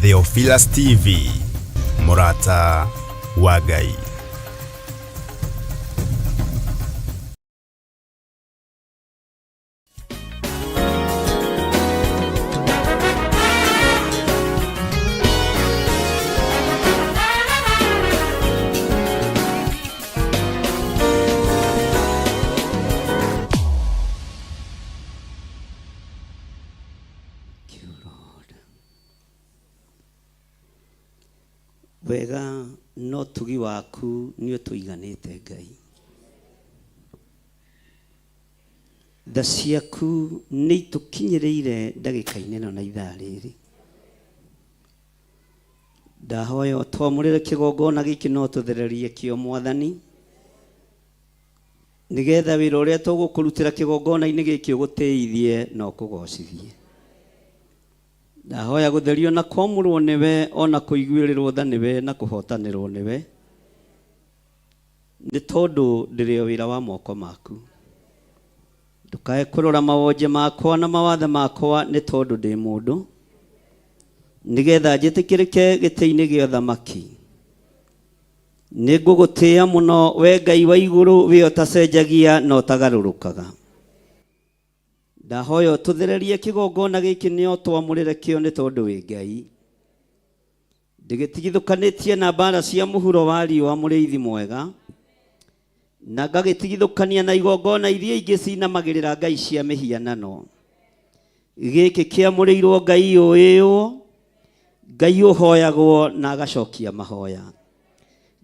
Theophilus TV, mũrata wa Ngai. Thank you, Lord. Wega no tugi waku nĩ ũtũiganĩte Ngai. Tha ciaku nĩ itũkinyĩrĩire ndagĩka-inĩ ĩno na ithaa rĩrĩ. Ndahoya ũtwamũrĩre kĩgongona gĩkĩ no tũthererie kĩo Mwathani, nĩgetha wĩra ũrĩa tũgũkũrutĩra kĩgongona-inĩ gĩkĩ ũgũtĩithie na ũkũgocithie. Ndahoya gũtherio na kwamũrwo nĩwe, ona kũiguĩrĩrwo tha nĩwe na kũhotanĩrwo nĩwe, nĩ tondũ ndĩrĩ o wĩra wa moko maku. Ndũkae kũrora mawonje makwa na mawathe makwa, nĩ tondũ ndĩ mũndũ, nĩgetha njĩtĩkĩrĩke gĩtĩ-inĩ gĩa ũthamaki. Nĩ ngũgũtĩĩa mũno, wee Ngai wa igũrũ, wee ũtacenjagia na ũtagarũrũkaga. Ndahoya ũtũthererie kĩgongona gĩkĩ nĩ ũtwamũrĩre kĩo nĩ tondũ wĩ Ngai. Ndĩgĩtigithũkanĩtie na mbara cia mũhuro wa riũa mũrĩithi mwega, na ngagĩtigithũkania na igongona iria ingĩ cinamagĩrĩra ngai cia mĩhianano. Gĩkĩ kĩamũrĩirwo Ngai ũĩywo, Ngai ũhoyagwo na agacokia mahoya,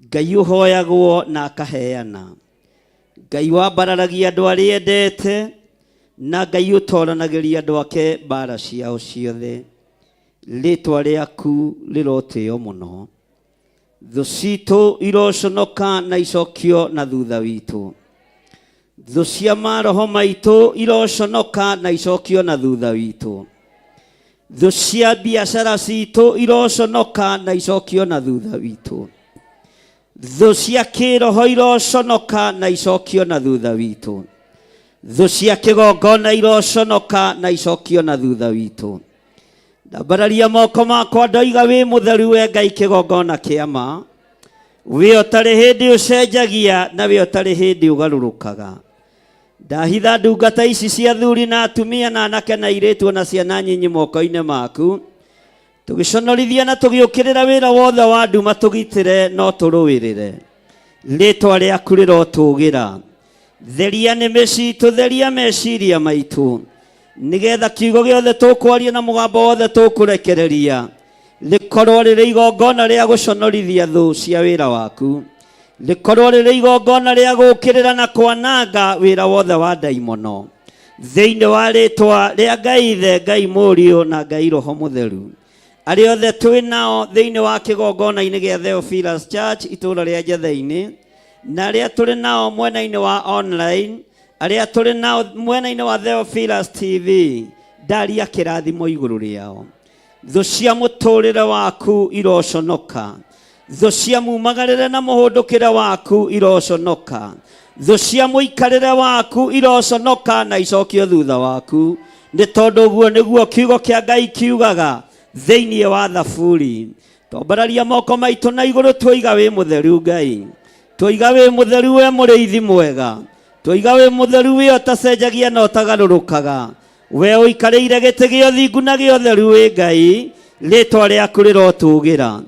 Ngai ũhoyagwo na akaheana, Ngai wambararagia andũ arĩa endete, na Ngai ũtoranagĩria andũ ake mbara ciao ciothe. Rĩtwa rĩaku rĩrotĩo mũno. Thũ citũ iroconoka na icokio na thutha witũ. Thũ cia maroho maitũ iroconoka na icokio na thutha witũ. Thũ cia biacara citũ iroconoka na icokio na thutha witũ. Thũ cia kĩroho iroconoka na icokio na thutha witũ. Thũ cia kĩgongona iroconoka na icokio na thutha witũ. Ndambararia moko makwa ndoiga wĩ mũtheru we Ngai kĩgongona kĩa ma. Wĩ ũtarĩ hĩndĩ ũcenjagia na wĩ ũtarĩ hĩndĩ ũgarũrũkaga. Ndahitha ndungata ici cia athuri na atumia na anake na airĩtu ona ciana nyinyi moko-inĩ maku. Tũgĩconorithia na tũgĩũkĩrĩra wĩra wothe wa nduma tũgitĩre no tũrũĩrĩre. Rĩtwa rĩaku rĩrotũgĩra. Theria nĩmĩ citũ, theria meciria maitũ, nĩgetha kiugo gĩothe tũkwaria na mũgambo wothe tũkũrekereria rĩkorwo rĩrĩ igongona rĩa gũconorithia thũ cia wĩra waku, rĩkorwo rĩrĩ igongona rĩa gũũkĩrĩra na kwananga wĩra wothe wa ndaimono, thĩinĩ wa rĩtwa rĩa Ngai Ithe, Ngai Mũriũ na Ngai Roho Mũtheru. Arĩa othe twĩ nao thĩinĩ wa kĩgongona-inĩ gĩa Theophilus Church itũũra rĩa Njatheinĩ, na arĩa tũrĩ nao mwena-inĩ wa online, arĩa tũrĩ nao mwena-inĩ wa Theophilus TV, ndaria kĩrathimo igũrũ rĩao. Thũ cia mũtũrĩre waku iroconoka. Thũ cia mumagarĩre na mũhũndũkĩre waku iroconoka. Thũ cia mũikarĩre waku iroconoka na icokio thutha waku, nĩ tondũ ũguo nĩguo kiugo kĩa Ngai kiugaga thĩinĩ wa Thaburi. Twambararia moko maitũ na igũrũ twoiga wĩ mũtheru Ngai, twoiga wĩ mũtheru we mũrĩithi mwega, twoiga wĩ mũtheru we ũtacenjagia na ũtagarũrũkaga, we ũikarĩire gĩtĩ gĩa ũthingu na gĩa ũtheru wĩ Ngai, rĩtwa rĩaku rĩrotũgĩra.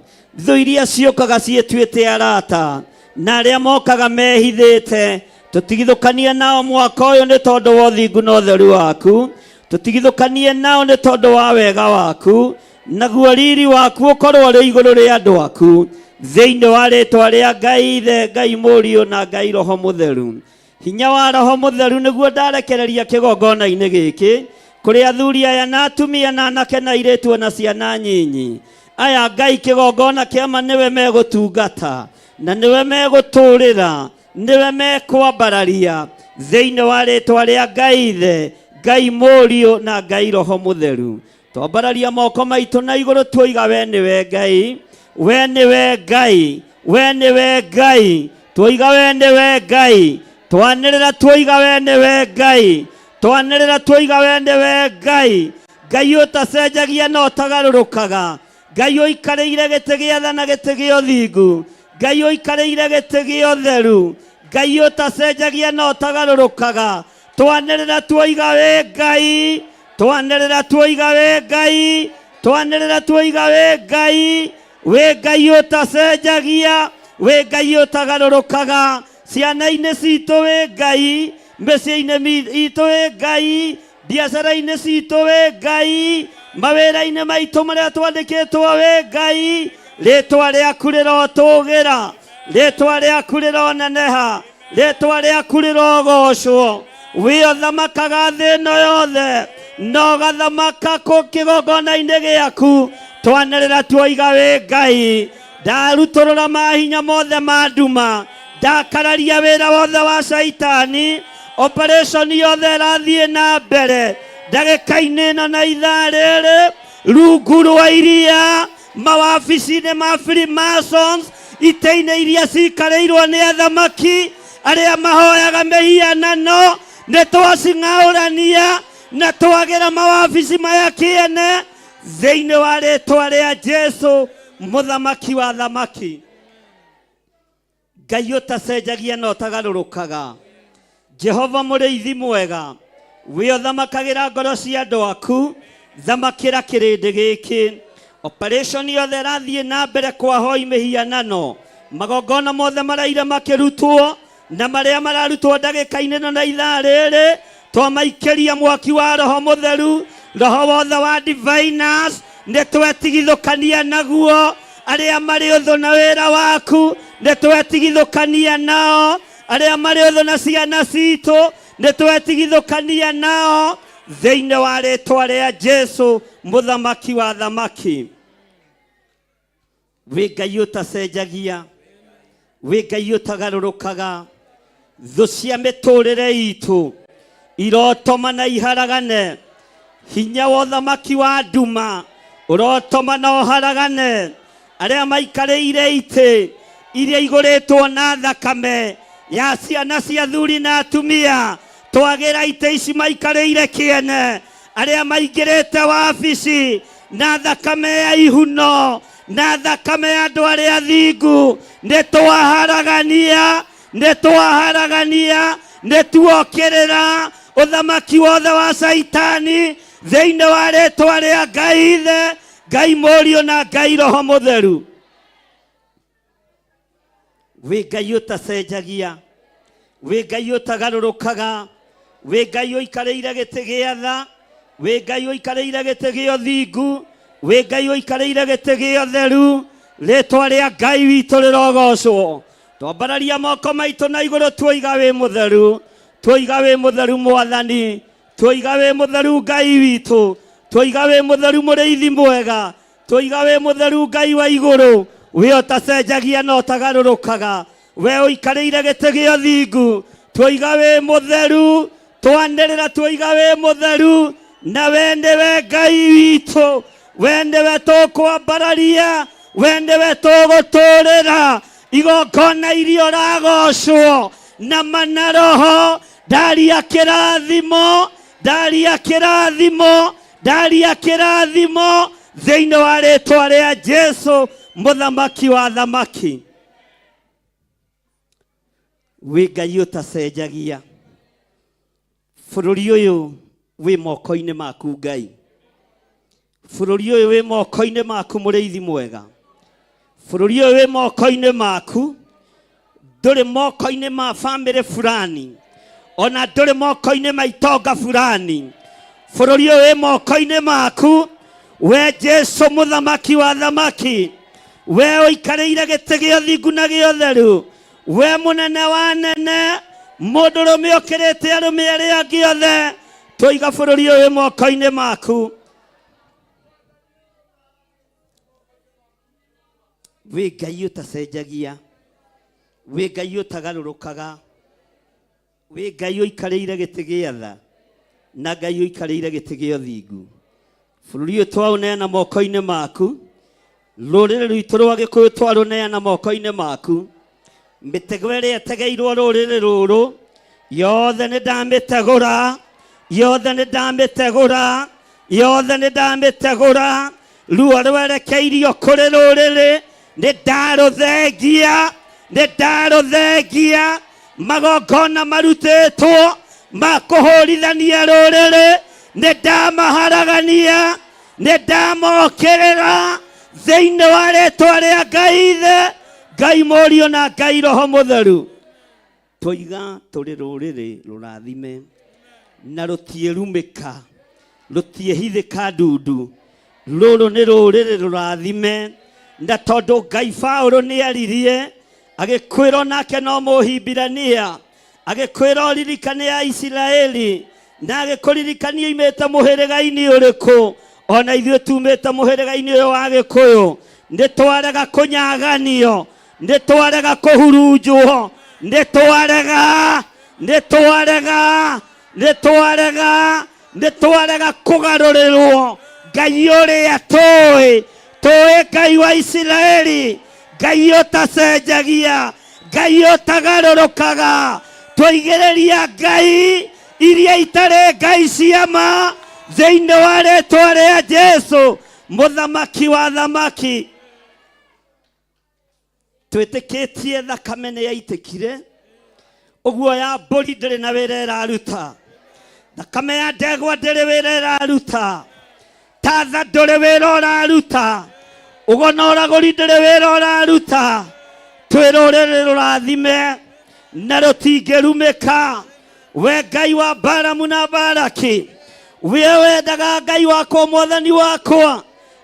Thũ iria ciũkaga ciĩtuĩte arata na arĩa mokaga mehithĩte, tũtigithũkanie nao mwaka ũyũ nĩ tondũ wa ũthingu na ũtheru waku, tũtigithũkanie nao nĩ tondũ wa wega waku, naguo riri waku ũkorwo ũrĩ igũrũ rĩa andũ aku, thĩinĩ wa rĩtwa rĩa Ngai Ithe, Ngai Mũriũ na Ngai Roho Mũtheru. Hinya wa Roho Mũtheru nĩguo ndarekereria kĩgongona-inĩ gĩkĩ kũrĩ athuri aya na atumia na anake na airĩtu ona ciana nyinyi. Aya Ngai kĩgongona kĩa ma nĩwe megũtungata na nĩwe megũtũrĩra, nĩwe mekwambararia thĩinĩ wa rĩtwa rĩa Ngai Ithe, Ngai Mũriũ na Ngai Roho Mũtheru. Twambararia moko maitũ na igũrũ tuoiga we nĩwe Ngai, we nĩwe Ngai, we nĩwe Ngai, tuoiga we nĩwe Ngai, twanĩrĩra tuoiga we nĩwe Ngai, twanĩrĩra tuoiga we nĩwe Ngai, Ngai ũtacenjagia na ũtagarũrũkaga, Ngai ũikarĩire gĩtĩ gĩa tha na gĩtĩ gĩa ũthingu, Ngai ũikarĩire gĩtĩ gĩa ũtheru, Ngai ũtacenjagia na ũtagarũrũkaga. Twanĩrĩra tuoiga wĩ Ngai, twanĩrĩra tuoiga wĩ Ngai, twanĩrĩra tuoiga wĩ Ngai, wĩ Ngai ũtacenjagia, wĩ Ngai ũtagarũrũkaga. Ciana-inĩ citũ wĩ Ngai, mĩciĩ-inĩ itũ wĩ Ngai, biacara-inĩ citũ wĩ Ngai, mawĩra-inĩ maitũ marĩa twandĩkĩtwo wĩ Ngai. Rĩtwa rĩaku rĩrotũgĩra, rĩtwa rĩaku rĩroneneha, rĩtwa rĩaku rĩrogocwo. Wĩ ũthamakaga thĩ ĩno yothe na ũgathamaka kũ kĩgongona-inĩ gĩaku. Twanĩrĩra tuoiga wĩ Ngai. Ndarutũrũra mahinya mothe ma nduma, ndakararia wĩra wothe wa Caitani. Operation yothe ĩrathiĩ na mbere ndagĩka-inĩ ĩno na ithaa rĩrĩ, rungu rwa iria, mawabici-inĩ ma Freemasons, itĩ-inĩ iria cikarĩirwo nĩ athamaki arĩa mahoyaga mĩhianano. Nĩ twacing'aũrania na twagĩra mawabici maya kĩene thĩinĩ wa rĩtwa rĩa Jesu, mũthamaki wa thamaki. Ngai ũtacenjagia na ũtagarũrũkaga, Jehova mũrĩithi mwega, wĩ ũthamakagĩra ngoro cia andũ aku, thamakĩra kĩrĩndĩ gĩkĩ. Operation yothe ĩrathiĩ na mbere kwa hoi mĩhianano, magongona mothe maraire makĩrutwo na marĩa mararutwo ndagĩka-inĩ ĩno na ithaa rĩrĩ, twamaikĩria mwaki wa Roho Mũtheru. Roho wothe wa diviners nĩ twetigithũkania naguo. Arĩa marĩ ũthũ na wĩra waku nĩ twetigithũkania nao. Arĩa marĩ ũthũ na ciana citũ nĩ twetigithũkania nao, thĩinĩ wa rĩtwa rĩa Jesu, mũthamaki wa thamaki. Wĩ Ngai ũtacenjagia, wĩ Ngai ũtagarũrũkaga. Thũ cia mĩtũrĩre itũ irotoma na iharagane. Hinya wa ũthamaki wa nduma ũrotoma na ũharagane. Arĩa maikarĩire itĩ iria igũrĩtwo na thakame ya ciana cia athuri na atumia, twagĩra itĩ ici maikarĩire kĩene. Arĩa maingĩrĩte wabici na thakame ya ihuno na thakame ya andũ arĩa athingu, nĩ twaharagania, nĩ twaharagania, nĩ tuokĩrĩra ũthamaki wothe wa Caitani thĩinĩ wa rĩtwa rĩa Ngai Ithe, Ngai Mũriũ na Ngai Roho Mũtheru. Wĩ Ngai ũtacenjagia, wĩ Ngai ũtagarũrũkaga, wĩ Ngai ũikarĩire gĩtĩ gĩa tha, wĩ Ngai ũikarĩire gĩtĩ gĩa ũthingu, wĩ Ngai ũikarĩire gĩtĩ gĩa ũtheru. Rĩtwa rĩa Ngai witũ rĩrogocwo. Twambararia moko maitũ na igũrũ, tuoiga wĩ mũtheru, tuoiga wĩ mũtheru Mwathani, tuoiga wĩ mũtheru Ngai witũ, tuoiga wĩ mũtheru mũrĩithi mwega, tuoiga wĩ mũtheru Ngai wa igũrũ, wĩ ũtacenjagia na ũtagarũrũkaga, we ũikarĩire gĩtĩ gĩa ũthingu. Tuoiga wĩ mũtheru, twanĩrĩra tuoiga wĩ mũtheru, na we nĩwe Ngai witũ, we nĩwe tũkwambararia, we nĩwe tũgũtũrĩra igongona iria ũragocwo na mana roho. Ndaria kĩrathimo, ndaria kĩrathimo, ndaria kĩrathimo thĩinĩ wa rĩtwa rĩa Jesu, mũthamaki wa thamaki. Wĩ Ngai ũtacenjagia. Bũrũri ũyũ wĩ moko-inĩ maku Ngai, bũrũri ũyũ wĩ moko-inĩ maku mũrĩithi mwega, bũrũri ũyũ wĩ moko-inĩ maku, ndũrĩ moko-inĩ ma bamĩrĩ fulani, ona ndũrĩ moko-inĩ ma itonga fulani. Bũrũri ũyũ wĩ moko-inĩ maku we Jesu, mũthamaki wa thamaki, we ũikarĩire gĩtĩ gĩa ũthingu na gĩa ũtheru, we mũnene wa nene, mũndũrũme ũkĩrĩte arũme arĩa angĩ othe. Tũiga bũrũri ũyũ wĩ moko-inĩ maku. Wĩ Ngai ũtacenjagia, wĩ Ngai ũtagarũrũkaga, wĩ Ngai ũikarĩire gĩtĩ gĩa tha na Ngai ũikarĩire gĩtĩ gĩa ũthingu. Bũrũri ũyũ twaũneana moko-inĩ maku, rũrĩrĩ rwitũ rwa Gĩkũyũ twarũneana moko-inĩ maku. Mĩtego ĩrĩa ĩtegeirwo rũrĩrĩ rũrũ yothe nĩ ndamĩtegũra, yothe nĩ ndamĩtegũra, yothe nĩ ndamĩtegũra. Ruo rwerekeirio kũrĩ rũrĩrĩ nĩ ndarũthengia, nĩ ndarũthengia. Magongona marutĩtwo ma kũhũrithania rũrĩrĩ nĩ ndamaharagania, nĩ ndamokĩrĩra thĩinĩ wa rĩtwa rĩa Ngai Ithe, Ngai Mũriũ na Ngai Roho Mũtheru. Twoiga tũrĩ rũrĩrĩ rũrathime na rũtiĩrumĩka, rũtiĩhithĩka ndundu. Rũrũ nĩ rũrĩrĩ rũrathime, na tondũ Ngai Paũlũ nĩaririe agĩkwĩrwo nake no Mũhibirania, agĩkwĩra ũririkane ya Isiraeli, na agĩkũririkania imĩte mũhĩrĩga-inĩ ũrĩkũ. Ona ithuĩ tumĩte mũhĩrĩga-inĩ ũyũ wa Gĩkũyũ, nĩ twarega kũnyaganio, nĩ twarega kũhurunjwo, nĩ twarega, nĩ twarega, nĩ twarega, nĩ twarega kũgarũrĩrwo. Ngai ũrĩa tũĩ, tũĩ Ngai wa Isiraeli, Ngai ũtacenjagia, Ngai ũtagarũrũkaga. Twaigĩrĩria Ngai iria itarĩ Ngai cia ma thĩinĩ wa rĩtwa rĩa Jesu, mũthamaki wa thamaki. Twĩtĩkĩtie thakame nĩ yaitĩkire, ũguo ya mbũri ndĩrĩ na wĩra ĩraruta, thakame ya ndegwa ndĩrĩ wĩra ĩraruta, tatha ndũrĩ wĩra ũraruta, ũgo na ũragũri ndĩrĩ wĩra ũraruta. Twĩ rũrĩrĩ rũrathime na rũtingĩrumĩka. We Ngai wa Balamu na Balaki, we wendaga Ngai wakwa, mwathani wakwa,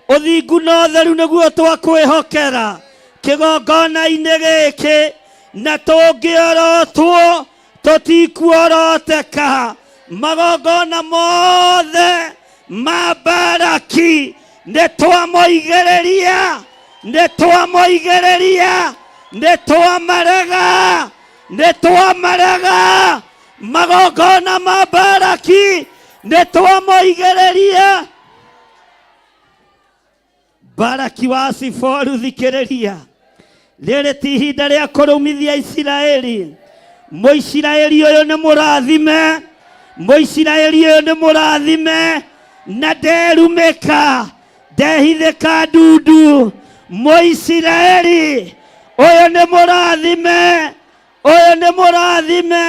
ũthingu na ũtheru nĩguo twakwĩhokera kĩgongona-inĩ gĩkĩ, na tũngĩorotwo tũtikuoroteka. Magongona mothe ma Balaki nĩ twamoigĩrĩria, nĩ twamoigĩrĩria, nĩ twamarega, nĩ twamarega. Magongona ma Balaki nĩ twamoigĩrĩria. Balaki wa Siforu, thikĩrĩria, rĩrĩ ti ihinda rĩa kũrũmithia Isiraeli. Mũisiraeli ũyũ nĩ mũrathime, Mũisiraeli ũyũ nĩ mũrathime, na nderumĩka, ndehithĩka ndundu. Mũisiraeli ũyũ nĩ mũrathime, ũyũ nĩ mũrathime.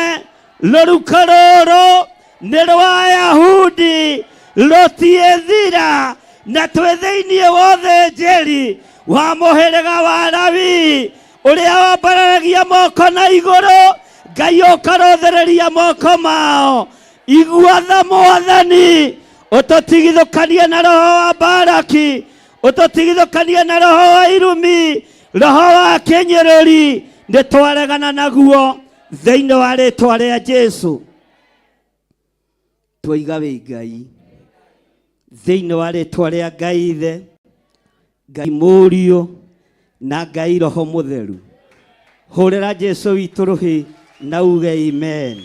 Rũruka rũrũ nĩ rwa Ayahudi, rũtiĩthira, na twĩ thĩinĩ wa ũthĩnjĩri wa mũhĩrĩga wa Lawi, ũrĩa wambararagia moko na igũrũ, Ngai ũkarũthĩrĩria moko mao. Igua tha Mwathani, ũtũtigithũkanie na roho wa Balaki, ũtũtigithũkanie na roho wa irumi, roho wa kĩnyũrũri, nĩ twaregana naguo thĩinĩ wa rĩtwa rĩa Jesu. Twoiga wĩ Ngai thĩinĩ wa rĩtwa rĩa Ngai Ithe, Ngai Mũriũ na Ngai Roho Mũtheru. Hũrĩra Jesu witũ rũhĩ na uge amen.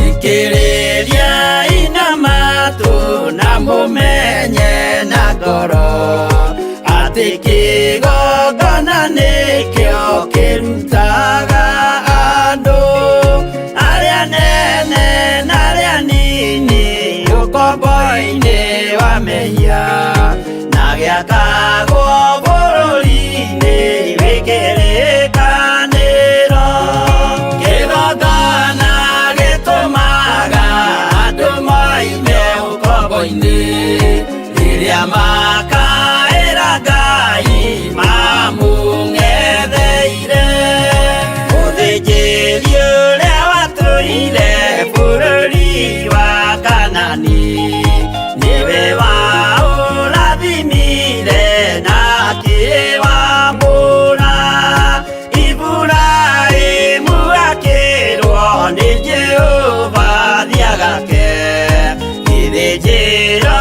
Thikĩrĩria ina matũ na mũmenye na ngoro atĩ kĩgongona nĩkĩo kĩrutaga andũ arĩa nene na arĩa nini ũkombo-inĩ wa mehia na gĩakagwo bũrũri-inĩ wĩ kĩrĩkanĩro. Kĩgongona gĩtũmaga andũ moime ũkombo-inĩ rĩrĩa makaĩra Ngai mamũng'etheire. Mũthĩnjĩri ũrĩa watũire bũrũri wa Kanani nĩwe waũrathimire na akĩwamũra. Iburahĩmu akĩrwo nĩ Jehova thiĩ agake gĩthĩnjĩro.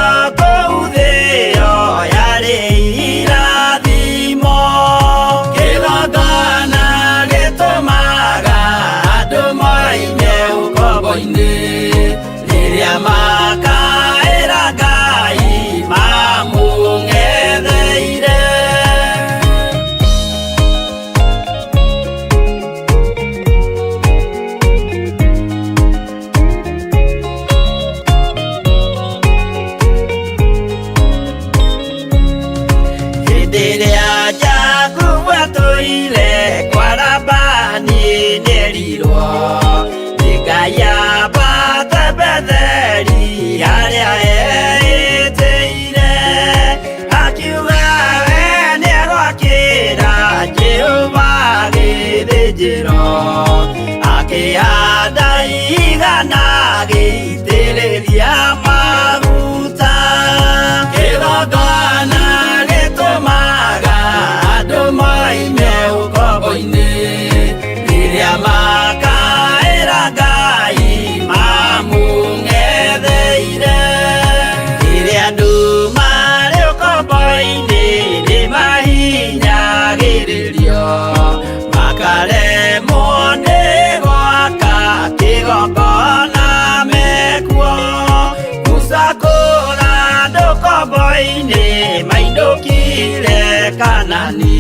ũkombo-inĩ mainũkire Kanani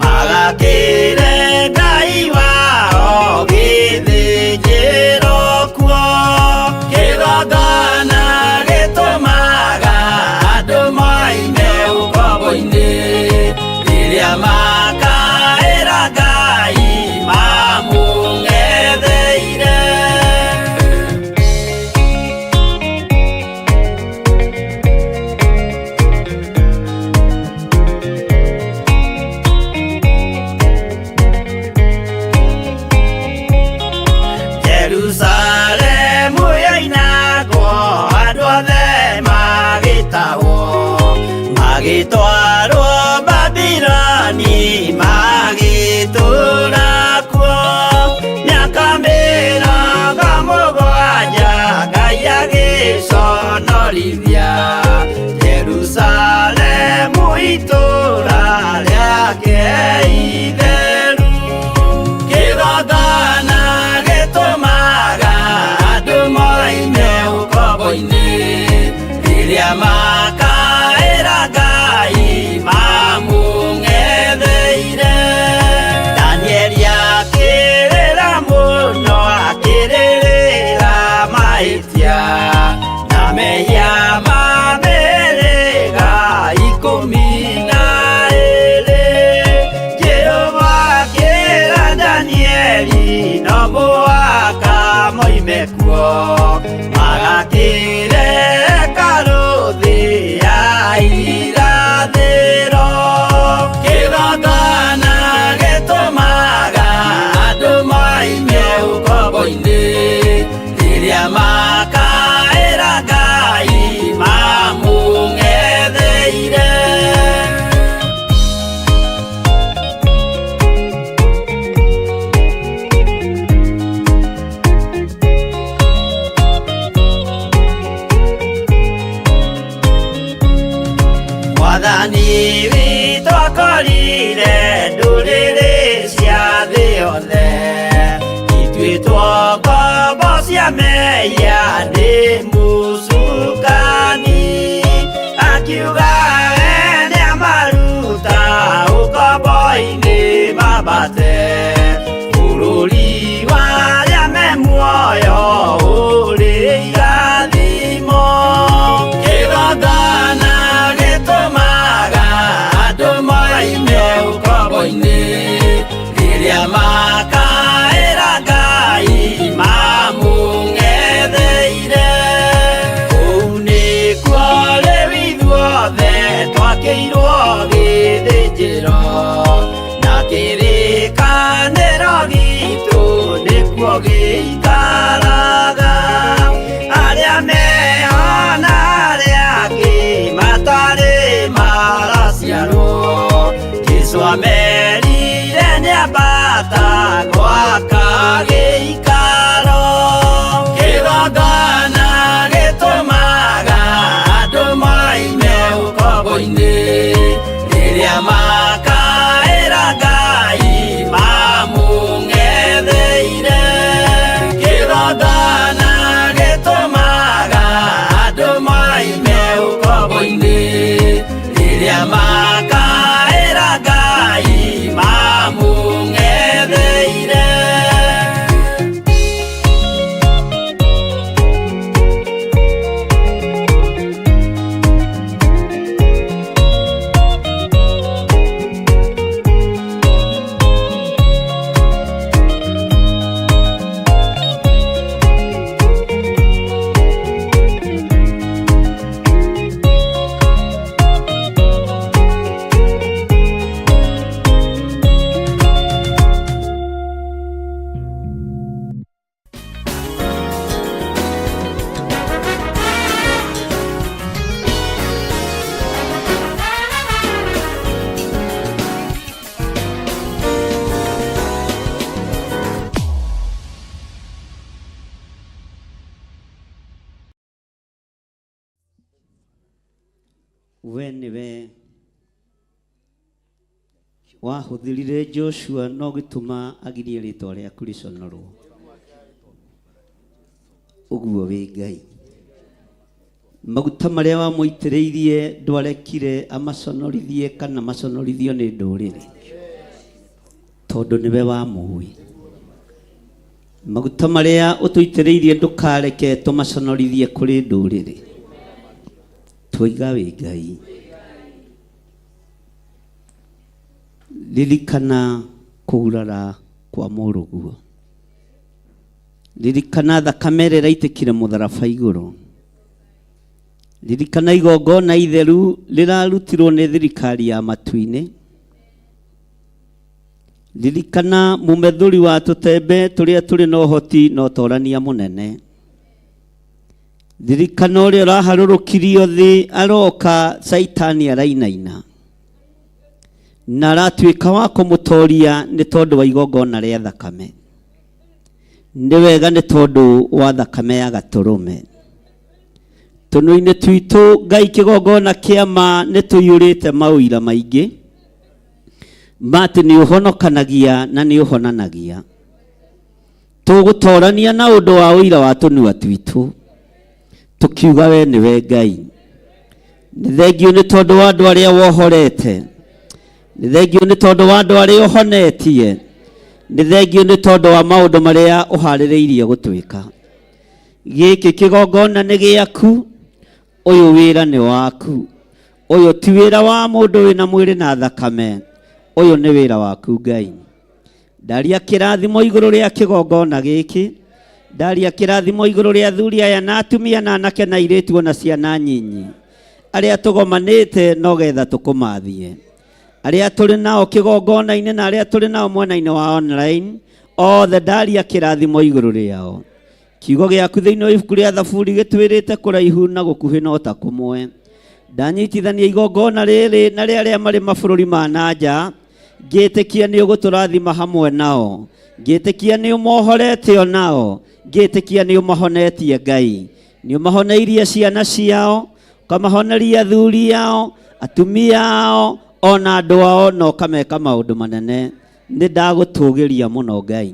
magakĩre Ngai wao gĩthĩnjĩro kuo kĩgongona gĩtũmaga andũ moime ũkombo-inĩ rĩrĩa makaĩra Ngai mamũng'etheire. Jerusalemu yoinagwo andũ othe magĩtahwo magĩtwarwo Babiloni magĩtũũra kuo mĩaka 70 Ngai agĩconorithia Jerusalemu itũũra rĩake itheru kĩgongona gĩtũmaga andũ moime ũkombo-inĩ rĩrĩa makaĩra Ngai mamũng'etheire. Danieli akĩrĩra mũno akĩrĩrĩra mahĩtia na mehia ma mĩhĩrĩga 12. Jehova akĩra Danieli no mũhaka moime kuo magakĩre hekarũ thĩ ya irathĩro. Kĩgongona gĩtũmaga andũ moime ũkombo-inĩ rĩrĩa makaĩra Ngai mamũng'etheire. Mwathani witũ akorire ndũrĩrĩ cia thĩ yothe ituĩtwo ngombo cia mehia nĩ mũcukani akiuga we nĩamaruta ũkombo-inĩ mambate bũrũri wa arĩa me muoyo ũrĩ irathimo. Kĩgongona gĩtũmaga andũ moime ũkombo-inĩ rĩrĩa makaĩra Ngai mamũng'etheire. Kũu nĩkuo rĩu ithuothe twakĩirwo gĩthĩnjĩro na kĩrĩkanĩro gitũ nĩkuo gĩikaraga arĩa meho na arĩa angĩ matarĩ maraciarwo Jesũ amerire nĩambata gwaka gĩikaro. Kĩgongona gĩtũmaga andũ moime ũkombo-inĩ rĩrĩa makaĩra Ngai mamũng'etheire. Kĩgongona gĩtũmaga andũ moime ũkombo-inĩ rĩrĩa makaĩra Ngai mamũng'etheire. We nĩwe wahũthĩrire Joshua no gĩtũma agirie rĩtwa rĩaku rĩconorwo ũguo wĩ Ngai. Maguta marĩa wamũitĩrĩirie ndwarekire amaconorithie kana maconorithio nĩ ndũrĩrĩ, tondũ nĩwe wamũĩ. Maguta marĩa ũtũitĩrĩirie ndũkareke tũmaconorithie kũrĩ ndũrĩrĩ. Twoiga wĩ Ngai. Ririkana kũgurara kwa mũrũguo. Ririkana thakame ĩrĩa ĩraitĩkire mũtharaba igũrũ. Ririkana igongona itheru rĩrarutirwo nĩ thirikari ya matu-inĩ. Ririkana mũmethũri wa tũtembe tũrĩa tũrĩ na ũhoti na ũtorania mũnene. Ririkana ũrĩa ũraharũrũkirio thĩ aroka Caitani arainaina na aratuĩka wa kũmũtoria nĩ tondũ wa igongona rĩa thakame. Nĩ wega nĩ tondũ wa thakame ya gatũrũme. Tũnua-inĩ twitũ Ngai kĩgongona kĩa ma nĩ tũiyũrĩte maũira maingĩ ma atĩ nĩ ũhonokanagia na nĩ ũhonanagia. Tũgũtorania na ũndũ wa ũira wa tũnua twitũ tũkiuga we nĩwe Ngai. Nĩ thengiũ nĩ tondũ wa andũ arĩa wohorete. Nĩ thengiũ nĩ tondũ wa andũ arĩa ũhonetie. Nĩ thengiũ nĩ tondũ wa maũndũ marĩa ũharĩrĩirie gũtwĩka. Gĩkĩ kĩgongona nĩ gĩaku, ũyũ wĩra nĩ waku. Ũyũ ti wĩra wa mũndũ wĩna mwĩrĩ na thakame, ũyũ nĩ wĩra waku Ngai. Ndaria kĩrathimo igũrũ rĩa kĩgongona gĩkĩ, ndaria kĩrathimo igũrũ rĩa athuri aya na atumia na anake na airĩtu ona ciana nyinyi, arĩa tũgomanĩte no getha tũkũmathie. Arĩa tũrĩ nao kĩgongona-inĩ na arĩa tũrĩ nao mwena-inĩ wa online, othe ndaria kĩrathimo igũrũ rĩao. Kiugo gĩaku thĩinĩ wa ibuku rĩa Thaburi gĩtwĩrĩte kũraihu na gũkuhĩ no ta kũmwe. Ndanyitithania igongona rĩrĩ na rĩa arĩa marĩ mabũrũri ma na nja, ngĩtĩkia nĩ ũgũtũrathima hamwe nao, ngĩtĩkia nĩ ũmohorete o nao, ngĩtĩkia nĩ ũmahonetie Ngai. Nĩ ũmahoneirie ciana ciao, ũkamahoneria athuri ao, atumia ao, ona andũ ao, na ũkameka maũndũ manene. Nĩ ndagũtũgĩria mũno Ngai.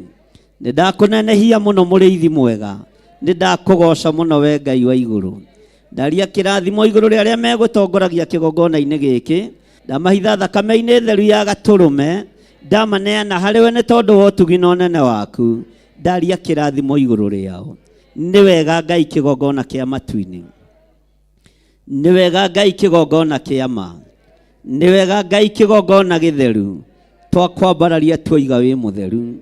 Nĩ ndakũnenehia mũno mũrĩithi mwega. Nĩ ndakũgoca mũno we Ngai wa igũrũ. Ndaria kĩrathimo igũrũ rĩa arĩa megũtongoragia kĩgongona-inĩ gĩkĩ. Ndamahitha thakame-inĩ theru ya gatũrũme. Ndamaneana harĩ we nĩ tondũ wa ũtugi na ũnene waku. Ndaria kĩrathimo igũrũ rĩao. Nĩ wega Ngai kĩgongona kĩa matu-inĩ. Nĩ wega Ngai kĩgongona kĩa ma. Nĩ wega Ngai kĩgongona gĩtheru. Twakwambararia twoiga wĩ mũtheru.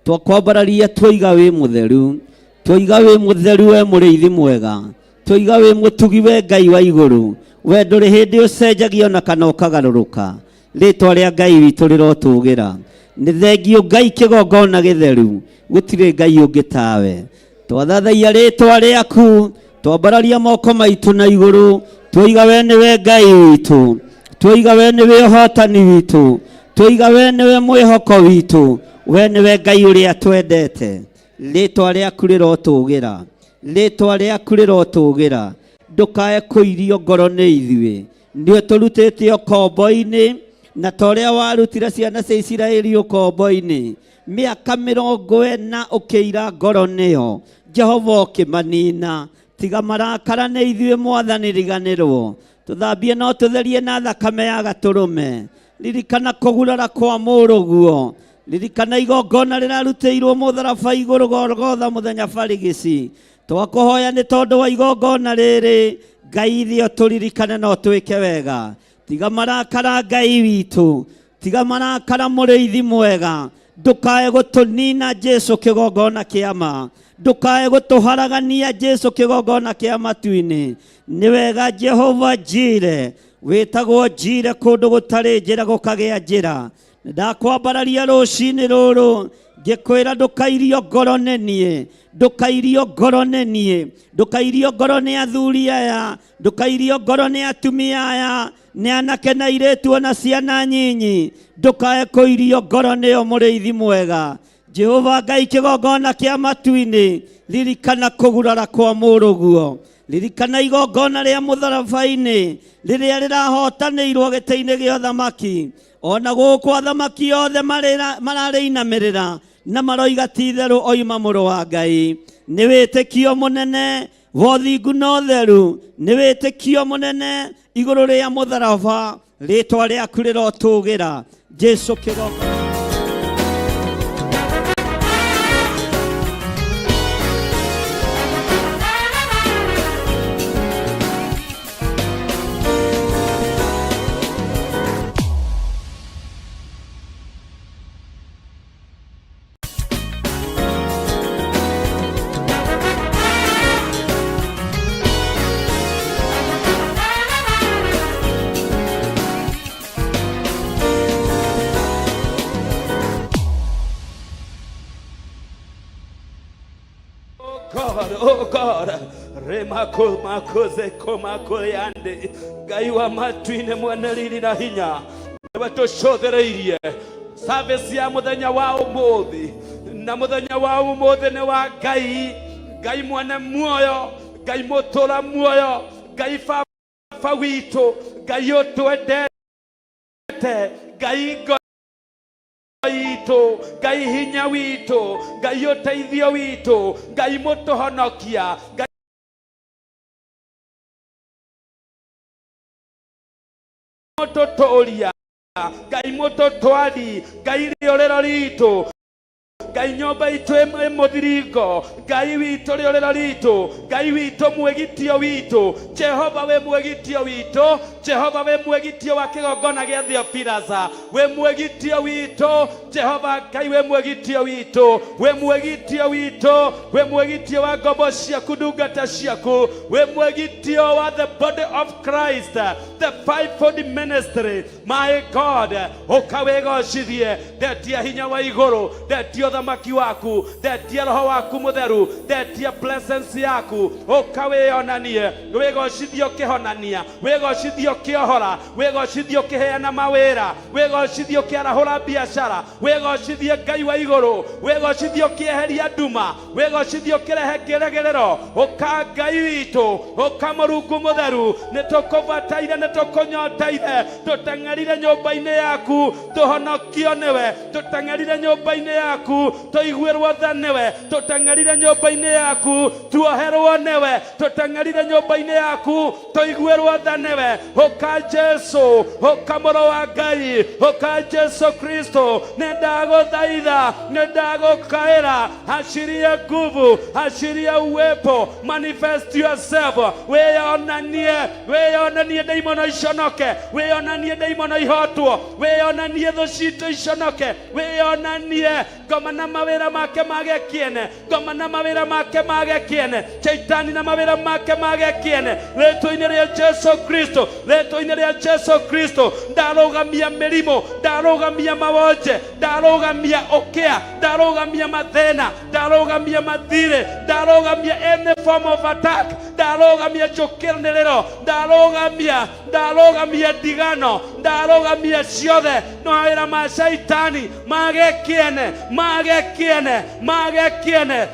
Twakwambararia twoiga wĩ mũtheru. Twoiga wĩ mũtheru we mũrĩithi mwega. Twoiga wĩ mũtugi we Ngai wa igũrũ. We ndũrĩ hĩndĩ ũcenjagia ona kana ũkagarũrũka. Rĩtwa rĩa Ngai witũ rĩrotũgĩra. Nĩ thengiũ Ngai kĩgongona gĩtheru. Gũtirĩ Ngai ũngĩ tawe. Twathathaiya rĩtwa rĩaku, twambararia moko maitũ na igũrũ, twoiga we nĩwe Ngai witũ, twoiga we nĩwe ũhotani witũ, twoiga we nĩwe mwĩhoko witũ, we nĩwe Ngai ũrĩa twendete. Rĩtwa rĩaku rĩrotũgĩra, rĩtwa rĩaku rĩrotũgĩra. Ndũkae kũirio ngoro nĩ ithuĩ, nĩ ũtũrutĩte ũkombo-inĩ, na ta ũrĩa warutire ciana cia Isiraeli ũkombo-inĩ, mĩaka mĩrongo ĩna ũkĩira ngoro nĩyo, Jehova ũkĩmanina. Tiga marakara nĩ ithuĩ Mwathani, riganĩrwo. Tũthambie no tũtherie na thakame ya gatũrũme. Ririkana kũgurara kwa mũrũguo. Ririkana igongona rĩrarutĩirwo mũtharaba igũrũ Golgotha mũthenya barigici. Twakũhoya nĩ tondũ wa igongona rĩrĩ, Ngai ithuĩ ũtũririkane na ũtwĩke wega. Tiga marakara Ngai witũ, tiga marakara mũrĩithi mwega, ndũkae gũtũnina Jesu kĩgongona kĩa ma, ndũkae gũtũharagania Jesu kĩgongona kĩa matu-inĩ. Nĩ wega Jehova Jire, wĩtagwo Jire kũndũ gũtarĩ njĩra gũkagĩa njĩra. Ndakwambararia rũcinĩ rũrũ ngĩkwĩra ndũkairio ngoro nĩ niĩ, ndũkairio ngoro nĩ niĩ, ndũkairio ngoro nĩ athuri aya, ndũkairio ngoro nĩ atumia aya, nĩ anake na airĩtu ona ciana nyinyi, ndũkae kũirio ngoro nĩo mũrĩithi mwega. Jehova Ngai kĩgongona kĩa matu-inĩ, ririkana kũgurara kwa mũrũguo, ririkana igongona rĩa mũtharaba-inĩ rĩrĩa rĩrahotanĩirwo gĩtĩ-inĩ gĩa ũthamaki. Ona gũkũ athamaki othe mararĩinamĩrĩra na maroiga ti itherũ oima mũrũ wa Ngai. Nĩ wĩtĩkio mũnene. Wa ũthingu na ũtheru nĩ wĩtĩkio mũnene igũrũ rĩa mũtharaba. Rĩtwa rĩaku rĩrotũgĩra, Jesu kĩgongo. God, oh God, remako makoze komako yande Ngai wa matu-inĩ mwene riri na hinya, nĩwe tũcũthĩrĩirie service ya mũthenya wa ũmũthĩ, na mũthenya wa ũmũthĩ nĩ wa Ngai, Ngai mwene muoyo, Ngai mũtũra muoyo, Ngai baba witũ, Ngai ũtwendete, Ngai ngo itũ, Ngai hinya witũ, Ngai ũteithio witũ, Ngai mũtũhonokia, Ngai mũtũtũria, Ngai mũtũtwari, Ngai rĩũrĩro ritũ, Ngai nyũmba itũ ĩ mũthiringo, Ngai witũ rĩũrĩro ritũ, Ngai witũ mwĩgitio witũ. Jehova, wĩ mwĩgitio witũ. Jehova, wĩ mwĩgitio wa kĩgongona gĩa Theophilus, wĩ mwĩgitio witũ. Jehova Ngai, wĩ mwĩgitio witũ, wĩ mwĩgitio witũ, wĩ mwĩgitio wa ngombo ciaku, ndungata ciaku, wĩ mwĩgitio wa the body of Christ, the fivefold ministry. My God, ũka wĩgocithie. Ndetia hinya wa igũrũ, ndetia ũthamaki waku, ndetia roho waku mũtheru, ndetia presence yaku. Ũka wĩyonanie, wĩgocithie ũkĩhonania, wĩgocithie ũkĩohora, wĩgocithie ũkĩheana mawĩra, wĩgocithie ũkĩarahũra biacara, wĩgocithie Ngai wa igũrũ, wĩgocithie ũkĩeheria nduma, wĩgocithie ũkĩrehe kĩrĩgĩrĩro. Ũka Ngai witũ, ũka Mũrungu mũtheru. Nĩ tũkũbataire, nĩ tũkũnyoteire, tũteng'erire nyũmba-inĩ yaku tũhonokio nĩwe, tũteng'erire nyũmba-inĩ yaku tũiguĩrwo tha nĩwe, tũteng'erire nyũmba-inĩ yaku tuoherwo nĩwe, tũteng'erire nyũmba-inĩ yaku tũiguĩrwo tha nĩwe. Ũka Jesu, ũka mũrũ wa Ngai, ũka Jesu Kristo. Nĩ ndagũthaitha, nĩ ndagũkaĩra, achiria nguvu, achiria uwepo, manifest yourself, wĩyonanie, wĩyonanie, ndaimono iconoke, wĩyonanie, ndaimono ihotwo, wĩyonanie, thũ citũ iconoke, wĩyonanie, ngoma na mawĩra make mage kĩene, ngoma na mawĩra make mage kĩene, Shaitani na mawĩra make mage kĩene, rĩtwa-inĩ rĩa Jesu Kristo, rĩtwa-inĩ rĩa Jesu Kristo. Ndarũgamia mĩrimũ, ndarũgamia mawonje, ndarũgamia ũkĩa, ndarũgamia mathĩna, ndarũgamia mathirĩ, ndarũgamia any form of attack, ndarũgamia njũkĩranĩrĩro, ndarũgamia, ndarũgamia ndigano, ndarũgamia ciothe mawĩra ma Shaitani mage kĩene, mage kĩene, mage kĩene.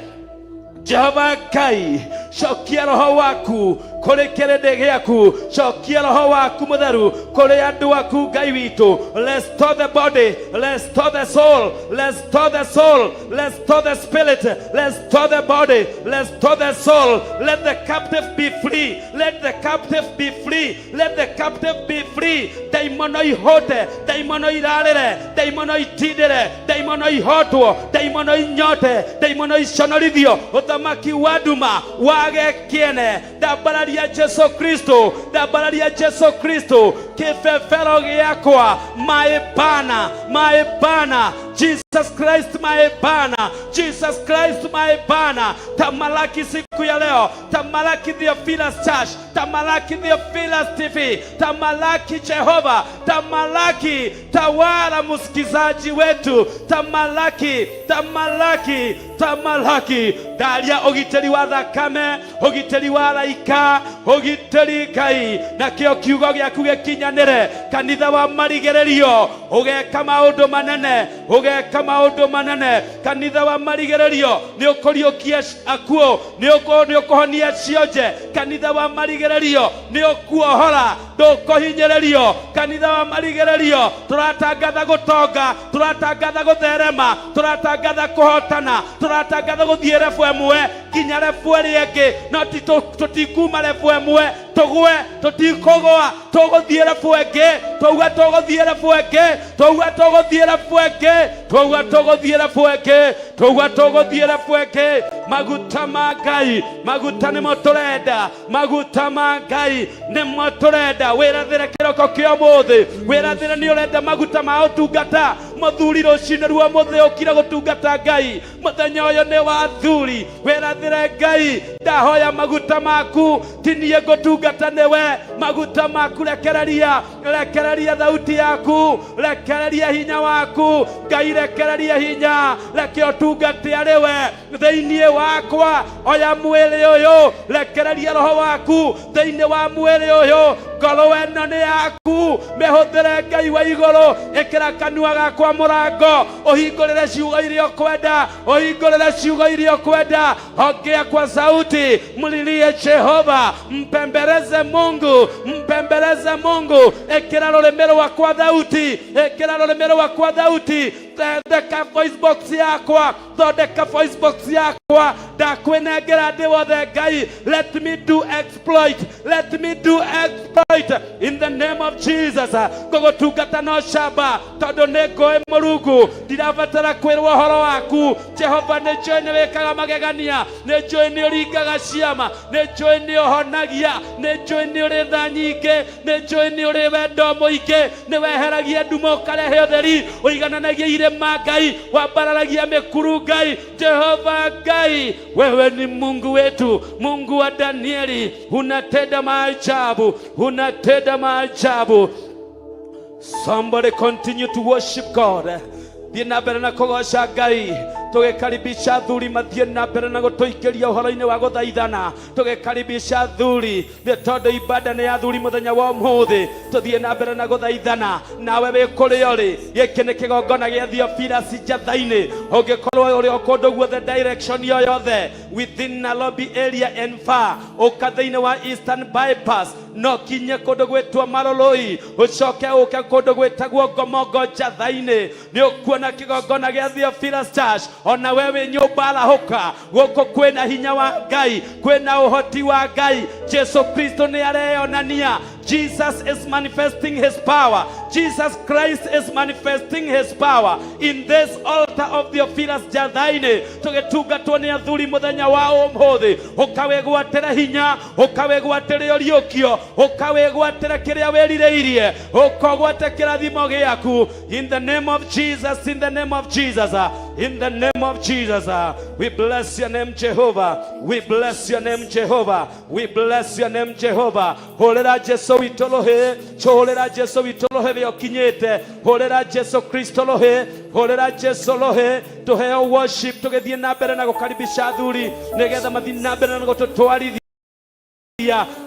Jehova Ngai, cokia roho waku kũrĩ kĩrĩndĩ gĩaku, cokia roho waku mũtheru kũrĩ andũ aku. Ngai witũ, restore the body, restore the soul, restore the soul, restore the spirit, restore the body, restore the soul. Let the captive be free, let the captive be free, let the captive be free. Ndaimono ihote, ndaimono irarĩre, ndaimono itindĩre, ndaimono ihotwo, ndaimono inyote, ndaimono iconorithio, ũthamaki wa nduma wage kĩene. Ndambararia Jesu Kristo, ndambararia Jesu Kristo kĩbebero gĩakwa. My banner, my banner, Jesus Christ, my banner, Jesus Christ, my banner. Tamalaki siku ya leo, tamalaki Theophilus Church, tamalaki Theophilus TV, tamalaki Jehova, tamalaki, tawala msikizaji wetu, tamalaki, tamalaki, tamalaki. Ndaria ũgitĩri wa thakame, ũgitĩri wa araika, ũgitĩri Ngai, nakĩo kiugo gĩaku gĩkinyanĩre. Kanitha wa marigĩrĩrio ũgeka maũndũ manene, ũgeka maũndũ manene. Kanitha wa marigĩrĩrio nĩ ũkũriũkia akuũ, nĩ ũkũhonia cionje. Kanitha wa marigĩrĩrio nĩ ũkuohora, ndũkũhinyĩrĩrio. Kanitha wa marigĩrĩrio tũratangatha gũtonga, tũratangatha gũtherema, tũratangatha kũhotana, tũratangatha gũthiĩ rebu ĩmwe. Nginya level ĩrĩa ĩngĩ, no ti tũtikuma level ĩmwe tũgwe, tũtikũgwa, tũgũthiĩ level ĩngĩ, twauga tũgũthiĩ level ĩngĩ, twauga tũgũthiĩ level ĩngĩ, twauga tũgũthiĩ level ĩngĩ, twauga tũgũthiĩ level ĩngĩ. Maguta ma Ngai, maguta nĩmo tũrenda, maguta ma Ngai nĩmo tũrenda. Wĩrathĩre kĩroko kĩa ũmũthĩ, wĩrathĩre nĩ ũrenda maguta ma ũtungata. Mũthuri, rũcinĩ ruo mũthĩ ũkire gũtungata Ngai, mũthenya ũyũ nĩ wa thuri. Wĩrathĩre Ngai, ndahoya maguta maku, ti niĩ ngũtungata, nĩwe maguta maku. Rekereria, rekereria thauti yaku, rekereria hinya waku Ngai, rekereria hinya, reke ũtungate arĩ we thĩinĩ wakwa. Oya mwĩrĩ ũyũ, rekereria roho waku thĩinĩ wa mwĩrĩ ũyũ. Ngoro ĩno nĩ yaku, mĩhũthĩre Ngai wa igũrũ. Ĩkĩra kanua gakwa mũrango, ũhingũrĩre ciugo iria ũkwenda, ũhingũrĩre ciugo iria ũkwenda. Ongea kwa sauti, mlilie Jehova, mpembeleze Mungu, mpembeleze Mungu. Ĩkĩra rũrĩmĩ rwakwa thauti, ĩkĩra rũrĩmĩ rwakwa thauti. Thondeka voice box yakwa, thondeka voice box yakwa, ndakwĩnengera ndĩ wothe Ngai. Let me do exploit, let me do exploit in the name of Jesus. Ngũgũtungata no camba tondũ nĩ ngũĩ Mũrungu, ndirabatara kwĩrwo ũhoro waku. Jehova, nĩ njũĩ nĩ wĩkaga magegania, nĩ njũĩ nĩ ũringaga ciama, nĩ njũĩ nĩ ũhonagia, nĩ njũĩ nĩ ũrĩ tha nyingĩ, nĩ njũĩ nĩ ũrĩ wendo mũingĩ, nĩ weheragia nduma ũkarehe ũtheri, ũigananagia irĩma Ngai, wambararagia mĩkuru Ngai. Jehova Ngai, wewe ni Mungu wetu, Mungu wa Danieli, unatenda maajabu, unatenda maajabu. Somebody continue to worship God. Thiĩ na mbere na kũgoca Ngai, tũgĩkaribisha athuri mathiĩ na mbere na gũtũingĩria ũhoro-inĩ wa gũthaithana. Tũgĩkaribisha athuri, nĩ tondũ ibada nĩ ya athuri mũthenya wa ũmũthĩ. Tũthiĩ na mbere na gũthaithana nawe wĩ kũrĩa ũrĩ. Gĩkĩ nĩ kĩgongona gĩa Theophilus Njatha-inĩ. Ũngĩkorwo ũrĩ o kũndũ guothe, direction yo yothe within Nairobi area and far, ũka thĩinĩ wa Eastern Bypass, no kinye kũndũ gwĩtwo Maroloi, ũcoke ũke kũndũ gwĩtagwo Ngomongo Njatha-inĩ, nĩ ũkuona kĩgongona gĩa Theophilus Church. Ona we wĩ nyũmba, arahũka gũkũ, kwĩna hinya wa Ngai, kwĩna ũhoti wa Ngai. Jesu Kristo nĩ areyonania. Jesus is manifesting his power. Jesus Christ is manifesting his power in this altar of Theophilus Njatha-inĩ. Tũgĩtungatwo nĩ athuri mũthenya wa ũmũthĩ, ũkawĩgwatĩre hinya, ũkawĩgwatĩre ũriũkio, ũkawĩgwatĩre kĩrĩa wĩrirĩirie, ũkogwate kĩrathimo gĩaku in the name of Jesus, in the name of Jesus, in the name of Jesus. We bless your name, Jehovah. We bless your name, Jehovah. We bless your name, Jehovah. Hũrĩra Jesu witũ rũhĩ, hũrĩra Jesu witũ rũhĩ rĩo kinyĩte, hũrĩra Jesu Kristo rũhĩ, hũrĩra Jesu rũhĩ. Tũheo worship tũgĩthiĩ na mbere na gũkaribisha athuri nĩgetha mathiĩ na mbere na gũtũtwarithia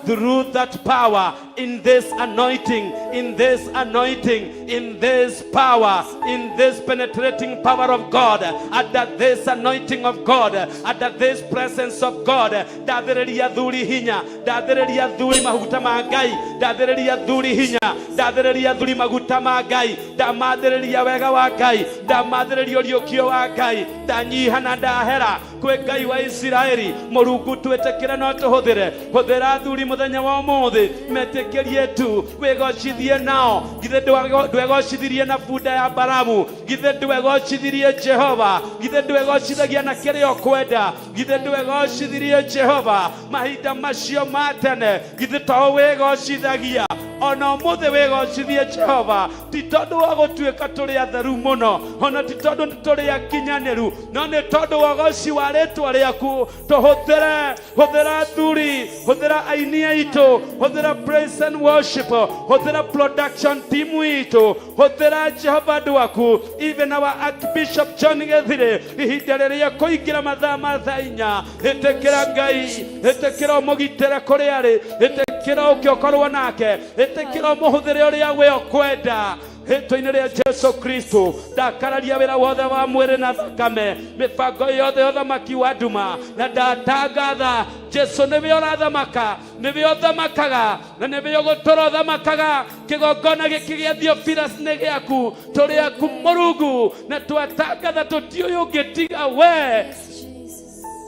through that power, in this anointing, in this anointing, in this power, in this penetrating power of God, under this anointing of God, under this presence of God. Ndathĩrĩria thuri hinya, ndathĩrĩria thuri maguta ma Ngai, ndathĩrĩria thuri hinya, ndathĩrĩria thuri maguta ma Ngai, ndamathĩrĩria wega wa Ngai, ndamathĩrĩria ũriũkio wa Ngai. Ndanyiha na ndahera kwĩ Ngai wa Isiraeli. Mũrungu, twĩtĩkĩre no tũhũthĩre. Hũthĩra athuri mũthenya wa ũmũthĩ, metĩkĩrie tu wĩgocithie nao. Githĩ ndwegocithirie na bunda ya Baramu? Githĩ ndwegocithirie Jehova? Githĩ ndwegocithagia na kĩrĩa ũkwenda? Githĩ ndwegocithirie Jehova mahinda macio ma tene? Githĩ to wĩgocithagia ona ũmũthĩ? Wĩgocithie Jehova, ti tondũ wa gũtuĩka tũrĩ atheru mũno, ona ti tondũ nĩ tũrĩ akinyanĩru, no nĩ tondũ wa ũgoci wa rĩtwa rĩaku. Tũhũthĩre, hũthĩra athuri, hũthĩra aini aitũ, hũthĩra praise and worship, hũthĩra production team itũ, hũthĩra Jehova andũ aku, even our Archbishop John Gĩthire, ihinda rĩrĩa kũingĩra mathaa ma thaa 4. Ĩtĩkĩra Ngai, ĩtĩkĩra ũmũgitĩre kũrĩa arĩ, ĩtĩkĩra ũke ũkorwo nake, ĩtĩkĩra ũmũhũthĩre ũrĩa we ũkwenda. Rĩtwa-inĩ rĩa Jesu Kristo, ndakararia wĩra wothe wa mwĩrĩ na thakame, mĩbango yothe ya ũthamaki wa nduma, na ndatangatha Jesu nĩwe ũrathamaka, nĩwe ũthamakaga na nĩwe ũgũtũra ũthamakaga. Kĩgongona gĩkĩ gĩa Theophilus nĩ gĩaku, tũrĩ aku Mũrungu, na twatangatha tũtiũĩ ũngĩ tiga we.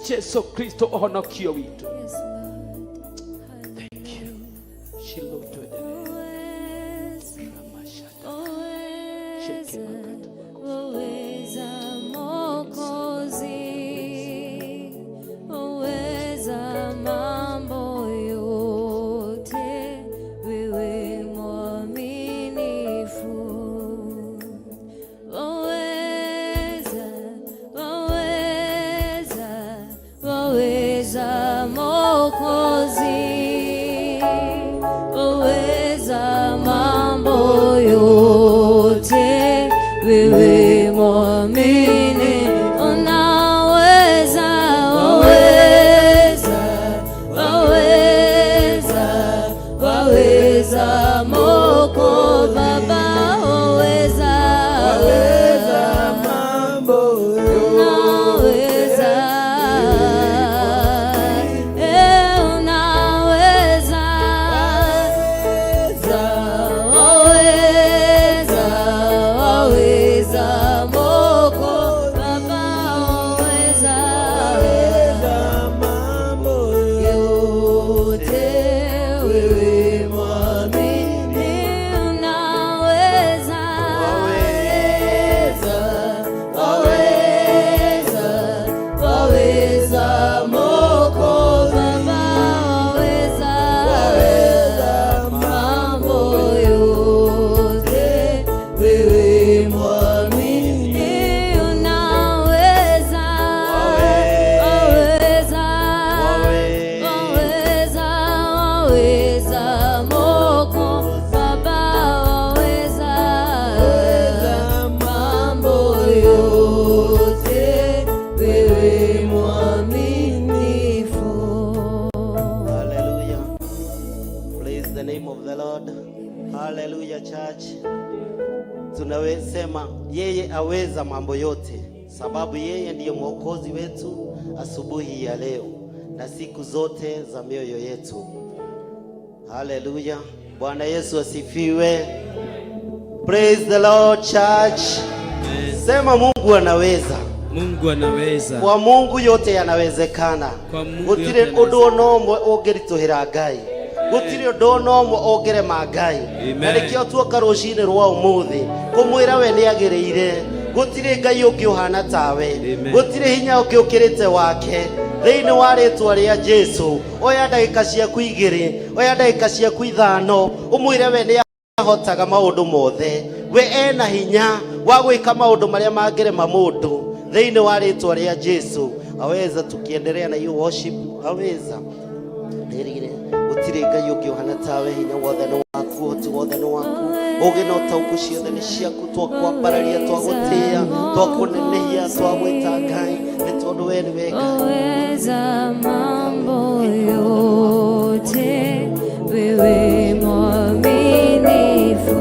Jesu Kristo ũhonokio witũ. Thank you. Shilo tuendelee. Ramashata. Sheke makatu. Waweza Mwokozi, waweza mambo yote, wewe mwaminifu. Waweza, waweza, waweza Mwokozi, waweza mambo yote, wewe mwamini. Unaweza, waweza, waweza, waweza Mwokozi, Baba waweza, unaweza, unaweza, waweza, waweza Mwokozi, Baba waweza yote, wewe mwamini, unaweza, waweza, waweza Mwokozi, Baba waweza mambo yote, wewe mwamini, unaweza, waweza, waweza, waweza Mwokozi, Baba waweza mambo yote, wewe mwaminifu. Hallelujah. Praise the name of the Lord. Hallelujah, church. Tunasema yeye aweza mambo yote, sababu yeye ndiye mwokozi wetu asubuhi ya leo na siku zote za mioyo yetu. Hallelujah. Bwana Yesu asifiwe. Praise the Lord, church. Sema Mungu anaweza. Mungu anaweza. Kwa Mungu yote yanawezekana. Kwa Mungu yote Gũtirĩ yanawezekana. ũndũ ona ũmwe ũngĩritũhĩra Ngai. Gũtirĩ ũndũ ona ũmwe ũngĩrema Ngai. Na Amen. nĩkĩo tuoka rũcinĩ rwa ũmũthĩ kũmwĩra we nĩ agĩrĩire. Gũtirĩ Ngai ũngĩ ũhana tawe. Amen. Gũtirĩ hinya ũngĩ ũkĩrĩte wake. Thĩinĩ wa rĩtwa rĩa Jesu, oya ndagĩka ciaku 2, oya ndagĩka ciaku 5, ũmwĩre we nĩ ahotaga maũndũ mothe. We ena hinya wa gwĩka maũndũ marĩa mangĩrema mũndũ. Thĩinĩ wa rĩtwa rĩa Jesu, aweza. Tukiendelea na hiyo worship, aweza rĩrĩ gũtirĩ Ngai ũngĩ ũhana tawe. Hinya wothe nĩ waku, ũhoti wothe nĩ waku, ũgĩ na ũtaũku ciothe nĩ ciaku. Twakwambararia, twagũtĩĩa, twakũnenehia, twagwĩta Ngai nĩ tondũ we nĩwe Ngai. Waweza mambo yote, wewe mwaminifu.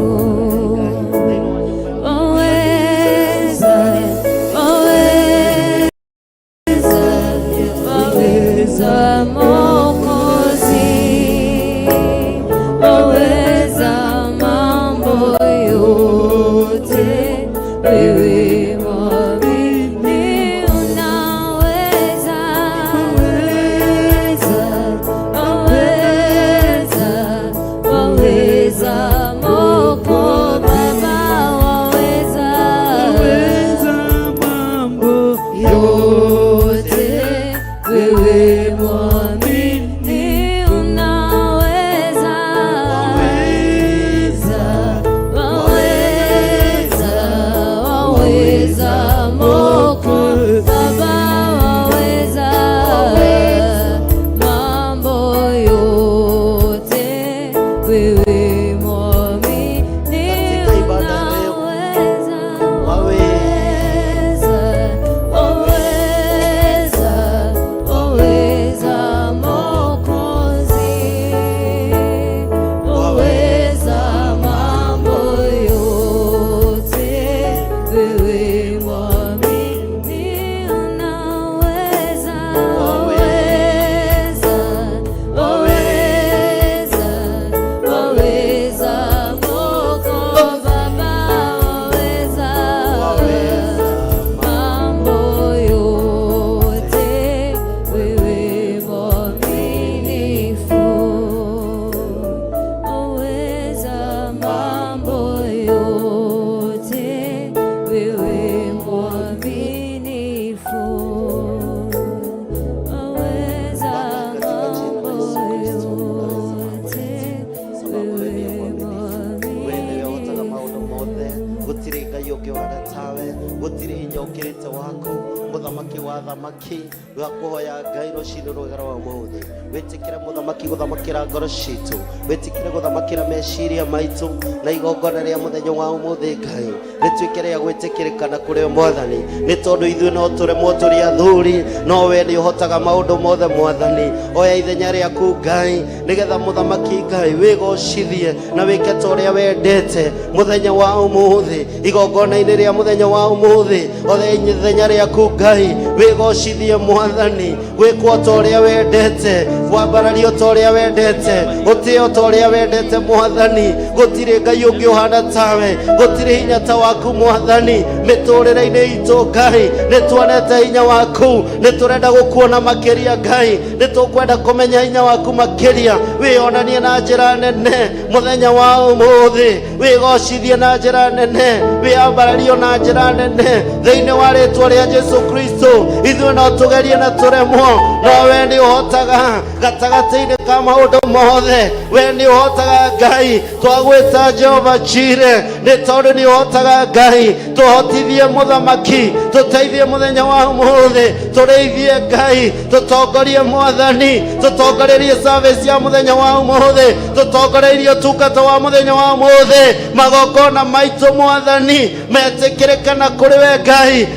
Waweza, waweza, waweza Mwokozi, waweza mambo yote, wewe mwaminifu. Unaweza, waweza, Gũtirĩ hinya ũkĩrĩte waku, mũthamaki wa thamaki. Twakũhoya Ngai rũcinĩ rwega rwa ũmũthĩ, wĩtĩkĩre mũthamaki gũthamakĩra ngoro citũ, wĩtĩkĩre gũthamakĩra meciria maitũ, na igongona rĩa mũthenya wa ũmũthĩ Ngai rĩtuĩke rĩa gwĩtĩkĩrĩka na kũrĩ Mwathani, nĩ tondũ ithuĩ no tũremwo tũrĩ athuri, no we nĩ ũhotaga maũndũ mothe Mwathani. Oya ithenya rĩaku Ngai, nĩgetha mũthamaki Ngai wĩgocithie na wĩke ta ũrĩa wendete mũthenya wa ũmũthĩ, igongona-inĩ rĩa mũthenya wa ũmũthĩ. Oya ithenya rĩaku Ngai, wĩgocithie Mwathani, gwĩkwo ta ũrĩa wendete, wambarario ta ũrĩa wendete, ũtĩo ta ũrĩa wendete Mwathani. Gũtirĩ Ngai ũngĩ ũhana tawe, gũtirĩ hinya ta waku Mwathani. Mĩtũrĩre-inĩ itũ Ngai nĩ tuonete hinya waku, nĩ tũrenda gũkuona makĩria Ngai, nĩ tũkwenda kũmenya hinya waku makĩria. Wĩyonanie na njĩra nene mũthenya wa ũmũthĩ, wĩgocithie na njĩra nene, wĩambarario na njĩra nene thĩinĩ wa rĩtwa rĩa Jesu Kristo. Ithuĩ no tũgerie na tũremwo, no we nĩ ũhotaga gatagatĩ-inĩ ka maũndũ mothe, we nĩ ũhotaga Ngai. Twagwĩta Jehova Jire nĩ tondũ nĩ ũhotaga Ngai. Tũhotithie mũthamaki, tũteithie mũthenya wa ũmũthĩ, tũrĩithie Ngai, tũtongorie Mwathani, tũtongorerie service ya mũthenya wa ũmũthĩ, tũtongoreirie ũtungata wa mũthenya wa ũmũthĩ. Magongona maitũ Mwathani metĩkĩrĩke na kũrĩ we Ngai,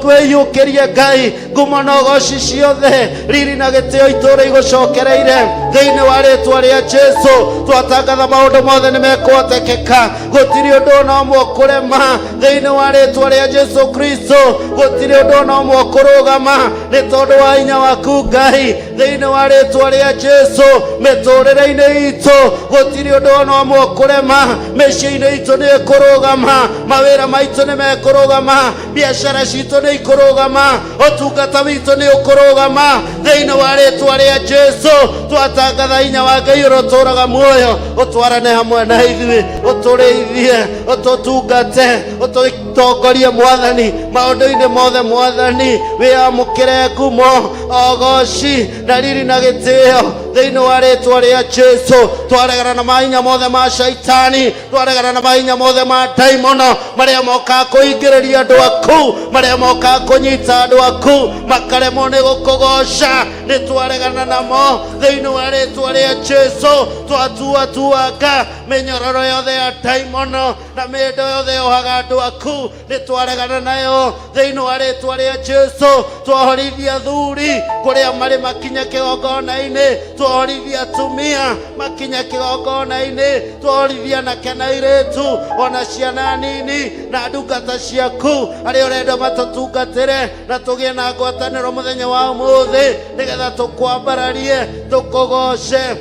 wĩyũkĩrie Ngai. Ngumo na ũgoci ciothe, riri na gĩtĩo itũũra igũcokereire thĩinĩ wa rĩtwa rĩa Jesu. Twatangatha maũndũ mothe nĩ mekũhotekeka, gũtirĩ ũndũ ona ũmwe ũkũrema thĩinĩ wa rĩtwa rĩa Jesu Kristo. Gũtirĩ ũndũ ona ũmwe ũkũrũgama nĩ tondũ wa hinya waku Ngai thĩinĩ wa rĩtwa rĩa Jesu. Mĩtũrĩre-inĩ itũ gũtirĩ ũndũ ona ũmwe ũkũrema, mĩciĩ-inĩ itũ nĩ ĩkũrũgama, mawĩra maitũ nĩ mekũrũgama, biacara citũ nĩ ikũrũgama, ũtungata witũ nĩ ũkũrũgama thĩinĩ wa rĩtwa rĩa Jesu. Twatangatha hinya wa Ngai ũrĩa ũtũũraga muoyo, ũtwarane hamwe na ithuĩ, ũtũrĩithie, ũtũtungate, ũtũtongorie Mwathani maũndũ-inĩ mothe. Mwathani wĩamũkĩre ngumo, ogoci na riri na gĩtĩo thĩinĩ wa rĩtwa rĩa Jesu. Twaregana na mahinya mothe ma shaitani, twaregana na mahinya mothe ma ndaimono marĩa mokaga kũingĩrĩria andũ aku, marĩa mokaga kũnyita andũ aku makaremwo nĩ gũkũgoca, nĩ twaregana namo thĩinĩ wa rĩtwa rĩa Jesu. Twatuatuanga mĩnyororo yothe ya ndaimono na mĩendo yothe yohaga andũ aku, nĩ twaregana nayo thĩinĩ wa rĩtwa rĩa Jesu. Twahorithia athuri kũrĩa marĩ makinye kĩgongona-inĩ, twahorithia atumia makinye kĩgongona-inĩ, twahorithia anake na airĩtu ona ciana nini na ndungata ciaku arĩa ũrenda matũtungatĩre na tũgĩe na ngwatanĩro mũthenya wa ũmũthĩ, nĩgetha tũkwambararie, tũkũgoce,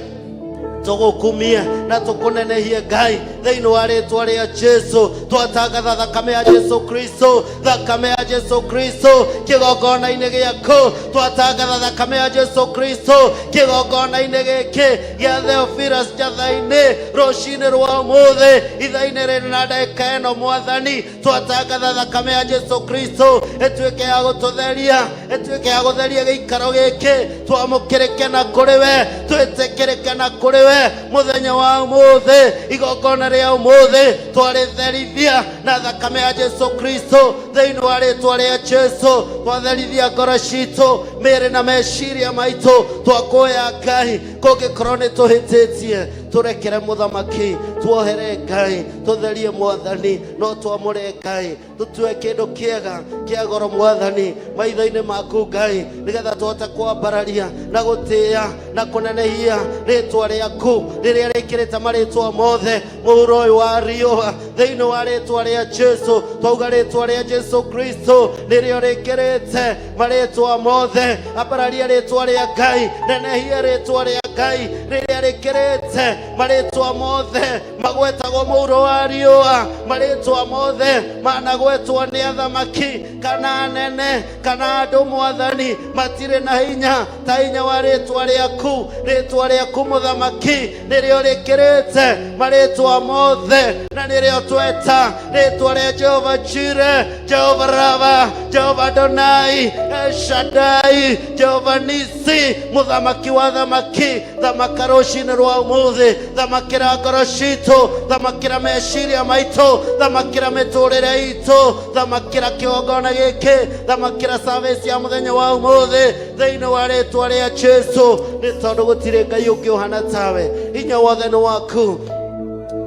tũgũkumie na tũkũnenehie Ngai thĩinĩ wa rĩtwa rĩa Jesu. Twatangatha thakame ya Jesu Kristo, thakame ya Jesu Kristo kĩgongona-inĩ gĩaku. Twatangatha thakame ya Jesu Kristo kĩgongona-inĩ gĩkĩ gĩa Theophilus Njatha-inĩ rũcinĩ rwa ũmũthĩ ithaa-inĩ rĩrĩ na ndagĩka ĩno. Mwathani, twatangatha thakame ya Jesu Kristo ĩtuĩke ya gũtũtheria, ĩtuĩke ya gũtheria gĩikaro gĩkĩ, twamũkĩrĩke na kũrĩ we, twĩtĩkĩrĩke na kũrĩ we mũthenya wa ũmũthĩ. Igongona rĩa ũmũthĩ twarĩtherithia na thakame ya Jesu Kristo thĩinĩ wa rĩtwa rĩa Jesu. Twatherithia ngoro citũ, mĩĩrĩ na meciria maitũ. Twakũhoya Ngai, kũngĩkorwo nĩ tũhĩtĩtie, tũrekere mũthamaki, tuohere Ngai, tũtherie Mwathani, no twamũre Ngai, tũtue kĩndũ kĩega kĩa goro Mwathani maitho-inĩ maku Ngai, nĩgetha tũhote kwambararia na gũtĩĩa na kũnenehia rĩtwa rĩaku rĩrĩa rĩkĩrĩte marĩtwa mothe mũhuro ũyũ wa riũa thĩinĩ wa rĩtwa rĩa Jesu. Twauga rĩtwa rĩa Jesu Kristo nĩrĩo rĩkĩrĩte marĩtwa mothe. Ambararia rĩtwa rĩa Ngai, nenehia rĩtwa rĩa Ngai rĩrĩa rĩkĩrĩte marĩtwa mothe magwetagwo mũhuro wa riũa, marĩtwa mothe managwetwo nĩ athamaki kana anene kana andũ. Mwathani, matirĩ na hinya ta hinya wa rĩtwa rĩaku. Rĩtwa rĩaku mũthamaki nĩrĩo rĩkĩrĩte marĩtwa mothe, na nĩrĩo tweta rĩtwa rĩa Jehova Jire, Jehova Rava, Jehova Adonai. El Shaddai, Jehova Nisi, mũthamaki wa thamaki, thamaka rũcinĩ rwa ũmũthĩ, thamakĩra ngoro citũ, thamakĩra meciria maitũ, thamakĩra mĩtũrĩre itũ, thamakĩra kĩgongona gĩkĩ, thamakĩra service ya mũthenya wa ũmũthĩ thĩinĩ wa rĩtwa rĩa Jesu, nĩ tondũ gũtirĩ Ngai ũngĩ ũhana tawe. Hinya wothe nĩ waku,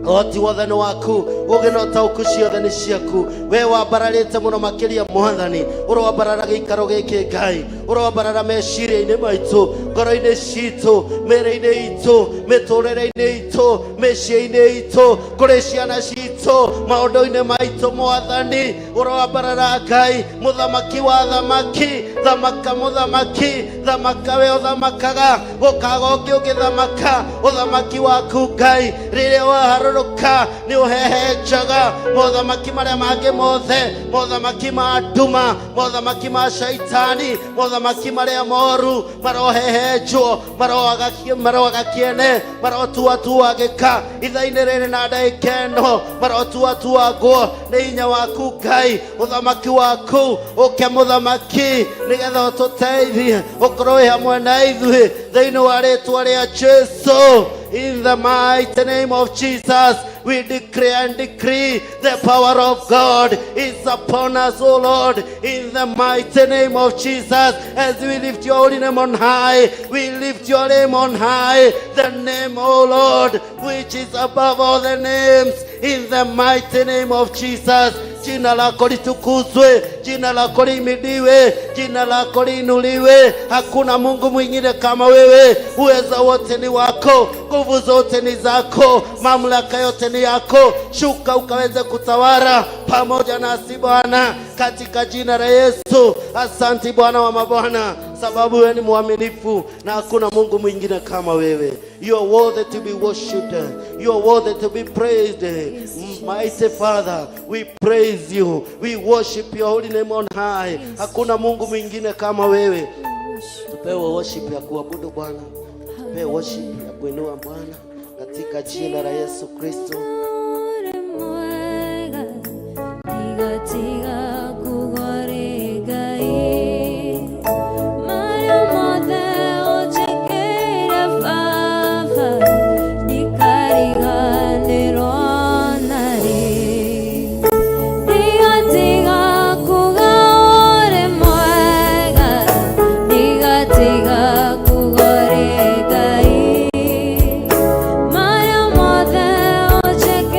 ũhoti wothe nĩ waku, ũgĩ na ũtaũku ciothe nĩ ciaku. We wambararĩte mũno makĩria mwathani, ũrwambarara gĩikaro gĩkĩ Ngai, ũrwambarara meciria-inĩ maitũ, ngoro-inĩ citũ, mĩĩrĩ-inĩ itũ, mĩtũrĩre-inĩ itũ, mĩciĩ-inĩ itũ, kũrĩ ciana citũ, maũndũ-inĩ maitũ mwathani, ũrwambarara Ngai, mũthamaki wa thamaki, thamaka mũthamaki, thamaka we ũthamakaga, gũkaga ũngĩ ũngĩthamaka, ũthamaki waku Ngai, rĩrĩa waharũrũka nĩ ũhehenjaga mothamaki marĩa mangĩ mothe, mothamaki ma nduma, mothamaki ma shaitani, mothamaki marĩa moru, marohehenjwo, maroaga kĩene, marotuatuagĩka ithaa-inĩ rĩrĩ na ndagĩka ĩno, marotuatuagwo nĩ hinya waku Ngai, ũthamaki waku ũke mũthamaki, nĩgetha ũtũteithie, ũkorwo wĩ hamwe na ithuĩ thĩinĩ wa rĩtwa rĩa Jesu. In the mighty name of Jesus, we declare and decree the power of God is upon us, O Lord. In the mighty name of Jesus, as we lift your holy name on high, we lift your name on high, the name, O Lord, which is above all the names. In the mighty name of Jesus, jina lako litukuzwe, jina lako lihimidiwe, jina lako liinuliwe. Hakuna Mungu mwingine kama wewe. Uweza wote ni wako, nguvu zote ni zako, mamlaka yote ni yako. Shuka ukaweze kutawala pamoja nasi Bwana, katika jina la Yesu. Asanti Bwana wa mabwana, sababu wewe ni mwaminifu na hakuna Mungu mwingine kama wewe. You are worthy to be worshipped. You are worthy to be praised. Mighty Father, we praise you. We worship your holy name on high. Hakuna Mungu mwingine kama wewe. Tupewe worship ya kuabudu Bwana, tupewe worship ya kuinua Bwana katika jina la Yesu Kristo. Mwega, tiga tiga kugore Ngai, marĩa mothe ũnjĩkĩire Baba, ndikariganĩrwo narĩ. Tiga tiga kuga ũrĩ mwega, tiga tiga kuga ũrĩ Ngai, marĩa mothe ũnjĩkĩire.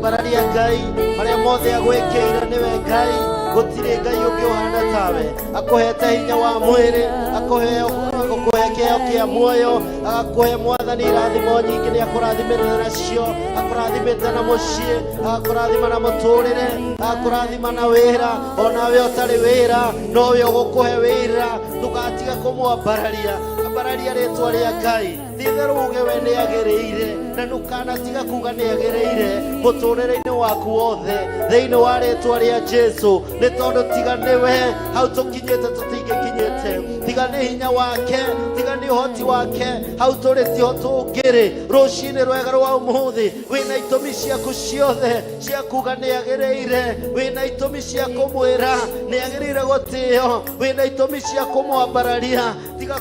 Ambararia Ngai marĩa mothe agwĩkĩire nĩwe Ngai, gũtirĩ Ngai ũngĩ ũhana tawe. Akũhete hinya wa mwĩrĩ, akũhe agũkũhe kĩheo kĩa muoyo, agakũhe Mwathani irathimo nyingĩ, nĩ akũrathimĩte nacio, akũrathimĩte na mũciĩ, agakũrathima na mũtũrĩre, agakũrathima na wĩra, onawe ũtarĩ wĩra nowe ũgũkũhe wĩra. Ndũgatiga kũmwambararia, ambararia rĩtwa rĩa Ngai. Ti-itherũ uge we nĩ agĩrĩire, na ndũkanatiga kuga nĩ agĩrĩire mũtũrĩre-inĩ waku wothe thĩinĩ wa rĩtwa rĩa Jesu, nĩ tondũ tiga nĩwe hau tũkinyĩte tũtingĩkinyĩte, tiga nĩ hinya wake, tiga nĩ ũhoti wake, hau tũrĩ tiho tũngĩrĩ. Rũcinĩ rwega rwa ũmũthĩ wĩna itũmi ciaku ciothe cia kuga nĩ agĩrĩire, wĩna itũmi cia kũmwĩra nĩ agĩrĩire gũtĩo, wĩna itũmi cia kũmwambararia. Tiga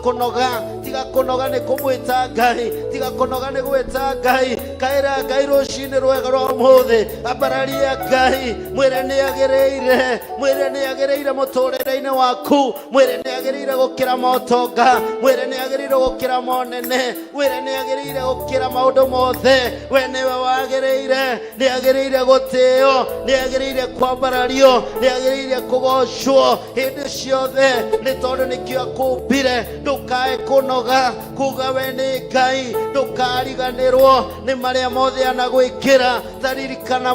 kũnoga, tiga kũnoga nĩ kũmwĩta Ngai, tiga kũnoga nĩ gwĩta Ngai. Kaĩra Ngai rũcinĩ rwega rwa ũmũthĩ, ambararia Ngai, mwĩre nĩ agĩrĩire, mwĩre nĩ agĩrĩire mũtũrĩre-inĩ waku, mwĩre nĩ agĩrĩire gũkĩra motonga, mwĩre nĩ agĩrĩire gũkĩra monene, mwĩre nĩ agĩrĩire gũkĩra maũndũ mothe. We nĩwe wagĩrĩire, nĩ agĩrĩire gũtĩo, nĩ agĩrĩire kwambarario, nĩ agĩrĩire kũgocwo hĩndĩ ciothe, nĩ tondũ nĩkĩo akũmbire. Ndũkae kũnoga kuga we nĩ Ngai, ndũkariganĩrwo nĩ marĩa mothe anagwĩkĩra. Taririkana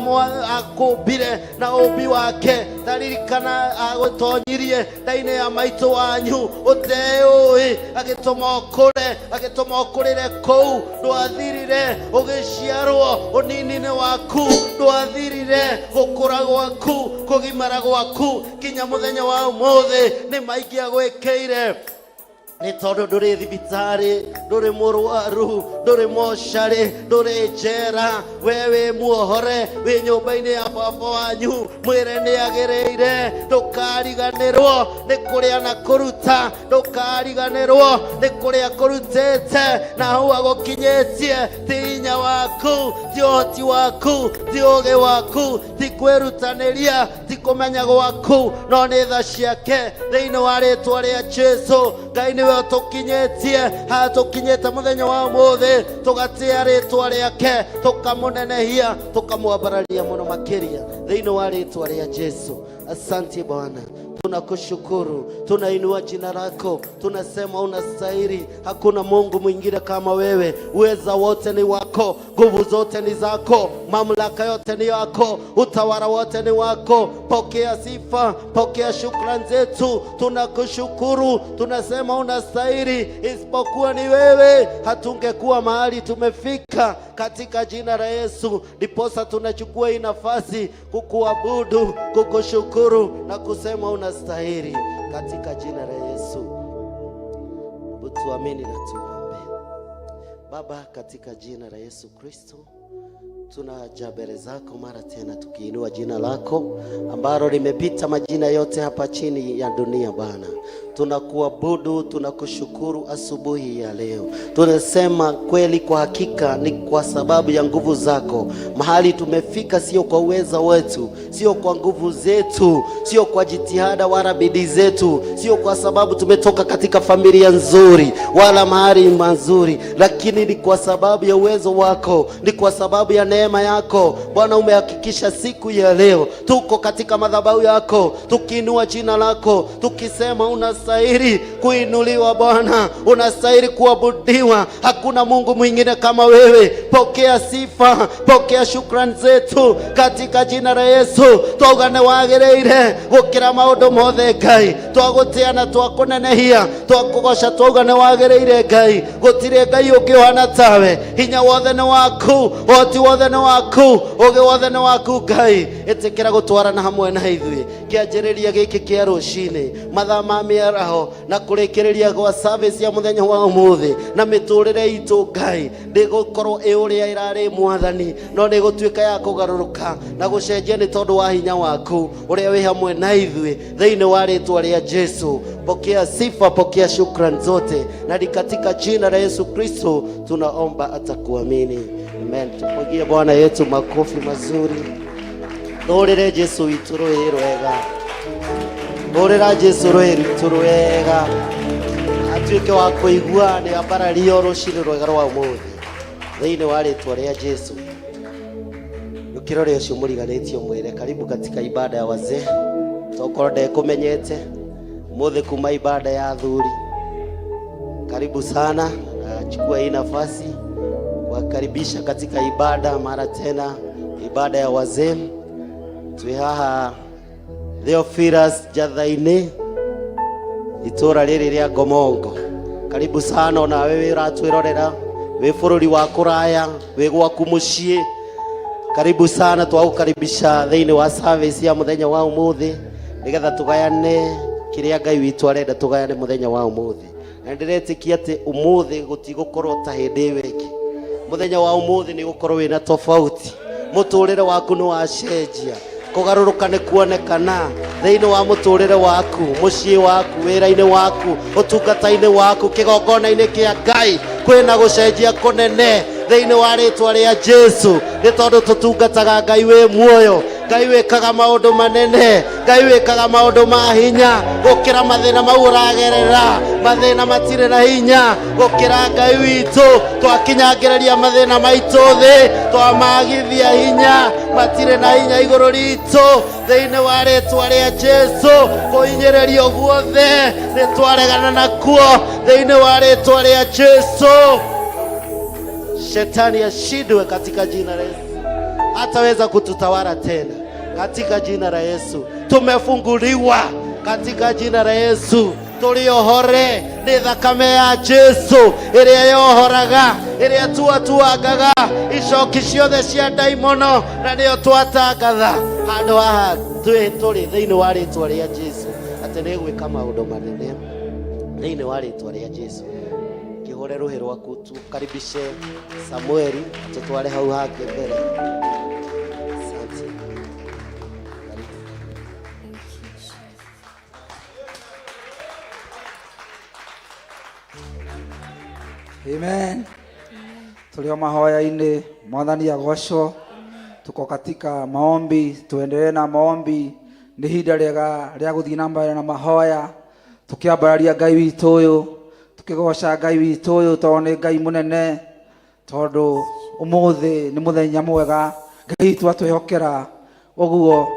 akũmbire na ũmbi wake, taririkana agũtonyirie nda-inĩ ya maitũ wanyu ũteũĩ, agĩtũma ũkũre, agĩtũma ũkũrĩre kũu. Ndwathirire ũgĩciarwo ũnini-inĩ waku, ndwathirire gũkũra gwaku, kũgimara gwaku nginya mũthenya wa ũmũthĩ. Nĩ maingĩ agwĩkĩire, nĩ tondũ ndũrĩ thibitarĩ, ndũrĩ mũrwaru, ndũrĩ mocarĩ, ndũrĩ njera, we wĩ muohore, wĩ nyũmba-inĩ ya baba wanyu. Mwĩre nĩ agĩrĩire. Ndũkariganĩrwo nĩ kũrĩa na kũruta, ndũkariganĩrwo nĩ kũrĩa kũrutĩte na hau agũkinyĩtie. Ti hinya waku, ti ũhoti waku, ti ũũgĩ waku, ti kwĩrutanĩria, ti kũmenya gwaku, no nĩ tha ciake. Thĩinĩ wa rĩtwa rĩa Jesu, Ngai nĩwe ũtũkinyĩtie haha tũkinyĩte mũthenya wa ũmũthĩ, tũgatĩa rĩtwa rĩake, tũkamũnenehia, tũkamwambararia mũno makĩria thĩinĩ wa rĩtwa rĩa Jesu. Asante Bwana, tunakushukuru, tunainua jina lako, tunasema unastahili. Hakuna Mungu mwingine kama wewe. Uweza wote ni wako, nguvu zote ni zako, mamlaka yote ni yako, utawala wote ni wako. Pokea sifa, pokea shukrani zetu. Tunakushukuru, tunasema unastahili. Isipokuwa ni wewe, hatungekuwa mahali tumefika. Katika jina la Yesu, ndiposa tunachukua hii nafasi kukuabudu, kukushukuru na kusema unastahili, katika jina la Yesu. Hebu tuamini na tuombe. Baba, katika jina la Yesu Kristo, tunaja mbele zako mara tena tukiinua jina lako ambalo limepita majina yote hapa chini ya dunia. Bwana, tunakuabudu, tunakushukuru asubuhi ya leo. Tunasema kweli, kwa hakika ni kwa sababu ya nguvu zako mahali tumefika, sio kwa uweza wetu, sio kwa nguvu zetu, sio kwa jitihada wala bidii zetu, sio kwa sababu tumetoka katika familia nzuri wala mahali mazuri, lakini ni kwa sababu ya uwezo wako, ni kwa sababu ya neema yako. Bwana, umehakikisha siku ya leo tuko katika madhabahu yako, tukiinua jina lako, tukisema unastahili kuinuliwa Bwana, unastahili kuabudiwa. Hakuna Mungu mwingine kama wewe. Pokea sifa, pokea shukrani zetu katika jina la Yesu. Twauga nĩ wagĩrĩire gũkĩra maũndũ mothe Ngai, twagũtĩa na twakũnenehia, twakũgoca, twauga nĩ wagĩrĩire Ngai. Gũtirĩ Ngai ũngĩ ũhana tawe. Hinya wothe nĩ waku, ũhoti wothe nĩ waku, ũũgĩ wothe nĩ waku Ngai. Ĩtĩkĩra gũtwarana hamwe na ithuĩ kĩanjĩrĩria gĩkĩ kĩa rũcinĩ, mathaa ma mĩaraho, na kũrĩkĩrĩria gwa service ya mũthenya wa ũmũthĩ, na mĩtũrĩre itũ Ngai ndĩgũkorwo ĩ ũrĩa ĩrarĩ Mwathani, no nĩ gũtuĩka ya kũgarũrũka na gũcenjia nĩ tondũ wa hinya waku ũrĩa wĩ hamwe na ithuĩ, thĩinĩ wa rĩtwa rĩa Jesu. Pokea sifa, pokea shukrani zote, na ni katika jina la Yesu Kristo tunaomba hata kuamini, amen. Tupigie Bwana yetu makofi mazuri. Tũrĩre Jesu witũ rũĩ rwega, hũrĩra Jesu rũĩ rwitũ rwega, atuĩke wa kũigua nĩ ambarario rũcinĩ rwega rwa ũmũthĩ, thĩinĩ wa rĩtwa rĩa Jesu. Kĩrore ũcio mũriganĩtie mwĩre karibu katika ibada ya wazee, tokorwo ndekũmenyete mũthĩ kuma ibada ya athuri. Karibu sana, nachukua hii nafasi kuwakaribisha katika ibada mara tena, ibada ya wazee. Twĩ haha Theophilus Njatha-inĩ, itũra rĩrĩ rĩa Ngomongo. Karibu sana onawe wĩ ũratwĩrorera wĩ bũrũri wa kũraya, wĩ gwaku mũciĩ. Karibu sana, twagukaribisha thĩinĩ wa service ya mũthenya wa ũmũthĩ nĩgetha tũgayane kĩrĩa Ngai witũ arenda tũgayane mũthenya wa ũmũthĩ. Na ndĩretĩkia atĩ ũmũthĩ gũtigũkorwo ta hĩndĩ ĩyo ĩngĩ. Mũthenya wa ũmũthĩ nĩ ũgũkorwo wĩna tofauti, mũtũrĩre waku nĩ wacenjia, kũgarũrũka nĩ kuonekana thĩinĩ wa mũtũrĩre waku, mũciĩ waku, wĩra-inĩ waku, ũtungata-inĩ waku, kĩgongona-inĩ kĩa Ngai kwĩna gũcenjia kũnene thĩinĩ wa rĩtwa rĩa Jesu, nĩ tondũ tũtungataga Ngai wĩ muoyo, Ngai wĩkaga maũndũ manene, Ngai wĩkaga maũndũ ma hinya gũkĩra mathĩna mau ũragerera. Mathĩna matirĩ na hinya gũkĩra Ngai witũ. Twakinyangĩrĩria mathĩna maitũ thĩ, twamagithia hinya, matirĩ na hinya igũrũ ritũ thĩinĩ wa rĩtwa rĩa Jesu. Kũhinyĩrĩrio guothe nĩ twaregana nakuo thĩinĩ wa rĩtwa rĩa Jesu. Shetani ashindwe katika jina la Yesu, hataweza kututawala tena katika jina la Yesu. Tumefunguliwa katika jina la Yesu, tuliohore nĩ thakame ya Jesu ĩrĩa yohoraga, ĩrĩa tuatuangaga icoki ciothe cia ndaimono, na nĩyo twatangatha handũ haha twĩ tũrĩ thĩinĩ wa rĩtwa rĩa Jesu atĩ nĩ gwĩka maũndũ manene thĩinĩ wa rĩtwa rĩa Jesu. Kĩhũre rũhĩ rwaku, tukaribishe Samueli tutware hau hangĩ mbere. Asante. Karibu. Thank you, Jesus. Amen. Tulio mahoya-inĩ, Mwathani agocwo. Tuko katika maombi, tuendelee na maombi. Nĩ ihinda rĩega rĩa gũthiĩ na mbere na mahoya, tũkĩambararia Ngai witũ ũyũ, tũkĩgoca Ngai witũ ũyũ tondũ nĩ Ngai mũnene, tondũ ũmũthĩ nĩ mũthenya mwega Ngai witũ atwĩhokera. Ũguo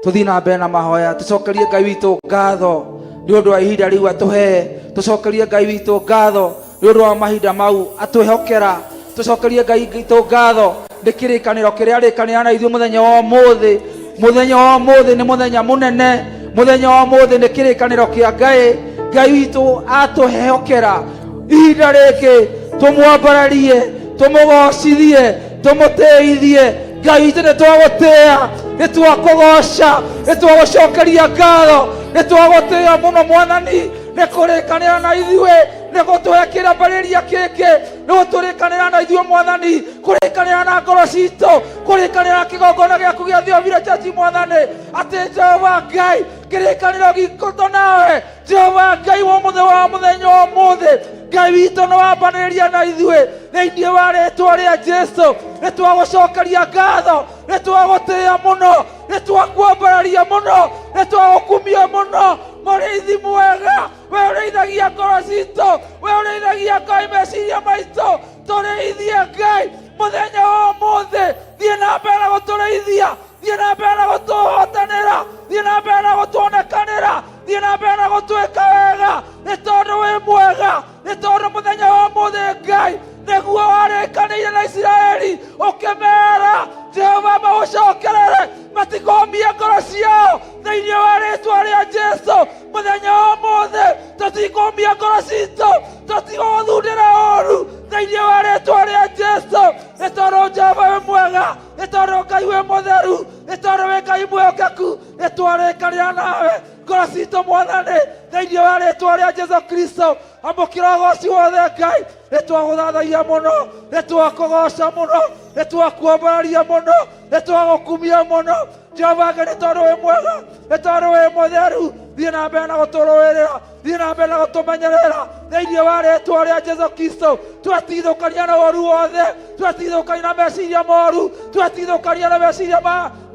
tũthiĩ na mbere na mahoya, tũcokerie Ngai witũ ngatho nĩ ũndũ wa ihinda rĩu atũhe, tũcokerie Ngai witũ ngatho nĩ ũndũ wa mahinda mau atwĩhokera, tũcokerie Ngai witũ ngatho nĩ kĩrĩkanĩro kĩrĩa arĩkanĩra na ithuĩ mũthenya wa ũmũthĩ. Mũthenya wa ũmũthĩ nĩ mũthenya mũnene, mũthenya wa ũmũthĩ nĩ kĩrĩkanĩro kĩa Ngai. Ngai witũ atũhehokera ihinda rĩngĩ, tũmwambararie, tũmũgocithie, tũmũtĩithie. Ngai witũ nĩ twagũtĩĩa, nĩ twakũgoca, nĩ twagũcokeria ngatho, nĩ twagũtĩĩa mũno Mwathani, nĩ kũrĩkanĩra na ithuĩ, nĩ gũtũhe kĩambĩrĩria gĩkĩ, nĩ gũtũrĩkanĩra na ithuĩ Mwathani, kũrĩkanĩra na ngoro citũ, kũrĩkanĩra na kĩgongona gĩaku gĩa Theophilus Church Mwathani, atĩ Jehova Ngai kĩrĩkanĩro gitũ nawe Jehova Ngai wa mũthĩ wa mũthenya wa ũmũthĩ, Ngai witũ nĩ wambanĩrĩria na ithuĩ thĩinĩ wa rĩtwa rĩa Jesu. Nĩ twagũcokeria ngatho, nĩ twagũtĩĩa mũno, nĩ twakuambararia mũno, nĩ twagũkumia mũno. Mũrĩithi mwega, we ũrĩithagia ngoro citũ, we ũrĩithagia Ngai meciria maitũ, tũrĩithie Ngai mũthenya wa ũmũthĩ. Thiĩ na mbere na gũtũrĩithia, thiĩ na mbere na gũtũhotanĩra, thiĩ na mbere na gũtuonekanĩra, thiĩ na mbere na gũtwĩka wega, nĩ tondũ wĩ mwega, nĩ tondũ mũthenya wa ũmũthĩ Ngai nĩguo warĩkanĩire na Isiraeli ũkĩmera Jehova magũcokerere, matikomie ngoro ciao thĩinĩ wa rĩtwa rĩa Jesu. Mũthenya wa ũmũthĩ tũtikũmia ngoro citũ, tũtigũthundĩra ũru thĩinĩ wa rĩtwa rĩa Jesu, nĩ tondũ Jehova wĩ mwega, nĩ tondũ Ngai wĩ mũtheru, nĩ tondũ wĩ Ngai mwĩhokeku. Nĩ twarĩkanĩra nawe ngoro citũ Mwathani thĩinĩ wa rĩtwa rĩa Jesu Kristo. Amũkĩra ũgoci wothe Ngai, nĩ twagũthathaia mũno, nĩ twakũgoca mũno, nĩ twakuambararia mũno, nĩ twagũkumia mũno Jehova Ngai, nĩ tondũ wĩ mwega, nĩ tondũ wĩ mũtheru. Thiĩ na mbere na gũtũrũĩrĩra, thiĩ na mbere na gũtũmenyerera thĩinĩ wa rĩtwa rĩa Jesu Kristo. Twetigithũkania na ũru wothe, twetigithũkania na meciria moru, twetigithũkania na meciria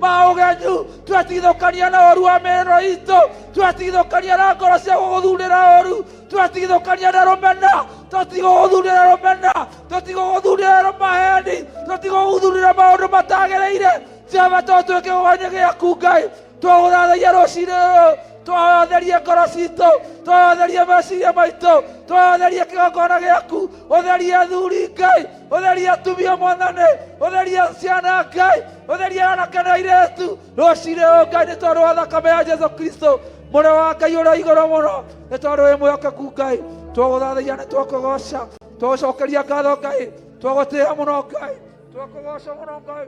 ma ũgenyu, twetigithũkania na ũru wa mĩrĩro itũ, twetigithũkania na ngoro cia gũgũthurĩra ũru, twetigithũkania na rũmena, tũtigũgũthurĩra rũmena, tũtigũgũthurĩra maheni, tũtigũgũthurĩra maũndũ matagĩrĩire. Jehova tondũ twĩ kĩgongona gĩaku Ngai, twagũthathaia rũcinĩ rũrũ, twatherie ngoro citũ, twatherie meciria maitũ, twatherie kĩgongona gĩaku, ũtherie athuri Ngai, ũtherie atumia Mwathani, ũtherie ciana Ngai, ũtherie anake na airĩtu rũcinĩ rũrũ Ngai, nĩ tondũ wa thakame ya Jesu Kristo mũrũ wa Ngai ũrĩa igũrũ mũno, nĩ tondũ wĩ mwĩhokeku Ngai, twagũthathaia nĩ twakũgoca, twagũcokeria ngatho Ngai, twagũtĩĩa mũno Ngai, twakũgoca mũno Ngai,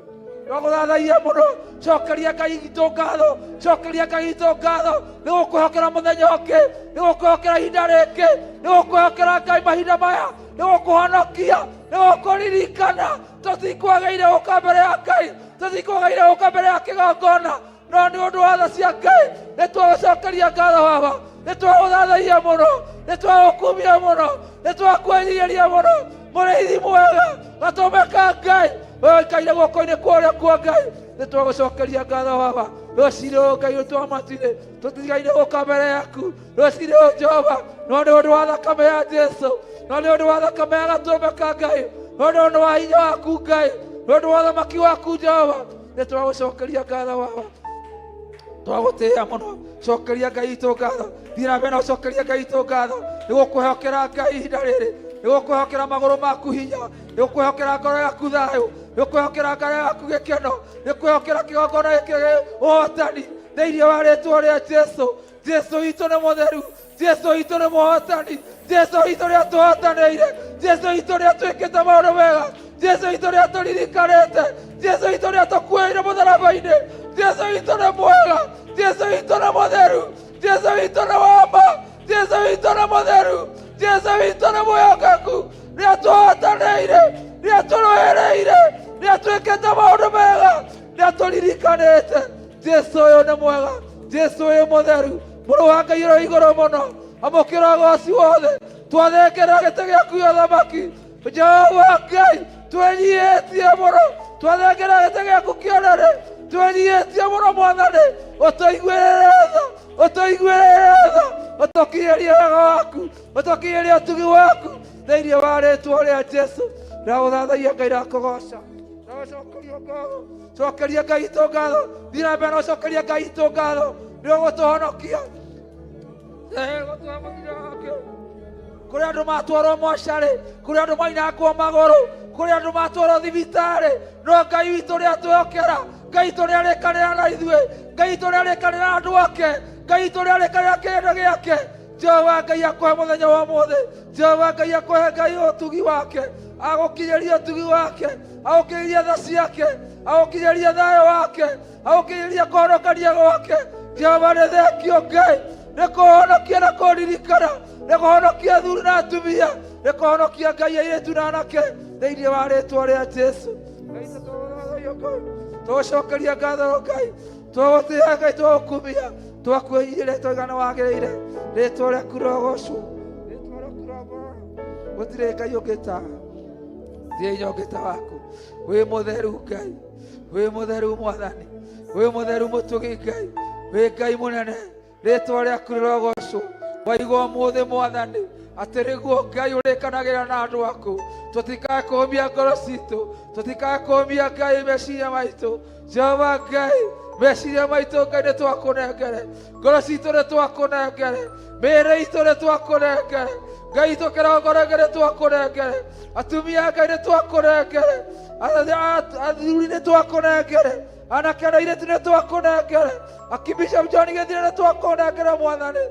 twagũthathaia mũno. Cokeria Ngai witũ ngatho, cokeria Ngai witũ ngatho, nĩ gũkwĩhokera mũthenya ũngĩ, nĩ gũkwĩhokera ihinda rĩngĩ, nĩ gũkwĩhokera Ngai mahinda maya, nĩ gũkũhonokia, nĩ gũkũririkana. Tũtikwagĩire gũka mbere ya Ngai, tũtikwagĩire gũka mbere ya kĩgongona, no nĩ ũndũ wa tha cia Ngai nĩ twagũcokeria ngatho Baba, nĩ twagũthathaia mũno, nĩ twagũkumia mũno, nĩ twakwĩnyihĩria mũno. Mũrĩithi mwega, gatũme ka Ngai ũikaire guoko-inĩ kwa ũrĩa kwa Ngai, nĩ twagũcokeria ngatho Baba. Rũcinĩ rũrũ Ngai ũtwamatire, tũtigaire gũka mbere yaku rũcinĩ rũrũ Jehova, no nĩ ũndũ wa thakame ya Jesu, no nĩ ũndũ wa thakame ya gatũme ka Ngai, no nĩ ũndũ wa hinya waku Ngai, nĩ ũndũ wa ũthamaki waku Jehova, nĩ twagũcokeria ngatho Baba, twagũtĩĩa mũno. Cokeria Ngai witũ ngatho, thiĩ na mbere na gũcokeria Ngai witũ ngatho, nĩ gũkwĩhokera Ngai ihinda rĩrĩ, nĩ gũkwĩhokera magũrũ maku hinya, nĩ gũkwĩhokera ngoro yaku thayũ, nĩ gũkwĩhokera ngoro yaku gĩkeno, nĩ kwĩhokera kĩgongona gĩkĩ ũhotani thĩinĩ wa rĩtwa rĩa Jesu. Jesu witũ nĩ mũtheru, Jesu witũ nĩ mũhotani, Jesu witũ nĩ atũhotanĩire, Jesu witũ nĩ atwĩkĩte maũndũ mega, Jesu witũ nĩ atũririkanĩte, Jesu witũ nĩ atũkuĩire mũtharaba-inĩ, Jesu witũ nĩ mwega, Jesu witũ nĩ mũtheru, Jesu witũ nĩ wama, Jesu witũ nĩ mũtheru, Jesu witũ nĩ mwĩhokeku, nĩ atũhotanĩire, nĩ atũrũĩrĩire, nĩ atwĩkĩte maũndũ mega, nĩ atũririkanĩte. Jesu ũyũ nĩ mwega, Jesu ũyũ mũtheru, mũrũ wa Ngai ũrĩa igũrũ mũno, amũkĩra ũgoci wothe, twathengerera gĩtĩ gĩaku gĩa ũthamaki. Jehova Ngai, twĩnyihĩtie mũno, twathengerera gĩtĩ gĩaku kĩa ũnene, twĩnyihĩtie mũno Mwathani, ũtũiguĩrĩre tha, ũtũiguĩrĩre tha, ũtũkinyĩrie wega waku, ũtũkinyĩrie ũtugi waku thĩinĩ wa rĩtwa rĩa Jesu. Ndagũthathaia Ngai, ndakũgoca, ndagũcokeria ngatho, cokeria Ngai witũ ngatho, thiĩ na mbere na ũcokeria Ngai witũ ngatho, nĩ ũgũtũhonokia, gũtũhe mũthenya wake. Kũrĩ andũ matwarwo mocarĩ, kũrĩ andũ mainangwo magũrũ, kũrĩ andũ matwarwo thibitarĩ, no Ngai witũ nĩ atwĩhokera, Ngai witũ nĩ arĩkanĩra na ithuĩ, Ngai witũ nĩ arĩkanĩra na andũ ake, Ngai witũ nĩ arĩkanĩra kĩrĩndĩ gĩake. Jehova Ngai akũhe mũthenya wa ũmũthĩ, Jehova Ngai akũhe Ngai ũtugi wake, agũkinyĩrie ũtugi wake, agũkinyĩrie tha ciake, agũkinyĩrie thayũ wake, agũkinyĩrie kũhonokania gwake. Jehova nĩ thengio Ngai nĩ kũhonokia na kũririkana, nĩ kũhonokia athuri na atumia, nĩ kũhonokia Ngai airĩtu na anake thĩinĩ wa rĩtwa rĩa Jesu. Ngai tũgũcokeria ngatho Ngai, twagũtĩĩa Ngai, twagũkumia, twakwĩnyihia rĩtwa igana wagĩrĩire, rĩtwa rĩaku rĩrogocwo, rĩtwa rĩaku rĩrogocwo. Gũtirĩ Ngai ũngĩ ta gũtirĩ hinya ũngĩ ta waku. Wĩ mũtheru Ngai, wĩ mũtheru Mwathani, wĩ mũtheru mũtugi Ngai, wĩ Ngai mũnene, rĩtwa rĩaku rĩrogocwo. Waigua ũmũthĩ Mwathani atĩ nĩguo Ngai ũrĩkanagĩra na andũ aku, tũtikae kũũmia ngoro citũ, tũtikae kũũmia Ngai meciria maitũ. Jehova Ngai, meciria maitũ Ngai nĩ twakũnengere, ngoro citũ nĩ twakũnengere, mĩĩrĩ itũ nĩ twakũnengere, Ngai itũ kĩrongorenge nĩ twakũnengere, atumia Ngai nĩ twakũnengere, athuri nĩ twakũnengere, anake na airĩtu nĩ twakũnengere, akibishop John Gĩthire nĩ twakũnengere Mwathani,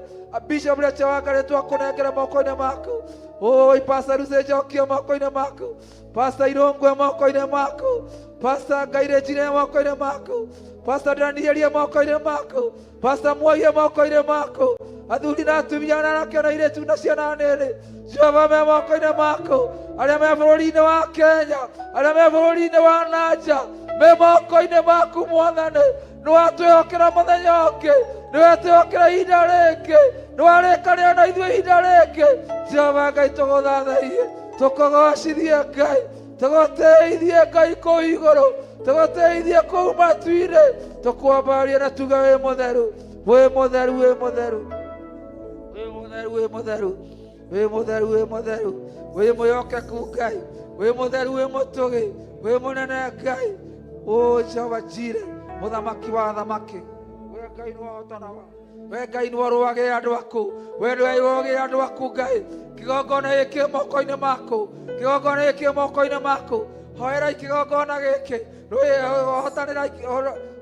Bishop Rachel Wanga nĩ twakũnengere moko-inĩ maku, oi Pastor Lucy Njokia moko-inĩ maku, Pastor Irũngwe moko-inĩ maku, Pastor Ngairĩnjire moko-inĩ maku, Pastor Danielie moko-inĩ maku, Pastor Mwaie moko-inĩ maku, athuri na atumia na anake na airĩtu na ciana nini, Jehova me moko-inĩ maku, arĩa me bũrũri-inĩ wa Kenya, arĩa me bũrũri-inĩ wa nanja, me moko-inĩ maku Mwathani. Nĩ watwĩhokera mũthenya ũngĩ, nĩ wetwĩhokera ihinda rĩngĩ, nĩ warĩkanĩra na ithuĩ ihinda rĩngĩ. Jehova Ngai, tũgũthathaiye, tũkũgocithie Ngai, tũgũtĩithie Ngai kũu igũrũ, tũgũtĩithie kũu matu-inĩ, tũkwambarie na tuge wĩ mũtheru, wĩ mũtheru, wĩ mũtheru, wĩ mũtheru, wĩ mũtheru, wĩ mũtheru, wĩ mũtheru, wĩ mwĩhokeku Ngai, wĩ mũtheru, wĩ mũtũgĩ, wĩ mũnene Ngai. O Jehova Jire, mũthamaki wa athamaki, we Ngai nĩwahotanaga, we Ngai nĩwarũagĩra andũ aku, we nĩwe ũrũagĩra andũ aku Ngai. Kĩgongona gĩkĩ moko-inĩ maku, kĩgongona gĩkĩ moko-inĩ maku, hoerai kĩgongona gĩkĩ, hotanĩrai,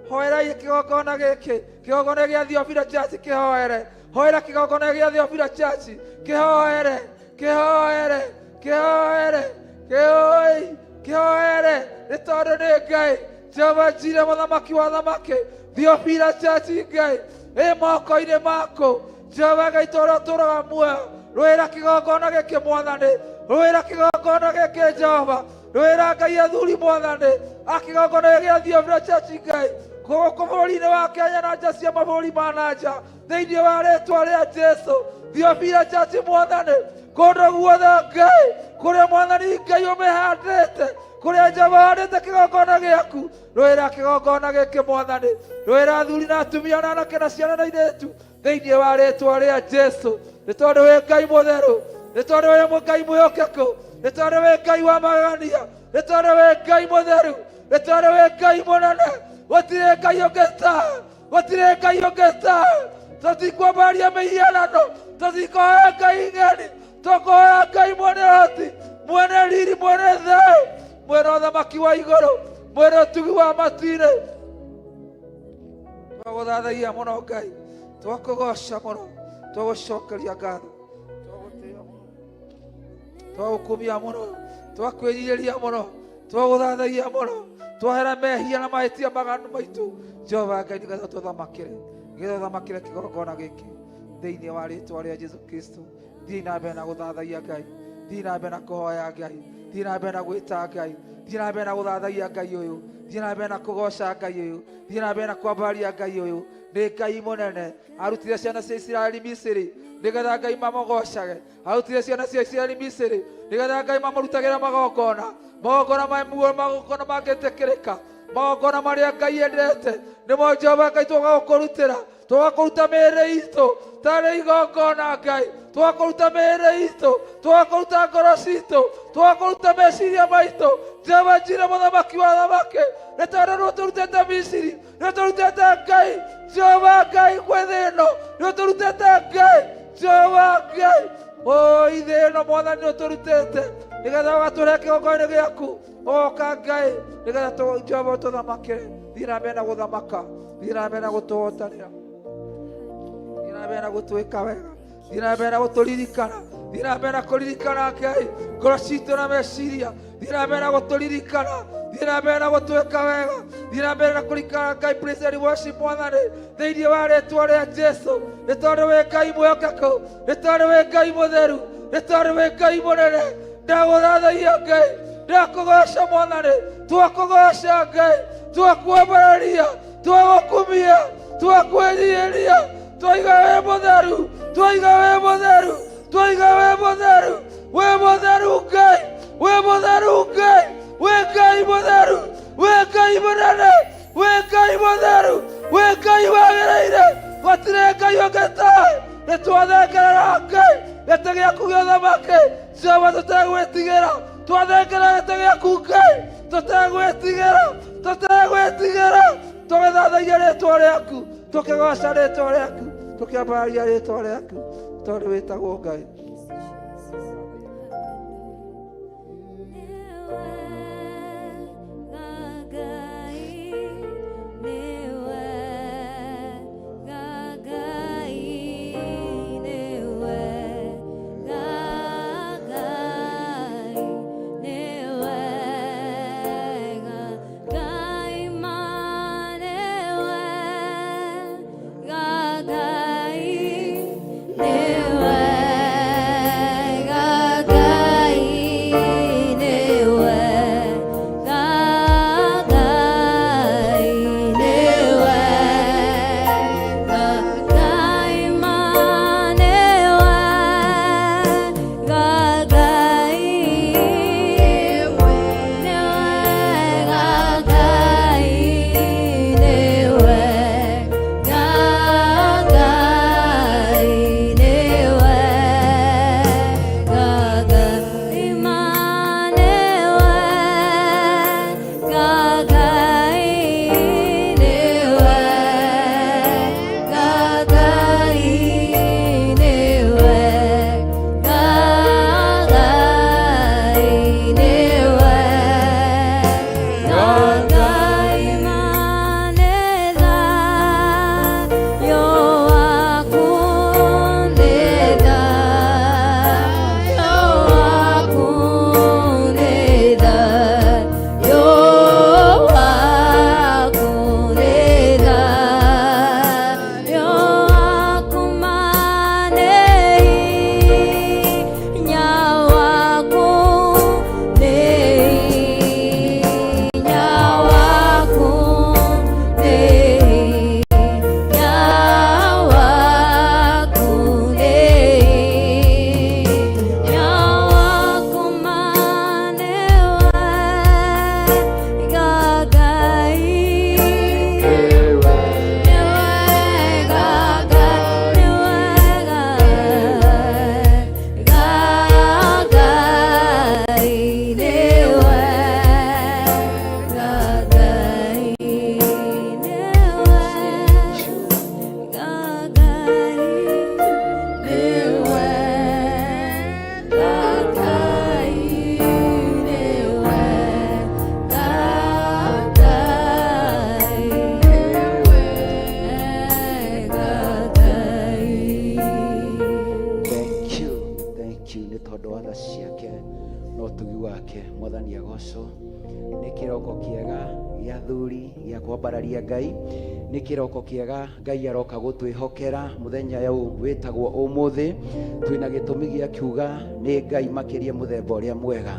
hoerai kĩgongona gĩkĩ, kĩgongona gĩa Theophilus Church kĩhoere, hoera kĩgongona gĩa Theophilus Church kĩhoere, kĩhoere, kĩhoere, kĩoi, kĩhoere, nĩ tondũ nĩ Ngai. Jehova Jire, mũthamaki wa athamaki, Theophilus Church Ngai ĩ moko-inĩ maku. Jehova Ngai tũrĩa ũtũũraga muoyo, rũĩra kĩgongona gĩkĩ mwathani, rũĩra kĩgongona gĩkĩ Jehova, rũĩra Ngai athuri mwathani, akĩgongona gĩa Theophilus Church Ngai gũkũ bũrũri-inĩ wa Kenya na nja cia mabũrũri ma na nja, thĩinĩ wa rĩtwa rĩa Jesu. Theophilus Church mwathani, kũndũ guothe Ngai kũrĩa mwathani Ngai ũmĩhandĩte, kũrĩa Jehova handĩte kĩgongona gĩaku, rũĩra kĩgongona gĩkĩ mwathani, rũĩra athuri na atumia na anake na ciana na airĩtu, thĩinĩ wa rĩtwa rĩa Jesu. Nĩ tondũ wĩ Ngai mũtheru, nĩ tondũ wĩ Ngai mwĩhokeku, nĩ tondũ wĩ Ngai wa magegania, nĩ tondũ wĩ Ngai mũtheru, nĩ tondũ wĩ Ngai mũnene, gũtirĩ Ngai ũngĩ tawe, gũtirĩ Ngai ũngĩ tawe. Tũtikwambaria mĩhianano, tũtikũhoya Ngai ng'eni, tũkũhoya Ngai mwene ũhoti, mwene riri, mwene thayũ, mwene ũthamaki wa igũrũ, mwene ũtugi wa matu-inĩ. Twagũthathaia mũno Ngai, twakũgoca mũno, twagũcokeria ngatho, twagũtĩĩa mũno, twagũkumia mũno, twakwĩnyihĩria mũno, twagũthathaia mũno, twahera mehia na mahĩtia maganu maitũ. Jehova Ngai, nĩgetha tũthamakĩre, nĩgetha ũthamakĩre kĩgongona gĩkĩ thĩinĩ wa rĩtwa rĩa Jesu Kristo. Thiĩ na mbere na gũthathaia Ngai, thiĩ na mbere na kũhoya Ngai, thiĩ na mbere na gwĩta Ngai, thiĩ na mbere na gũthathaia Ngai ũyũ, thiĩ na mbere na kũgoca Ngai ũyũ, thiĩ na mbere na kwambararia Ngai ũyũ. Nĩ Ngai mũnene, arutire ciana cia Isiraeli Misiri nĩgetha Ngai mamũgocage, arutire ciana cia Isiraeli Misiri nĩgetha Ngai mamũrutagĩre magongona, magongona ma muoyo, magongona mangĩtĩkĩrĩka, magongona marĩa Ngai endete, nĩmo Jehova Ngai tũgagũkũrutĩra, tũgakũruta mĩĩrĩ itũ tarĩ igongona Ngai, tũgakũruta mĩĩrĩ itũ, tũgakũruta ngoro citũ, tũgakũruta meciria maitũ. Jehova Jire, mũthamaki wa athamaki, nĩ tondũ nĩ ũtũrutĩte Misiri, nĩ ũtũrutĩte Ngai, Jehova Ngai gwĩ thĩ ĩno, nĩ ũtũrutĩte Ngai, Jehova Ngai oi thĩ ĩno mwathani nĩ ũtũrutĩte nĩgetha ũgatũrehe kĩgongona-inĩ gĩaku, ũgoka Ngai nĩgetha Jehova ũtũthamakĩre. Thiĩ na mbere na gũthamaka, thiĩ na mbere na gũtũhotanĩra, thiĩ na mbere na gũtwĩka wega, thiĩ na mbere na gũtũririkana, thiĩ na mbere na kũririkana Ngai ngoro citũ na meciria, thiĩ na mbere na gũtũririkana, thiĩ na mbere na gũtwĩka wega, thiĩ na mbere na kũririkana Ngai. Praise and worship mwathani thĩinĩ wa rĩtwa rĩa Jesu, nĩ tondũ wĩ Ngai mwĩhokeku, nĩ tondũ wĩ Ngai mũtheru, nĩ tondũ wĩ Ngai mũnene. Ndagũthathaia Ngai, ndakũgoca mwathani, twakũgoca Ngai, twakwambararia, twagũkumia, twakwĩnyihĩria, twaiga wĩ mũtheru, twaiga wĩ mũtheru, twaiga wĩ mũtheru, wĩ mũtheru Ngai, wĩ mũtheru Ngai, wĩ Ngai mũtheru, wĩ Ngai mũnene, wĩ Ngai mũtheru, wĩ Ngai wagĩrĩire, gũtirĩ Ngai ũngĩ tawe. Nĩ twathengerera Ngai gĩtĩ gĩaku gĩa ũthamaki, Jehova, tũtegwĩtigĩra, twathengerera gĩtĩ gĩaku Ngai tũtegwĩtigĩra, tũtegwĩtigĩra, tũgĩthathaia rĩtwa rĩaku, tũkĩgoca rĩtwa rĩaku, tũkĩambararia rĩtwa rĩaku, tondũ wĩtagwo Ngai. Ngai. Agocwo. Nĩ kĩroko kĩega gĩa thuri gĩa kwambararia Ngai. Nĩ kĩroko kĩega Ngai aroka gũtwĩhokera mũthenya ũyũ wĩtagwo ũmũthĩ. Twĩna gĩtũmi gĩa kiuga nĩ Ngai makĩria mũthemba ũrĩa mwega.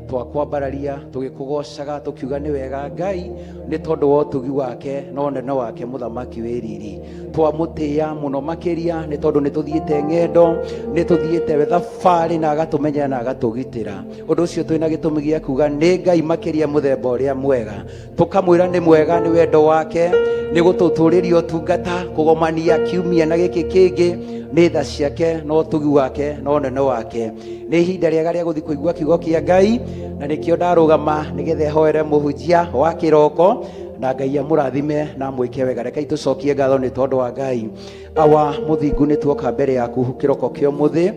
Twakwambararia tũgĩkũgocaga tũkiuga nĩ wega Ngai nĩ tondũ wa ũtugi wake na ũnene wake mũthamaki wĩ riri. Twamũtĩĩa mũno makĩria nĩ tondũ nĩ tũthiĩte ng'endo, nĩ tũthiĩte thabarĩ na agatũmenyera na agatũgitĩra. Ũndũ ũcio twĩna gĩtũmi gĩa kuga nĩ Ngai makĩria mũthemba ũrĩa mwega. Tũkamwĩra nĩ mwega nĩ wendo wake, nĩ gũtũtũrĩria ũtungata, kũgomania kiumia na gĩkĩ kĩngĩ, nĩ tha ciake na ũtugi wake na ũnene wake. Nĩ ihinda rĩega rĩa gũthiĩ kũigua kiugo kĩa Ngai, na nĩkĩo ndarũgama nĩgetha hoere mũhunjia wa kĩroko, na Ngai amũrathime na amwĩke wega. Rekei tũcokie ngatho nĩ tondũ wa Ngai. Awa mũthingu, nĩ tuoka mbere yaku kĩroko kĩa ũmũthĩ,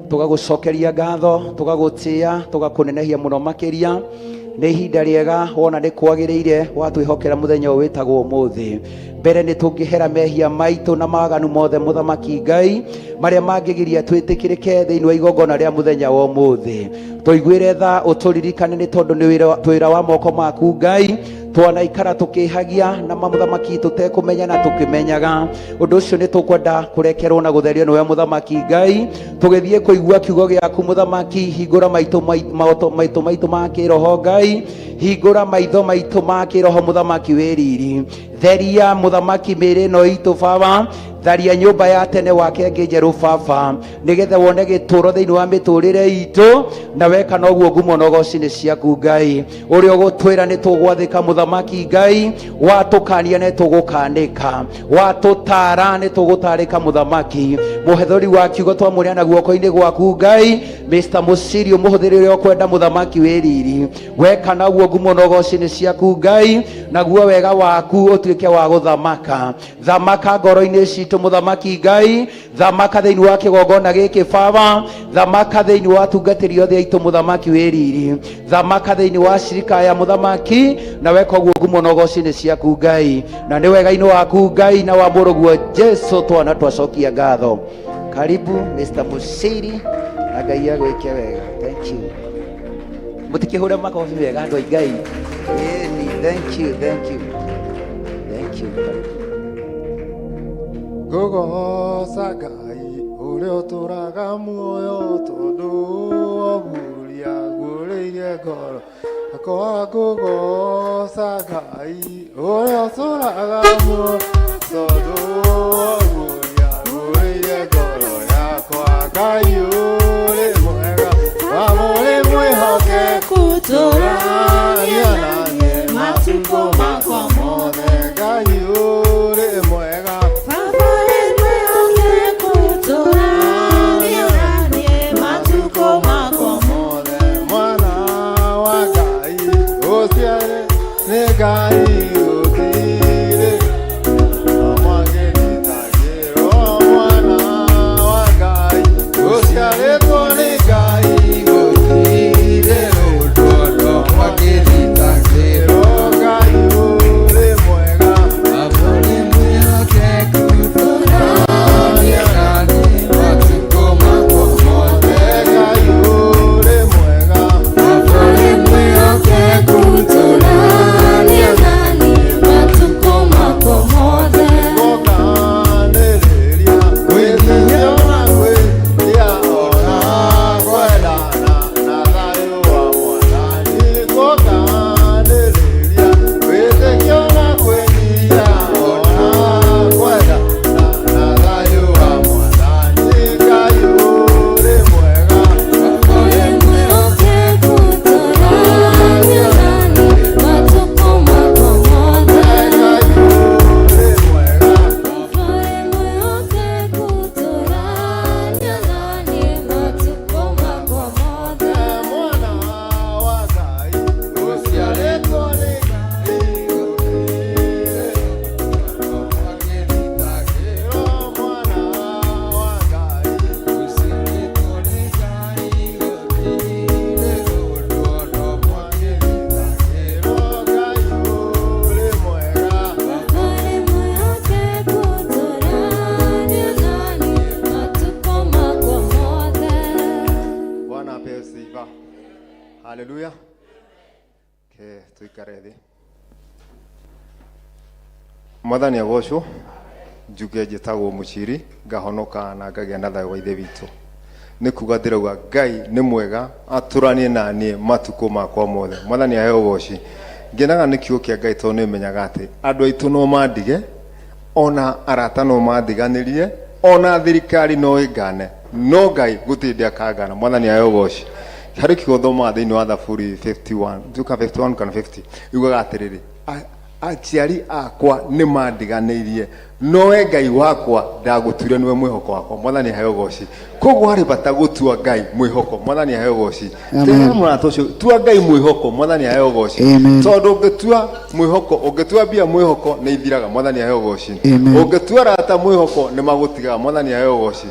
tũgagũcokeria ngatho, tũgagũtĩa, tũgakũnenehia mũno makĩria. Nĩ ihinda rĩega wona nĩ kwagĩrĩire watwĩhokera mũthenya ũyũ wĩtagwo ũmũthĩ. Mbere nĩ tũngĩhera mehia maitũ na maganu mothe mũthamaki Ngai marĩa mangĩgiria twĩtĩkĩrĩke thĩinĩ wa igongona rĩa mũthenya wa ũmũthĩ. Tũiguĩre tha ũtũririkane nĩ tondũ nĩ wĩra wa moko maku Ngai. Twanaikara tũkĩhagia na mamũthamaki tũtekũmenya na tũkĩmenyaga. Ũndũ ũcio nĩ tũkwenda kũrekerwo na gũtherio nĩwe mũthamaki Ngai. Tũgĩthiĩ kũigua kiugo gĩaku mũthamaki, hingũra maitũ maitũ maitũ ma kĩroho Ngai, hingũra maitho maitũ ma kĩroho mũthamaki wĩ riri. Theria mũthamaki mĩĩrĩ ĩno itũ baba, tharia nyũmba ya tene wake ĩngĩ njerũ baba, nĩgetha wone gĩtũũro thĩinĩ wa mĩtũrĩre itũ, na weka noguo ngumo na ũgoci nĩ ciaku Ngai. Ũrĩa ũgũtwĩra nĩ tũgwathĩka mũthamaki Ngai, watũkania nĩ tũgũkanĩka, watũtara nĩ tũgũtarĩka mũthamaki. Mũhethũri wa kiugo twamũneana guoko-inĩ gwaku Ngai, Mr. Mũciri ũmũhũthĩre ũrĩa ũkwenda mũthamaki wĩ riri. Weka naguo ngumo na ũgoci nĩ ciaku Ngai, naguo wega waku ũtuĩke wa gũthamaka. Thamaka ngoro-inĩ citũ mũthamaki Ngai, thamaka thĩinĩ wa kĩgongona gĩkĩ baba, thamaka thĩinĩ wa atungatĩri othe aitũ mũthamaki wĩ riri, thamaka thĩinĩ wa cirika ya mũthamaki, na weka ũguo ngumo na ũgoci nĩ ciaku Ngai, na nĩ wega-inĩ waku Ngai na wa mũrũguo Jesu twana twacokia ngatho. Karibu Mr. Mũciri, na Ngai agwĩke wega. Thank you. Mũtikĩhũre makobi mega andũ a Ngai. Ĩni, thank you, thank you. Thank you. Karibu. Ngũgoca Ngai ũrĩa ũtũraga muoyo tondũ waguria guũrĩirie ngoro akwa. Ngũgoca Ngai ũrĩa ũtũraga muoyo tondũ waguria guũrĩirie ngoro yakwa. Ngai ũrĩ mwega, Baba ũrĩ mwĩhokeku, tũrania naniĩ matukũ makwa mothe. Ngai ũrĩ mwega, Baba ũrĩ mwĩhokeku, tũrania naniĩ matukũ makwa mothe. Mwana wa Ngai ũciare nĩ Ngai gũtirĩ mwangĩthitangĩrwo. Mwana wa Ngai ũciarĩtwo nĩ Ngai gũtirĩ ũndũ ona mwangĩthitangĩrwo. Ngai ũrĩ mwega, Baba ũrĩ mwĩhokeku, tũrania naniĩ matukũ makwa mothe. Ngai ũrĩ mwega, Baba ũrĩ mwĩhokeku, tũrania naniĩ Tũikare thĩ. Mwathani agocwo. Njuge njĩtagwo Mũciri, ngahonoka na ngagĩa na thayũ wa Ithe witũ. Nĩ kuga ndĩrauga Ngai nĩ mwega atũranie na niĩ matukũ makwa mothe. Mwathani aheo ũgoci. Ngenaga nĩ kiugo kĩa Ngai tondũ nĩ menyaga atĩ andũ aitũ no mandige, ona arata no mandiganĩrie, ona thirikari no ĩngane, no Ngai gũtirĩ hĩndĩ akangana. Mwathani aheo ũgoci. Harĩ kiugo thomaga thĩinĩ wa Thaburi 51, nduka 51 kana 50, yugaga atĩrĩrĩ, aciari akwa nĩ mandiganĩirie, nowe Ngai wakwa ndagũtuire nĩwe mwĩhoko wakwa. Mwathani aheo ũgoci. Koguo harĩ bata gũtua Ngai mwĩhoko. Mwathani aheo ũgoci. Amen. Tera mũrata ũcio, tua Ngai mwĩhoko. Mwathani aheo ũgoci. Amen. Tondũ ũngĩtua mwĩhoko, ũngĩtua mbia mwĩhoko nĩ ithiraga. Mwathani aheo ũgoci. Amen. Ũngĩtua arata mwĩhoko nĩ magũtigaga. Mwathani aheo ũgoci.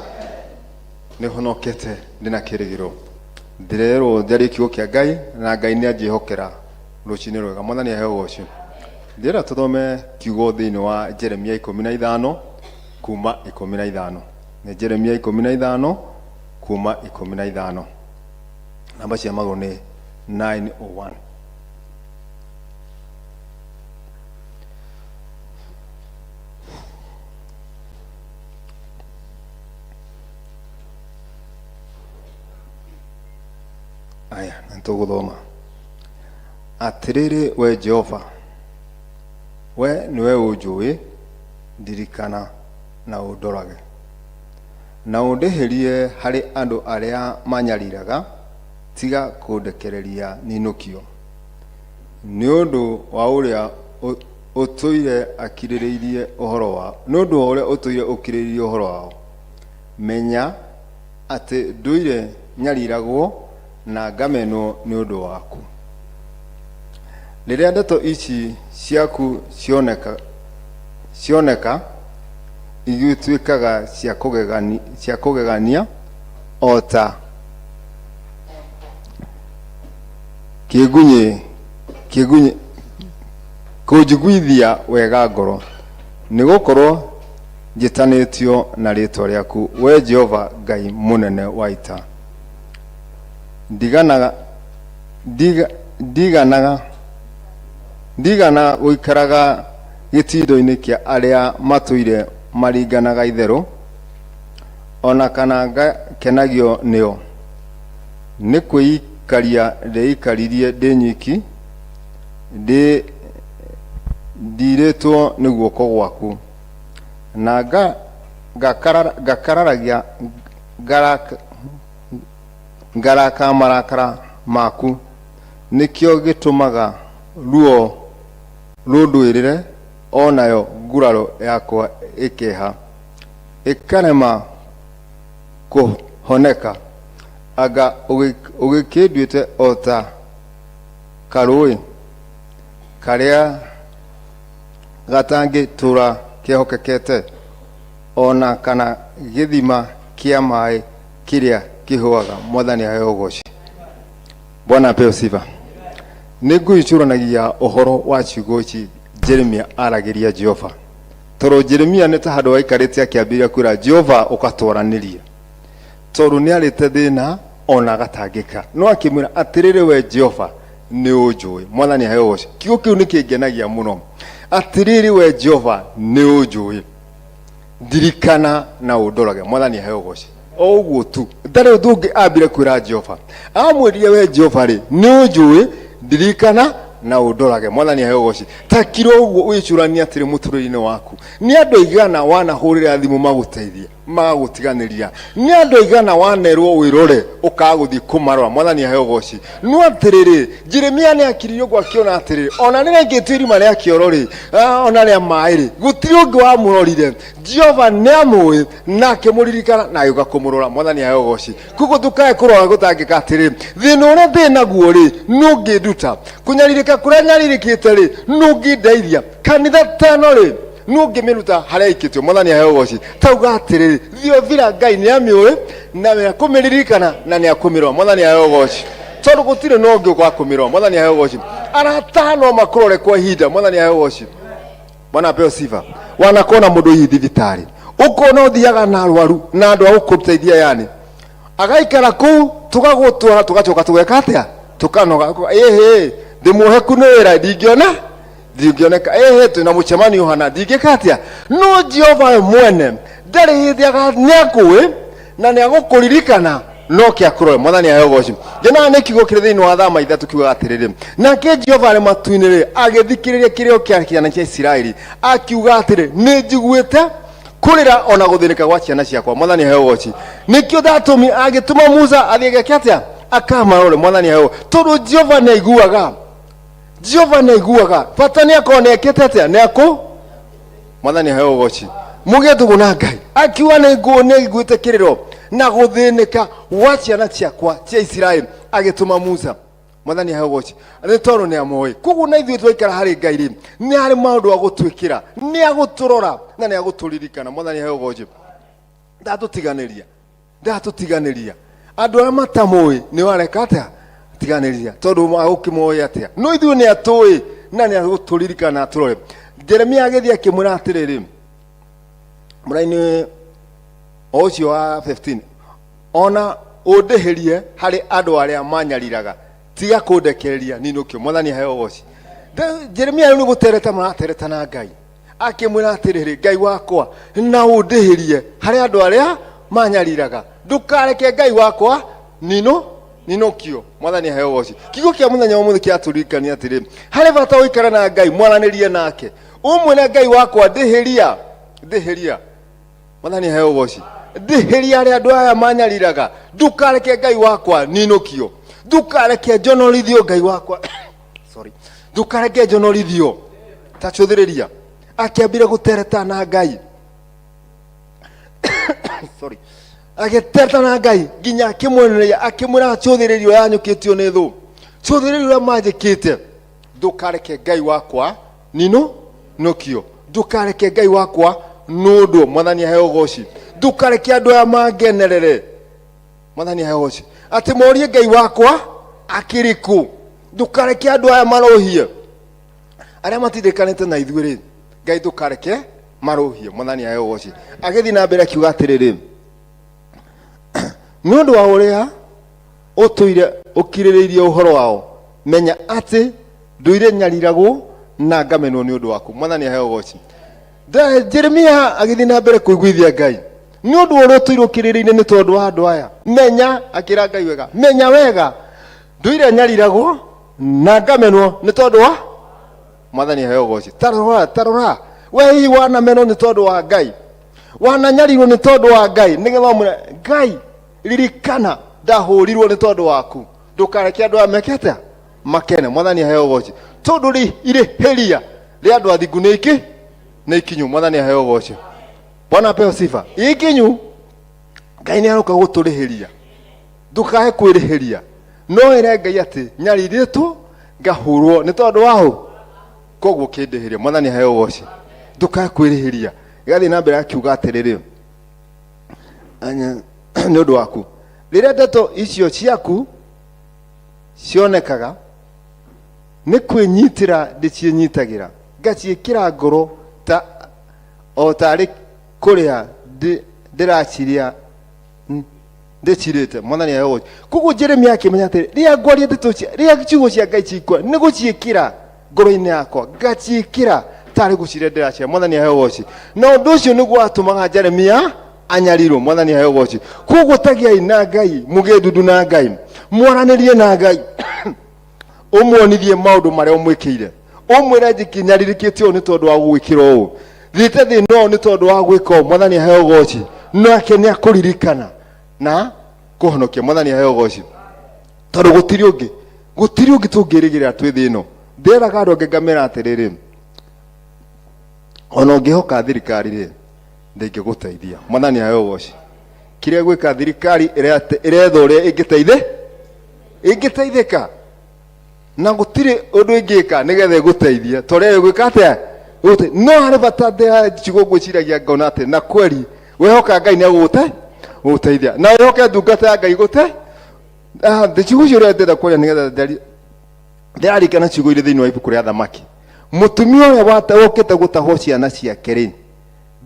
Nĩ honokete ndĩna kĩrĩgĩrĩro. Ndĩrerwo njarie kiugo kĩa Ngai na Ngai nĩ anjĩhokera rũcinĩ rwega. Mwathani aheo ũgoci. Ndĩrenda tũthome kiugo thĩinĩ wa Jeremia 15 kuma 15. Nĩ Jeremia 15 kuma 15. Namba cia magũrũ nĩ 901. Aya, nĩ tũgũthoma. Atĩrĩrĩ we Jehova, we nĩwe ũnjũĩ, ndirikana na ũndorage, na ũndĩhĩrie harĩ andũ arĩa manyariraga, tiga kũndekereria ninũkio. Nĩ ũndũ wa ũrĩa ũtũire akirĩrĩirie ũhoro wao, nĩ ũndũ wa ũrĩa ũtũire ũkirĩrĩirie ũhoro wao, menya atĩ ndũire nyariragwo na ngamenwo nĩ ũndũ waku. Rĩrĩa ndeto ici ciaku cioneka igĩtuĩkaga cia kũgegania o ta kĩgunyĩ kũnjiguithia wega ngoro, nĩgũkorwo njĩtanĩtio na rĩĩtwa rĩaku, we Jehova Ngai mũnene wa ita. Ndigana gũikaraga gĩtindo-inĩ kĩa arĩa matũire maringanaga itherũ, ona kana ngakenagio nĩo. Nĩ kwĩikaria ndeikaririe ndĩ nyiki, ndirĩtwo nĩ guoko gwaku, na ngakararagia ngaraka marakara maku. Nĩkĩo gĩtũmaga ruo rũndũĩrĩre, onayo nguraro yakwa ĩkeha, ĩkarema kũhoneka. Anga ũgĩkĩnduĩte o ta karũũĩ karĩa gatangĩtũũra kehokekete, ona kana gĩthima kĩa maĩ kĩrĩa kĩhũaga. Mwathani aheo ũgoci. Bwana apewe sifa. Nĩ ngwĩcũranagia ũhoro wa ciugo ici Jeremia aragĩria Jehova, tondũ Jeremia nĩ ta handũ aikarĩte akĩambĩrĩria kwĩra Jehova ũgatwaranĩrie, tondũ nĩ arĩte thĩna ona agatangĩka, no akĩmwĩra atĩrĩrĩ we Jehova nĩ ũnjũĩ. Mwathani aheo ũgoci. Kiugo kĩu nĩ kĩngenagia mũno. Atĩrĩrĩ we Jehova nĩ ũnjũĩ, ndirikana na ũndorage. Mwathani aheo ũgoci. O ũguo tu, ndarĩ ũndũ ũngĩ ambire kwĩra Jehova. Amwĩrire we Jehova rĩ, nĩ ũnjũĩ, ndirikana na ũndorage. Mwathani aheo ũgoci. Ta kira ũguo wĩcũranie atĩrĩ mũtũrĩre-inĩ waku, nĩ andũ aigana wanahũrĩra thimũ magũteithie magagũtiganĩria, nĩ andũ aigana wanerwo wĩrore ũkaga gũthiĩ kũmarora. Mwathani aheo ũgoci. No atĩrĩrĩ, Jeremia nĩ akiririe ũguo akĩona atĩrĩrĩ, ona nĩ rĩngĩtio irima rĩa kĩoro rĩ, ona rĩa maĩ rĩ, gũtirĩ ũngĩ wamũrorire. Jehova nĩ amũĩ na akĩmũririkana na agĩũka kũmũrora. Mwathani aheo ũgoci. Koguo ndũkae kũrora gũtangĩka atĩrĩ, thĩna ũrĩa ndĩ naguo rĩ, nũ ũngĩnduta? Kũnyarirĩka kũrĩa nyarirĩkĩte rĩ, nũ ũngĩndeithia? Kanitha ta ĩno rĩ, nũ ũngĩmĩruta harĩa ĩikĩtio? Mwathani aheo ũgoci. Tauga atĩrĩrĩ, Thiofila Ngai nĩ amĩũĩ na nĩ akũmĩririkana na nĩ akũmĩrora. Mwathani aheo ũgoci. Tondũ gũtirĩ na ũngĩ wa kũmĩrora. Mwathani aheo ũgoci. Arata no makũrore kwa ihinda. Mwathani aheo ũgoci. Bwana apewe sifa. Wanakona mũndũ hihi thibitarĩ, ũkona ũthiaga na arwaru na andũ a gũkũteithia, yani agaikara kũu, tũgagũtwara tũgacoka tũgeka atĩa? Tũkanoga. Ĩhĩ, Ndĩmuoheku nĩ wĩra, ndingĩona, ndingĩoneka. Ĩhĩ, twĩna mũcemanio hana, ndingĩka atĩa? No Jehova we mwene ndarĩ hĩndĩ nĩ akũĩ na nĩ agũkũririkana, no kĩa kũrore. Mwathani aheo ũgoci. Ngenaga nĩ kiugo kĩrĩ thĩinĩ wa Thama 3 kiugaga atĩrĩrĩ, nake Jehova arĩ matu-inĩ rĩ, agĩthikĩrĩria kĩrĩro kĩa ciana cia Isiraeli, akiuga atĩrĩ, nĩ njiguĩte kũrĩra ona gũthĩnĩka gwa ciana ciakwa. Mwathani aheo ũgoci. Nĩkĩo ndatũmi agĩtũma Musa athiĩ ageke atĩa? Akamarore. Mwathani aheo, tondũ Jehova nĩ aiguaga, Jehova nĩ aiguaga. Bata nĩ akorwo nĩ ekĩte atĩa? Nĩ akũ Mwathani aheo ũgoci. Mũgĩe ndũgũ na Ngai. Akiuga nĩ nguo nĩ aiguĩte kĩrĩro na gũthĩnĩka gwa ciana ciakwa cia Isiraeli, agĩtũma Musa. Mwathani aheo ũgoci, nĩ tondũ nĩ amoĩ. Koguo na ithuĩ twaikara harĩ Ngai rĩ, nĩ harĩ maũndũ agũtwĩkĩra, nĩ agũtũrora na nĩ agũtũririkana. Mwathani aheo ũgoci. Ndatũtiganĩria, ndatũtiganĩria. Andũ arĩa matamũĩ nĩ wareka atĩa? Tiganĩria, tondũ agũkĩmoĩ atĩa? No ithuĩ nĩ atũĩ na nĩ agũtũririkana atũrore. Jeremia agĩthiĩ akĩmwĩra atĩrĩrĩ, mũraini o ũcio wa 15, ona ũndĩhĩrie harĩ andũ arĩa manyariraga, tiga kũndekereria ninũkio. Mwathani aheo ũgoci. Jeremia rĩu nĩ gũtereta maratereta na Ngai, akĩmwĩra atĩrĩrĩ, Ngai wakwa, na ũndĩhĩrie harĩ andũ arĩa manyariraga, ndũkareke Ngai wakwa ninũkio. Mwathani aheo ũgoci. Kiugo kĩa mũthenya wa ũmũthĩ kĩratũririkania atĩrĩ, harĩ bata ũikare na Ngai, mwaranĩrie nake, ũmwĩre Ngai wakwa, ndĩhĩria, ndĩhĩria. Mwathani aheo ũgoci. Ndĩhĩria arĩa andũ aya manyariraga, ndũkareke Ngai wakwa ninũkio, ndũkareke njonorithio Ngai wakwa, sorry, ndũkareke njonorithio. Tacũthĩrĩria, akĩambire gũtereta na Ngai, sorry, agĩtereta na Ngai nginya akĩmwenereria, akĩmwĩra cũthĩrĩrio yanyũkĩtio nĩ thũ, cũthĩrĩrio ũrĩa manjĩkĩte, ndũkareke Ngai wakwa ninũkio, ndũkareke Ngai wakwa nũndwo. Mwathani aheo ũgoci. Ndũkareke andũ aya mangenerere. Mwathani aheo ũgoci. Atĩ morie Ngai wakwa akĩrĩ kũ? Ndũkareke andũ aya marohie, arĩa matindĩkanĩte na ithuĩ rĩ, Ngai ndũkareke marũhie. Mwathani aheo ũgoci. Agĩthiĩ na mbere akiuga atĩrĩrĩ, nĩ ũndũ wa ũrĩa ũtũire ũkirĩrĩirie ũhoro wao, menya atĩ ndũire nyariragwo na ngamenwo nĩ ũndũ waku. Mwathani aheo ũgoci. Jeremia agĩthiĩ na mbere kũiguithia Ngai nĩ ũndũ wa ũrĩa ũtũire ũkirĩrĩirie nĩ tondũ wa andũ aya. Menya, akĩra Ngai wega, menya wega ndũire nyariragwo na ngamenwo nĩ tondũ wa. Mwathani aheo ũgoci. Tarora, tarora we, hihi wanamenwo nĩ tondũ wa Ngai, wananyarirwo nĩ tondũ wa Ngai, nĩgetha ũmwĩre Ngai, ririkana ndahũrirwo nĩ tondũ waku, ndũkareke andũ aya meke atĩa? Makene. Mwathani aheo ũgoci, tondũ rĩ irĩhĩria rĩa andũ athingu nĩ iki nĩ ikinyu. Mwathani aheo ũgoci. Bwana apewe sifa. Ikinyu, Ngai nĩ aroka gũtũrĩhĩria. Ndũkae kwĩrĩhĩria, no ĩre Ngai atĩ nyarirĩtwo ngahũrwo nĩ tondũ wa hũ, koguo kĩndĩhĩria. Mwathani aheo ũgoci. Ndũkae kwĩrĩhĩria. Ĩgathiĩ na mbere akiuga atĩrĩrĩ, nĩ ũndũ waku, rĩrĩa ndeto icio ciaku cionekaga, nĩ kwĩnyitĩra ndĩciĩnyitagĩra, ngaciĩkĩra ngoro ta o tarĩ kũrĩa ndĩraciria ndĩcirĩte. Mwathani aheo ũgoci. Koguo Jeremia akĩmenya atĩrĩ, rĩrĩa ngwaria ndeto cia, rĩrĩa ciugo cia Ngai cikwa, nĩ gũciĩkĩra ngoro-inĩ yakwa, ngaciĩkĩra tarĩ gũciria ndĩraciria. Mwathani aheo ũgoci. Na ũndũ ũcio nĩguo watũmaga Jeremia anyarirwo. Mwathani aheo ũgoci. Koguo tagiai na Ngai, mũgĩe ndundu na Ngai, mwaranĩrie na Ngai, ũmuonithie maũndũ marĩa ũmwĩkĩire, ũmwĩre nyarirĩkĩte ũũ nĩ tondũ wa gũgwĩkĩra ũũ, thiĩte thĩna ũũ nĩ tondũ wa gwĩka ũũ. Mwathani aheo ũgoci. Nake nĩ akũririkana na kũhonokia. Mwathani aheo ũgoci, tondũ gũtirĩ ũngĩ, gũtirĩ ũngĩ tũngĩrĩgĩrĩra twĩ thĩ ĩno. Ndĩraga andũ angĩ ngamera atĩrĩrĩ, ona ũngĩhoka thirikari rĩ, ndĩngĩgũteithia. Mwathani aheo ũgoci. Kĩrĩa gwĩka thirikari ĩretha ũrĩa ĩngĩteithĩ ĩngĩteithĩka, na gũtirĩ ũndũ ĩngĩka nĩgetha ĩgũteithie, tondũ ĩgwĩka atĩa? No harĩ bata ndĩra ciugo ngwĩciragia ngona atĩ na kweri wehoka Ngai nĩ agũgũte gũgũteithia, na wĩhoke ndungata ya Ngai gũte ciugo icio. Ũrĩa ndĩrenda kwaria nĩgetha njarie, ndĩrarikana ciugo irĩ thĩinĩ wa ibuku rĩa Thamaki. Mũtumia ũrĩa wokĩte gũtahwo ciana ciake rĩ,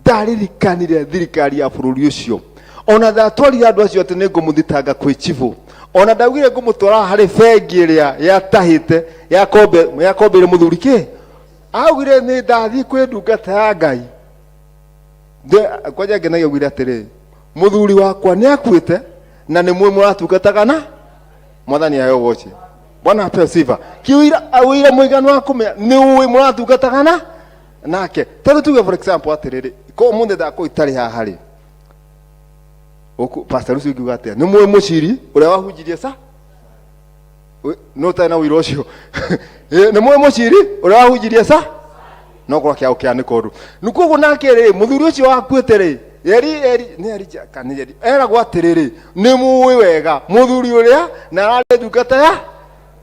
ndaririkanire thirikari ya bũrũri ũcio, ona ndatwarire andũ acio atĩ nĩ ngũmũthitanga kwĩ chibũ, Ona ndaugire ngũmũtwara harĩ bengi ĩrĩa yatahĩte yakombe yakombeire mũthuri kĩ augire nĩ ndathiĩ kwĩ ndungata ya Ngai. Kwanja ngenagia augire atĩrĩ, mũthuri wakwa nĩ akuĩte na nĩ mwe mũratungataga na mwathani aheo ũgoci. Bwana apewe sifa. Kiuira awira mũiganu wa kũmenya nĩ ũĩ mũratungataga na nake. Tarĩu tuge for example atĩrĩrĩ, ko ũmũthĩ ndakorwo itarĩ haha rĩ, pastor ũcio ingiuga atĩa? Nĩ mũĩ mũciri ũrĩa wahunjirie sa no ũtarĩ na ũira ũcio. Nĩ mũĩ mũciri ũrĩa wahunjirie sa no korwo kĩao kĩa nĩ koru. Nĩ koguo nake rĩ, mũthuri ũcio wakuĩte rĩ, eri eri nĩ Elija kana nĩ Eli eragwo atĩrĩrĩ, nĩ mũĩ wega mũthuri ũrĩa na ararĩ ndungata ya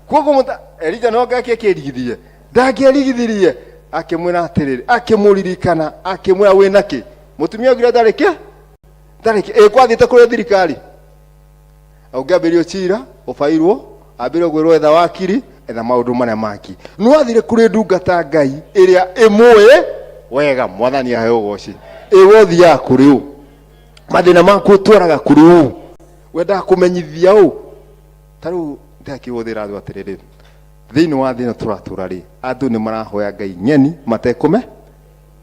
koguo Elija no ngake akĩrigithirie, ndangĩerigithirie, akĩmwĩra atĩrĩrĩ, akĩmũririkana, akĩmwĩra wĩna kĩ? Mũtumia augire ndarĩ kĩ? Ndarĩ kĩ? Ĩ kwathiĩte kũrĩ thirikari, ũngĩambĩrĩrio cira ũbairwo, ambĩrĩrio gwĩrwo etha wakiri, etha maũndũ marĩa mangĩ. No athire kũrĩ ndungata Ngai ĩrĩa ĩmũĩ wega, mwathani aheo ũgoci. Ĩ we ũthiaga kũrĩ ũ? Mathĩna maku ũtwaraga kũrĩ ũ? Wendaga kũmenyithia ũ? Ta rĩu ndĩrakĩhũthĩra andũ atĩrĩrĩ, thĩinĩ wa thĩ ĩno tũratũra rĩ, andũ nĩ marahoya Ngai nyeni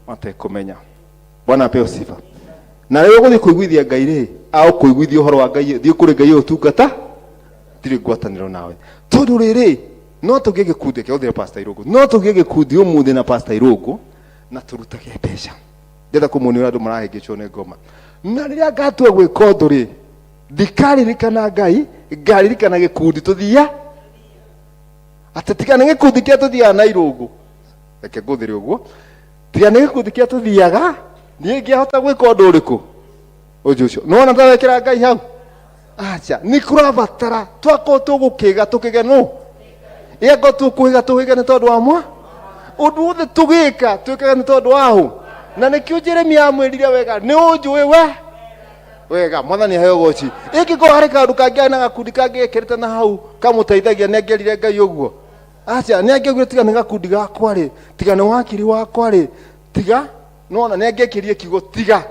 matekũmenya. Bwana apewe sifa. Na rĩrĩa ũgũthiĩ kũiguithia Ngai rĩ, agũkũiguithia ũhoro wa Ngai, thiĩ kũrĩ Ngai ũtungata, ndirĩ ngwatanĩro nawe. Tondũ rĩrĩ, no tũgĩe gĩkundi, reke ũthire Pastor Irũngũ, no tũgĩe gĩkundi ũmũthĩ na Pastor Irũngũ, na tũrutage mbeca. Ndĩrenda kũmuonia ũrĩa andũ marahĩngĩcwo nĩ ngoma. Na rĩrĩa ngatua gwĩka ũndũ rĩ, ndikaririkana Ngai, ngaririkana gĩkundi tũthia. Atĩ tiga nĩ gĩkundi kĩrĩa tũthiaga na Irũngũ. Reke ngũthĩre ũguo. Tiga nĩ gĩkundi kĩrĩa tũthiaga, niĩ ingĩahota gwĩka ũndũ ũrĩkũ? Ũndũ ũcio. Nĩwona ta wekĩra Ngai hau? Acha, nĩ kũrabatara twakorwo tũgũkĩga tũkĩge nũ? Ĩangorwo tũkwĩga tũhĩge nĩ tondũ wa mwa? Ũndũ wothe tũgĩka twĩkaga nĩ tondũ wa hũ? Na nĩkĩo Jeremia amwĩrire wega, nĩ ũnjũĩ we wega, mwathani aheo ũgoci. Ĩngĩkorwo harĩ kaũndũ kangĩ arĩ na gakundi kangĩ gekĩrĩte na hau kamũteithagia, nĩ angĩerire Ngai ũguo? Acha, nĩ angĩaugire tiga nĩ gakundi gakwa rĩ, tiga nĩ wakiri wakwa rĩ, tiga, nĩwona nĩ angĩekĩrie kiugo tiga.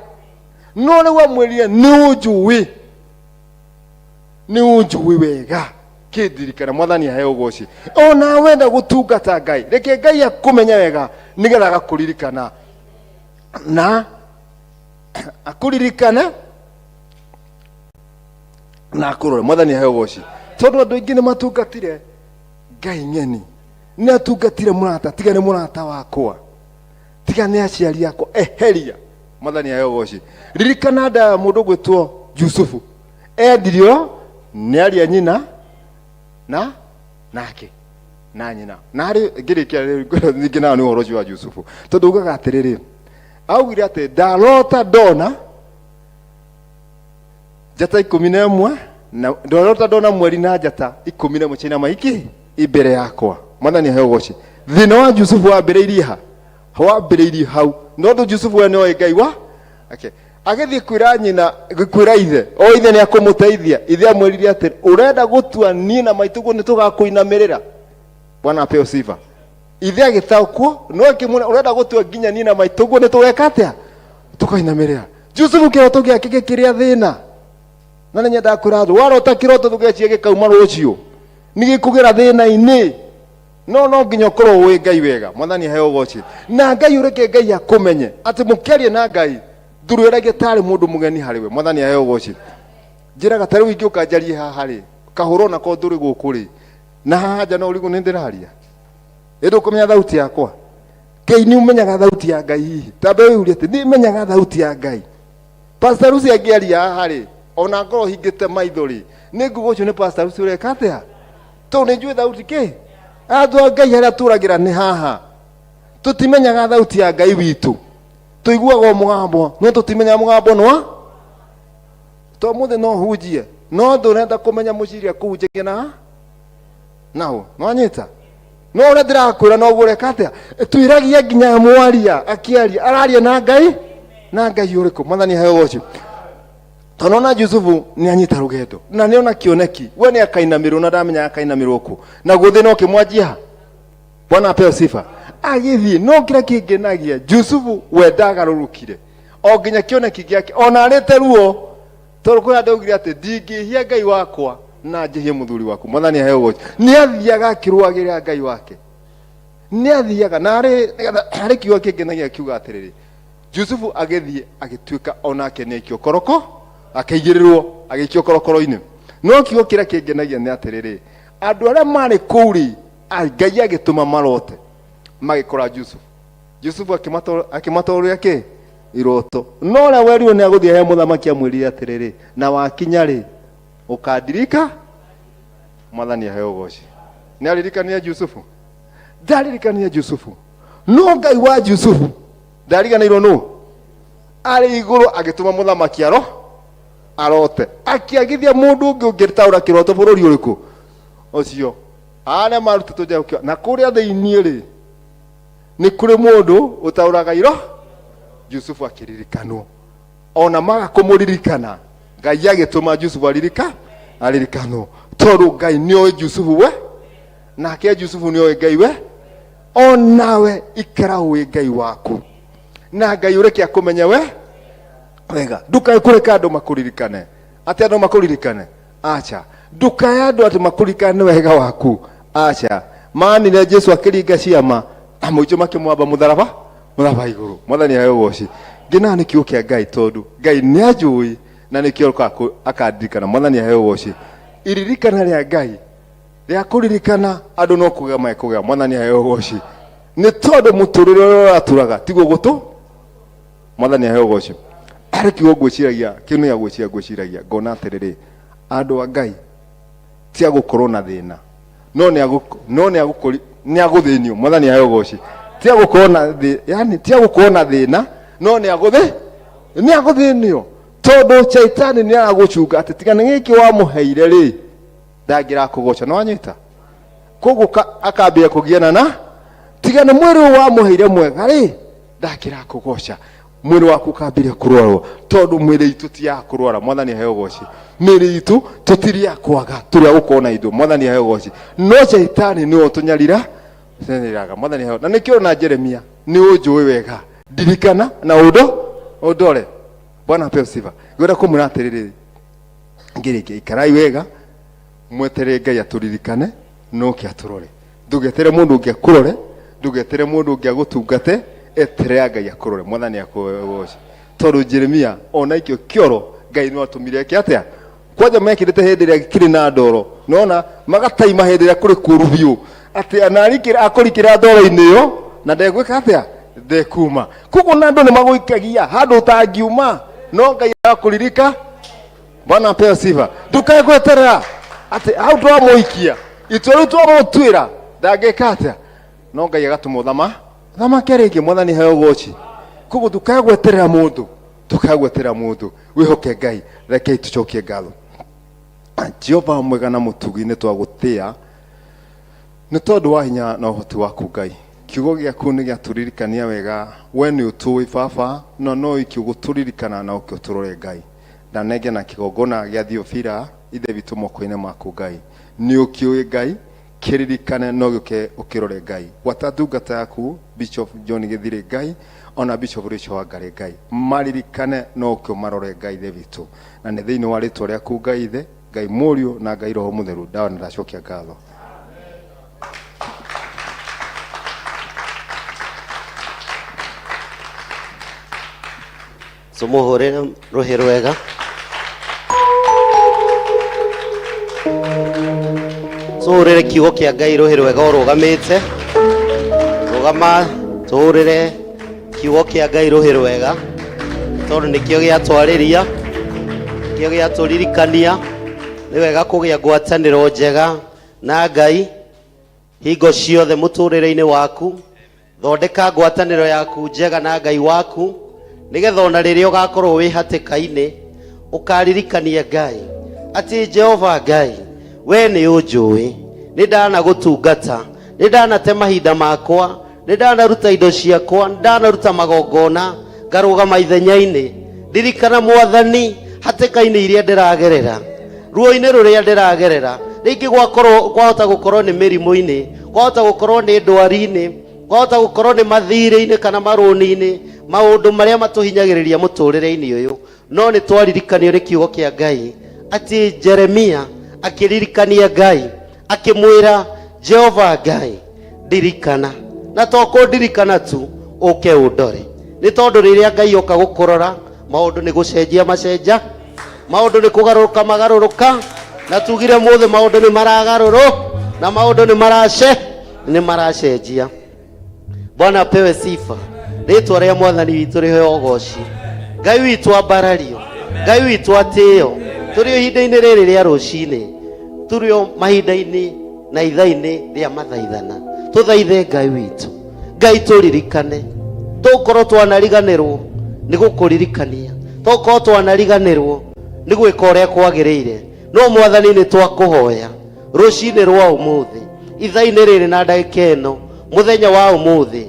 No rĩu amwĩrire nĩ ũnjũĩ, nĩ ũnjũĩ wega, kĩndirikana, mwathani aheo ũgoci. Ona wenda gũtungata Ngai, reke Ngai akũmenye wega nĩgetha agakũririkana na akũririkane na akũrore. Mwathani aheo ũgoci. Tondũ andũ aingĩ nĩ matungatire Ngai ng'eni, nĩ atungatire mũrata, tiga nĩ mũrata wakwa, tiga nĩ aciari akwa, eheria. Mwathani aheo ũgoci. Ririkana nda ya mũndũ gwĩtwo Jusufu, endirio nĩ aria nyina na nake na nyina. Na harĩ ngĩrĩkia rĩu, ningĩ nayo nĩ ũhoro ũcio wa Jusufu, tondũ ugaga atĩrĩrĩ, augire atĩ ndarota ndona njata ikũmi na ĩmwe, na ndarota ndona mweri na njata ikũmi na ĩmwe ciina maiki imbere yakwa. Mwathani aheo ũgoci. Thĩna wa Jusufu wambĩrĩirie ha? Wambĩrĩirie hau. No ũndũ Jusufu we nĩoĩ Ngai wa okay. Agĩthiĩ kwĩra nyina, kwĩra ithe, o ithe nĩ akũmũteithia. Ithe amwĩrire atĩ ũrenda gũtua niĩ na maitũguo nĩ tũgakũinamĩrĩra. Bwana apewe sifa. Ithe agĩtaũkwo, no akĩmwĩra ũrenda gũtua nginya niĩ na maitũguo nĩ tũgeka atĩa? Tũkainamĩrĩra. Jusufu kĩroto gĩake gĩkĩrĩa thĩna. Na nĩ nyendaga kwĩra andũ, warota kĩroto ndũgecirie gĩkauma rũciũ, nĩ gĩkũgera thĩna-inĩ. No no nginya ũkorwo ũĩ Ngai wega. Mwathani aheo ũgoci. Na Ngai ũreke Ngai akũmenye atĩ mũkĩaria na Ngai ndũrwĩragie tarĩ mũndũ mũgeni harĩ we. Mwathani aheo ũgoci. Njĩraga ta rĩu ingĩũka njarie haha rĩ, kahũra onako ndũrĩ gũkũ rĩ, na haha nja no ũrigwo nĩ ndĩraria. Ĩndĩ ũkũmenya thauti yakwa. Ngai nĩ ũmenyaga thauti ya Ngai hihi. Ta mbe wĩyũrie atĩ nĩ menyaga thauti ya Ngai. Pastor Lucy angĩaria haha rĩ, ona ngorwo hingĩte maitho rĩ, nĩ nguga ũcio nĩ Pastor Lucy ũreka atĩa? Tondũ nĩ njũĩ thauti kĩ? Andũ a Ngai harĩa tũragĩra nĩ haha. Tũtimenyaga thauti ya Ngai witũ. Tũiguaga o mũgambo, no tũtimenyaga mũgambo nĩ wa? To mũthĩ no hunjie, no ndũrenda kũmenya mũciri akũhunjagia na naũ. Nĩwanyita? No ũrĩa ndĩrakwĩra noguo ũreka atĩa? Twĩragia nginya mwaria akĩaria, araria na Ngai, na Ngai ũrĩkũ? Mwathani aheo ũgoci. Tondũ ona Jusufu nĩ anyita rũgendo na nĩ ona kĩoneki, we nĩ akainamĩrwo na ndamenya akainamĩrwo kũ, naguo thĩna ũkĩmwanjia ha. Bwana apewe sifa. Agĩthiĩ, no kĩrĩa kĩngenagia Jusufu we ndagarũrũkire o nginya kĩoneki gĩake, ona arĩte ruo, tondũ kwĩ handũ augire atĩ ndingĩhia Ngai wakwa. Na njĩhie mũthuri waku. Mwathani aheo ũgoci. Nĩ athiaga akĩrũagĩrĩra Ngai wake, nĩ athiaga na arĩ nĩgetha harĩ kiugo kĩngenagia kiuga atĩrĩrĩ, Jusufu agĩthiĩ agĩtuĩka onake nĩ aikio koroko, akĩigĩrĩrwo agĩikio korokoro-inĩ. No kiugo kĩrĩa kĩngenagia nĩ atĩrĩrĩ, andũ arĩa marĩ kũu rĩ, Ngai agĩtũma marote magĩkora Jusufu. Jusufu akĩmatwarĩra kĩ iroto, no ũrĩa werirwo nĩ agũthiĩ he mũthamaki amwĩrire atĩrĩrĩ, na wakinya rĩ ũkandirika. Mwathani aheo ũgoci. Nĩ aririkanire Jusufu? Ndaririkanire Jusufu, no Ngai wa Jusufu ndariganĩirwo nũ arĩ igũrũ, agĩtũma mũthamaki arote akĩagithia mũndũ ũngĩ ũngĩtaũra kĩroto bũrũri ũrĩkũ ũcio arĩa marutĩtwo nja gũkĩo. Na kũrĩa thĩiniĩ rĩ, nĩ kũrĩ mũndũ ũtaũraga iro. Jusufu akĩririkanwo, ona maga kũmũririkana, Ngai agĩtũma Jusufu aririkanwo, tondũ Ngai nĩoĩ Jusufu we, nake Jusufu nĩoĩ Ngai we. Onawe ikara ũĩ Ngai waku, na Ngai ũreke akũmenye we wega. Ndukae kũreka andũ makũririkane, atĩ andũ makũririkane, acha. Ndukae andũ atĩ makũririkane nĩ wega waku, acha. Manire Jesu akĩringa ciama, amũico makĩmwamba mũtharaba igũrũ. Mwathani aheo ũgoci. Ngenaga nĩ kiugo kĩa Ngai, tondũ Ngai nĩ anjũĩ na nĩkĩo akandirikana. Mwathani aheo ũgoci. Iririkana rĩa Ngai rĩa kũririkana andũ no kũgĩa mekũgĩa. Mwathani aheo ũgoci, nĩ tondũ mũtũrĩre ũrĩa ũratũraga tiguo gũtũ. Mwathani aheo ũgoci. Harĩ kiugo ngwĩciragia, kĩu nĩ gĩa gwĩciria ngwĩciragia, ngona atĩrĩrĩ, andũ a Ngai ti agũkorwo na thĩna, no nĩ agũthĩnio. Mwathani aheo ũgoci. Ti agũkorwo na thĩ, yani ti agũkorwo na thĩna, no nĩ agũthĩnio, tondũ Shaitani nĩ aragũcunga atĩ tiga nĩ gĩkĩ wamũheire rĩ, ndangĩrakũgoca. Nĩ wanyita? Koguo akambia kũgiana na tiga nĩ mwĩrĩ ũyũ wamũheire mwega rĩ, ndangĩrakũgoca. Mwĩrĩ waku ũkambĩrĩria kũrwarwo, tondũ mwĩrĩ itũ ti ya kũrwara. Mwathani aheo ũgoci. Mĩĩrĩ itũ tũtirĩ ya kwaga, tũrĩ a gũkorwo na indo. Mwathani aheo ũgoci. No Shaitani nĩwe ũtũnyarira tũnyariraga. Mwathani aheo. Na nĩkĩo na Jeremia, nĩ ũnjũĩ wega, ndirikana na ũndũ ũndore. Bwana apewe sifa. Ngwenda kũmwĩra atĩrĩrĩ, ngĩrĩkia, ikarai wega, mweterere Ngai atũririkane, noke atũrore. Ndũgetere mũndũ ũngĩ akũrore, ndũgetere mũndũ ũngĩ agũtungate, eterera Ngai akũrore. Mwathani akũgoce. Tondũ Jeremia ona ikio kĩoro, Ngai no atũmire eke atĩa? Kwanja mekĩrĩte hĩndĩ ĩrĩa kĩrĩ na ndoro, nona magataima hĩndĩ ĩrĩa kũrĩ kũru biũ, atĩ anarikĩra akũrikĩra ndoro-inĩ ĩyo na ndegwĩka atĩa, ndekuma. Koguo na andũ nĩ magũikagia handũ ũtangiuma, no Ngai akũririka. Bwana apewe sifa. Ndukae gweterera atĩ hau twamũikia itua rĩu twamũtuĩra ndangĩka atĩa, no Ngai agatũma ũthamake rĩngĩ. Mwathani heo ũgoci. Koguo ndukae gweterera mũndũ, ndukae gweterera mũndũ, wĩhoke Ngai. Rekei tũcokie ngatho. Jehova mwega na mũtugi, nĩ twagũtĩa nĩ tondũ wa hinya na ũhoti waku Ngai. Kiugo gĩaku nĩ gĩatũririkania wega, we nĩ ũtũĩ Baba, no no iki ũgũtũririkana na ũke ũtũrore Ngai. Ndanenge na kĩgongona gĩa Thiofila ithe witũ moko-inĩ maku Ngai. Nĩ ũkĩũĩ Ngai, kĩririkane no gĩũke ũkĩrore Ngai. Gwata ndungata yaku Bishop John Gĩthirĩ Ngai, ona Bishop Rachel Wangari Ngai, maririkane no ũke ũmarore Ngai ithe witũ. Na nĩ thĩinĩ wa rĩtwa rĩaku Ngai ithe, Ngai Mũriũ na Ngai Roho Mũtheru, ndawa na ndacokia ngatho. Tũmũhũrĩre rũhĩ rwega. Tũhũrĩre kiugo kĩa Ngai rũhĩ rwega ũrũgamĩte. Rũgama tũhũrĩre kiugo kĩa Ngai rũhĩ rwega, tondũ nĩkĩo gĩatwarĩria, nĩkĩo gĩatũririkania. Nĩ wega kũgĩa ngwatanĩro njega na Ngai hingo ciothe mũtũrĩre-inĩ waku. Thondeka ngwatanĩro yaku njega na Ngai waku, nĩgetha ona rĩrĩa ũgakorwo wĩ hatĩka-inĩ ũkaririkania Ngai atĩ Jehova Ngai, we nĩ ũnjũĩ, nĩ ndanagũtungata, nĩ ndanate mahinda makwa, nĩ ndanaruta indo ciakwa, nĩ ndanaruta magongona, ngarũgama ithenya-inĩ. Ndirikana Mwathani hatĩka-inĩ iria ndĩragerera, ruo-inĩ rũrĩa ndĩragerera. Rĩngĩ kwahota gũkorwo nĩ mĩrimũ-inĩ, kwahota gũkorwo nĩ ndwari-inĩ, kwahota gũkorwo nĩ mathirĩ-inĩ kana marũni-inĩ, maũndũ marĩa matũhinyagĩrĩria mũtũrĩre-inĩ ũyũ. No nĩ twaririkanio nĩ kiugo kĩa Ngai atĩ Jeremia Akĩririkania Ngai, akĩmwĩra Jehova Ngai, ndirikana. Na to kũndirikana tu, ũke ũndore. Nĩ tondũ rĩrĩa Ngai oka gũkũrora, maũndũ nĩ gũcenjia macenja, maũndũ nĩ kũgarũrũka magarũrũka, na tugire mũthĩ maũndũ nĩ maragarũrũ, na maũndũ nĩ marace, nĩ maracenjia. Bwana apewe sifa. Rĩtwa rĩa Mwathani witũ rĩheo ũgoci. Ngai witũ ambarario. Ngai witũ atĩo. Tũrĩ o ihinda-inĩ rĩrĩ rĩa rũcinĩ. Tũrĩ o mahinda-inĩ na ithaa-inĩ rĩa mathaithana. Tũthaithe Ngai witũ. Ngai tũririkane. Tũkorwo twanariganĩrwo nĩ gũkũririkania. Tũkorwo twanariganĩrwo nĩ gwĩka ũrĩa kwagĩrĩire. No Mwathani nĩ twakũhoya rũcinĩ rwa ũmũthĩ, ithaa-inĩ rĩrĩ na ndagĩka ĩno, mũthenya wa ũmũthĩ,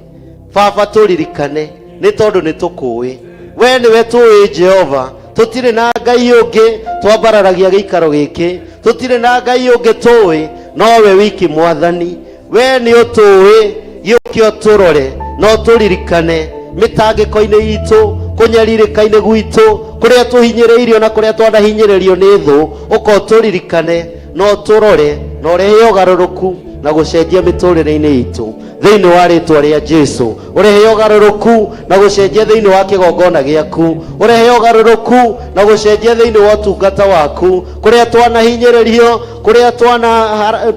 Baba tũririkane, nĩ tondũ nĩ tũkũĩ. We nĩwe tũĩ Jehova, tũtirĩ na Ngai ũngĩ twambararagia gĩikaro gĩkĩ, tũtirĩ na Ngai ũngĩ tũĩ nowe wiki Mwathani. We nĩ ũtũĩ, gĩũke ũtũrore na ũtũririkane mĩtangĩko-inĩ itũ, kũnyarirĩka-inĩ gwitũ, kũrĩa tũhinyĩrĩirio na kũrĩa twanahinyĩrĩrio nĩ thũ, ũka ũtũririkane na ũtũrore na ũrehe ũgarũrũku na gũcenjia mĩtũrĩre-inĩ itũ thĩinĩ wa rĩtwa rĩa Jesu. Ũrehe ũgarũrũku na gũcenjia thĩinĩ wa kĩgongona gĩaku, ũrehe ũgarũrũku na gũcenjia thĩinĩ wa ũtungata waku, kũrĩa twanahinyĩrĩrio, kũrĩa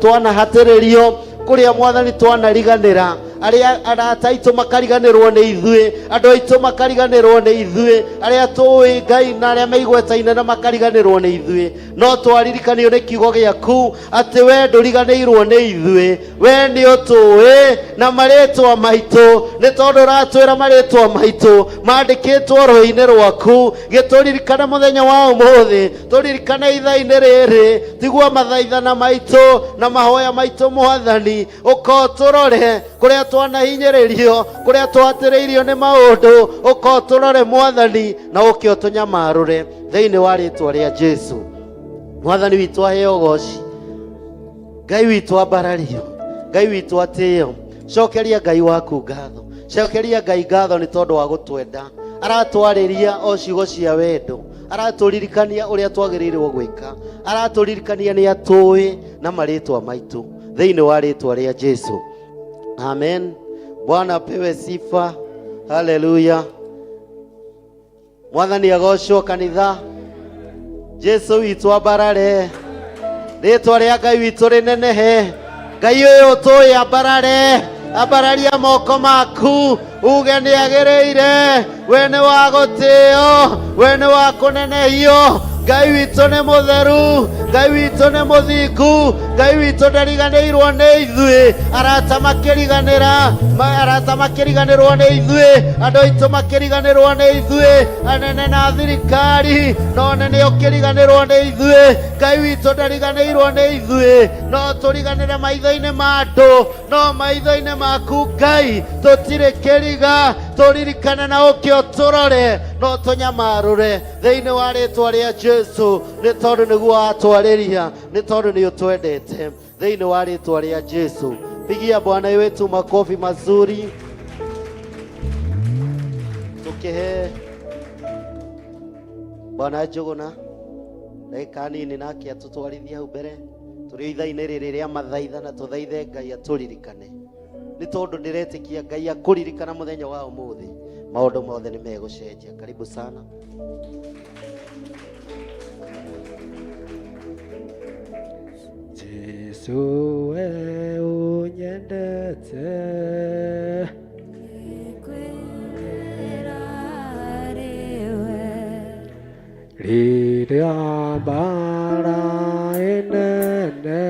twanahatĩrĩrio, kũrĩa Mwathani twanariganĩra, arĩa arata aitũ makariganĩrwo nĩ ithuĩ, andũ aitũ makariganĩrwo nĩ ithuĩ, arĩa tũĩ Ngai na arĩa meigwetaine na makariganĩrwo nĩ ithuĩ. No twaririkanio nĩ kiugo gĩaku atĩ we ndũriganĩirwo nĩ ithuĩ, we nĩ ũtũĩ na marĩtwa maitũ, nĩ tondũ ũratwĩra marĩtwa maitũ mandĩkĩtwo rũĩ-inĩ rwaku. Gĩtũririkane mũthenya wa ũmũthĩ, tũririkane ithaa-inĩ rĩrĩ, tigua mathaithana maitũ na mahoya maitũ Mwathani, ũka ũtũrore kũrĩa twanahinyĩrĩrio, kũrĩa twatĩrĩirio nĩ maũndũ, ũka ũtũrore Mwathani na ũke ũtũnyamarũre thĩinĩ wa rĩtwa rĩa Jesu. Mwathani witũ aheo ũgoci, Ngai witũ ambarario, Ngai witũ atĩo. Cokeria Ngai waku ngatho, cokeria Ngai ngatho nĩ tondũ wa gũtwenda. Aratwarĩria o ciugo cia wendo, aratũririkania ũrĩa twagĩrĩirwo gwĩka, aratũririkania nĩ atũĩ na marĩtwa maitũ thĩinĩ wa rĩtwa rĩa Jesu. Amen. Bwana apewe sifa. Haleluya. Mwathani agocwo kanitha. Jesu witũ ambarare, rĩtwa rĩa Ngai witũ rĩnenehe. Ngai ũyũ ũtũĩ ambarare, ambararia moko maku uge nĩ agĩrĩire, we nĩ wa gũtĩo, we nĩ wa kũnenehio. Ngai witũ nĩ mũtheru, Ngai witũ nĩ mũthingu, Ngai witũ ndariganĩirwo nĩ ithuĩ. Arata makĩriganĩra, arata makĩriganĩrwo nĩ ithuĩ, andũ aitũ makĩriganĩrwo nĩ ithuĩ, anene na thirikari no nene ũkĩriganĩrwo nĩ ithuĩ. Ngai witũ ndariganĩirwo nĩ ithuĩ, no tũriganĩre maitho-inĩ ma andũ, no maitho-inĩ maku Ngai tũtirĩ kĩriga. Tũririkane na ũke ũtũrore no tũnyamarũre thĩinĩ wa rĩtwa rĩa Jesu, nĩ tondũ nĩguo watwarĩria, nĩ tondũ nĩ ũtwendete thĩinĩ wa rĩtwa rĩa Jesu. Pigia Bwana wetu makofi mazuri, tukihe Bwana Njũgũna ndagĩka nini nake atũtwarithie hau mbere. Tũrĩ ithaa-inĩ rĩrĩ rĩa mathaitha na tũthaithe Ngai atũririkane, nĩ tondũ ndĩretĩkia Ngai akũririkana mũthenya wa ũmũthĩ, maũndũ mothe nĩ megũcenjia. Karibu sana. Jesu we ũnyendete, rĩrĩa mbara ĩnene,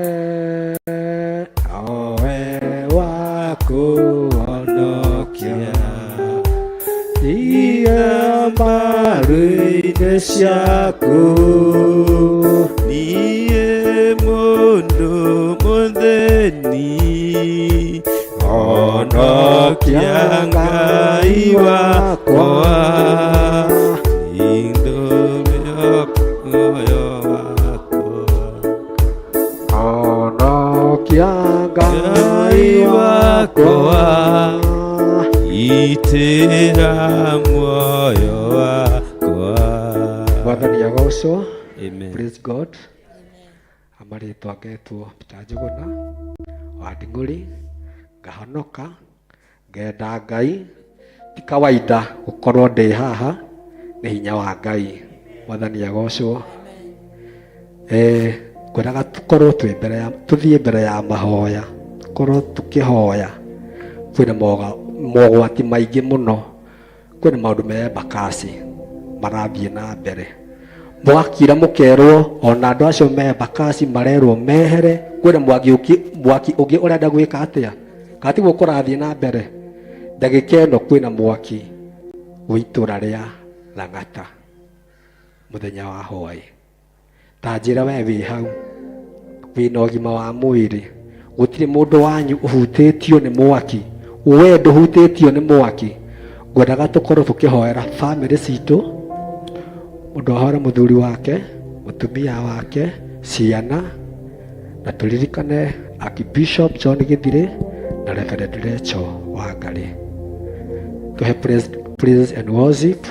nowe wa kũhonokia. Iga mbaru-inĩ ciaku, niĩ mũndũ mũthĩni, honokia Ngai wakwa, muoyo wakwa. Honokia Ngai wakwa, itĩra muoyo wakwa. Mwathani agocwo. Amen. Praise God. Amarĩtwa ngetwo Peter Njũgũna wa Nding'ũri, ngahonoka, ngenda Ngai. Ti kawaida gũkorwo ndĩ haha, nĩ hinya wa Ngai. Mwathani agocwo. Ngwendaga tũkorwo twĩ mbere ya, tũthiĩ mbere ya mahoya, tũkorwo tũkĩhoya. Kwĩna mogwati maingĩ mũno, kwĩna maũndũ me Embakasi marathiĩ na mbere. Mwakira mũkerwo ona andũ acio me Embakasi marerwo mehere, kwĩna mwaki ũngĩ ũrenda gwĩka atĩa? Kana tiguo kũrathiĩ na mbere? Ndagĩka ĩno kwĩna mwaki wa itũra rĩa Lang'ata mũthenya wa hwaĩ. Ta njĩra we wĩ hau, wĩna ũgima wa mwĩrĩ, gũtirĩ mũndũ wanyu ũhutĩtio nĩ mwaki, we ndũhutĩtio nĩ mwaki. Ngwendaga tũkorwo tũkĩhoera bamĩrĩ citũ, mũndũ ahoere mũthuri wake, mũtumia wake, ciana, na tũririkane Archbishop John Githire na Reverend Rachel Wangari. Tuhe praise and worship,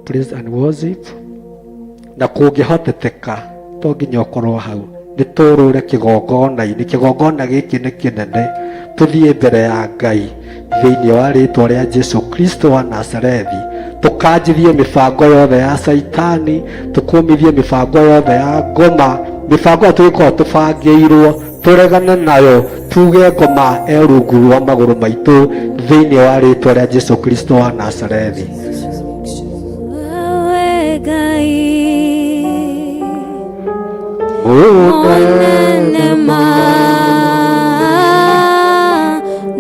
praise and worship. Na kũngĩhoteteka to nginya ũkorwo hau, nĩ tũrũre kĩgongona-inĩ. Kĩgongona gĩkĩ nĩ kĩnene, tũthiĩ mbere ya Ngai thĩinĩ wa rĩtwa rĩa Jesu Kristo wa Nazarethi, tũkanjithie mĩbango yothe ya Saitani, tũkũmithie mĩbango yothe ya ngoma, mĩbango ĩyo tũgĩkorwo tũbangĩirwo tũregane nayo, tuge ngoma e rungu rwa magũrũ maitũ thĩinĩ wa rĩtwa rĩa Jesu Kristo wa Nazarethi. Wewe Ngai mũnene ma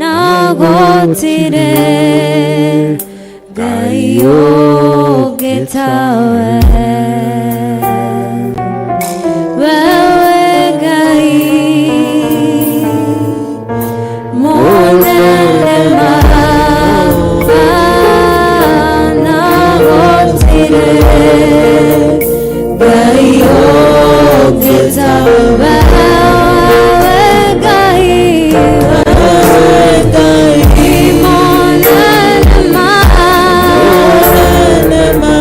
na gũtirĩ Ngai ũngĩ tawe. Wewe Ngai mũnene ma na gũtirĩ Ngai ũngĩ tawe. Wewe Ngai, mũnene ma.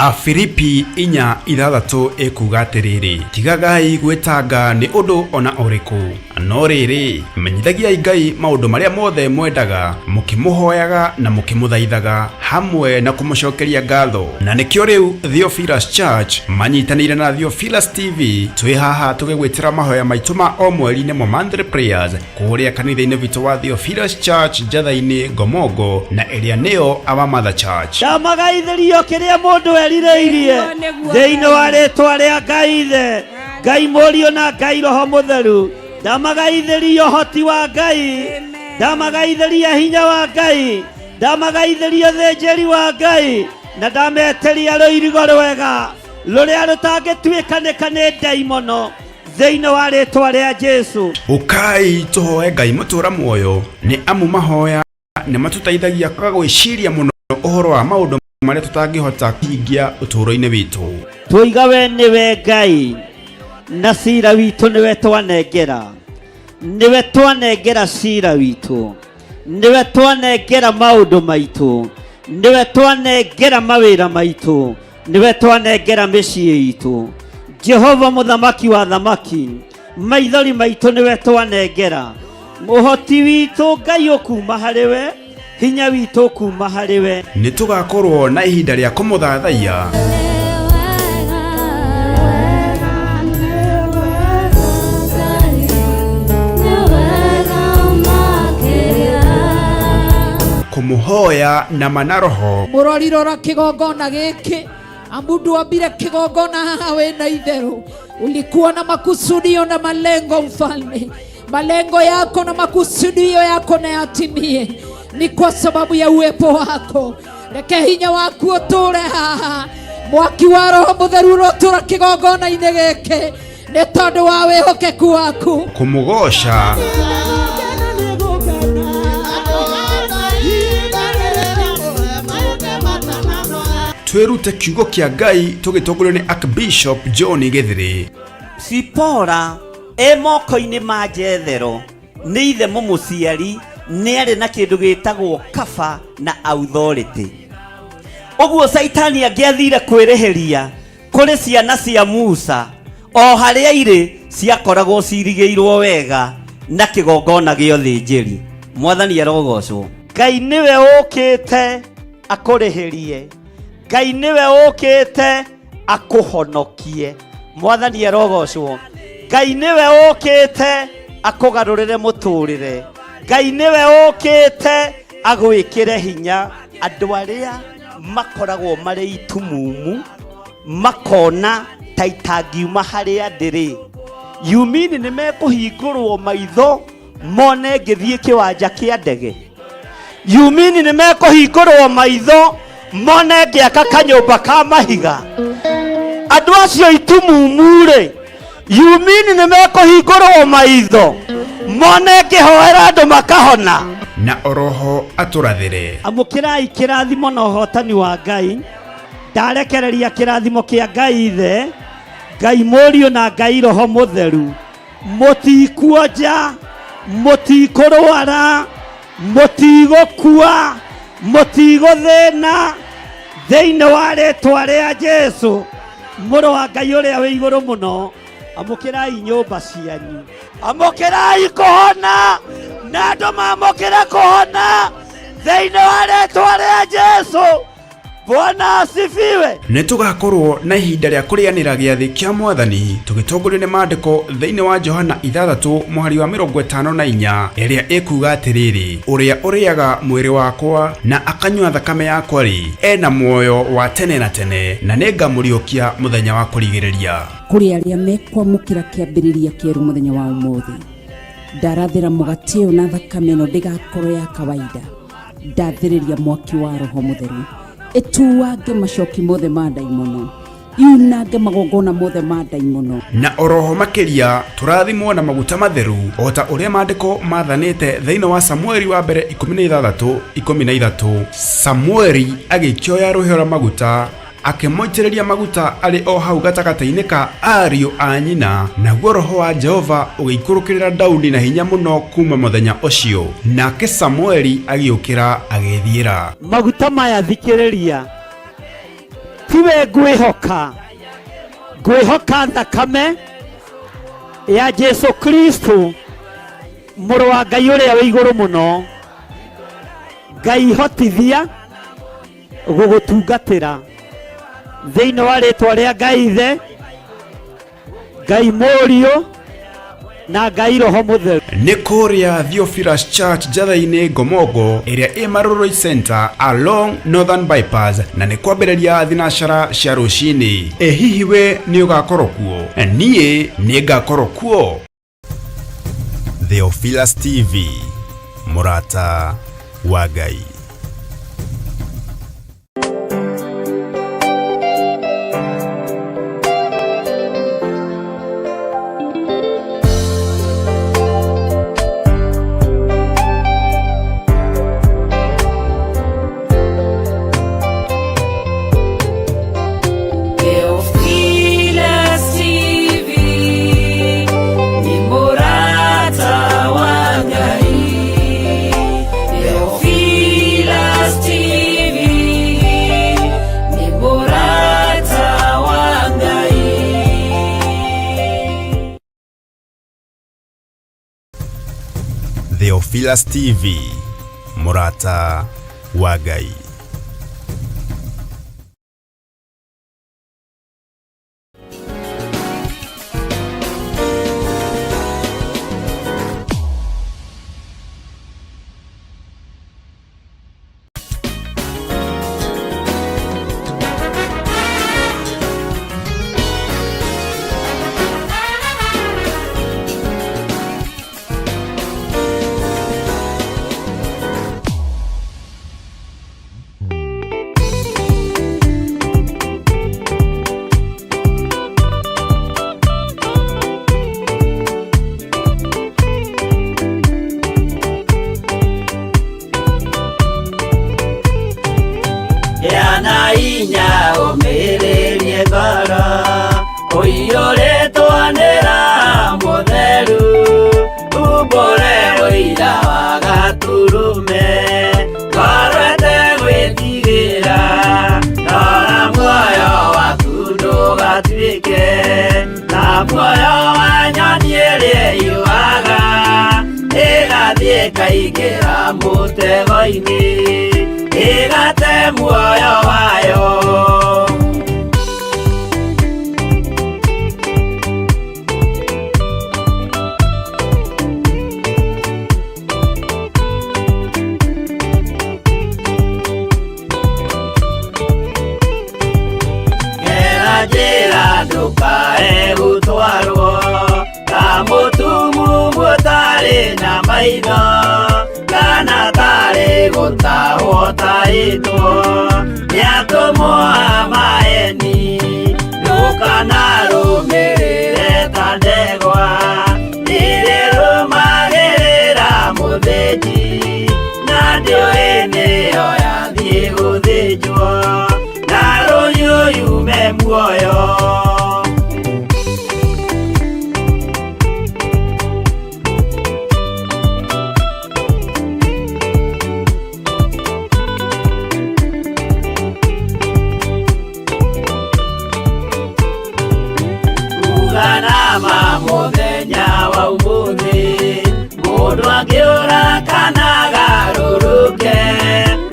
Afilipi 4:6 ĩkuga atĩrĩrĩ, tigagai gwĩtanga nĩ ũndũ ona ũrĩkũ, no rĩrĩ, menyithagiai Ngai maũndũ marĩa mothe mwendaga, mũkĩmũhoyaga na mũkĩmũthaithaga hamwe na kũmũcokeria ngatho. Na nĩkĩo rĩu Theophilus Church manyitanĩire na Theophilus TV twĩ haha tũgĩgwĩtĩra mahoya maitũ ma o mweri nĩmo monthly prayers kũrĩa kanitha-inĩ witũ wa Theophilus Church Njatha-inĩ Ngomongo na ĩrĩa nĩyo Our Mother Church. Ndamagaithĩrio kĩrĩa mũndũ erirĩirie thĩinĩ wa rĩtwa rĩa Ngai Ithe, Ngai Mũriũ na Ngai Roho Mũtheru. Ndamagaithĩrio ũhoti wa Ngai, ndamagaithĩria hinya wa Ngai, ndamagaithĩria ũthĩnjĩri wa Ngai, na ndametĩria rũirigo rwega rũrĩa rũtangĩtuĩkanĩka nĩ ndaimono thĩinĩ wa rĩtwa rĩa Jesu. Ũkai tũhoe Ngai mũtũra muoyo, nĩ amu mahoya nĩ matũteithagia kwaga gwĩciria mũno ũhoro wa maũndũ marĩa tũtangĩhota kũhingia ũtũũro-inĩ witũ. Twoiga we nĩwe Ngai na cira witũ nĩwe twanengera, nĩwe twanengera cira witũ, nĩwe twanengera maũndũ maitũ, nĩwe twanengera mawĩra maitũ, nĩwe twanengera mĩciĩ itũ. Jehova mũthamaki wa thamaki, maithori maitũ nĩwe twanengera, ũhoti witũ Ngai ũkuma harĩ we, hinya witũ ũkuma harĩ we. Nĩ tũgakorwo na ihinda rĩa kũmũthathaiya kũmũhoya na ma na roho Mũrori rora kĩgongona gĩkĩ, amu ndwambire kĩgongona haha wĩna itherũ. Ulikuwa na makusudio na malengo, mfalme. Malengo yako na makusudio yako na yatimie, ni kwa sababu ya uwepo wako. Reke hinya waku ũtũre haha, mwaki wa Roho Mũtheru ũrotũra kĩgongona-inĩ gĩkĩ nĩ tondũ wa wĩhokeku waku. Kũmũgoca twĩrute kiugo kĩa Ngai tũgĩtongorio nĩ Archbishop John Gĩthĩrĩ. Sipora e moko-inĩ ma Jethero nĩ ithe mũmũciari, nĩ arĩ na kĩndũ gĩtagwo kaba na authority. Ũguo Caitani angĩathire kwĩrĩhĩria kũrĩ ciana cia Musa, o harĩa irĩ ciakoragwo cirigĩirwo wega na kĩgongona gĩa ũthĩnjĩri. Mwathani arogocwo. Ngai nĩwe ũkĩte akũrĩhĩrie, Ngai nĩwe ũkĩte akũhonokie. Mwathani arogocwo. Ngai nĩwe ũkĩte akũgarũrĩre mũtũrĩre, Ngai nĩwe ũkĩte agwĩkĩre hinya. Andũ arĩa makoragwo marĩ itumumu makona ta itangiuma harĩa ndĩrĩ, yumini nĩ mekũhingũrwo maitho mone ngĩthiĩ kĩwanja kĩa ndege, yumini nĩ mekũhingũrwo maitho mone ngĩaka kanyũmba ka mahiga. Andũ acio itumumu rĩ, yumini nĩ mekũhingũrwo maitho mone ngĩhoera andũ makahona. Na oroho atũrathĩre. Amũkĩrai kĩrathimo na ũhotani wa Ngai. Ndarekereria kĩrathimo kĩa Ngai Ithe, Ngai Mũriũ na Ngai Roho Mũtheru. Mũtikuonja, mũtikũrwara, mũtigũkua, mũtigũthĩna thĩinĩ wa rĩtwa rĩa Jesu mũrũ wa Ngai ũrĩa wĩ igũrũ mũno. Amũkĩrai nyũmba cianyu, amũkĩrai kũhona, na andũ mamũkĩre kũhona thĩinĩ wa rĩtwa rĩa Jesu. Bwana asifiwe. Nĩ tũgakorwo na ihinda rĩa kũrĩanĩra gĩathĩ kĩa Mwathani tũgĩtongorio nĩ maandĩko thĩinĩ wa Johana 6 mũhari wa 54 ĩrĩa ĩkuga atĩrĩrĩ, ũrĩa ũrĩaga mwĩrĩ wakwa na akanyua thakame yakwa rĩ, ena muoyo wa tene na tene, na nĩngamũriũkia mũthenya wa kũrigĩrĩria. Kũrĩ arĩa mekwamũkĩra kĩambĩrĩria kĩerũ mũthenya wa ũmũthĩ, ndarathĩra mũgate ũyũ na thakame ĩno ndĩgakorwo ya kawaida. Ndathĩrĩria mwaki wa Roho Mũtheru ĩtuange macoki mothe ma ndaimono, yunange magongona mothe ma ndaimono. Na oroho makĩria tũrathimwo na maguta matheru o ta ũrĩa maandĩko mathanĩte thĩinĩ wa Samueli wa mbere 16:13. Samueli agĩkĩoya rũhĩa rwa maguta akĩmũitĩrĩria maguta arĩ o hau gatagatĩ-inĩ ka ariũ a nyina, naguo roho wa Jehova ũgĩikũrũkĩrĩra Daudi na hinya mũno kuma mũthenya ũcio. Nake Samueli agĩũkĩra agĩĩthiĩra. Maguta maya thikĩrĩria, Tiwe ngwĩhoka, ngwĩhoka thakame ya Jesu Kristo mũrũ wa Ngai ũrĩa wĩ igũrũ mũno. Ngai hotithia gũgũtungatĩra thĩinĩ wa rĩtwa rĩa Ngai Ithe, Ngai Mũriũ na Ngai Roho Mũtheru. Nĩ kũrĩa Theophilus Church Njatha-inĩ Ngomongo ĩrĩa ĩ Marurui Center along Northern Bypass, na nĩ kwambĩrĩria thinacara cia rũcinĩ. Ĩ hihi we nĩ ũgakorwo kuo? Niĩ nĩ ngakorwo kuo. Theophilus TV, mũrata wa Ngai. Theophilus TV ni murata wa Ngai. Theophilus TV ni murata wa Ngai. Theophilus TV, mũrata wa Ngai. Gĩa na hinya ũmĩrĩrie ngoro ũiyũrĩtwo nĩ Roho Mũtheru, umbũre ũira wa Gatũrũme, ngoro ĩtegwĩtigĩra, rora muoyo waku ndũgatuĩke ta muoyo wa nyoni ĩrĩa ĩyũaga, ĩgathiĩ ĩkaingĩra mũtego-inĩ, ĩgate muoyo wayo. Gera njĩra ndũkae gũtwarwo ta mũtumumu ũtarĩ na maitho, kana tarĩ gũtahwo tahĩtwo nĩ atũmwo a maeni. Ndũkanarũmĩrĩre ta ndegwa ĩrĩrũmagĩrĩra mũthĩnji, na ndĩũĩ nĩyo yathiĩ gũthĩnjwo, na rũhiũ yume muoyo. Uganama mũthenya wa ũmũthĩ, mũndũ angĩũra kana agarũrũke,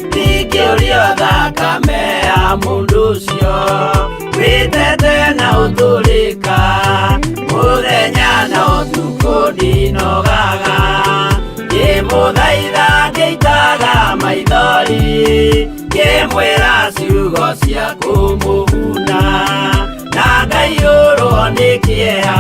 ndingĩũrio thakame ya mũndũ ũcio wĩtete na ũtũrĩka, mũthenya na ũtukũ ndinogaga, ngĩmũthaitha ngĩitaga maithori, ngĩmwĩra ciugo cia kũmũguna, na ngaiyũrwo nĩ kĩeha.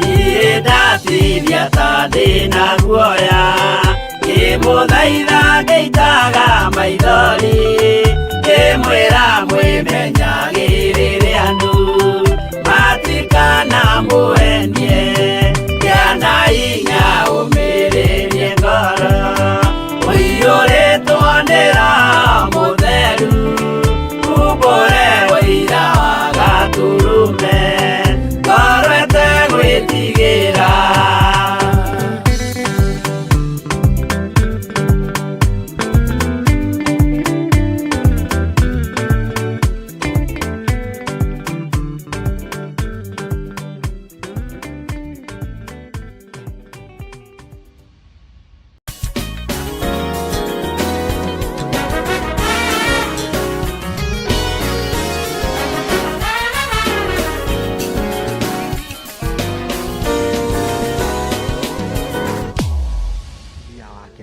Niĩ ndatithia ta ndĩna guoya, ngĩmũthaitha ngĩitaga maithori, ngĩmwĩra mwĩmenyagĩrĩre andũ matikanamũhenie, gĩa na hinya ũmĩrĩrie ngoro ũiyũrĩtwo nĩ Roho Mũtheru, umbũre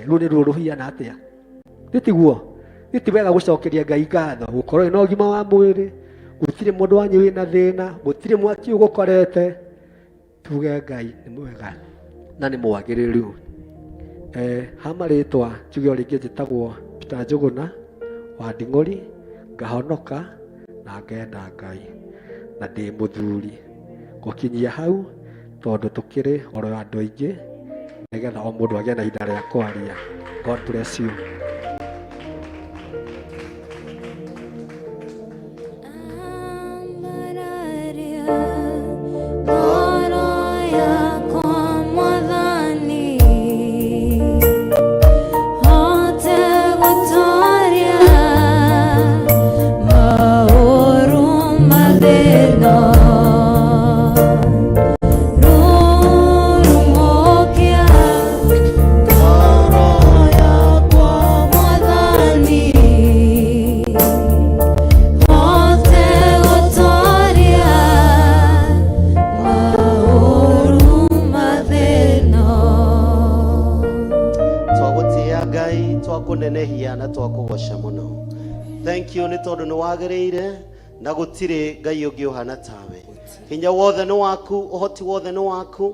Ruo nĩ ruo rũhiana atĩa? Nĩ tiguo? Nĩ ti wega gũcokeria Ngai ngatho gũkorwo wĩna ũgima wa mwĩrĩ, gũtirĩ mũndũ wanyu wĩna thĩna, gũtirĩ mwaki ũgũkorete, tuge Ngai nĩ mwega na nĩ mwagĩrĩru. Ha marĩtwa njuge o rĩngĩ njĩtagwo Peter Njũgũna wa Nding'ũri, ngahonoka na ngenda Ngai na ndĩ mũthuri. Gũkinyia hau tondũ tũkĩrĩ oro andũ aingĩ nĩgetha o mũndũ agĩe na ihinda rĩa kwaria. God bless you. Ngoro yakwa Mwathani, hote gũtooria maũru mathĩna. Rurumũkia ngoro yakwa Mwathani, hote gũtooria maũru mathĩna. Twagũtĩĩa Ngai, twakũnenehia na twakũgoca mũno. Thank you nĩ tondũ nĩ wagĩrĩire na gũtirĩ Ngai ũngĩ ũhana tawe. Hinya wothe nĩ waku, ũhoti wothe nĩ waku,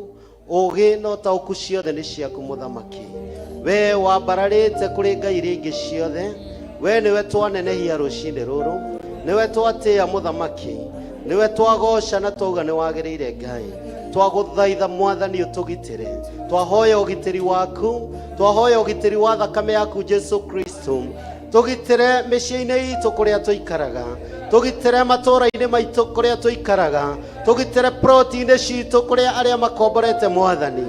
ũũgĩ na ũtaũku ciothe nĩ ciaku mũthamaki. We wambararĩte kũrĩ ngai iria ingĩ ciothe, we nĩwe twanenehia rũcinĩ rũrũ, nĩwe twatĩĩa mũthamaki, nĩwe twagoca na twauga nĩ wagĩrĩire Ngai. Twagũthaitha Mwathani ũtũgitĩre, twahoya ũgitĩri waku, twahoya ũgitĩri wa thakame yaku Jesu Kristo. Tũgitĩre mĩciĩ-inĩ itũ kũrĩa tũikaraga, tũgitĩre matũũra-inĩ maitũ kũrĩa tũikaraga, tũgitĩre ploti-inĩ citũ kũrĩa arĩa makomborete Mwathani,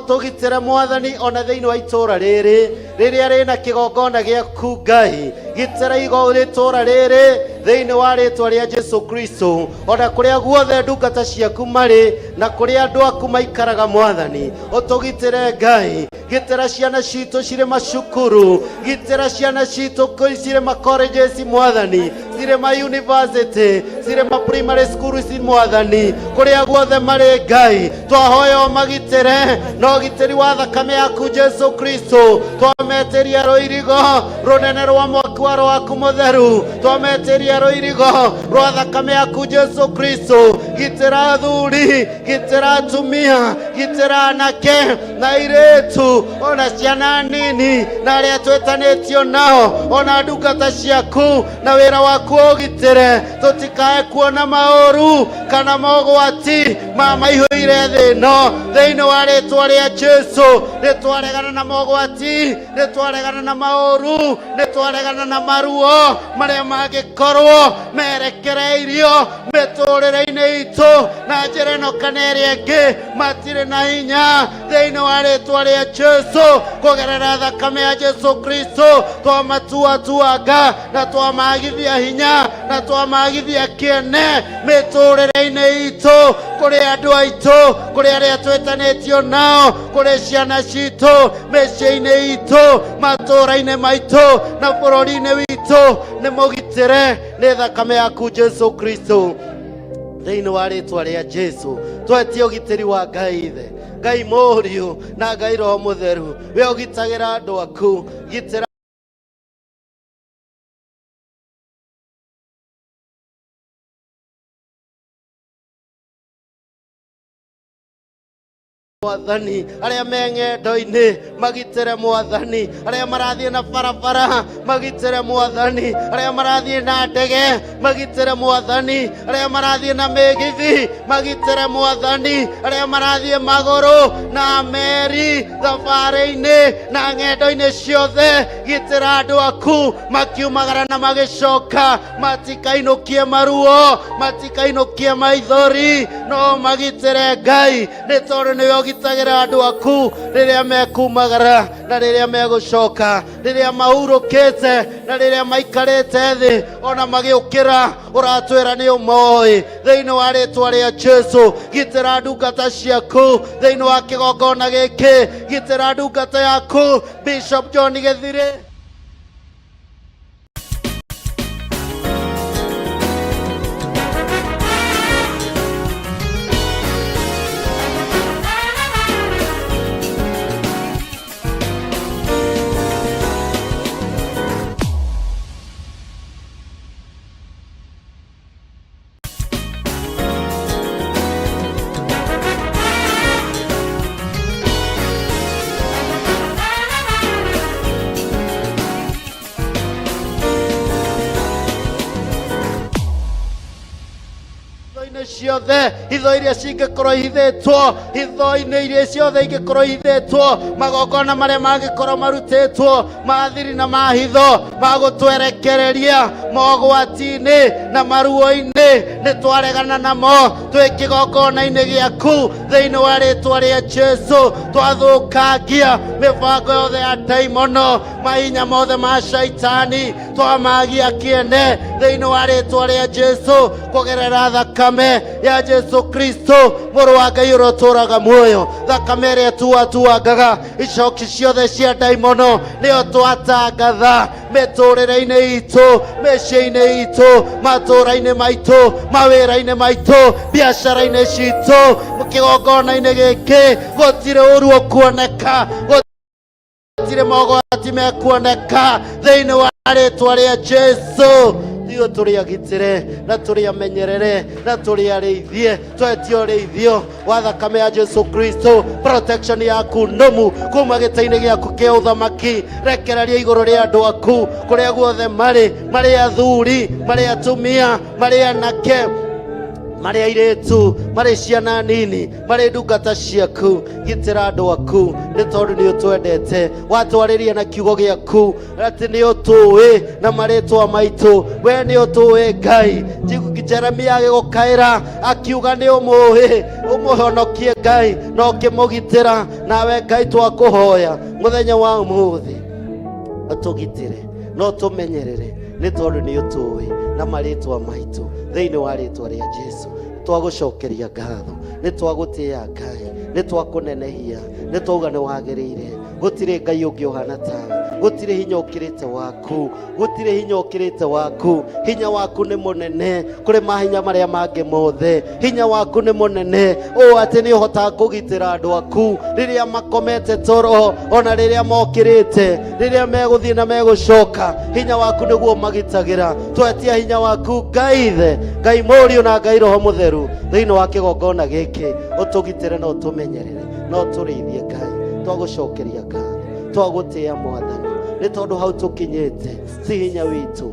tũgitĩre Mwathani ona thĩinĩ wa itũũra rĩrĩ rĩrĩa rĩna kĩgongona gĩaku Ngai. Gitĩra itũũra rĩrĩ thĩinĩ wa rĩtwa rĩa Jesu Kristo, ona kũrĩa guothe ndungata ciaku marĩ na kũrĩa andũ aku maikaraga Mwathani, ũtũgitĩre Ngai. Gitĩra ciana citũ cirĩ macukuru, gitĩra ciana citũ cirĩ ma colleges Mwathani, cirĩ ma university, cirĩ ma primary school ci Mwathani, kũrĩa guothe marĩ Ngai twahoya ũmagitĩre na ũgitĩri wa thakame yaku Jesu Kristo. Twametĩria rũirigo rũnene rwa mwaki wa Roho waku mũtheru, twametĩria rũirigo rwa thakame yaku Jesu Kristo. Gitĩra athuri, gitĩra atumia, gitĩra anake na airĩtu, ona ciana nini na arĩa twĩtanĩtio nao, ona ndungata ciaku na wĩra waku ũgitĩre, tũtikae kuona maũru kana mogwati ma maihũire thĩ ĩno. Thĩinĩ wa rĩtwa rĩa Jesu nĩ twaregana na mogwati, nĩ twaregana na maũru, nĩ twaregana na maruo marĩa mangĩkorwo merekereirio mĩtũrĩre-inĩ itũ na njĩra ĩno kana ĩrĩa ĩngĩ, matirĩ na hinya. Thĩinĩ wa rĩtwa rĩa Jesu, kũgerera thakame ya Jesu Kristo, twamatuatuanga na twamagithia hinya na twamagithia kĩene mĩtũrĩre-inĩ itũ, kũrĩ andũ aitũ, kũrĩ arĩa twĩtanĩtio nao, kũrĩ ciana citũ, mĩciĩ-inĩ itũ, matũũra-inĩ maitũ na bũrũri-inĩ witũ. Nĩ mũgitĩre nĩ thakame yaku Jesu Kristo. Thĩinĩ wa rĩtwa rĩa Jesu twetie ũgitĩri wa Ngai Ithe, Ngai Mũriũ na Ngai Roho Mũtheru. We ũgitagĩra andũ aku, gitĩra Mwathani arĩa me ng'endo-inĩ magitĩre Mwathani, arĩa marathiĩ na barabara magitĩre Mwathani, arĩa marathiĩ na ndege magitĩre Mwathani, arĩa marathiĩ na mĩgithi magitĩre Mwathani, arĩa marathiĩ magũrũ na meri thabarĩ-inĩ na ng'endo-inĩ ciothe, gitĩra andũ aku makiumagara na magĩcoka, matikainũkie maruo, matikainũkie maithori, no magitĩre Ngai, nĩ tondũ nĩwe ũgitagĩra andũ aku rĩrĩa mekumagara na rĩrĩa megũcoka, rĩrĩa mahurũkĩte na rĩrĩa maikarĩte thĩ, ona magĩũkĩra ũratwĩra nĩ ũmoĩ. Thĩinĩ wa rĩtwa rĩa Jesu, gitĩra ndungata ciaku thĩinĩ wa kĩgongona gĩkĩ, gitĩra ndungata yaku Bishop John Gĩthirĩ. Hitho-inĩ ciothe, hitho iria cingĩkorwo ihithĩtwo, hitho-inĩ iria ciothe ingĩkorwo ihithĩtwo, magongona marĩa mangĩkorwo marutĩtwo ma thiri na ma hitho ma gũtwerekereria mogwati-inĩ na maruo-inĩ, nĩ twaregana namo twĩ kĩgongona-inĩ gĩaku thĩinĩ wa rĩtwa rĩa Jesu. Twathũkangia mĩbango yothe ya ndaimono, mahinya mothe ma shaitani, twamagia kĩene thĩinĩ wa rĩtwa rĩa Jesu kũgerera thakame ya Jesu Kristo mũrũ wa Ngai ũrĩa ũtũũraga muoyo, thakame ĩrĩa ĩtuatuangaga icoki ciothe cia ndaimono, nĩyo twatangatha mĩtũrĩre-inĩ itũ, mĩciĩ-inĩ itũ, matũũra-inĩ maitũ, mawĩra-inĩ maitũ, biacara-inĩ citũ, kĩgongona-inĩ gĩkĩ gũtirĩ ũru ũkuoneka, gũtirĩ mogwati mekuoneka thĩinĩ wa rĩtwa rĩa Jesu. Ithuĩ tũrĩ agitĩre na tũrĩ amenyerere na tũrĩ arĩithie, twetie ũrĩithio wa thakame ya Jesu Kristo, protection yaku nũmu kuma gĩtĩ-inĩ gĩaku kĩa ũthamaki, rekereria igũrũ rĩa andũ aku kũrĩa guothe marĩ, marĩ athuri, marĩ atumia, marĩ anake, marĩ airĩtu, marĩ ciana nini, marĩ ndungata ciaku. Gitĩra andũ aku nĩ tondũ nĩ ũtwendete, watwarĩria na kiugo gĩaku atĩ nĩ ũtũĩ na marĩtwa maitũ, we nĩ ũtũĩ Ngai. Jeremia agĩgũkaĩra akiuga nĩ ũmũĩ, ũmũhonokie Ngai na ũkĩmũgitĩra. Nawe Ngai twakũhoya mũthenya wa ũmũthĩ ũtũgitĩre na ũtũmenyerere nĩ tondũ nĩ ũtũĩ na marĩtwa maitũ thĩinĩ wa rĩtwa rĩa Jesu. Twagũcokeria ngatho, nĩ twagũtĩĩa Ngai, nĩ twakũnenehia, nĩ twauga nĩ wagĩrĩire. Gũtirĩ Ngai ũngĩ ũhana tawe, gũtirĩ hinya ũkĩrĩte waku, gũtirĩ hinya ũkĩrĩte waku. Hinya waku nĩ mũnene kũrĩ mahinya marĩa mangĩ mothe. Hinya waku nĩ mũnene ũũ atĩ nĩ ũhotaga kũgitĩra andũ aku rĩrĩa makomete toro, ona rĩrĩa mokĩrĩte, rĩrĩa megũthiĩ na megũcoka. Hinya waku nĩguo magitagĩra. Twetia hinya waku Ngai Ithe, Ngai Mũriũ na Ngai Roho Mũtheru thĩinĩ wa kĩgongona gĩkĩ, ũtũgitĩre na ũtũmenyerere na ũtũrĩithie Ngai. Twagũcokeria ngatho, twagũtĩĩa Mwathani, nĩ tondũ hau tũkinyĩte ti hinya witũ,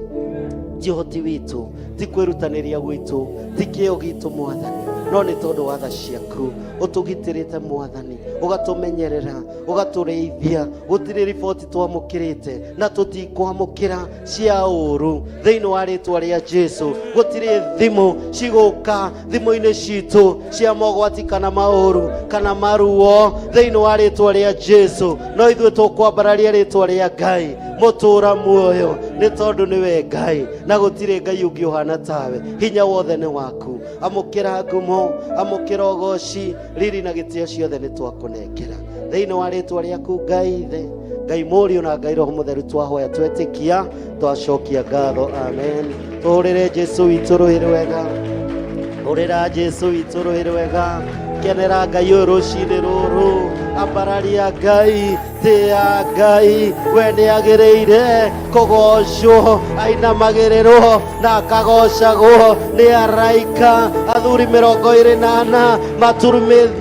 ti ũhoti witũ, ti kwĩrutanĩria gwitũ, ti kĩo gitũ Mwathani, no nĩ tondũ wa tha ciaku ũtũgitĩrĩte Mwathani, ũgatũmenyerera, ũgatũrĩithia. Gũtirĩ riboti twamũkĩrĩte na tũtikwamũkĩra cia ũũru thĩinĩ wa rĩtwa rĩa Jesu. Gũtirĩ thimũ cigũka thimũ-inĩ citũ cia mogwati kana maũru kana maruo thĩinĩ wa rĩtwa rĩa Jesu, no ithuĩ tũkwambararia rĩtwa rĩa Ngai mũtũũra muoyo, nĩ tondũ nĩwe Ngai na gũtirĩ Ngai ũngĩ ũhana tawe. Hinya wothe nĩ waku. Amũkĩra ngumo, amũkĩra ũgoci, riri na gĩtĩo ciothe nĩ twakũnengera thĩinĩ wa rĩtwa rĩaku Ngai Ithe, Ngai Mũriũ na Ngai Roho Mũtheru. Twahoya twetĩkia, twacokia ngatho, amen. Tũhũrĩre Jesu witũ rũhĩ rwega, hũrĩra Jesu witũ rũhĩ rwega. Kenera Ngai ũyũ rũcinĩ rũrũ, ambararia Ngai, tĩa Ngai, we nĩ agĩrĩire kũgocwo, ainamagĩrĩrwo na akagocagwo nĩ araika athuri 24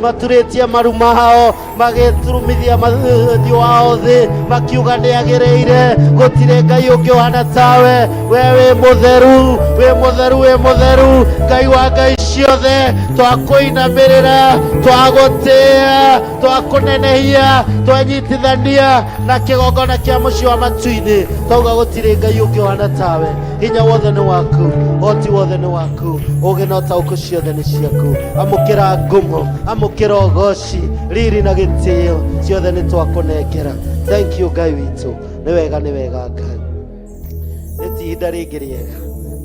maturĩtie maru mao, magĩturumithia ũthiũ wao thĩ, makiuga nĩ agĩrĩire, gũtirĩ Ngai ũngĩ ũhana tawe, we wĩ mũtheru, wĩ mũtheru, wĩ mũtheru, Ngai wa ngai ciothe. Twakũinamĩrĩra, twagũtĩĩa, twakũnenehia, twanyitithania na kĩgongona kĩa mũciĩ wa matu-inĩ, twauga gũtirĩ Ngai ũngĩ ũhana tawe. Hinya wothe nĩ waku, ũhoti wothe nĩ waku, ũũgĩ na ũtaũku ciothe nĩ ciaku. Amũkĩra ngumo, amũkĩra ũgoci, riri na gĩtĩo ciothe nĩ twakũnengera. Thank you Ngai witũ, nĩ wega, nĩ wega Ngai. Nĩ ti ihinda rĩngĩ rĩega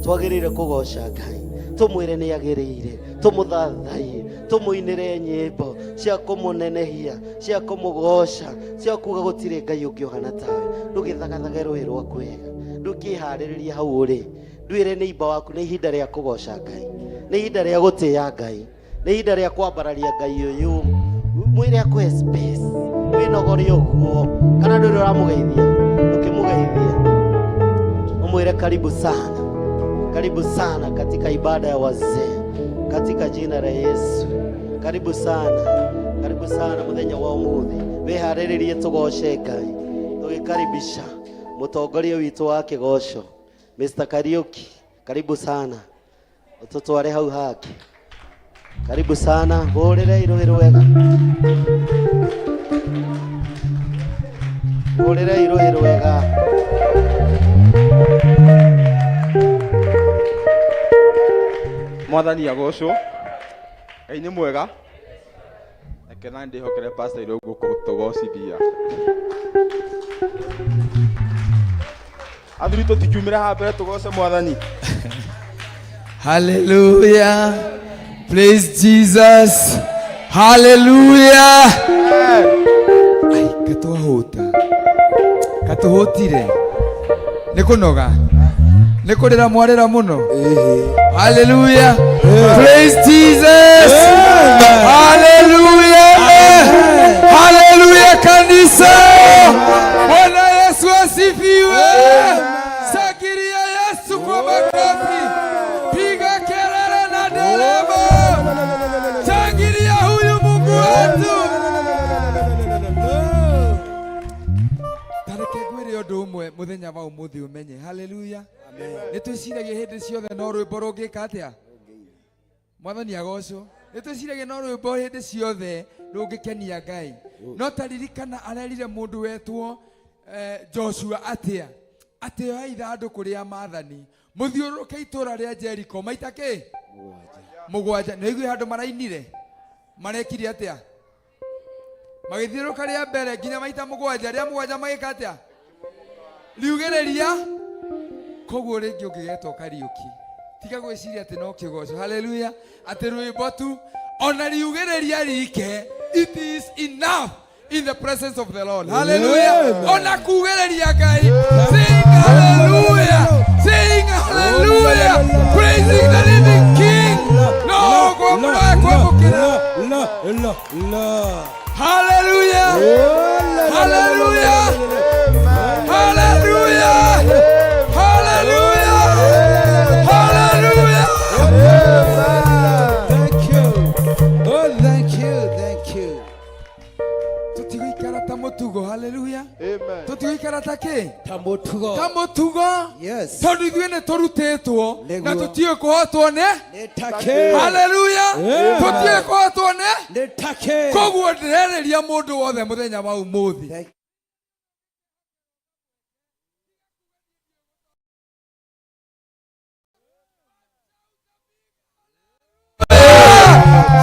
twagĩrĩire kũgoca Ngai, tũmwĩre nĩ agĩrĩire, tũmũthathaiye, tũmũinĩre nyĩmbo cia kũmũnenehia, cia kũmũgoca, cia kuga gũtirĩ Ngai ũngĩ ũhana tawe. Ndũgĩthagathage rũhĩ rwaku wega, ndũkĩharĩrĩrie hau ũrĩ, ndwĩre nĩ imba waku, nĩ ihinda rĩa kũgoca Ngai, nĩ ihinda rĩa gũtĩĩa Ngai, nĩ ihinda rĩa kwambararia Ngai ũyũ. Mwĩre akũhe space, wĩnogore ũguo, kana ndũrĩ ũramũgeithia, ndũkĩmũgeithia, ũmwĩre karibu sana, karibu sana katika ibada ya wazee, katika jina la Yesu. Karibu sana, karibu sana mũthenya wa ũmũthĩ. Wĩharĩrĩrie tũgoce Ngai, tũgĩkaribisha mũtongoria witũ wa kĩgoco Mr. Kariuki, karibu sana, ũtũtware hau hangĩ. Karibu sana, hũrĩre irũĩ rwega, hũrĩre irũĩ rwega. Mwathani agocwo. Ngai nĩ mwega. Reke na ndĩhokere pastor Irũngũ gũtũgocithia. Athuri, tũtikiumĩra haha mbere tũgoce Mwathani. Hallelujah. Praise Jesus. Hallelujah. Ai, katwahuta. Katuhutire. Nĩ kũnoga. Nĩ kũrĩra mwarĩra mũno. Hallelujah. Praise Jesus. Hallelujah. Hallelujah kanisa. Bwana Yesu asifiwe. Shangilia Yesu kwa makofi. Piga kelele na nderemo. Shangilia huyu Mungu wetu. Tareke ngwĩre ũndũ ũmwe mũthenya wa ũmũthĩ ũmenye. Haleluya. Nĩ twĩciragia hĩndĩ ciothe no rwĩmbo rũngĩka atĩa? Mwathani agocwo. Nĩ twĩciragia no rwĩmbo hĩndĩ ciothe rũngĩkenia Ngai. No ta ririkana arerire mũndũ wetwo Joshua atĩa? Atĩ oya ithandũkũ rĩa maathani mũthiũrũrũke itũra rĩa Jericho maita kĩ? Mũgwanja. Nĩ ũiguire handũ marainire? Marekire atĩa? Magĩthiũrũrũka rĩa mbere nginya maita mũgwanja, rĩa mũgwanja magĩka atĩa? Riugĩrĩria. Koguo rĩngĩ ũngĩgetwo Kariũki, tiga gwĩciria atĩ no kĩgoco. Haleluya. Atĩ rwĩmbo tu, ona riugĩrĩria rike, it is enough in the presence of the Lord. Hallelujah. Amen. Ona kugĩrĩria Ngai. Sing hallelujah. Sing hallelujah. Praising the living King. No kwamũra kwamũkĩra. Hallelujah. Hallelujah. Hallelujah. Hallelujah. Hallelujah. Thank you. Oh, thank you. Thank you. Tũtigũikara ta mũtugo. Haleluya. Tũtigũikara ta kĩ? Ta mũtugo. Ta mũtugo. Yes. Tondũ ithuĩ nĩ tũrutĩtwo na Nĩguo. tũtiũĩ kũhotwo nĩ Ta kĩ? Haleluya. Amen. Tũtiũĩ kũhotwo nĩ Nĩ ta kĩ? Koguo ndĩrerĩria mũndũ wothe mũthenya wa ũmũthĩ.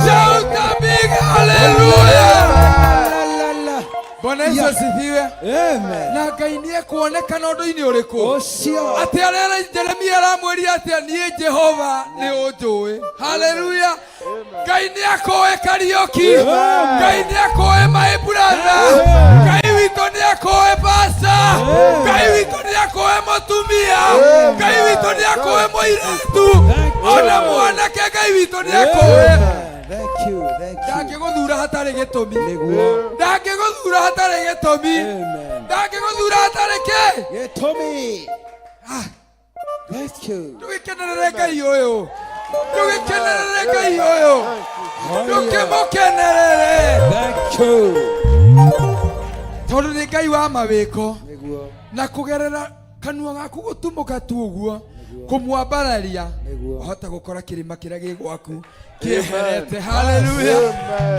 Shout a big hallelujah. Bwana Yesu asifiwe. Amen. Na Ngai nĩ ekuonekana ũndũ-inĩ ũrĩkũ? Ũcio. Atĩ arera Jeremia aramwĩria atĩa, niĩ Jehova nĩ ũnjũĩ. Haleluya. Ngai nĩ akũĩ Kariũki. Amen. Ngai nĩ akũĩ my brother. Ngai witũ nĩ akũĩ pastor. Ngai witũ nĩ akũĩ mũtumia. Ngai witũ nĩ akũĩ mũirĩtu. Ona mwanake Ngai witũ nĩ akũĩ. Thank you. Thank you. Ndangĩgũthura hatarĩ gĩtũmi. Nĩguo. Ndangĩgũthura hatarĩ gĩtũmi. Ndangĩgũthura hatarĩ kĩ? Gĩtũmi. Thank you. Ndũgĩkenerere Ngai ũyũ. Ndũgĩkenerere Ngai ũyũ. Ndũkĩmũkenerere. Thank you. Tondũ nĩ Ngai wa mawĩko. Nĩguo. Na kũgerera kanua gaku gũtumũka tu ũguo kũmwambararia, wahota gũkora kĩrĩma kĩrĩa gĩ gwaku kĩeherete. Haleluya.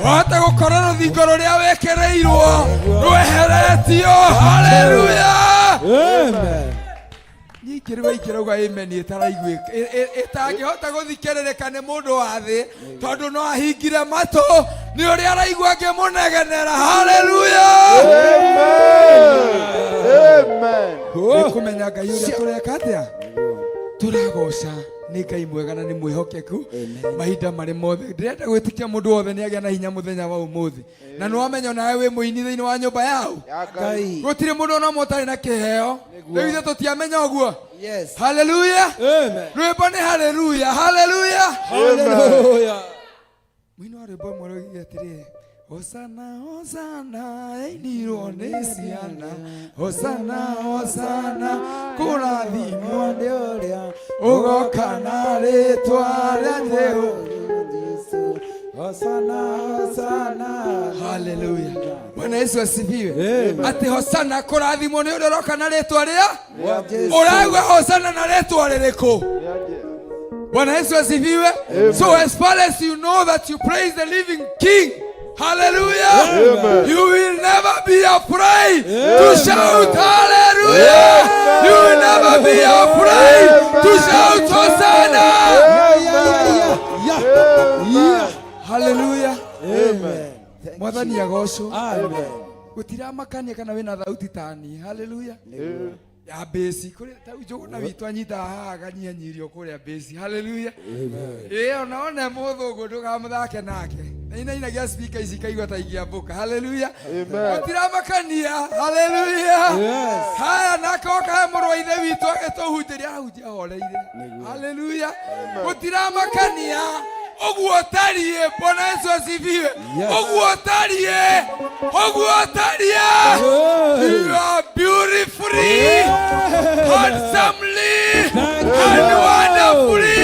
Wahota gũkora rũthingo rũrĩa wĩkĩrĩirwo rweheretio. Haleluya. Amen. Nyingĩ rĩu aingĩ rauga amen ĩtaraiguĩka, ĩtangĩhota gũthikĩrĩrĩka nĩ mũndũ wa thĩ, tondũ no ahingire matũ nĩ ũrĩa araigua ngĩmũnegenera. Haleluya. Nĩ kũmenya Ngai ũrĩa tũreka atĩa, tũragoca nĩ Ngai mwega na nĩ mwĩhokeku mahinda marĩ mothe. Ndĩrenda gwĩtĩkia mũndũ wothe nĩ agĩa na hinya mũthenya wa ũmũthĩ, na nĩ wamenya onawe wĩ mũini thĩinĩ wa nyũmba yao. Ngai. Gũtirĩ mũndũ ona ũmwe ũtarĩ na kĩheo. Nĩguo. Rĩu ithuĩ tũtiamenya ũguo. Yes. Haleluya. Amen. Rwĩmbo nĩ haleluya. Haleluya. Hallelujah. Mũini wa rwĩmbo rũmwe rũigire atĩrĩrĩ, Hosana, Hosana, ĩinirwo nĩ ciana. Hosana, Hosana, kũrathimwo nĩ ũrĩa ũgoka na rĩtwa rĩa Jehova. Hosana, Hosana. Haleluya. Bwana Yesu asifiwe. Atĩ Hosana, kũrathimwo nĩ ũrĩa ũroka na rĩtwa rĩa Rĩa Jesu. ũraigua Hosana na rĩtwa rĩrĩkũ? Bwana Yesu asifiwe. Amen. So as far as you know that you praise the living King, hallelujah, Amen. you will never be afraid to Amen. shout hallelujah. Amen. You will never be afraid to shout Hosanna. Hallelujah. Amen. Mwathani agocwo. Amen. Gutiramakania kana wina thauti tani. Hallelujah. Amen. Ya besi kuri ta njuguna witũ anyitaga haha akanyihanyirio kũrĩa besi. Hallelujah. Ĩĩ ona one mũthũngũ ndũkamũthake nake. Inainagia speaker ici kaigua ta ingĩambũka. Hallelujah. Amen. Gũtiramakania. Hallelujah. Yes. Haya nake oka he mũrũ wa ithe witũ agĩtũhunjĩria ahunjia ahoreire. Hallelujah. Gũtiramakania ũguo ũtariĩ. Bwana Yesu asifiwe. Yes. Ũguo ũtariĩ. Ũguo ũtariĩ. You are beautifully, handsomely, and wonderfully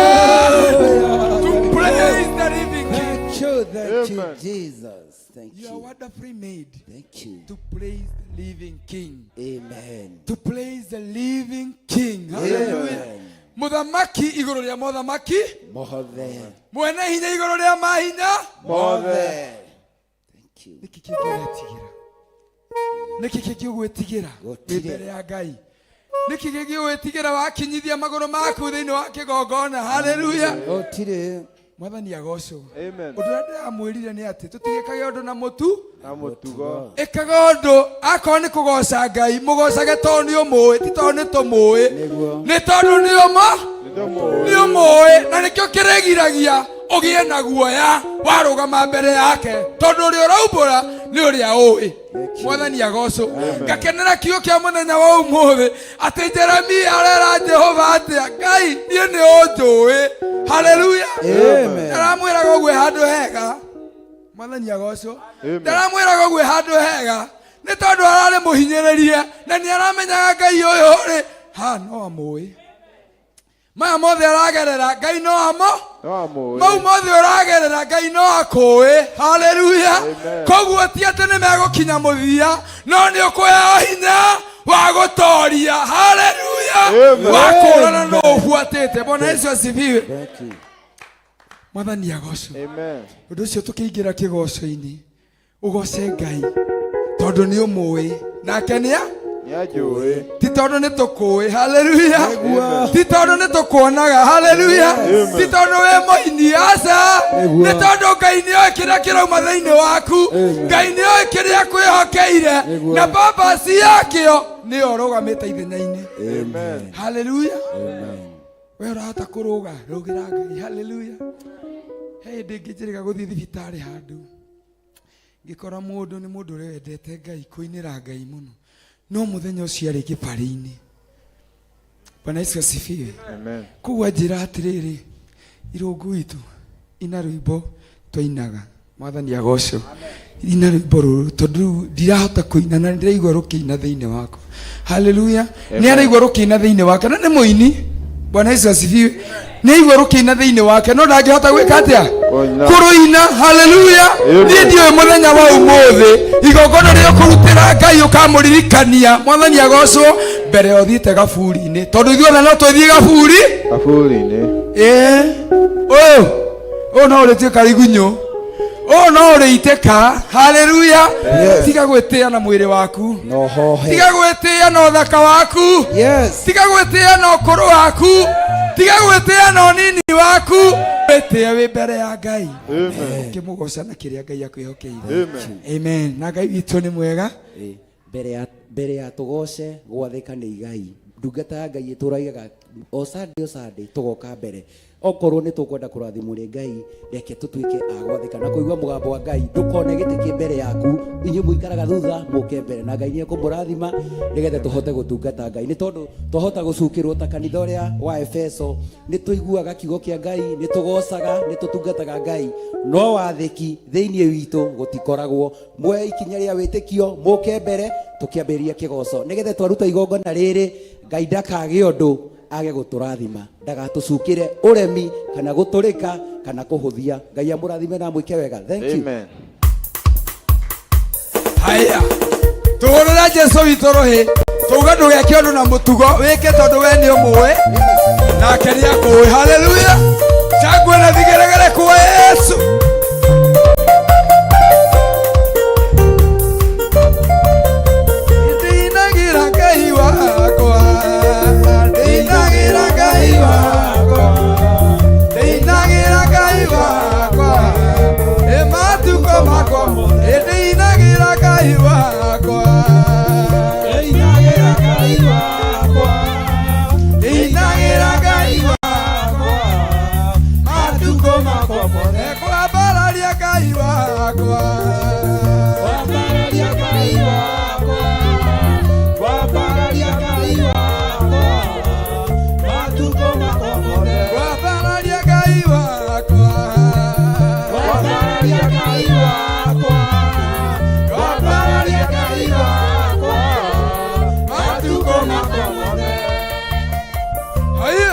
made to praise the living King. Thank you, thank you, Amen. Jesus. Thank You are you. wonderfully made Thank you. to praise the living King. Amen. To praise the living King. Hallelujah. Amen. Mũthamaki igũrũ rĩa mothamaki, Mothe. mwene hinya igũrũ rĩa mahinya. Mothe. Thank you. Nĩkĩ kĩngĩ ũretigĩra? Nĩkĩ kĩngĩ ũgwĩtigĩra wĩ Gũtirĩ. mbere ya Ngai? Nĩkĩ kĩngĩ ũgwĩtigĩra wakinyithia magũrũ maku thĩinĩ wa kĩgongona? Haleluya. Gũtirĩ. Mwathani agocwo. Amen. Ũndũ ũrĩa ndĩramwĩrire nĩ atĩ tũtigĩkage ũndũ na mũtu, Na mũtugo. ĩkaga ũndũ akorwo nĩ kũgoca Ngai, mũgocage tondũ nĩ ũmũĩ, ti tondũ nĩ tũmũĩ, Nĩguo. nĩ tondũ nĩ ũma Nĩtũmũĩ. nĩ ũmũĩ, na nĩkĩo kĩrĩgiragia ũgĩe na guoya warũgama mbere yake, tondũ ũrĩa ũraumbũra nĩ ũrĩa ũĩ. Mwathani agocwo. Ngakenera kiugo kĩa mũthenya wa ũmũthĩ atĩ Jeremia arera Jehova atĩa, Ngai niĩ nĩ ũnjũĩ. Haleluya. Amen. Ndaramwĩraga ũguo handũ hega. Mwathani agocwo. Amen. Ndaramwĩraga ũguo handũ hega nĩ tondũ ararĩ mũhinyĩrĩrie na nĩ aramenyaga Ngai ũyũ rĩ ha no amũĩ. Maya mothe aragerera Ngai no amo No amũĩ. mau mothe ũragerera Ngai no akũĩ. Haleluya. Amen. Koguo ti atĩ nĩ megũkinya mũthia, no nĩ ũkũheo hinya wa gũtoria. Haleluya. Amen. Wa kũũrana no ũbuatĩte. Bwana Yesu asifiwe. Thank you. Mwathani agocwo. Amen. Ũndũ ũcio tũkĩingĩra kĩgoco-inĩ ũgoce Ngai tondũ nĩ ũmũĩ nake nĩa Nĩanjũĩ. ti tondũ nĩ tũkũĩ. Haleluya. Ti tondũ nĩ tũkuonaga. Haleluya. Amen. Ti tondũ wĩ mũini, aca. Nĩguo. Nĩ tondũ Ngai nĩoĩ kĩrĩa kĩrauma thĩinĩ waku. Amen. Ngai nĩoĩ kĩrĩa kwĩhokeire Nĩguo. na purpose yakĩo nĩyo ũrũgamĩte ithenya-inĩ. Amen. Haleluya. Amen. We ũrahota kũrũga, rũgĩra Ngai. Haleluya. He hĩndĩ ĩngĩ njĩrĩga gũthiĩ thibitarĩ handũ ngĩkora mũndũ nĩ mũndũ ũrĩa wendete Ngai kũinĩra Ngai mũno, no mũthenya ũcio arĩ kĩbarĩ-inĩ. Bwana Yesu asifiwe. Amen. Koguo anjĩra atĩrĩrĩ, irũngũ witũ ina rwĩmbo twainaga. Mwathani agocwo. Ina rwĩmbo rũrũ tondũ rĩu ndirahota kũina na ndĩraigua rũkĩina thĩinĩ wakwa. Haleluya. Nĩ araigua rũkĩina thĩinĩ wake na nĩ mũini. Bwana Yesu asifiwe. Nĩ aigua rũkĩina thĩinĩ wake no ndangĩhota gwĩka atĩa? Kũina. Kũrũina. Haleluya. Amen. Niĩ ndiũĩ mũthenya wa ũmũthĩ igongona rĩrĩa ũkũrutĩra Ngai ũkamũririkania. Mwathani agocwo mbere ya ũthiĩte gaburi-inĩ, tondũ ithuothe no tũthiĩ gaburi. Kaburi-inĩ. Ĩĩ. Ũyũ ũyũ no ũrĩtuĩka igunyũ, ũyũ no ũrĩitĩka. Haleluya. Yes. Tiga gwĩtĩa na mwĩrĩ waku, No hohe. tiga gwĩtĩa na ũthaka waku, Yes. tiga gwĩtĩa na ũkũrũ waku, tiga gwĩtĩa na ũnini waku, wĩtĩe wĩ mbere ya Ngai Amen. ũkĩmũgoca na kĩrĩa Ngai akwĩhokeire. Amen. Amen. Na Ngai witũ nĩ mwega. Ĩ, mbere ya tũgoce gwathĩka nĩ igai. Ndungata ya Ngai ĩtũraigaga o Sunday o Sunday tũgoka mbere. Okorwo nĩ tũkwenda kũrathimwo nĩ Ngai, reke tũtuĩke a gwathĩka na kũigua mũgambo wa Ngai. Ndũkone gĩtĩ kĩ mbere yaku, inyuĩ mũikaraga thutha mũke mbere, na Ngai nĩ ekũmũrathima nĩgetha tũhote gũtungata Ngai. Nĩ tondũ twahota gũcukĩrwo ta kanitha ũrĩa wa Efeso, nĩ tũiguaga kiugo kĩa Ngai, nĩ tũgocaga, nĩ tũtungataga Ngai, no wathĩki thĩinĩ witũ gũtikoragwo. Muoe ikinya rĩa wĩtĩkio, mũke mbere tũkĩambĩrĩria kĩgoco, nĩgetha twaruta igongona rĩrĩ Ngai ndakagĩe ũndũ age gũtũrathima, ndagatũcukĩre ũremi kana gũtũrĩka kana kũhũthia. Ngai amũrathime na amwĩke wega. Thank you. Amen. Haya, tũhũrĩre Jesu witũ rũhĩ. Twauga ndũgeke ũndũ na mũtugo, wĩke tondũ we nĩ ũmũĩ nake nĩ akũĩ. Haleluya! Shangwe na vigeregere kwa Yesu. Ndĩinagĩra Ngai wakwa, ndĩinagĩra Ngai wakwa, ndĩinagĩra Ngai wakwa, ĩ matukũ makwa mothe, ndĩinagĩra Ngai wakwa, ndĩinagĩra Ngai wakwa, ndĩinagĩra Ngai wakwa, matukũ makwa mothe, kwambararia Ngai wakwa, kwambararia Ngai wakwa, kwambararia Ngai wakwa, matukũ makwa mothe, kwambararia Ngai wakwa, kwambararia Ngai wakwa, kwambararia Ngai wakwa, matukũ makwa mothe. Haya.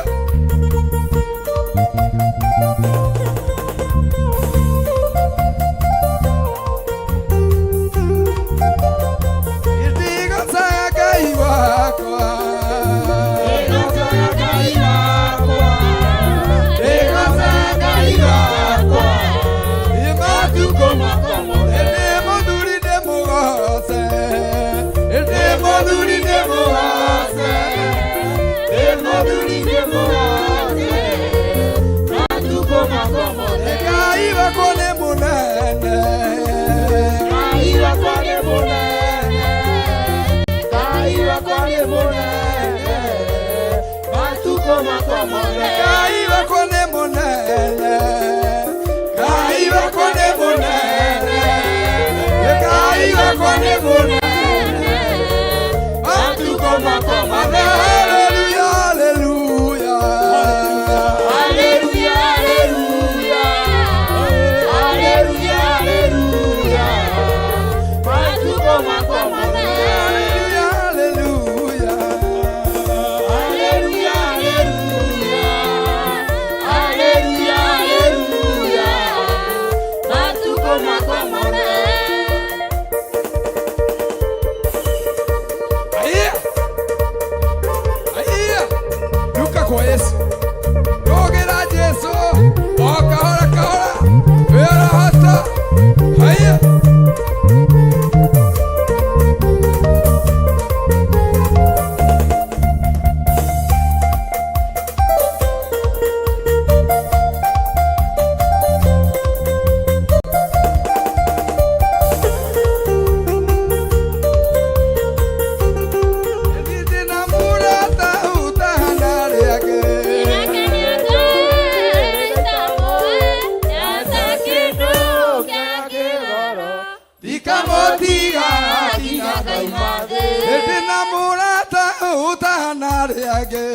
Ndigocaga Ngai wakwa, ndigocaga Ngai wakwa, ndigocaga Ngai wakwa, ĩ matukũ makwa mothe, ndĩ mũthuri ndĩmũgoce, ndĩ mũthuri ndĩmũgoce, ndĩ mũthuri ndĩmũgoce, matukũ makwa mothe. Ngai wakwa nĩ mũnene, Ngai wakwa nĩ mũnene, Ngai wakwa nĩ mũnene, matukũ makwa mothe. Ngai wakwa nĩ mũnene, Ngai wakwa nĩ mũnene, Ngai wakwa nĩ mũnene, matukũ makwa mothe. Haleluya, haleluya, Haleluya, haleluya. Haleluya, haleluya. Matukũ makwa mothe. Haleluya, haleluya. Haleluya, haleluya. Haleluya, haleluya. Matukũ makwa mothe. Aiya! Aiya! Ruka kwa Yesu. Rogera Jesu. O kahora kahora. We ũrahota. Aiya! Ndĩ na mũrata ũtahana rĩake. Ndikamũtiga nginya ngauma thĩ. Ndĩ na mũrata ũtahana rĩake.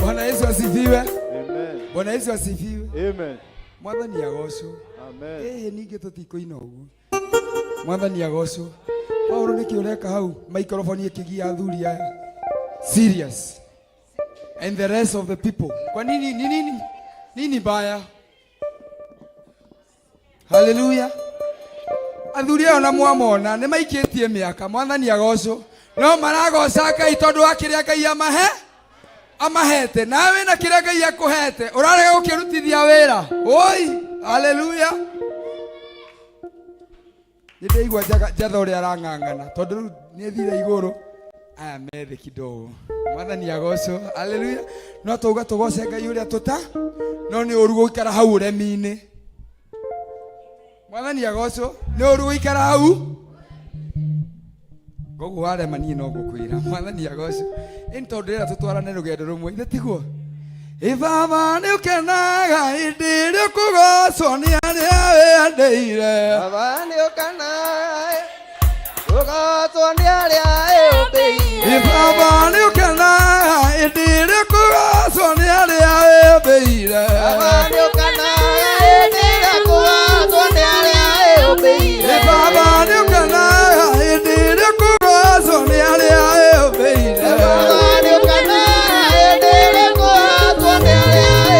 Bwana Yesu asifiwe. Bwana Yesu asifiwe. Amen. Mwathani agocwo. Amen. Ĩhĩ ningĩ tũtikũina ũguo. Mwathani agocwo. Paulo nĩkĩ ũreka hau microphone ĩkĩgia athuri aya? Serious. And the rest of the people. Kwa nini ni nini? Nini mbaya? Hallelujah. Athuri aya ona mwamona nĩ maikĩtie mĩaka. Mwathani agocwo. No maragoca Ngai tondũ wa kĩrĩa Ngai amahe amahete. Nawe wĩna kĩrĩa Ngai akũhete ũrarega gũkĩrutithia wĩra. Oi, haleluya. Nĩ ndaigua njatha ũrĩa arang'ang'ana tondũ rĩu nĩ thire igũrũ aya methe kidogo. Mwathani agocwo. Haleluya. No tauga tũgoce Ngai ũrĩa tũta no nĩ ũru gũikara hau ũremi-inĩ. Mwathani agocwo. Nĩ ũru gũikara hau koguo warema niĩ no ngũkwĩra. Mwathani agocwo. Ĩni tondũ ndĩrenda tũtwarane rũgendo rũmwe ithe tiguo? Ĩ baba nĩ ũkenaga hĩndĩ ĩrĩa ũkũgocwo nĩ arĩa wĩandeire. Baba nĩ ũkenaga ũgocwo nĩ arĩa wĩũmbĩire. Ĩ baba nĩ ũkenaga hĩndĩ ĩrĩa ũkũgocwo nĩ arĩa wĩũmbĩire. Baba nĩ ũkenaga hĩndĩ ĩrĩa ũkũgocwo nĩ arĩa wĩũmbĩire. Ĩ baba nĩ ũkenaga hĩndĩ ĩrĩa ũkũgocwo nĩ arĩa wĩũmbĩire. Baba nĩ ũkenaga hĩndĩ ĩrĩa ũkũgocwo nĩ arĩa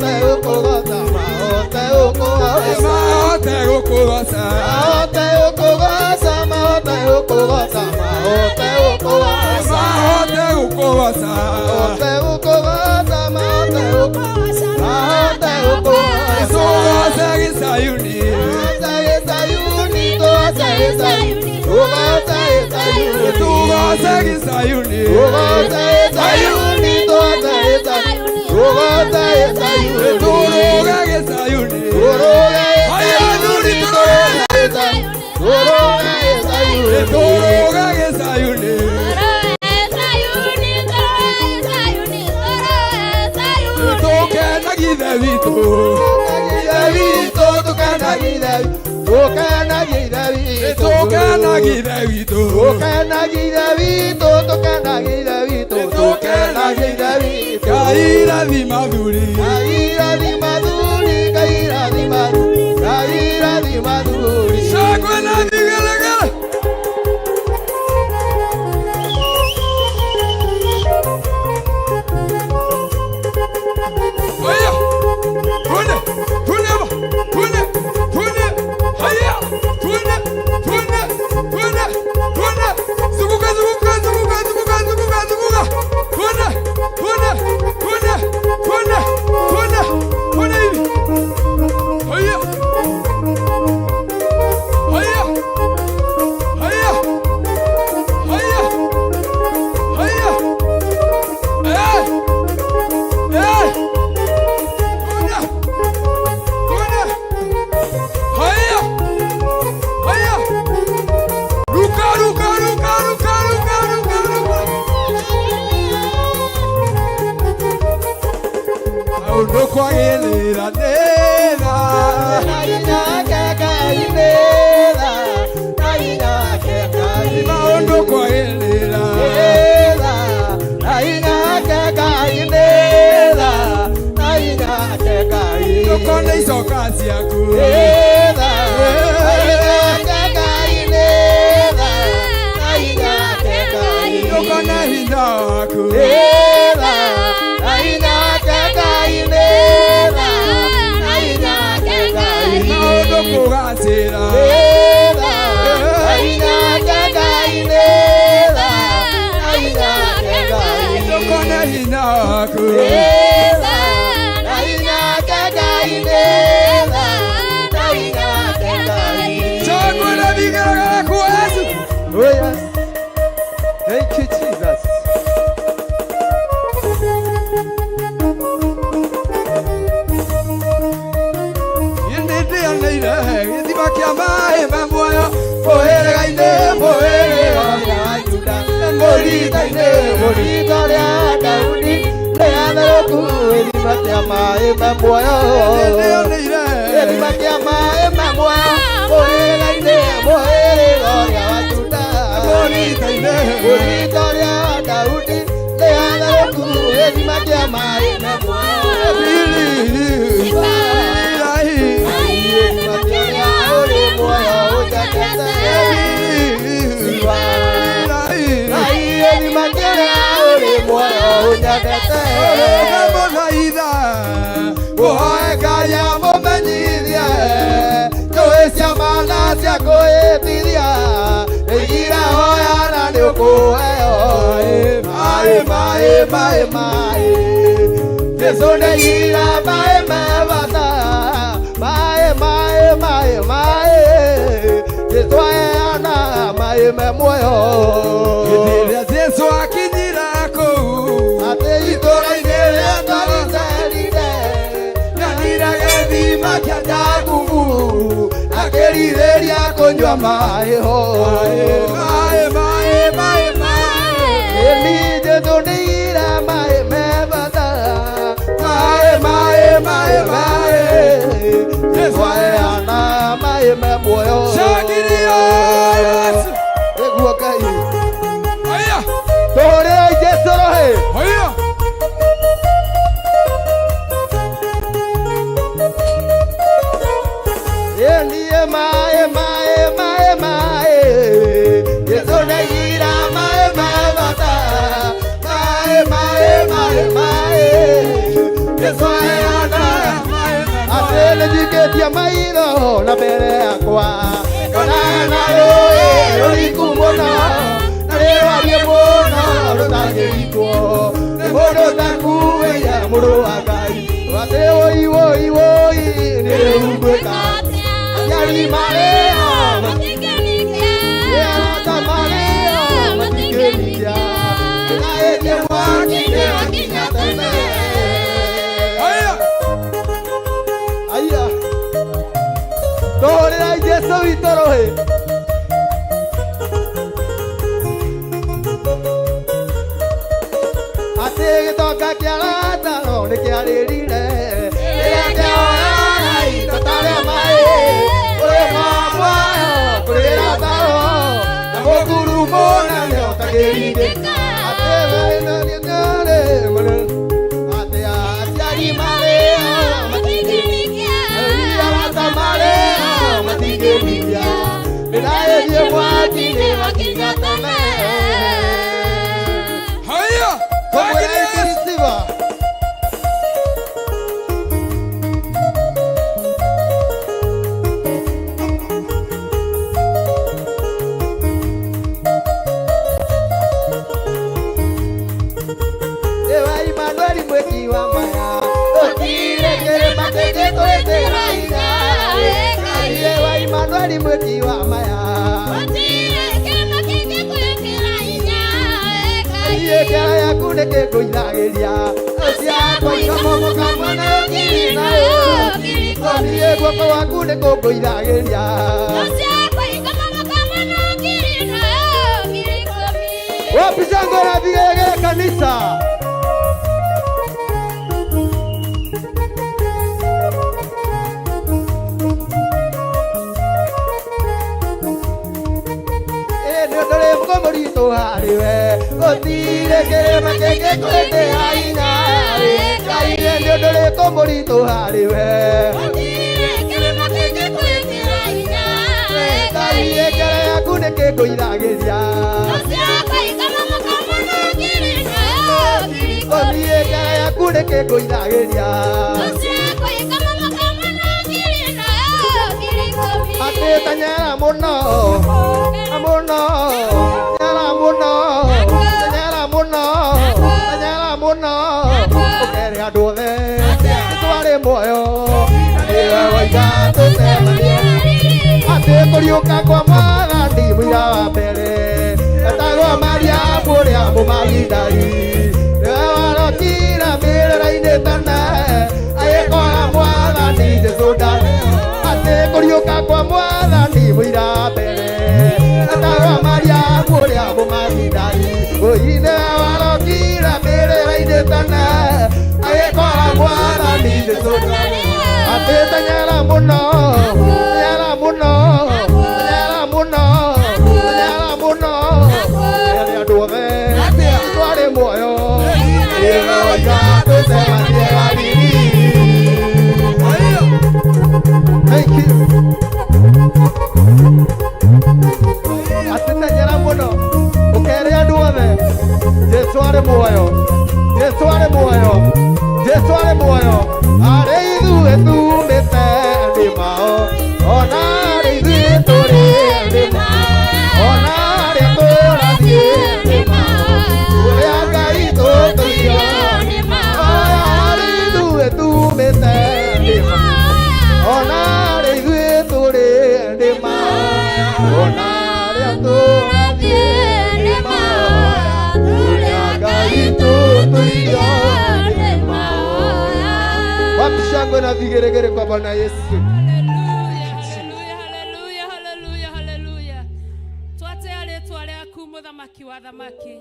Mahote gũkũgoca, mahote gũkũgoca, Mahote gũkũgoca. Mahote gũkũgoca, mahote gũkũgoca, mahote gũkũgoca. Mahote gũkũgoca. Mahote gũkũgoca, mahote gũkũgoca, mahote gũkũgoca. Tũgoce gĩcayuni. Tũgoce gĩcayuni, tũgoce gĩcayuni, tũgoce gĩcayuni. Tũgoce gĩcayuni. Tũgoce gĩcayuni, tũgoce gĩcayuni, tũgoce gĩcayuni. Tũrũge gĩcayuni. Tũrũge Haya, athuri, gĩcayuni, tũrũge tũrũge gĩcayuni, tũrũge gĩcayuni. Tũrũge gĩcayuni. Tũkenagie Ithe witũ. Ithe witũ, tũkenagie Ithe witũ, tũkenagie Ithe witũ. Tũkenagie Ithe witũ. Tũkenagie Ithe witũ, tũkenagie Ithe witũ, tũkenagie Ithe witũ. Ngai rathima athuri. Ngai rathima athuri, Ngai rathima athuri, Ngai rathima athuri. Shangwe na vigelegele. Haya. Twende, twende hapa. Twende, twende. Haya. Twende, twende, twende, twende. Zunguka, zunguka, zunguka, zunguka, zunguka, zunguka. Twende, twende, twende, twende, twende, twende hivi. Haya. Haya. Haya. Haya. Haya. Eh. Eh. Twende. Twende. Haya. Haya. Ruka, ruka, ruka, ruka, ruka, ruka, ruka. Maũndũ kwagĩrĩra nĩtha. Maũndũ kwagĩrĩra. Ndũkone icoka ciaku. Ndũkone hinya waku. Maũndũ kũgacĩra. Ndũkone hinya waku. Shangwe na vigelegele kwa Yesu. Oh yes. Thank you, Jesus. Nĩndĩanĩire gĩthima kĩa maĩ ma muoyo mũhĩrĩga-inĩ mũhĩrĩga wa Juda, mũrita-inĩ mũrita rĩa Daudi, rĩa therũku, gĩthima kĩa maĩ ma muoyo. Nĩndĩanĩire Gĩthima kĩa maĩ ma muoyo, mũhĩrĩga-inĩ mũhĩrĩga ũrĩa wa Juda, mũrita-inĩ mũrita rĩa Daudi, rĩa therũku, gĩthima kĩa maĩ ma muoyo. Gĩthima kĩrĩa ũrĩ muoyo ũnjakete. Gĩthima kĩrĩa ũrĩ muoyo ũnyendete. Mũthaitha ũhoe Ngai amũmenyithie njũĩ cia mana cia kwĩhĩtithia ĩgira hoya na nĩũkũheo maĩ maĩ maĩ maĩ Jesũ nĩaigire maĩ me bata, maĩ maĩ maĩ maĩ, Jesũ aheana maĩ me muoyo. Hĩndĩ ĩrĩa Jesũ akinyire kũu Atĩ itũũra-inĩ rĩa Nazarethe, nĩonire gĩthima kĩa Jakubu akĩrirĩria kũnyua maĩ ho maĩ maĩ maĩ maĩ Ĩni Jesũ nĩaigire maĩ me bata, maĩ maĩ maĩ maĩ Jesũ aheana maĩ me muoyo. Shangilia Yesu. Nĩguo Ngai. Haya. Tũhũrĩrei Jesũ rũhĩ. Haya. Ĩniĩ maĩ maĩ maĩ maĩ, Jesũ nĩaigire maĩ me bata, maĩ maĩ maĩ maĩ, Jesũ aheana Nĩnjikĩtie maitho na mbere yakwa Ngona na rũĩ rũriku mũno na rĩrwarie mũno rũtangĩrikwo nĩ mũndũ ũtakuĩire mũrũ wa Ngai atĩ woi woi woi nĩ rĩu ngwĩka aciari marĩo arata marĩo matingĩnyitia ndĩraĩtie mwaki-inĩ wakinya tene. Aya tũhũrĩrai Jesũ witũ rũhĩ. Atĩ gĩtonga kĩa Lazaro nĩkĩarĩrire rĩrĩa kĩoyaga indo ta rĩa maĩ kũrĩ muoyo kũrĩ Lazaro na mũkuru mũnene ũtangĩringĩka. Atĩ atĩ aciari marĩo arata marĩo matingĩnyitia ndĩraĩrie mwaki-inĩ wakinya tene. Haya! Tũmwĩre Ewa Emmanuel mweki wa maya Gũtirĩ kĩrĩma kĩngĩtwĩtĩra hinya. Ewa Emmanuel mweki wa maya Iye kĩara yaku nĩkĩngũinagĩria Ciakwa ikamomoka mwena ũkiri na ũkiri guoko gwaku nĩkũngũinagĩria. Wapi shangwe na vigelegele kanisa? Nĩ ũndũ rĩ mũritũ harĩ we gũtirĩ kĩrĩma kĩngĩkwĩtĩra hinya. Ngai nĩ ũndũ ũrĩkũ mũritũ harĩ we Ngai kĩara yaku nĩkĩngũinagĩria Gũthiĩ kĩara yaku nĩkĩngũinagĩria Atĩ tanyera mũno mũno tanyera mũno tanyera mũno tanyera mũno ũkere andũ othe twarĩ muoyo na nĩwe waiga tũcemanie. Atĩ kũriũka kwa Mwathani mũira wa mbere etagwo Mariamu ũrĩa Mũmagidali nĩwe warokire mbĩrĩra-inĩ tene agĩkora Mwathani Jesũ ndarĩ. Atĩ kũriũka kwa Mwathani mũira wa mbere etagwo Mariamu ũrĩa Mũmagidali oi nĩwe warokire mbĩrĩra-inĩ tene agĩkora Mwathani Jesũ ndarĩ. Atĩ tanyera mũno tanyera mũno tanyera mũno tanyera mũno ũkere andũ othe twarĩ muoyo nĩwe waiga tũcemanie Galili. Thank you. Atĩ tanyera mũno ũkere andũ othe Jesũ arĩ muoyo Jesũ arĩ muoyo Jesũ arĩ muoyo arĩ ithuĩ tumĩte nĩ mao ona arĩ ithuĩ tũrĩ nĩ mao ona arĩa tũrathiĩ nĩ mao ũrĩa Ngai tũtũirio arĩ ithuĩ tumĩte nĩ mao ona arĩ ithuĩ tũrĩ nĩ mao ona arĩa tũrathiĩ nĩ mao ũrĩa Ngai tũtũirio nĩ mao. Wapi shangwe na vigeregere kwa Bwana Yesu? Haleluya, haleluya, haleluya. Twatea rĩtwa rĩaku mũthamaki wa thamaki.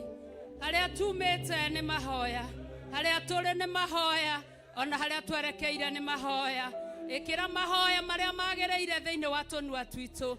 Harĩa tumĩte nĩ mahoya, harĩa tũrĩ nĩ mahoya, ona harĩa twerekeire nĩ mahoya. Ĩkĩra mahoya marĩa magĩrĩire thĩinĩ wa tũnua twitũ.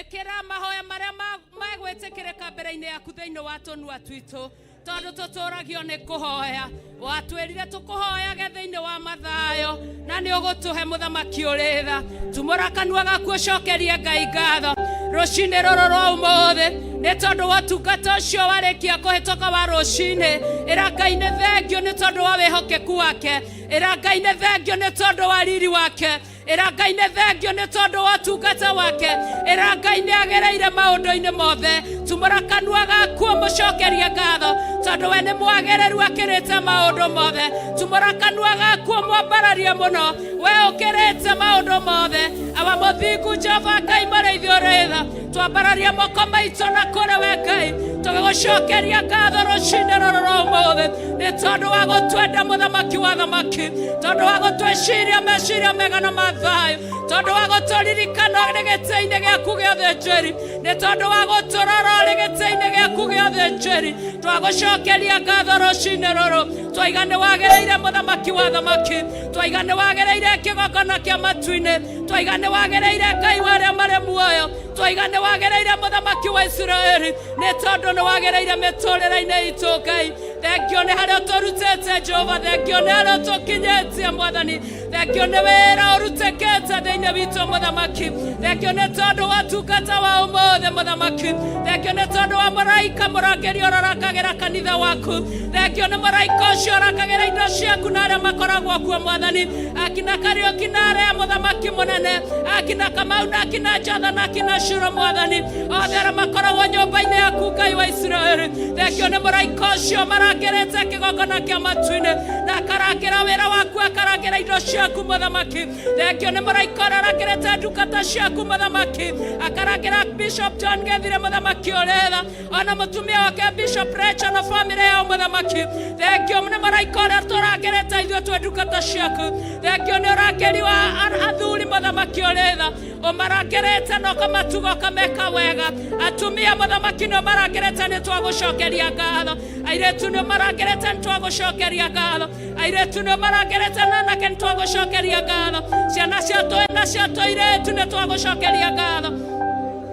Ĩkĩra mahoya marĩa magwĩtĩkĩrĩka mbere-inĩ yaku thĩinĩ wa tũnua twitũ. Tondũ tũtũragio nĩ kũhoya. Watwĩrire tũkũhoyage thĩinĩ wa Mathayo na nĩ ũgũtũhe mũthamaki ũrĩ tha. Tumũra kanua gaku ũcokerie Ngai ngatho rũcinĩ rũrũ rwa ũmũthĩ nĩ tondũ wa ũtungata ũcio warĩkia kũhĩtũka wa rũcinĩ. Ĩra Ngai nĩ thengio nĩ tondũ wa wĩhokeku wake. Ĩra Ngai nĩ thengio nĩ tondũ wa riri wake. Ĩra Ngai nĩ thengio nĩ tondũ wa ũtungata wake. Ĩra Ngai nĩ agereire maũndũ-inĩ mothe. Tumũra kanua gaku ũmũcokerie ngatho, tondũ we nĩ mwagĩrĩru akĩrĩte maũndũ mothe. Tumũra kanua gaku ũmwambararie mũno, we ũkĩrĩte maũndũ mothe. Awa mũthingu Jehova Ngai mũrĩithi ũrĩ tha, twambararia moko maitũ na kũrĩ we Ngai, tũgĩgũcokeria ngatho rũcinĩ rũrũ rwa ũmũthĩ nĩ tondũ wa gũtwenda mũthamaki wa thamaki, tondũ wa gũtwĩciria meciria mega na ma thayũ, tondũ wa gũtũririkana ũrĩ gĩtĩ-inĩ gĩaku gĩa ũthĩnjĩri, nĩ tondũ wa gũtũrora ũrĩ gĩtĩ-inĩ gĩaku gĩa ũthĩnjĩri. Twagũcokeria ngatho rũcinĩ rũrũ, twaiga nĩ wagĩrĩire mũthamaki wa thamaki, twaiga nĩ wagĩrĩire kĩgongona kĩa matu-inĩ, twaiga nĩ wagĩrĩire Ngai wa arĩa marĩ muoyo, twaiga nĩ wagĩrĩire mũthamaki wa Isiraeli, nĩ tondũ nĩ wagĩrĩire mĩtũrĩre-inĩ itũ Ngai. Thengio nĩ harĩa ũtũrutĩte Jehova, thengio nĩ harĩa ũtũkinyĩtie Mwathani, thengio nĩ wĩra ũrutĩkĩte thĩinĩ witũ mũthamaki, thengio nĩ tondũ wa ũtungata wa ũmũthĩ mũthamaki, thengio nĩ tondũ wa mũraika mũrangĩri ũrĩa ũrangagĩra kanitha waku, thengio nĩ mũraika ũcio ũrangagĩra indo ciaku na arĩa makoragwo kuo Mwathani, akina Kariũki na arĩa mũthamaki mũnene, akina Kamau na akina Jotha na akina Shuro Mwathani, othe arĩa makoragwo nyũmba-inĩ yaku Ngai wa Isiraeli, thengio nĩ mũraika ũcio marangĩrĩte kĩgongona kĩa matu-inĩ na akarangĩra wĩra waku, akarangĩra indo ciaku mũthamaki. Thengio nĩ mũraika ũrĩa ũrangĩrĩte ndungata ciaku mũthamaki, akarangĩra Bishop John Gethire mũthamaki ũrĩa tha, ona mũtumia wake Bishop Rachel na famĩlĩ yao mũthamaki. Thengio nĩ mũraika ũrĩa tũrangĩrĩte ithuĩ twĩ ndungata ciaku. Thengio nĩ ũrangĩri wa athuri mũthamaki ũrĩ tha, ũmarangĩrĩte na ũkamatuga ũkameka wega. Atumia mũthamaki nĩ ũmarangĩrĩte, nĩ twagũcokeria ngatho. Airĩtu nĩ ũmarangĩrĩte, nĩ twagũcokeria ngatho. Airĩtu nĩ ũmarangĩrĩte na anake, nĩ twagũcokeria ngatho. Ciana cia tũĩ na cia tũirĩtu nĩ twagũcokeria ngatho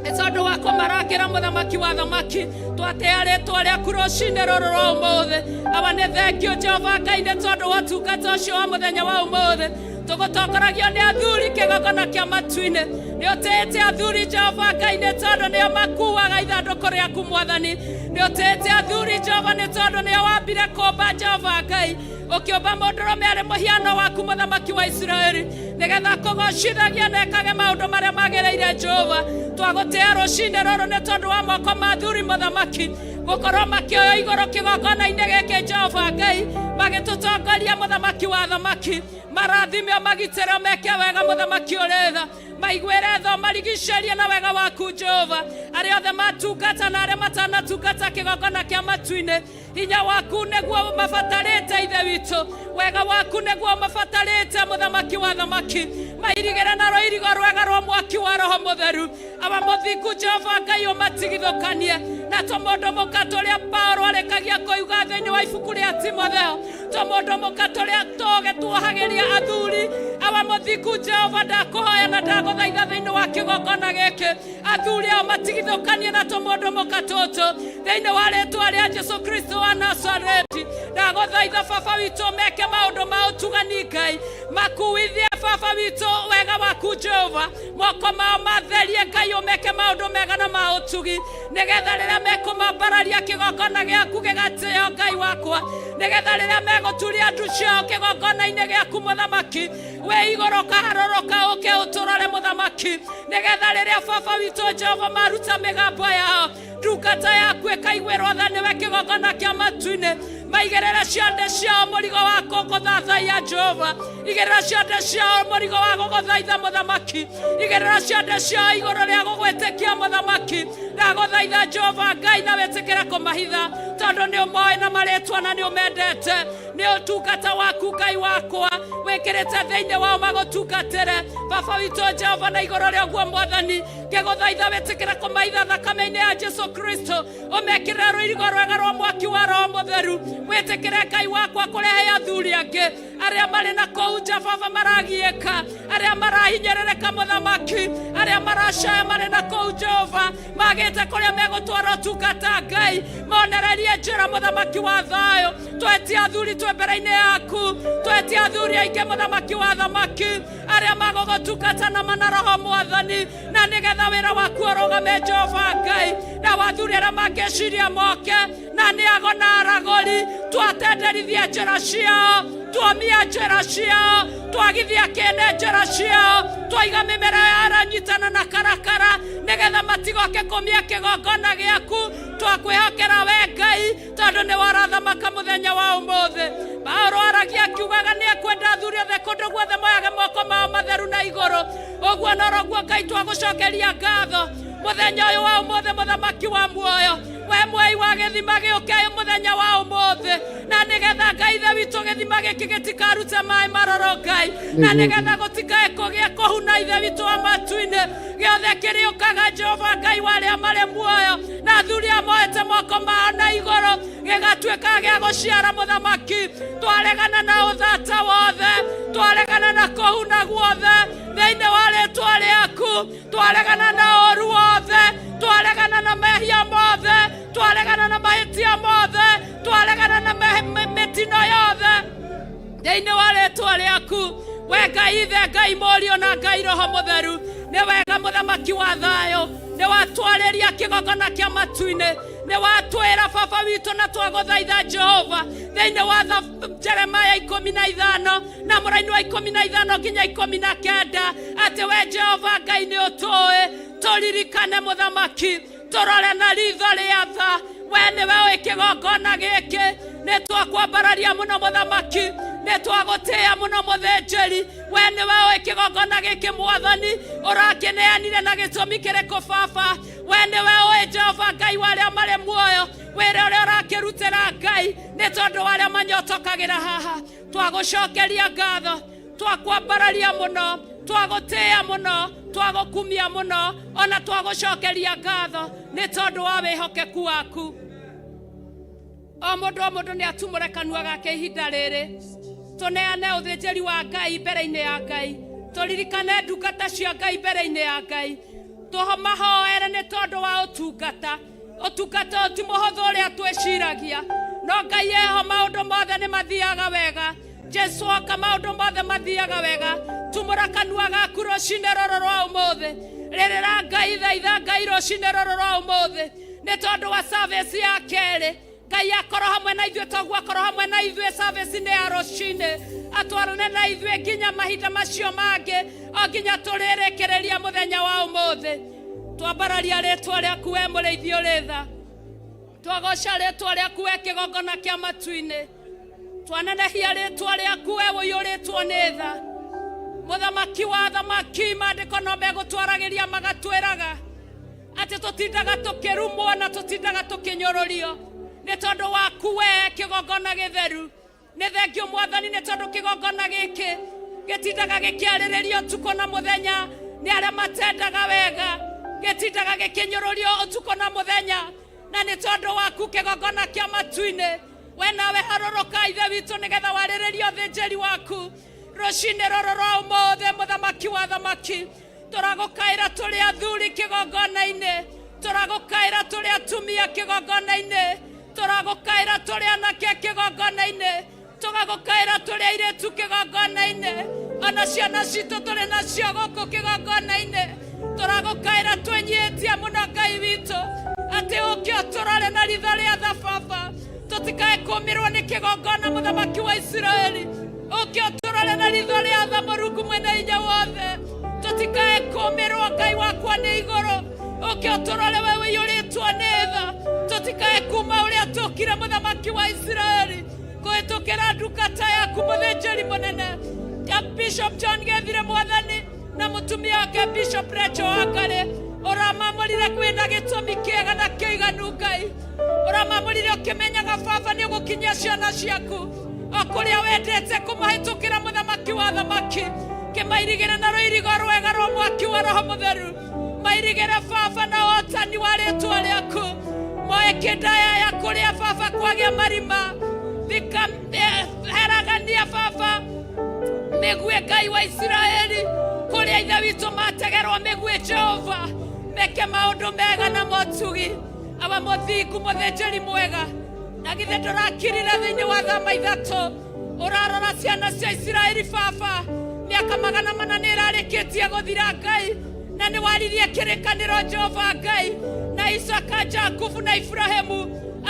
nĩ tondũ wa kũmarangĩra mũthamaki wa thamaki. Twatĩa rĩtwa rĩaku rũcinĩ rũrũ rwa ũmũthĩ. Awa nĩ thengio Jehova Ngai nĩ tondũ wa ũtungata ũcio wa mũthenya wa ũmũthĩ. Tũgũtongoragio nĩ athuri kĩgongona kĩa matu-inĩ. Nĩ ũtĩĩte athuri Jehova Ngai nĩ tondũ nĩo makuaga ithandũkũ rĩaku Mwathani. Nĩ ũtĩĩte athuri Jehova nĩ tondũ nĩo wambire kũmba Jehova Ngai, ũkĩũmba mũndũrũme arĩ mũhiano waku mũthamaki wa Isiraeli, nĩgetha kũgocithagia na ekage maũndũ marĩa magĩrĩire Jehova. Twagũtĩa rũcinĩ rũrũ nĩ tondũ wa moko ma athuri mũthamaki gũkorwo makĩoyo igũrũ kĩgongona-inĩ gĩkĩ Jehova Ngai, magĩtũtongoria mũthamaki wa thamaki. Marathime, magitĩre, meke wega mũthamaki ũrĩ tha, maiguĩre tha, marigicĩrie na wega waku Jehova. Arĩa othe matungata na arĩa matanatungata kĩgongona kĩa matu-inĩ, hinya waku nĩguo mabatarĩte Ithe witũ, wega waku nĩguo mabatarĩte mũthamaki wa thamaki. Mairigĩre na rũirigo rwega rwa mwaki wa Roho Mũtheru. Awa mũthingu Jehova Ngai, ũmatigithũkanie na tũmũndũ mũka tũrĩa Paulo arĩkagia kũiga thĩinĩ wa ibuku rĩa Timotheo, tũmũndũ mũka tũrĩa tũge tuohagĩria athuri. Awa mũthingu Jehova, ndakũhoya na ndagũthaitha thĩinĩ wa kĩgongona gĩkĩ, athuri ao matigithũkanie na tũmũndũ mũka tũtũ thĩinĩ wa rĩtwa rĩa Jesu Kristo wa Nazareti. Ndagũthaitha baba witũ meke maũndũ ma ũtugani Ngai, makuithie baba witũ wega waku Jehova, moko mao matherie Ngai, ũmeke maũndũ mega na ma ũtugi, nĩgetha rĩrĩa mekũmambararia kĩgongona gĩaku gĩgatĩo Ngai wakwa, nĩgetha rĩrĩa megũturia ndu ciao kĩgongona-inĩ gĩaku mũthamaki wĩ igũrũ, kaharũrũka ũke ũtũrore mũthamaki, nĩgetha rĩrĩa baba witũ Jehova maruta mĩgambo yao, ndungata yaku ĩkaiguĩrwo tha nĩwe kĩgongona kĩa matu-inĩ. Maigĩrĩre ciande ciao mũrigo wa gũgũthathaiya Jehova, igĩrĩra ciande ciao mũrigo wa gũgũthaitha mũthamaki, igĩrĩra ciande ciao igũrũ rĩa gũgwĩtĩkia mũthamaki. Ndagũthaitha Jehova Ngai na wĩtĩkĩre kũmahitha, tondũ nĩ ũmoĩ na marĩtwa na nĩ ũmendete. Nĩ ũtungata waku Ngai wakwa wĩkĩrĩte thĩinĩ wao magũtungatĩre baba witũ Jehova, na igũrũ rĩa ũguo Mwathani ngĩgũthaitha wĩtĩkĩre kũmaitha thakame-inĩ ya Jesu Kristo, ũmekĩrĩre rũirigo rwega rwa mwaki wa Roho Mũtheru. Wĩtĩkĩre Ngai wakwa kũrehe athuri angĩ arĩa marĩ na kũu nja baba maragiĩka, arĩa marahinyĩrĩrĩka mũthamaki, arĩa maracaya marĩ na kũu Jehova, magĩte kũrĩa megũtwara ũtungata Ngai, monererie njĩra mũthamaki wa thayũ. Twetia athuri twĩ mbere-inĩ yaku, twetia athuri aingĩ mũthamaki wa thamaki arĩa magũgũtungata na mana roho mwathani, na nĩgetha wĩra waku ũrũgame Jehova Ngai, na wathuri arĩa mangĩciria moke na nĩ ago na aragũri, twatenderithia njĩra ciao, tuomia njĩra ciao, twagithia kĩene njĩra ciao, twaiga mĩmera ya aranyitana na karakara nĩgetha matigoke kũmia kĩgongona gĩaku. Twakwĩhokera we Ngai tondũ nĩ warathamaka mũthenya wa ũmũthĩ. Paulo aragia akiugaga nĩ ekwenda athuri othe kũndũ guothe moyage moko mao matheru na igũrũ. Ũguo noroguo Ngai twagũcokeria ngatho mũthenya ũyũ wa ũmũthĩ, mũthamaki wa muoyo, we mwei wa gĩthima gĩũke mũthenya wa ũmũthĩ, na nĩgetha Ngai ithe witũ gĩthima gĩkĩ gĩtikarute maĩ maroro Ngai, na nĩgetha gũtikae kũgĩa kũhuna ithe witũ wa matu-inĩ gĩothe kĩrĩũkaga Jehova Ngai wa arĩa marĩ muoyo, na athuri a moete moko mao na igũrũ gĩgatuĩka gĩa gũciara mũthamaki. Twaregana na ũthata wothe, twaregana na kũhuna guothe thĩinĩ wa rĩtwa rĩaku, twaregana na ũru wothe, twaregana na mehia mothe, twaregana na mahĩtia mothe, twaregana na mĩtino yothe thĩinĩ wa rĩtwa rĩaku. We Ngai ithe, Ngai Mũriũ na Ngai Roho Mũtheru, nĩ wega mũthamaki wa thayũ, nĩ watwarĩria kĩgongona kĩa matu-inĩ, nĩ watwĩra baba witũ, na twagũthaitha Jehova thĩinĩ wa Jeremaya 15 na mũraini wa 15 nginya 19 atĩ we Jehova Ngai nĩ ũtũĩ, tũririkane mũthamaki, tũrore na ritho rĩa tha. We nĩwe ũĩ kĩgongona gĩkĩ, nĩ twakwambararia mũno mũthamaki, nĩ twagũtĩĩa mũno mũthĩnjĩri. We nĩwe ũĩ kĩgongona gĩkĩ mwathani, ũrakĩneanire na gĩtũmi kĩrĩkũ baba? We nĩwe ũĩ Jehova Ngai wa arĩa marĩ muoyo, wĩra ũrĩa ũrakĩrutĩra Ngai nĩ tondũ wa arĩa manyotokagĩra haha. Twagũcokeria ngatho, twakwambararia mũno, twagũtĩĩa mũno, twagũkumia mũno, ona twagũcokeria ngatho nĩ tondũ wa wĩhokeku waku. O mũndũ o mũndũ nĩ atumũre kanua gake ihinda rĩrĩ, tũneane ũthĩnjĩri wa Ngai mbere-inĩ ya Ngai, tũririkane ndungata cia Ngai mbere-inĩ ya Ngai, tũmahoere nĩ tondũ wa ũtungata. Ũtungata ũyũ ti mũhũthũ ũrĩa twĩciragia, no Ngai eho maũndũ mothe nĩ mathiaga wega. Jesu oka maũndũ mothe mathiaga wega. Tumũra kanua gaku rũcinĩ rũrũ rwa ũmũthĩ, rĩrĩra Ngai, thaitha Ngai rũcinĩ rũrũ rwa ũmũthĩ nĩ tondũ wa service ya kerĩ. Ngai akorwo hamwe na ithuĩ toguo akorwo hamwe na ithuĩ service-inĩ ya rũcinĩ, atwarane na ithuĩ nginya mahinda macio mangĩ, o nginya tũrĩrĩkĩrĩria mũthenya wa ũmũthĩ. Twambararia rĩtwa rĩaku we mũrĩithi ũrĩ tha, twagoca rĩtwa rĩaku we kĩgongona kĩa matu-inĩ, twanenehia rĩtwa rĩaku we ũiyũrĩtwo nĩ tha. Mũthamaki wa thamaki, maandĩko no megũtwaragĩria magatwĩraga atĩ tũtindaga tũkĩrumwo na tũtindaga tũkĩnyũrũrio nĩ tondũ waku we kĩgongona gĩtheru. Nĩ thengio mwathani nĩ tondũ kĩgongona gĩkĩ gĩtindaga gĩkĩarĩrĩrio ũtukũ na mũthenya nĩ arĩa matendaga wega, gĩtindaga gĩkĩnyũrũrio ũtukũ na mũthenya, na nĩ tondũ waku kĩgongona kĩa matu-inĩ. We nawe harũrũka ithe witũ nĩgetha warĩrĩrie ũthĩnjĩri waku rũcinĩ rũrũ rwa ũmũthĩ. Mũthamaki wa thamaki, tũragũkaĩra tũrĩ athuri kĩgongona-inĩ, tũragũkaĩra tũrĩ atumia kĩgongona-inĩ, tũragũkaĩra tũrĩ anake kĩgongona-inĩ, tũgagũkaĩra tũrĩ airĩtu kĩgongona-inĩ, ona ciana citũ tũrĩ nacio gũkũ kĩgongona-inĩ. Tũragũkaĩra twĩnyihĩtie mũno Ngai witũ atĩ ũke ũtũrore na ritho rĩa tha baba, tũtikae kũmĩrwo nĩ kĩgongona mũthamaki wa Isiraeli. Ũke ũtũrore na ritho rĩa tha Mũrungu mwene hinya wothe, tũtikae kũmĩrwo Ngai wakwa nĩ igũrũ. Ũke ũtũrore we ũiyũrĩtwo nĩ tha, tũtikae kuma ũrĩa tũkire mũthamaki wa Isiraeli kũhĩtũkĩra ndungata yaku mũthĩnjĩri mũnene ya Bishop John Gethire mwathani na mũtumia wake Bishop Rachel Wangari. Ũramamũrire kwĩna gĩtũmi kĩega na kĩiganu Ngai, ũramamũrire ũkĩmenyaga baba nĩ ũgũkinyia ciana ciaku o kũrĩa wendete kũmahĩtũkĩra mũthamaki wa thamaki. Kĩmairigĩre na rũirigo rwega rwa mwaki wa Roho Mũtheru, mairigĩre baba na ũhotani wa rĩtwa rĩaku. Moe kĩndaya ya kũrĩa baba kwagĩa marima, thika heragania baba mĩguĩ Ngai wa Isiraeli, kũrĩa ithe witũ mategerwo mĩguĩ Jehova, meke maũndũ mega na motugi. Awa mũthingu mũthĩnjĩri mwega, Na githĩ ndũrakirire thĩinĩ wa thama ithatũ ũrarora ciana cia Isiraeli baba mĩaka 400 nĩ ĩrarĩkĩtie gũthira Ngai na nĩ waririe kĩrĩkanĩro Jehova Ngai na Isaka Jakubu na Ibrahimu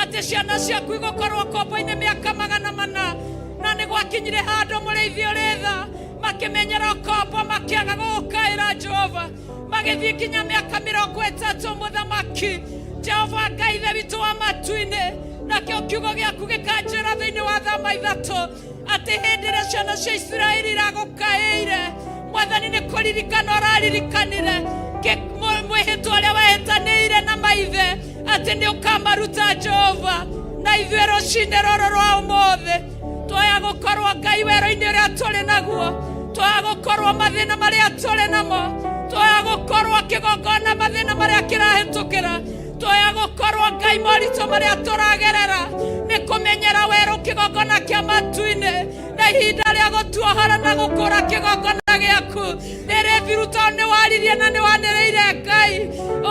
atĩ ciana ciaku igũkorwo ngombo-inĩ mĩaka 400 na nĩ gwakinyire handũ mũrĩithi ũrĩ tha makĩmenyera ũkombo makĩaga gũgũkaĩra Jehova magĩthiĩ nginya mĩaka 30 mũthamaki Jehova Ngai ithe witũ wa matu-inĩ nakĩo kiugo gĩaku gĩkanjĩra thĩinĩ wa thama ithatũ atĩ hĩndĩ ĩrĩa ciana cia Isiraeli iragũkaĩire mwathani nĩ kũririkana ũraririkanire mwĩhĩtwa ũrĩa wehĩtanĩire na maithe atĩ nĩ ũkamaruta Jehova na ithuĩ rũcinĩ rũrũ rwa ũmũthĩ twaya gũkorwo Ngai werũ-inĩ ũrĩa tũrĩ naguo twaya gũkorwo mathĩna marĩa tũrĩ namo twaya gũkorwo kĩgongona mathĩna marĩa kĩrahĩtũkĩra twaya gũkorwo Ngai moritũ marĩa tũragerera nĩ kũmenyera werũ kĩgongona kĩa matu-inĩ na ihinda rĩa gũtuohora na gũkũra kĩgongona gĩaku nĩ rĩthiru tondũ nĩ waririe na nĩ wanĩrĩire Ngai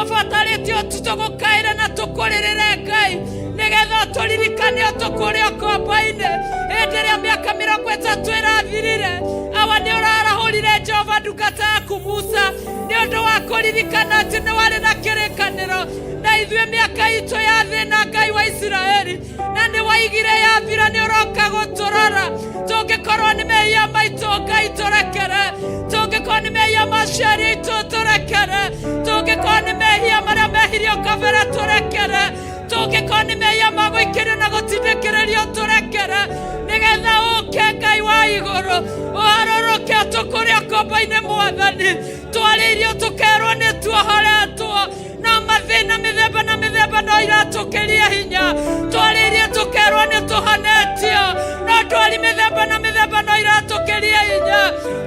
ũbatarĩtio tu tũgũkaĩre na tũkũrĩrĩre Ngai nĩgetha ũtũririkane ũtũkũre ũkombo-inĩ hĩndĩ ĩrĩa mĩaka 30 ĩrathirire awa nĩ ũrarahũrire Jehova ndungata yaku Musa nĩ ũndũ wa kũririkana atĩ nĩ warĩ na kĩrĩkanĩro na ithuĩ mĩaka itũ ya thĩna Ngai wa Isiraeli na nĩ waigire yathira nĩ ũroka gũtũrora tũngĩkorwo nĩ mehia maitũ Ngai tũrekere tũngĩkorwo nĩ mehia ma aciari aitũ tũrekere tũngĩkorwo nĩ mehia marĩa mehirio kabere tũrekere tũngĩkorwo nĩ mehia ma gũikĩrio na gũtindĩkĩrĩrio tũrekere nĩgetha ũke Ngai wa igũrũ ũharũrũke ũtũkũre ũkombo-inĩ mwathani twarĩirio tũkerwo nĩ tuohoretwo no mathĩna mĩthemba na mĩthemba no iratũkĩria hinya twarĩirie tũkerwo nĩ tũhonetio no ndwari mĩthemba na mĩthemba no iratũkĩria hinya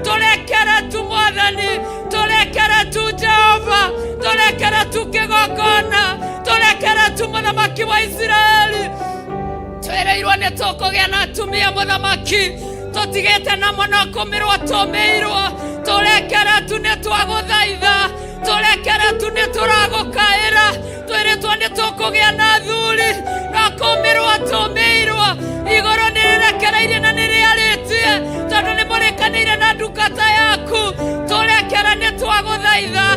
tũrekere tu mwathani tũrekere tu Jehova tũrekere tu kĩgongona tũrekere tu mũthamaki wa Isiraeli twĩrĩirwo nĩ tũkũgĩa na atumia mũthamaki tũtigĩte na mũno kũmĩrwo tũmĩirwo tũrekere tu nĩ twagũthaitha tũrekere tu nĩ tũragũkaĩra twĩrĩtwo nĩ tũkũgĩa na athuri no kũmĩrwo tũmĩirwo igũrũ nĩ rĩrekereirie na nĩ rĩarĩtie tondũ nĩ mũrĩkanĩire na ndungata yaku tũrekere nĩ twagũthaitha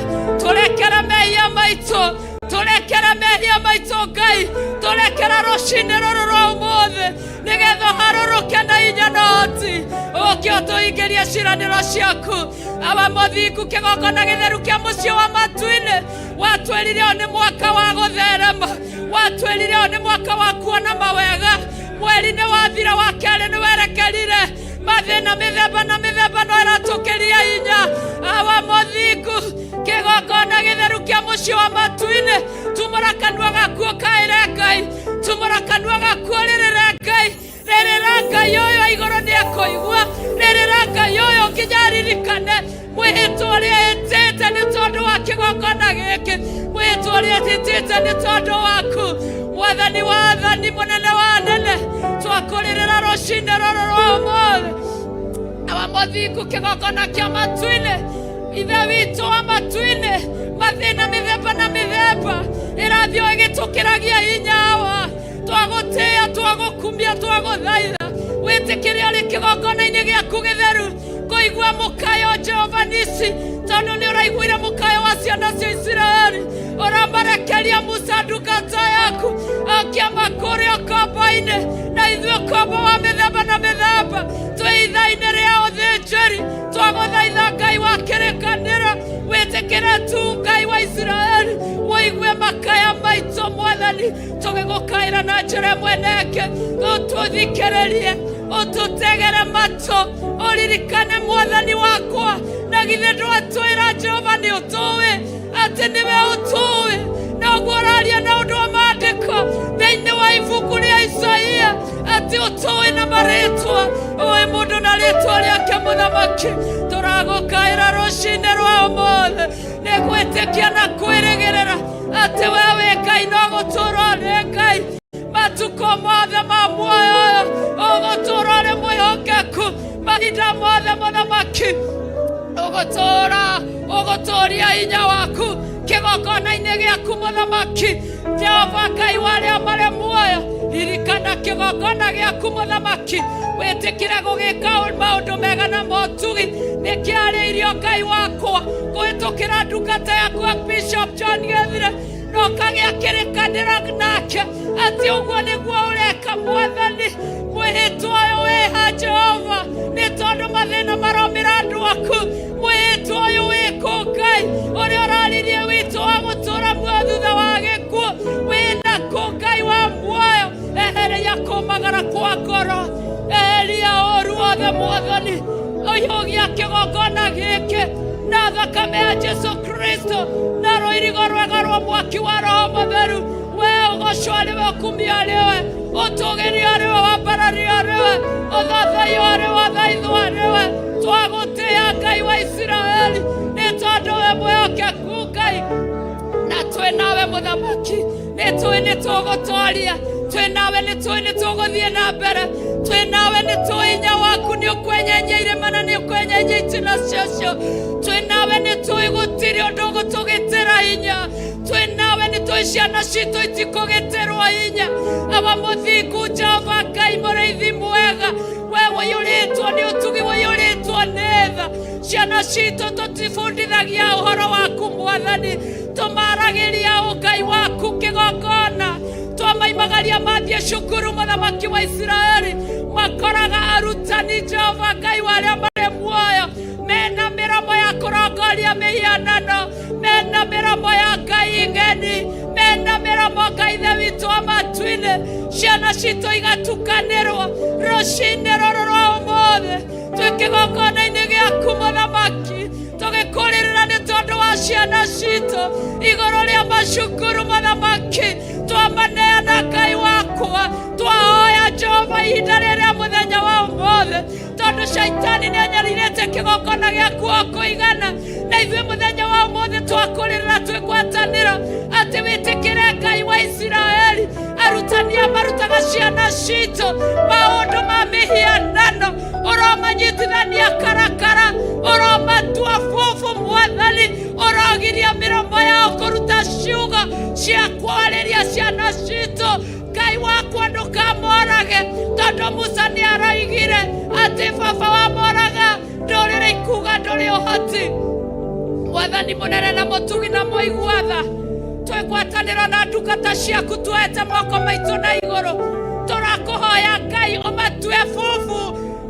tũrekere mehia maitũ tũrekere mehia maitũ Ngai tũrekere rũcinĩ rũrũ rwa ũmũthĩ nĩgetha ũharũrũke na hinya na ũhoti ũke ũtũhingĩrie ciĩranĩro ciaku awa mũthingu kĩgongona gĩtheru kĩa mũciĩ wa matu-inĩ watwĩrire ũyũ nĩ mwaka wa gũtherema watwĩrire ũyũ nĩ mwaka wa kuona mawega mweri nĩ wathira wa kerĩ nĩ werekerire mathĩna mĩthemba na mĩthemba no ĩratũkĩria hinya awa mũthingu kĩgongona gĩtheru kĩa mũciĩ wa matu-inĩ tumũra kanua gaku ũkaĩre Ngai tumũra kanua gaku ũrĩrĩre Ngai rĩrĩra Ngai ũyũ igũrũ nĩ ekũigua rĩrĩra Ngai ũyũ nginya aririkane mwĩhĩtwa ũrĩa ehĩtĩte nĩ tondũ wa kĩgongona gĩkĩ mwĩhĩtwa ũrĩa ehĩtĩte nĩ tondũ waku mwathani wa athani mũnene wa anene twakũrĩrĩra rũcinĩ rũrũ rwa ũmũthĩ awa mũthingu kĩgongona kĩa matu-inĩ ithe witũ wa matu-inĩ mathĩna mĩthemba na mĩthemba ĩrathiĩ o ĩgĩtũkĩragia hinya wa twagũtĩĩa twagũkumia twagũthaitha wĩtĩkĩre ũrĩ kĩgongona-inĩ gĩaku gĩtheru kũigua mũkayo Jehova nisi tondũ nĩ ũraiguire mũkayo wa ciana cia Isiraeli ũramarekeria Musa ndungata yaku akĩamakũrĩa ũkombo-inĩ na ithuĩ ũkombo wa mĩthemba na mĩthemba twĩ ithaa-inĩ rĩa ũthĩnjĩri twagũthaitha Ngai wa kĩrĩkanĩro wĩtĩkĩre tu Ngai wa Isiraeli ũigue makaya maitũ mwathani tũgĩgũkaĩra na njĩra ĩmwe na ĩngĩ ũtũthikĩrĩrie ũtũtegere matũ ũririkane mwathani wakwa na githĩ ndwatwĩra Jehova nĩ ũtũĩ atĩ nĩwe ũtũĩ na ũguo ũraria na ũndũ wa maandĩko thĩinĩ wa ibuku rĩa Isaia atĩ ũtũĩ na marĩtwa ũĩ mũndũ na rĩtwa rĩake mũthamaki tũragũkaĩra rũcinĩ rwa ũmũthĩ nĩ gwĩtĩkia na kwĩrĩgĩrĩra atĩ we wĩ Ngai no gũtũũra ũrĩ Ngai matukũ mothe ma muoyo ũyũ ũgũtũũra ũrĩ mwĩhokeku mahinda mothe mũthamaki ũgũtũũra ũgũtũũria hinya waku kĩgongona-inĩ gĩaku mũthamaki Jehova Ngai wa arĩa marĩ muoyo Ririkana kĩgongona gĩaku mũthamaki, wĩtĩkĩre gũgĩka maũndũ mega na motugi. Nĩkĩarĩirio Ngai wakwa kũhĩtũkĩra ndungata yaku Bishop John Gethire, na ũkagĩa kĩrĩkanĩro nake atĩ ũguo nĩguo ũreka Mwathani. Mwĩhĩtwa ũyũ wĩha Jehova, nĩ tondũ mathĩna maromĩra andũ aku. Mwĩhĩtwa ũyũ wĩkũ Ngai ũrĩa ũraririe witũ wa gũtũũra muoyo thutha wa gĩkuũ, wĩna kũ Ngai wa muoyo? Eheria kũmagara kwa ngoro, eheria ũũru wothe Mwathani. Ũiyũgia kĩgongona gĩkĩ na thakame ya Jesu Kristo na rũirigo rwega rwa mwaki wa Roho Mũtheru. We ũgocwo arĩ we, ũkumio arĩ we, ũtũgĩrio arĩ we, wambarario arĩ we, ũthathaiyo arĩ we, ũthaithwo arĩ we. Twagũtĩĩa Ngai wa Isiraeli nĩ tondũ we mwĩhokeku Ngai, na twĩ nawe mũthamaki, nĩ tũĩ nĩ tũgũtooria, twĩ nawe nĩ tũĩ nĩ tũgũthiĩ na mbere, twĩ nawe nĩ tũĩ hinya waku nĩ ũkwenyenyia irĩma na nĩ ũkwenyenyia itina ciacio, twĩ nawe nĩ tũĩ gũtirĩ ũndũ ũgũtũgitĩra hinya, twĩ nawe nĩ tũĩ ciana citũ itikũgitĩrwo hinya. Awa mũthingu Jehova Ngai mũrĩithi mwega, we ũiyũrĩtwo nĩ ũtugi, ũiyũrĩtwo nĩ tha. Ciana citũ tũtibundithagia ũhoro waku Mwathani, tũmaragĩria ũngai waku kĩgongona, twamaimagaria mathiĩ cukuru mũthamaki wa Isiraeli, makoraga arutani Jehova Ngai wa arĩa marĩ muoyo mena mĩromo ya kũrongoria mĩhianano, mena mĩromo ya Ngai ng'eni, mena mĩromo Ngai Ithe witũ wa matu-inĩ. Ciana citũ igatukanĩrwo rũcinĩ rũrũ rwa ũmũthĩ, twĩ kĩgongona-inĩ gĩaku mũthamaki, tũgĩkũrĩrĩra nĩ tondũ wa ciana citũ igũrũ rĩa macukuru mũthamaki. Twamaneana Ngai wakwa, twahoya Jehova ihinda rĩrĩa mũthenya wa ũmũthĩ, tondũ shaitani nĩ anyarirĩte kĩgongona gĩaku o kũigana, na ithuĩ mũthenya wa ũmũthĩ twakũrĩrĩra twĩ ngwatanĩro atĩ wĩtĩkĩre Ngai wa Isiraeli arutani aya marutaga ciana citũ maũndũ ma mĩhianano, ũromanyitithania karakara, ũromatua bubu Mwathani, ũrogiria mĩromo yao kũruta ciugo cia kwarĩria ciana citũ. Ngai wakwa ndũkamorage, tondũ Musa nĩ aroigire atĩ baba wamoraga ndũrĩrĩ ikuga ndũrĩ ũhoti. Mwathani mũnene na mũtugi na mũigua tha, twĩgwatanĩro na ndungata ciaku tuoete moko maitũ na igũrũ, tũrakũhoya Ngai ũmatue bubu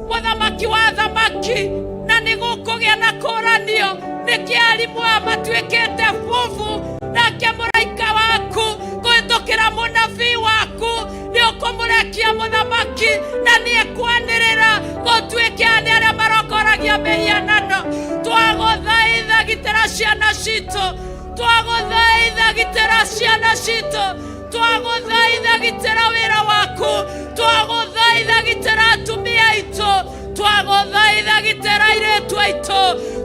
mũthamaki wa thamaki, na nĩ gũkũgĩa na kũranio nĩkĩ arimũ aya matuĩkĩte bubu, nake mũraika waku kũhĩtũkĩra mũnabii waku nĩ ũkũmũrekia mũthamaki, na nĩ ekwanĩrĩra gũtuĩke nĩ arĩa marongoragia mĩhianano. Twagũthaitha gitĩra ciana citũ, twagũthaitha gitĩra ciana citũ, twagũthaitha gitĩra wĩra waku, twagũthaitha gitĩra atumia aitũ, twagũthaitha gitĩra airĩtu aitũ,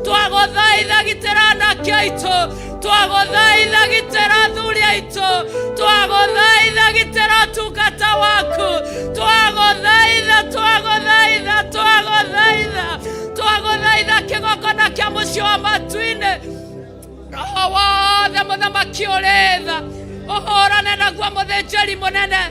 twagũthaitha gitĩra anake aitũ, twagũthaitha gitĩra athuri aitũ, twagũthaitha gitĩra ũtungata waku, twagũthaitha, twagũthaitha, twagũthaitha, twagũthaitha kĩgongona kĩa mũciĩ wa matu-inĩ. Roho wothe mũthamaki ũrĩ tha ũhũrane naguo mũthĩnjĩri mũnene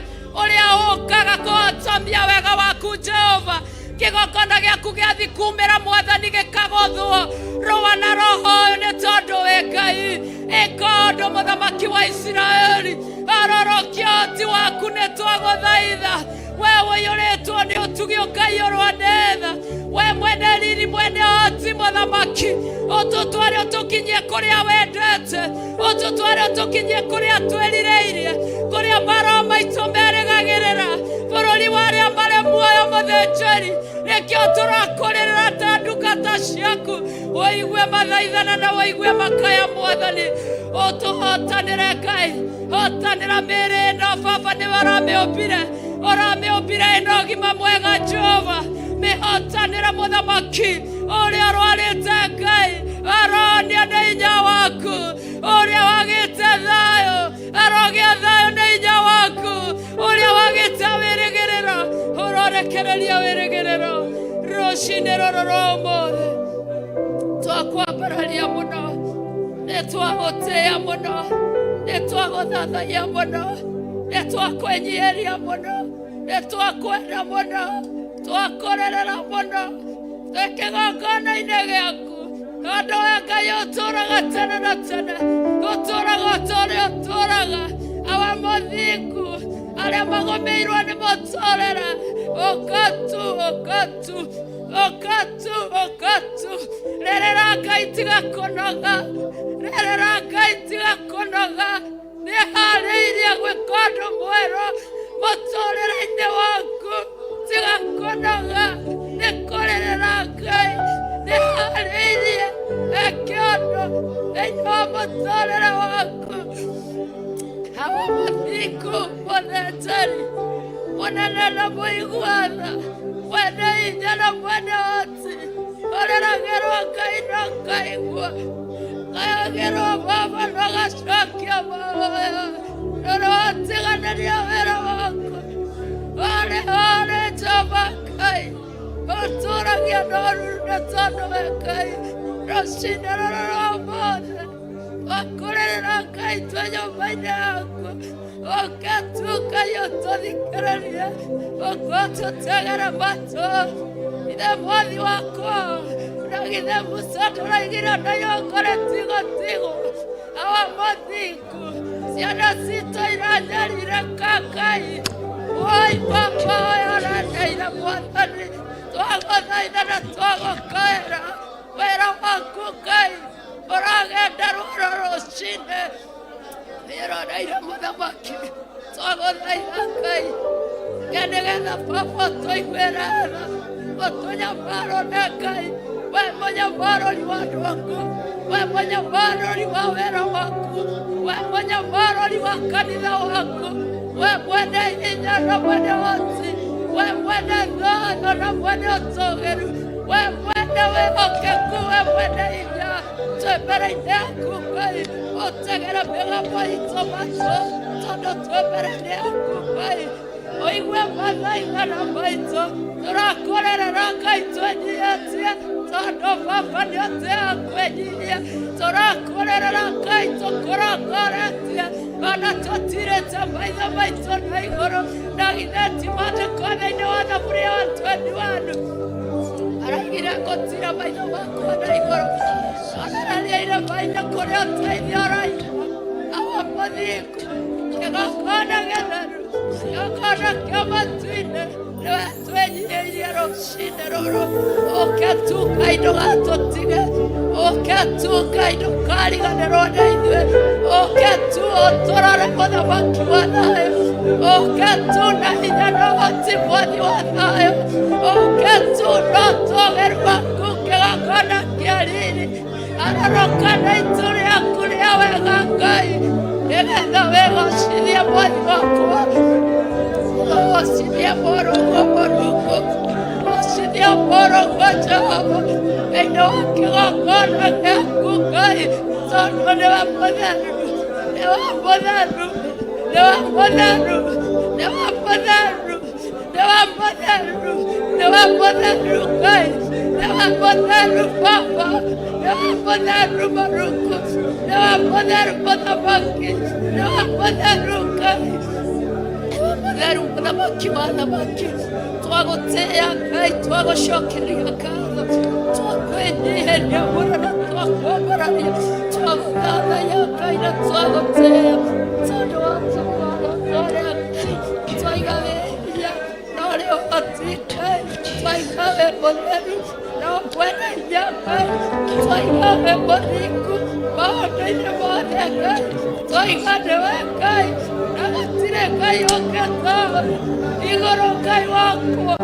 ũrĩa ũkaga kũhotomia wega waku Jehova. Kĩgongona gĩaku gĩathi kumĩra Mwathani gĩkagũthwo, rũa na roho ũyũ nĩ tondũ wĩ Ngai. Ĩka ũndũ mũthamaki wa Isiraeli, arorokia ũhoti waku nĩ twagũthaitha. We ũiyũrĩtwo nĩ ũtugi ũkaiyũrwo nĩ tha, we mwene riri mwene ũhoti mũthamaki, ũtũtware ũtũkinyie kũrĩa wendete, ũtũtware ũtũkinyie kũrĩa twĩrirĩirie, kũrĩa maroho maitũ merĩgagĩrĩra, bũrũri wa arĩa marĩ muoyo mũthĩnjĩri. Nĩkĩo tũrakũrĩrĩra ta ndungata ciaku, ũigue mathaithana na ũigue makaya Mwathani. Ũtũhotanĩre Ngai, hotanĩra mĩĩrĩ ĩno Baba, nĩwe ũramĩũmbire, ũramĩũmbire ĩna ũgima mwega Jehova. Mĩhotanĩre mũthamaki ũrĩa ũrwarĩte Ngai, aronia nĩ hinya waku, ũrĩa wagĩte thayũ arogĩa thayũ nĩ hinya waku, ũrĩa wagĩte wĩrĩgĩrĩro ũrorekereria wĩrĩgĩrĩro. Rũcinĩ rũrũ rwa ũmũthĩ twakwambararia mũno, nĩ twagũtĩĩa mũno, nĩ twagũthathaiya mũno, Nĩ twakwĩnyihĩria mũno, nĩ twakwenda mũno, twakũrĩrĩra mũno, twĩ kĩgongona-inĩ gĩaku. Tondũ we Ngai ũtũũraga tene na tene, ũtũũraga o ta ũrĩa ũtũũraga. Awa mũthingu, arĩa magũmĩirwo nĩ mũtũũrĩre, ũka tu, ũka tu, ũka tu, ũka tu. Rĩrĩra Ngai tiga kũnoga, rĩrĩra Ngai tiga kũnoga. Nĩharĩirie gwĩka ũndũ mwerũ mũtũũrĩre-inĩ waku, tiga kũnoga, nĩ kũrĩrĩra Ngai. Nĩharĩirie eke ũndũ thĩinĩ wa mũtũũrĩre waku. Awa mũthingu, mũthĩnjĩri mũnene na mũiguana, mwene hinya na mwene ũhoti, ũrĩragĩrwo Ngai na ũkaigua, kayagĩrwo Baba na ũgacokia mahoya, tondũ watiganĩria wĩra waku. Warĩ harĩ Jehova Ngai, ũtũũragia na ũruru nĩ tondũ we Ngai, rũcinĩ rũrũ rwa ũmũthĩ, twakũrĩrĩra Ngai twĩ nyũmba-inĩ yaku, ũke tu Ngai ũtũthikĩrĩrie, ũke ũtũtegere matũ. Ithe mwathi wakwa, na githĩ Musa ndũraigire na igongona tigo tigo, awa mũthingu, ciana citũ iranyarirĩka Ngai. Woi Baba ũyũ ũrandeire Mwathani, twagũthaitha na twagũkaĩra, wĩra waku Ngai ũragenda rũrũ rũcinĩ, wĩroreire mũthamaki, twagũthaitha Ngai, ke nĩgetha Baba ũtũiguĩre tha, ũtũnyamarwo nĩ Ngai, we mũnyamarũri wa andũ aku, we mũnyamarũri wa wĩra waku, we mũnyamarũri wa kanitha waku, we mwene hinya na mwene ũhoti, we mwene thayũ na mwene ũtũũgĩru, we mwene wĩhokeku, we mwene hinya, twĩ mbere-inĩ yaku Ngai, ũtegere mĩgambo itũ matũ, tondũ twĩ mbere-inĩ yaku Ngai, ũigue mathaithana maitũ, tũrakũrĩrĩra Ngai twĩnyihĩtie, tondũ Baba nĩ ũtĩaga kwĩnyihia, tũrakũrĩrĩra Ngai tũkũrongoretie, ona tũtirĩte maitho maitũ na igũrũ, na githĩ ti maandĩko thĩinĩ wa Thaburi ya 21 araigire gũtira maitho makwa na igũrũ, onereria irĩma-inĩ kũrĩa ũteithio ũraima. Awa mũthingu, kĩgongona gĩtheru, kĩgongona kĩa matu-inĩ, nĩwe twĩnyihĩirie rũcinĩ rũrũ. Ũke tu Ngai ndũgatũtige, ũke tu Ngai ndũkariganĩrwo nĩ ithuĩ, ũke tu ũtũrore mũthamaki wa thayũ, ũke tu na hinya na ũhoti mwathi wa thayũ, ũke tu na ũtũũgĩru waku kĩgongona kĩa riri, aroroka na itu rĩaku rĩa wega Ngai, nĩgetha wĩgocithie mwathi wakwa, wĩgocithie mũrũguo mũrungu, gocithie mũrũguo Jehova, thĩinĩ wa kĩgongona gĩaku Ngai, tondũ nĩwe mũtheru, nĩwe mũtheru, nĩwe mũtheru, nĩwe mũtheru, nĩwe mũtheru, nĩwe mũtheru Ngai, nĩwe mũtheru Baba, nĩwe mũtheru mũrungu, nĩwe mũtheru mũthamaki, nĩwe mũtheru Ngai, nĩwe mũtheru mũthamaki wa thamaki. Twagũtĩĩa Ngai, twagũcokeria ngatho, twakwĩnyihĩria mũno na twakwambararia, twagũthathaiya Ngai na twagũtĩĩa, tondũ watũgora Ngai, twaiga wĩhia na ũrĩ ũhoti Ngai, twaiga wĩ mũtheru na mwene hinya Ngai, twaiga wĩ mũthingu maũndũ-inĩ mothe Ngai, twaiga nĩwe Ngai na gũtirĩ Ngai ũngĩ tawe igũrũ Ngai wakwa,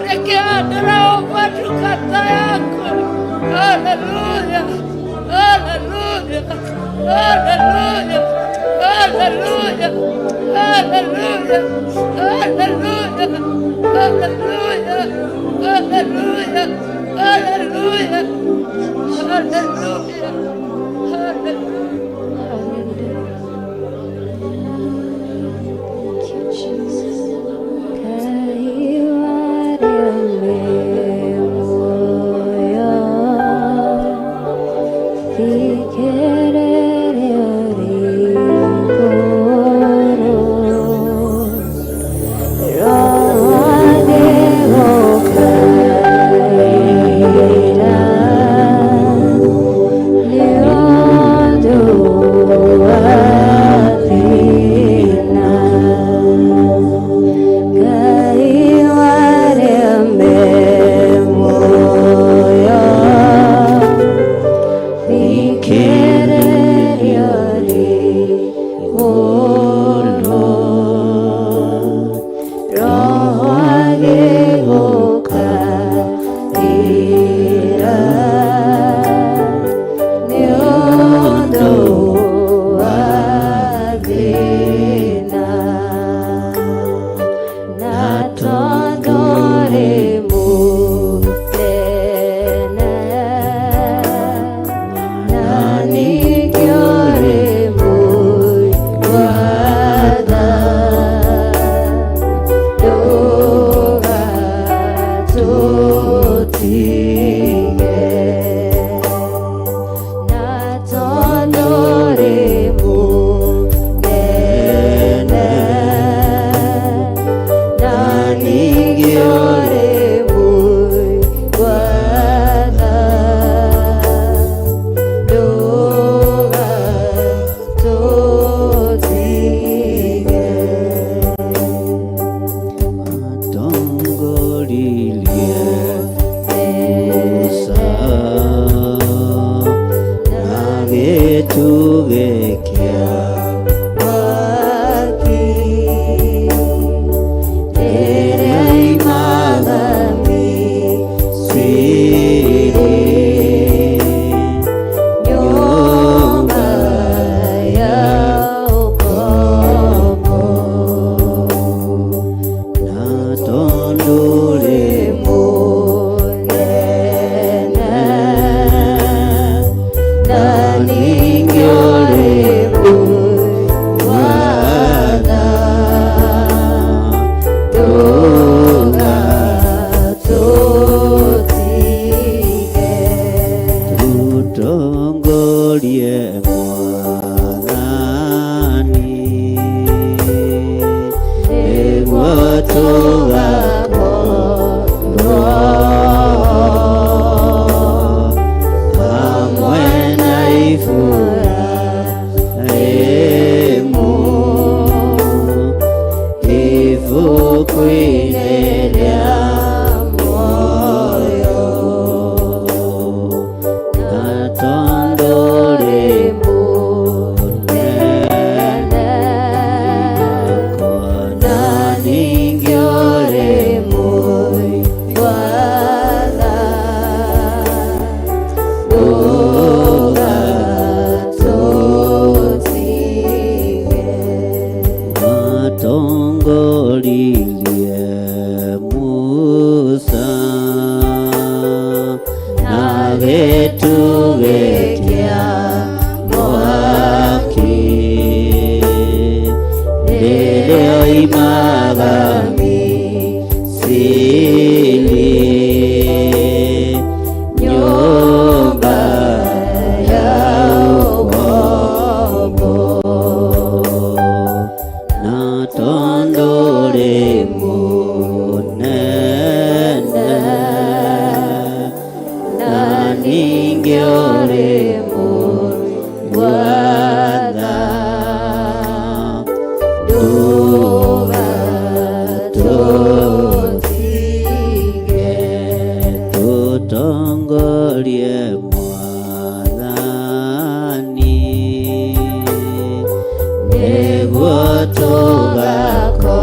rĩkĩhandĩra ũmwe ndungata yaku. Haleluya, haleluya, haleluya, haleluya, haleluya, haleluya, haleluya, haleluya, haleluya, haleluya, haleluya. Thank you, Jesus. Gĩtugĩ kĩa mwaki rĩrĩa imaga Misiri nyũmba ya ũkombo na tondũ rĩ mũnene na ningĩ ũrĩ mũigana ndũgatũtige tũtongorie Mwathani nĩguo tũgakorwo hamwe na Iburahĩmu ibuku-inĩ rĩa muoyo na tondũ rĩ mũnene na ningĩ ũrĩ mũigana ndũgatũtige watongoririe Musa na gĩtugĩ kĩa mwaki rĩrĩa oimaga Misiri nyũmba ya ũkombo na tondũ rĩ mũnene na ningĩ ũrĩ mũigana ndũgatũtige tũtongorie Mwathani nĩguo tũgakorwo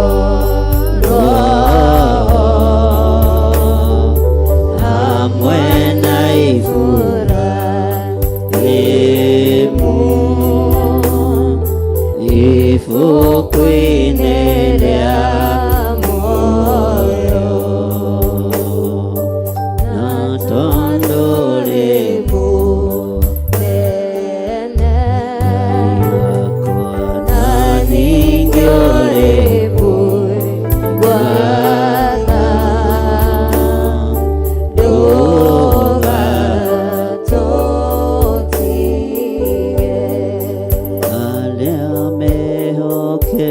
hamwe na Iburahĩmu ibuku-inĩ rĩa muoyo na tondũ rĩ mũnene na ningĩ ũrĩ mũigana ndũgatũtige arĩa mehokete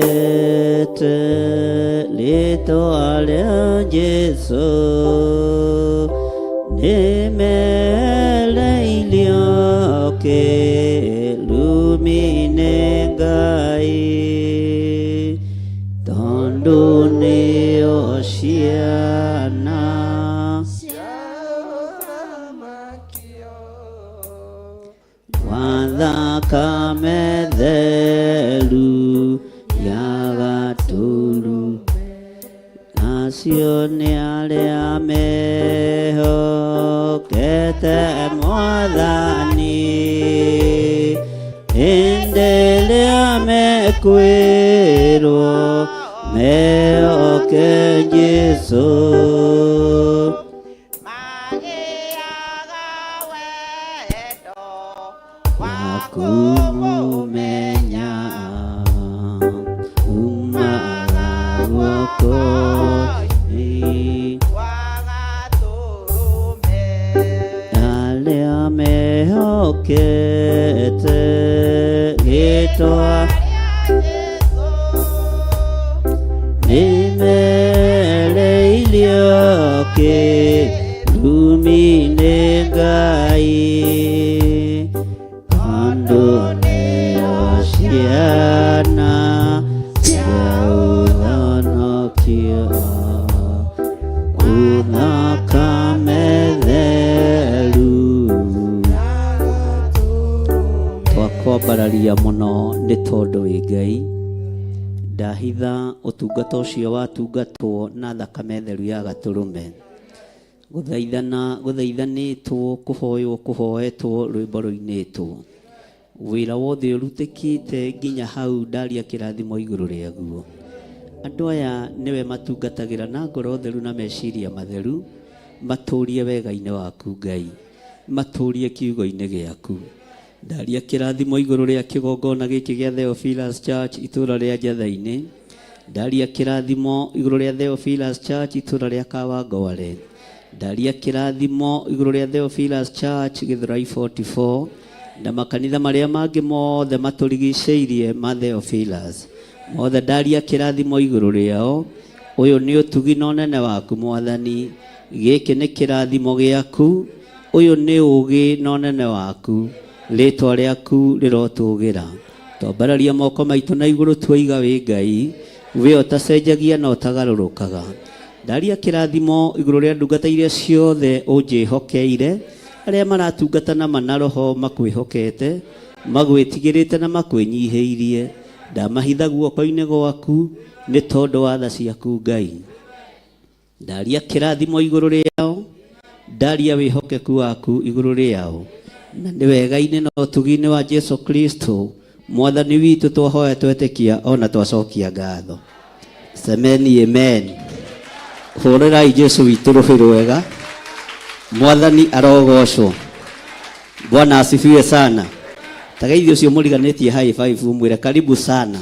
rĩĩtwa rĩa Jesũ nĩmereirio kĩrumi-inĩ Ngai tondũ nĩo ciana wa thakame theru ya gatũru acio nĩ arĩa mehokete Mwathani hĩndĩ ĩrĩa mekwĩrwo mehoke Jesũ wakumumenya umaga guoko-inĩ arĩa mehokete rĩĩtwa nĩmereirio kĩrumi-inĩ Ngai tondũ nĩo ciana cia ũhonokio thakame theru. Ndakwambararia mũno nĩ tondũ wĩ Ngai. Ndahitha ũtungata ũcio watungatwo na thakame theru ya gatũrũme. Gũthaithana gũthaithanĩtwo, kũhoywo kũhoetwo, rwĩmbo rũinĩtwo. Wĩra wothe ũrutĩkĩte nginya hau ndaria kĩrathimo igũrũ rĩaguo. Andũ aya nĩwe matungatagĩra na ngoro theru na meciria matheru, matũrie wega-inĩ waku Ngai, matũrie kiugo-inĩ gĩaku. Ndaria kĩrathimo igũrũ rĩa kĩgongona gĩkĩ gĩa Theophilus Church itũra rĩa Njatha-inĩ. Ndaria kĩrathimo igũrũ rĩa Theophilus Church itũra rĩa Kawangware. Ndaria kĩrathimo igũrũ rĩa Theophilus Church Gĩthũrai 44 na makanitha marĩa mangĩ mothe matũrigicĩirie ma Theophilus. Mothe ndaria kĩrathimo igũrũ rĩao. Ũyũ nĩ ũtugi na ũnene waku Mwathani. Gĩkĩ nĩ kĩrathimo gĩaku. Ũyũ nĩ ũũgĩ na ũnene waku. Rĩtwa rĩaku rĩrotũgĩra. Twambararia moko maitũ na igũrũ tuoiga wĩ Ngai, we ũtacenjagia na ũtagarũrũkaga. Ndaria kĩrathimo igũrũ rĩa ndungata iria ciothe ũnjĩhokeire, arĩa maratungata na ma na roho makwĩhokete, magwĩtigĩrĩte na makwĩnyihĩirie. Ndamahitha guoko-inĩ gwaku nĩ tondũ wa tha ciaku Ngai. Ndaria kĩrathimo igũrũ rĩao, ndaria wĩhokeku waku igũrũ rĩao. Na nĩ wega-inĩ na ũtugi-inĩ wa Jesu Kristo Mwathani witũ twahoya twetĩkia ona twacokia ngatho. Semeni amen. Hũrĩrai Jesu witũ rũhĩ rwega. Mwathani arogocwo. Bwana asifiwe sana. Tagaithi ũcio mũriganĩtie high five ũmwĩre karibu sana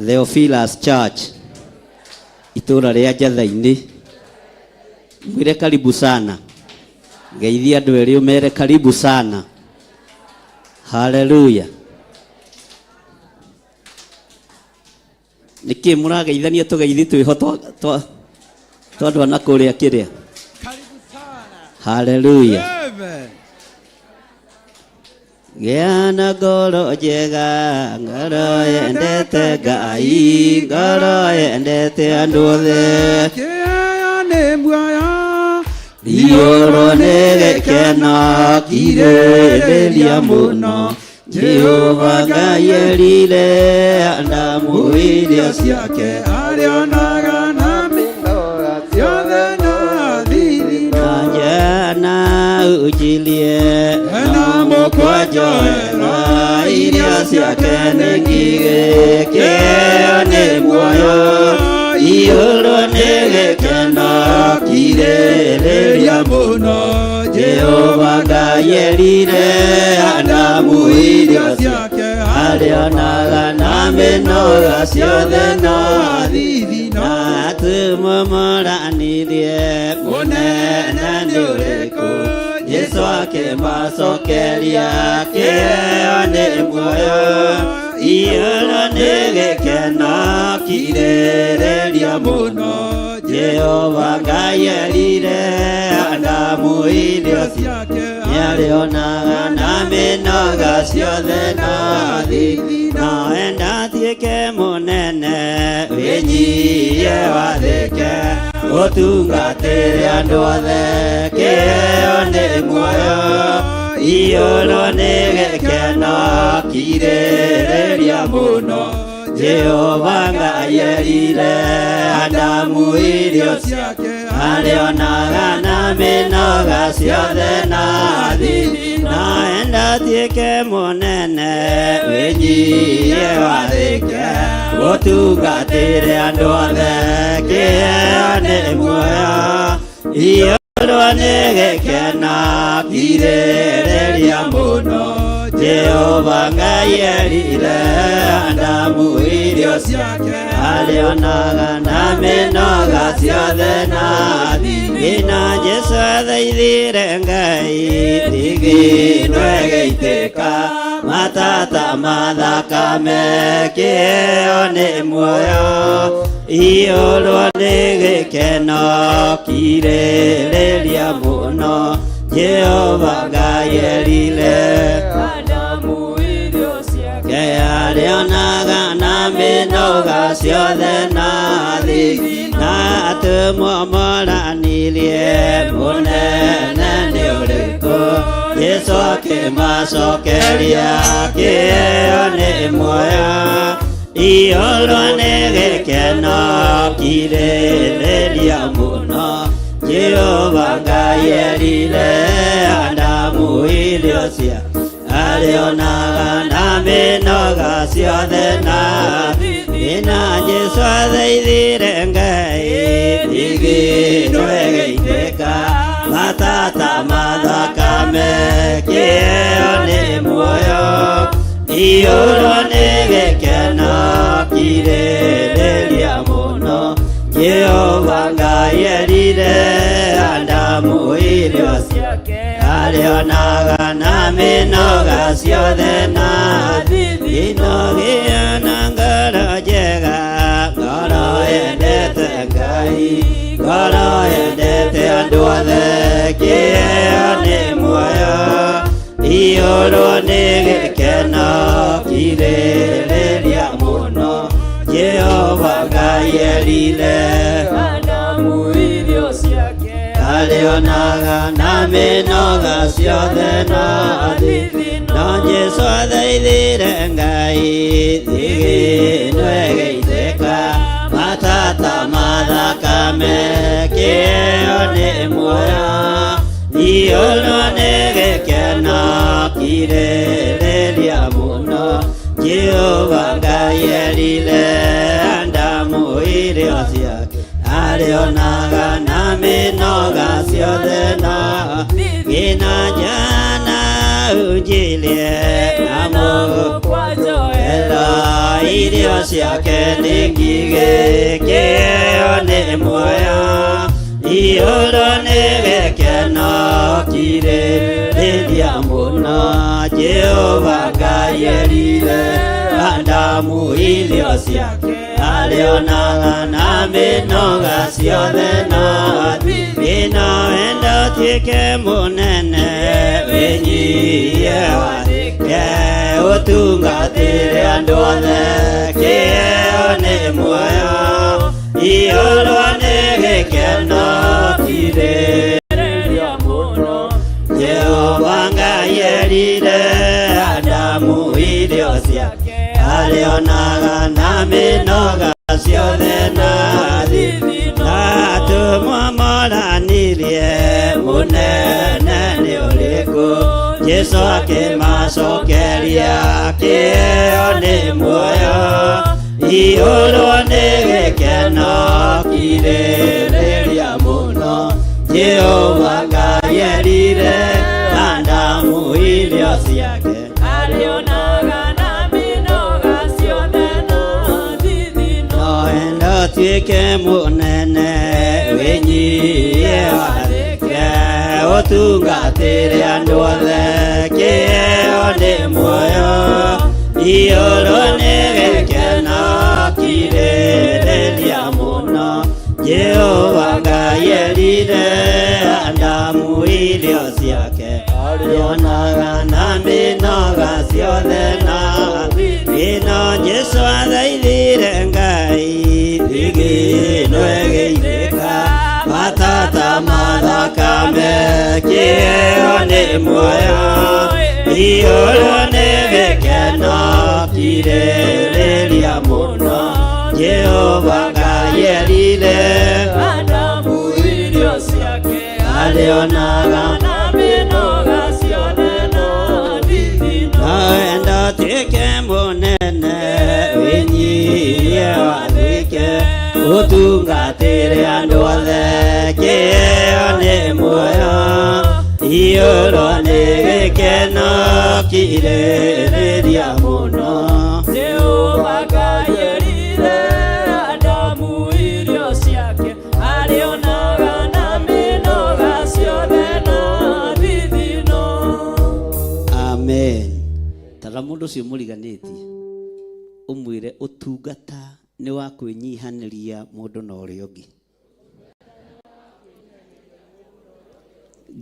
Theophilus Church itũra rĩa Njatha-inĩ. Mwĩre karibu sana. Geithia andũ erĩ ũmere karibu sana. Haleluya. Nĩkĩ mũrageithania tũgeithi twĩho twa twa twa andũ a na kũrĩa kĩrĩa? Haleluya. Amen. Gĩa na ngoro njega, ngoro yendete Ngai, ngoro yendete andũ othe. Kĩheo nĩ muoyo Iyũrwo nĩ gĩkeno kirĩrĩria mũno. Jehova Ngai erire Adamu irio ciake arĩonaga na mĩnoga ciothe na thiri na njana ujilie na mũkwanjoera irio ciake nĩ ngigĩ kĩheo nĩ muoyo iyũrwo nĩ gĩkeno kirĩrĩria mũno. Jehova Ngai erire Adamu irio ciake arĩonaga na mĩnoga ciothe na thithi na atũmũmũranirie mũnene nĩ ũrĩkũ. Jesu akĩmacokeria kĩheo nĩ muoyo iyũrwo nĩ gĩkeno kirĩrĩria mũno. Jehova Ngai erire Adamu irio ciake nĩarĩonaga na mĩnoga ciothe na thithi na enda atuĩke mũnene wĩnyihie wathĩke ũtungatĩre andũ othe. Kĩheo nĩ muoyo iyũrwo nĩ gĩkeno kirĩrĩria mũno. Jehova Ngai erire Adamu irio ciake arĩonaga na mĩnoga ciothe na thithi na enda atuĩke mũnene wĩnyihie wathĩke ũtungatĩre andũ othe. Kĩheo nĩ muoyo iyũrwo nĩ gĩkeno kirĩrĩria mũno. Jehova Ngai erire Adamu irio ciake arĩonaga na mĩnoga ciothe na thithi na Jesu athaithire Ngai thigino ĩgĩitĩka matata mathakame kĩheo nĩ muoyo iyũrwo nĩ gĩkeno kirĩrĩria mũno. Jehova Ngai erire Adamu irio ciake arĩonaga na mĩnoga ciothe na thithi na atũmũmũranirie mũnene nĩ ũrĩkũ. Jesu akĩmacokeria muoyo Iyũrwo nĩ gĩkeno kirĩrĩria mũno Jehova Ngai erire Adamu irio cia arĩonaga na mĩnoga ciothe na ina Jesũ athaithire Ngai thigino ĩgĩitĩka matata mathakame kĩheo nĩ muoyo iyũrwo nĩ gĩkeno kirĩrĩria mũno Jehova Ngai erire Adamu irio ciake arĩonaga na mĩnoga ciothe na inogia na ngoro njega ngoro yendete Ngai ngoro yendete andũ othe kĩheo nĩ muoyo iyũrwo nĩ gĩkeno kirĩrĩria mũno Jehova Ngai erire Adamu irio ciake arĩonaga na mĩnoga ciothe na no Jesũ athaithire Ngai thigino ĩgĩitĩka matata mathakame kĩheo nĩ muoyo iyũrwo nĩ gĩkeno kirĩrĩria mũno Jehova Ngai erire Adamu irio ciake arĩonaga na mĩnoga ciothe na gĩna jana unjilie na mũgũkwela irio ciake nĩ ngigĩ kĩheo nĩ muoyo iyũrwo nĩ gĩkeno kirĩrĩria mũno Jehova Ngai erire Adamu irio ciake arĩonaga na mĩnoga ciothe na ĩno wendo tuĩke mũnene wĩnyihie wathĩke ũtungatĩre andũ othe kĩheo nĩ muoyo iyũrwo nĩ gĩkeno kirĩrĩria mũno Jehova Ngai erire Adamu irio ciake arĩonaga na mĩnoga ciothe na na atũmwo moranirie mũnene nĩ ũrĩkũ Jesũ akĩmacokeria kĩheo nĩ muoyo iyũrwo nĩ gĩkeno kirĩrĩria mũno Jehova Ngai erire Adamu irio ciake arĩonaga na mĩnoga ciothe na thithino no enda tuĩke mũnene wĩnyihie wathĩke ũtungatĩre andũ othe kĩheo nĩ muoyo iyũrwo nĩ gĩkeno kirĩrĩria mũno Jehova Ngai erire Adamu irio ciake arĩonaga na mĩnoga ciothe na ĩno Jesũ athaithire Ngai thigino ĩgĩitĩka matata mathakame kĩheo nĩ muoyo iyũrwo nĩ gĩkeno kirĩrĩria mũno Jehova Ngai erire Adamu irio ciake arĩonaga na mĩnoga ciothe na thithino Naenda tuĩke mũnene wĩnyihie wathĩke ũtungatĩre andũ othe kĩheo nĩ muoyo iyũrwo nĩ gĩkeno kirĩrĩria mũno Jehova Ngai erire Adamu irio ciake arĩonaga na mĩnoga ciothe na thithino Amen. Tara mũndũ ũcio mũriganĩtie ũmwĩre ũtungata nĩ wa kwĩnyihanĩria mũndũ na ũrĩa ũngĩ.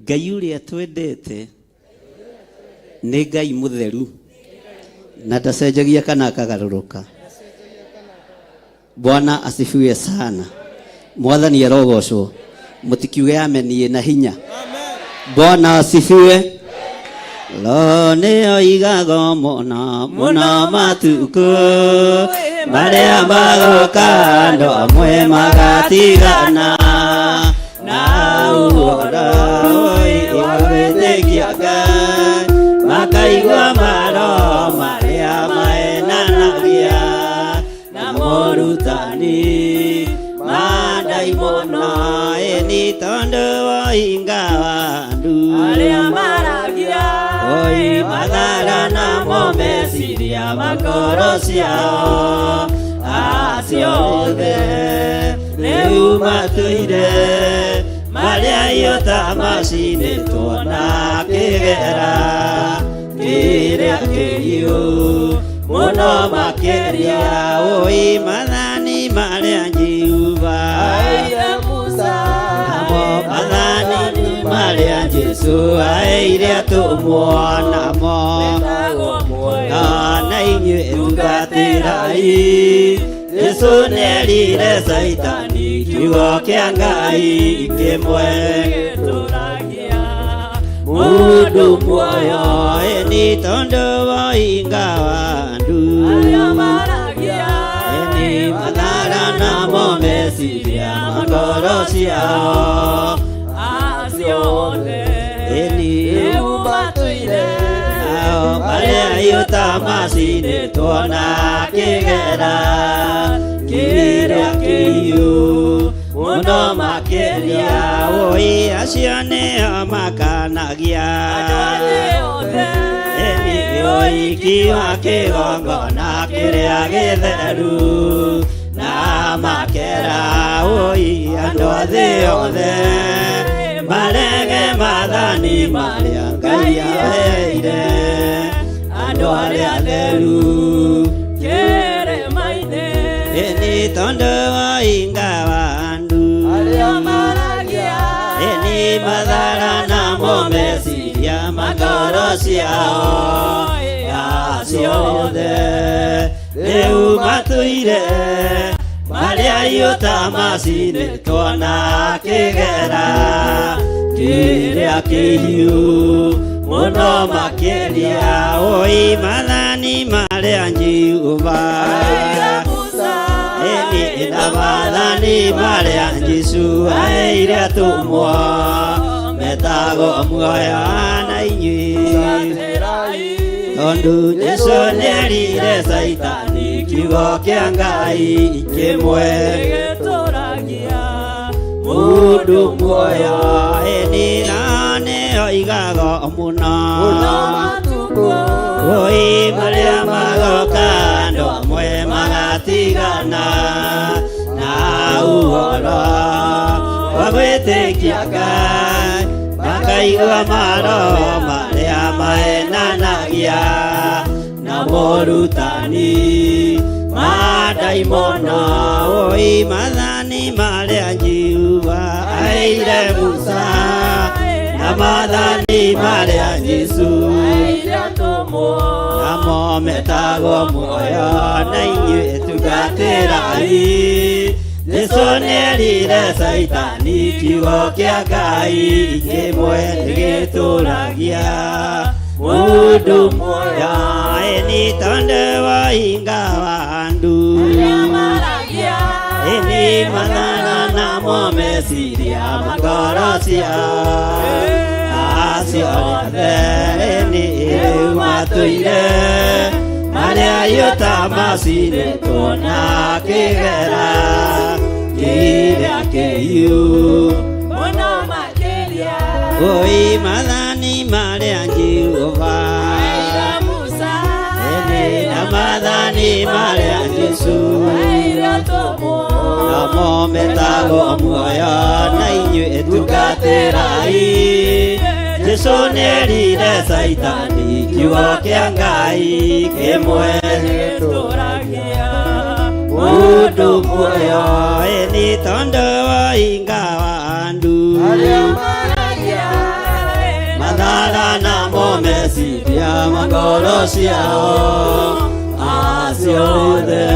Ngai ũrĩa twendete nĩ Ngai mũtheru na ndacenjagia kana akagarũrũka. Bwana asifiwe sana. Mwathani arogocwo. Mũtikiuge ameniĩ na hinya. Bwana asifiwe. Lo nĩoigaga mũno mũno matukũ marĩa magoka andũ amwe magatigana na ũhoro wa gwĩtĩkia Ngai makaigua maroho marĩa maenanagia na morutani ma ndaimono ĩni tondũ woinga wa andũ arĩa maragia oi mathara namo meciria makoro ciao acio othe rĩu matũire marĩa iota macinĩtwo na kĩgera kĩrĩa kĩhiũ mũno makĩria oi mathani marĩa njiuga aire Musa namo mathani marĩa Jesũ aheire atũmwo namo metagwo muoyo na inyuĩ tungatĩrai Jesũ nĩerire Caitani kiugo kĩa Ngai kĩmwe gĩtũragia mũndũ muoyo ĩni tondũ woinga wa andũ arĩa maragia ĩni mathara namo meciria ma ngoro ciao acio othe ĩni rĩu matũire nao marĩa iũta macinĩtwo na kĩgera kĩrĩa kĩhiũ mũno makĩria oi acio nĩo makanagia othe ĩni ũiki wa kĩgongona kĩrĩa gĩtheru na makera oi andũ a thĩ othe marege maathani marĩa Ngai aheire andũ arĩa atheru kĩrĩma-inĩ ĩni tondũ woinga wa andũ arĩa maragia ĩni mathara namo meciria ma ngoro ciao acio othe rĩu matũire marĩa iũta macinĩtwo na kĩgera kĩrĩa kĩhiũ mũno makĩria oi maathani marĩa njiuga aire Musa ĩni na maathani marĩa Jesũ aheire atũmwo metagwo muoyo na inyuĩ tungatĩrai tondũ Jesũ nĩerire Caitani kiugo kĩa Ngai kĩmwe gĩtũragia mũndũ muoyo ĩni na nĩoigaga mũno mũno matukũ oi marĩa magoka andũ amwe magatigana na ũhoro wa gwĩtĩkia Ngai makaigua maroho marĩa maenanagia na morutani ma ndaimono oi maathani marĩa njiuga aheire Musa na maathani marĩa Jesũ aire atũmwo namo metagwo muoyo na inyuĩ tungatĩrai Jesũ nĩerire Caitani kiugo kĩa Ngai kĩmwe nĩgĩtũragia mũndũ muoyo ĩni tondũ woinga wa andũ arĩa maragia ĩni mathara namo meciria ma ngoro ciao acio othe ĩni rĩu matũire marĩa iũta macinĩtwo na kĩgera kĩrĩa kĩhiũ mũno makĩria oi maathani marĩa njiuga aire Musa ĩni na maathani marĩa Jesũ aire atũmwo namo metagwo muoyo na inyuĩ tungatĩrai Jesũ nĩerire Caitani kiugo kĩa Ngai kĩmwe gĩtũragia mũndũ muoyo ĩni tondũ woinga wa andũ arĩa maragia mathara namo meciria ma ngoro ciao acio othe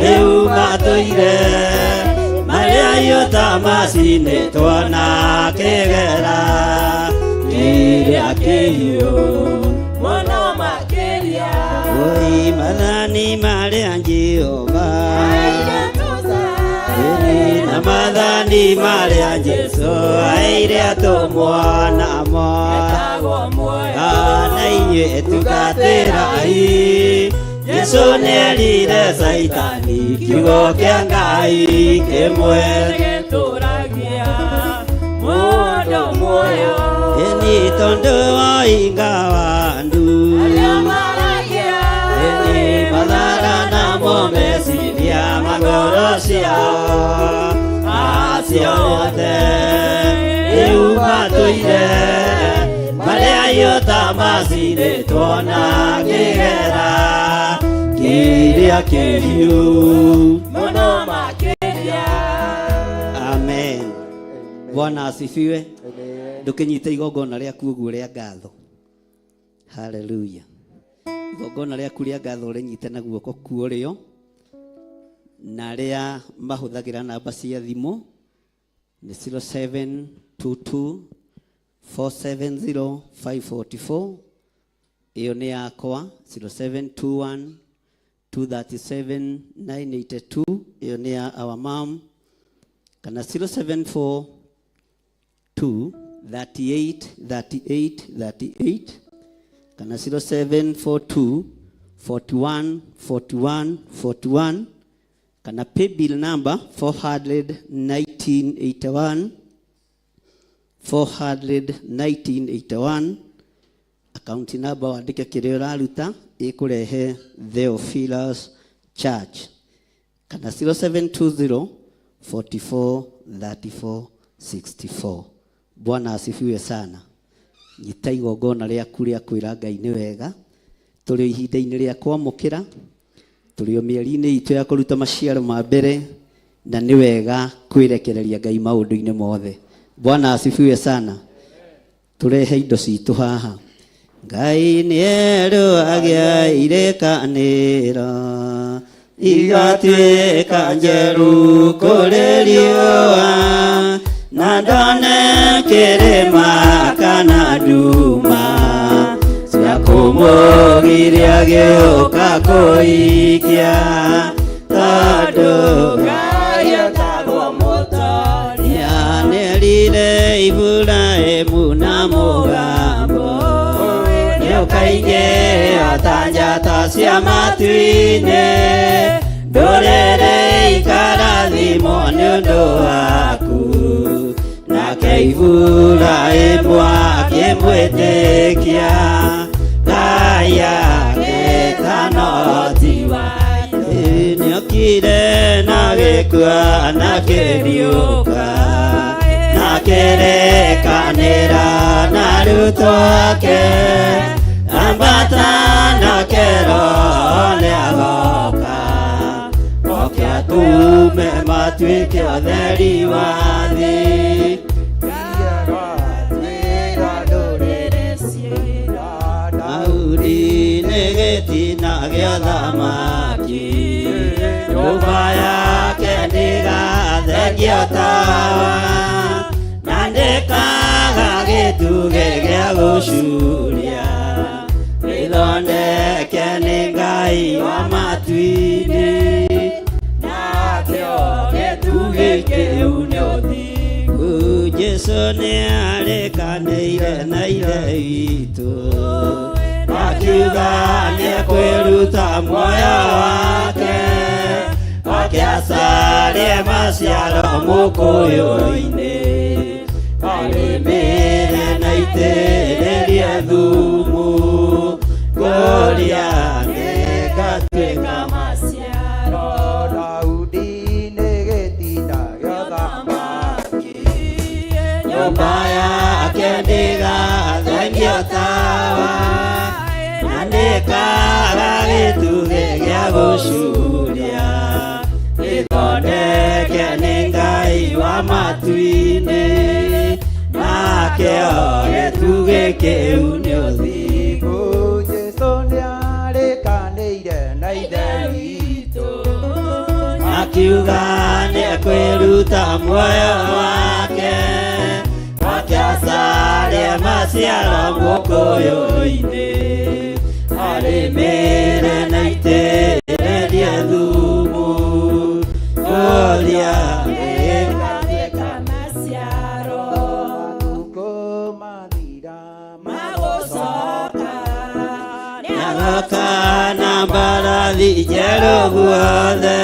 rĩu matũire marĩa iũta macinĩtwo na kĩgera kĩrĩa kĩrĩa kĩhiũ mũno makĩria. Oi mathani marĩa Jehova na mathani marĩa Jesũ aire atũmwo namo na inyuĩ tungatĩrai. Jesũ nĩerire Caitani kiugo kĩa Ngai kĩmwe gĩtũragia mũndũ muoyo. Ĩni tondũ woinga wa andũ arĩa maragia ĩni mathara namo meciria ma ngoro ciao acio othe rĩu matũire marĩa aiyũ macirĩtwo na kĩgera kĩrĩa kĩhiũ mũno makĩria. Amen. Bwana asifiwe. Ndũkĩnyite igongona rĩaku ũguo rĩa ngatho. Haleluya. Igongona rĩaku rĩa ngatho ũrĩnyite na guoko ku ũrĩo, na arĩa mahũthagĩra namba cia thimũ nĩ 0722 470 544. Ĩyo nĩ yakwa. 0721 237 982. Ĩyo nĩ ya our mom. Kana 074 2 38 38 38 kana 0742 41 41 41 kana paybill number 41981 41981. Account number wandĩke kĩrĩa ũraruta ĩkũrehe Theophilus Church kana 0720 44 34 64. Bwana asifiwe sana. Nyita igongona rĩaku rĩa kwĩra Ngai nĩ wega. Tũrĩ ihinda-inĩ rĩa kwamũkĩra, tũrĩ o mĩeri-inĩ itũ ya kũruta maciaro ma mbere, na nĩ wega kwĩrekereria Ngai maũndũ-inĩ mothe. Bwana asifiwe sana. Tũrehe indo citũ haha. Ngai nĩerũagĩa irĩkanĩro igatuĩka njerũ kũrĩ riũa, na ndone kĩrĩma kana nduma cia kũmũgiria gĩũka kũikia, tondũ Ngai etagwo mũtoria. Nĩerire Iburahĩmu na mũgambo nĩũkaingĩha ta njata cia matu-inĩ, ndũrĩrĩ ikarathimwo nĩ ũndũ waku. Nake Iburahĩmu akĩmwĩtĩkia, Ngai agĩtana ti nĩokire na gĩkua na kĩriũka, na kĩrĩkanĩra na arutwo ake, ambata na kĩroho nĩagoka, oke atũme matuĩke atheri wa thĩ. Daudi nĩ gĩtina gĩa thamaki, nyũmba yake ndĩgathengio tawa, na ndĩkaga gĩtugĩ gĩa gũcuria, gĩthondeke nĩ Ngai wa matu-inĩ. Nakĩo gĩtugĩ kĩu nĩ ũthingu. Jesũ nĩarĩkanĩire na Ithe witũ, akiuga nĩekwĩruta muoyo wake, oke acarie maciaro mũkũyũ-inĩ, arĩmĩre na itĩrĩrie thumu, ngũria nĩngatuĩka maciaro. Daudi nĩ gĩtina gĩa thamaki, nyũmba yake ndĩgathengio tawa, na ndĩkaga gĩtugĩ gĩa gũcuria, gĩthondeke nĩ Ngai wa matu-inĩ. Nakĩo gĩtugĩ kĩu nĩ ũthingu. Jesũ nĩarĩkanĩire na Ithe witũ, akiuga nĩekwĩruta muoyo wake, oke Acarie maciaro mũkũyũ-inĩ arĩmĩre na itĩrĩrie thumu kũrĩa Ĩgatuĩka maciaro magũcoka Nĩagoka na mbarathi njerũ guothe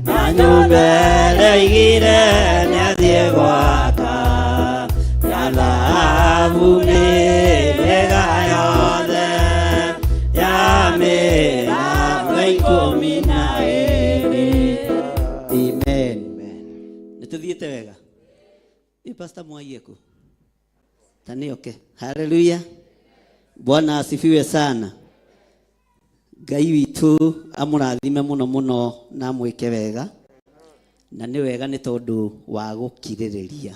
na nyũmba ĩrĩa aigire nĩathiĩ gwaka ya thahabu mĩhĩrĩga yothe ya mĩrango 12. Amen. Nĩtũthiĩte wega. Ĩ Pastor Mwai eku tanioke. Haleluya. Bwana asifiwe sana. Ngai witũ amũrathime mũno mũno na amwĩke wega na nĩ wega nĩ tondũ wa gũkirĩrĩria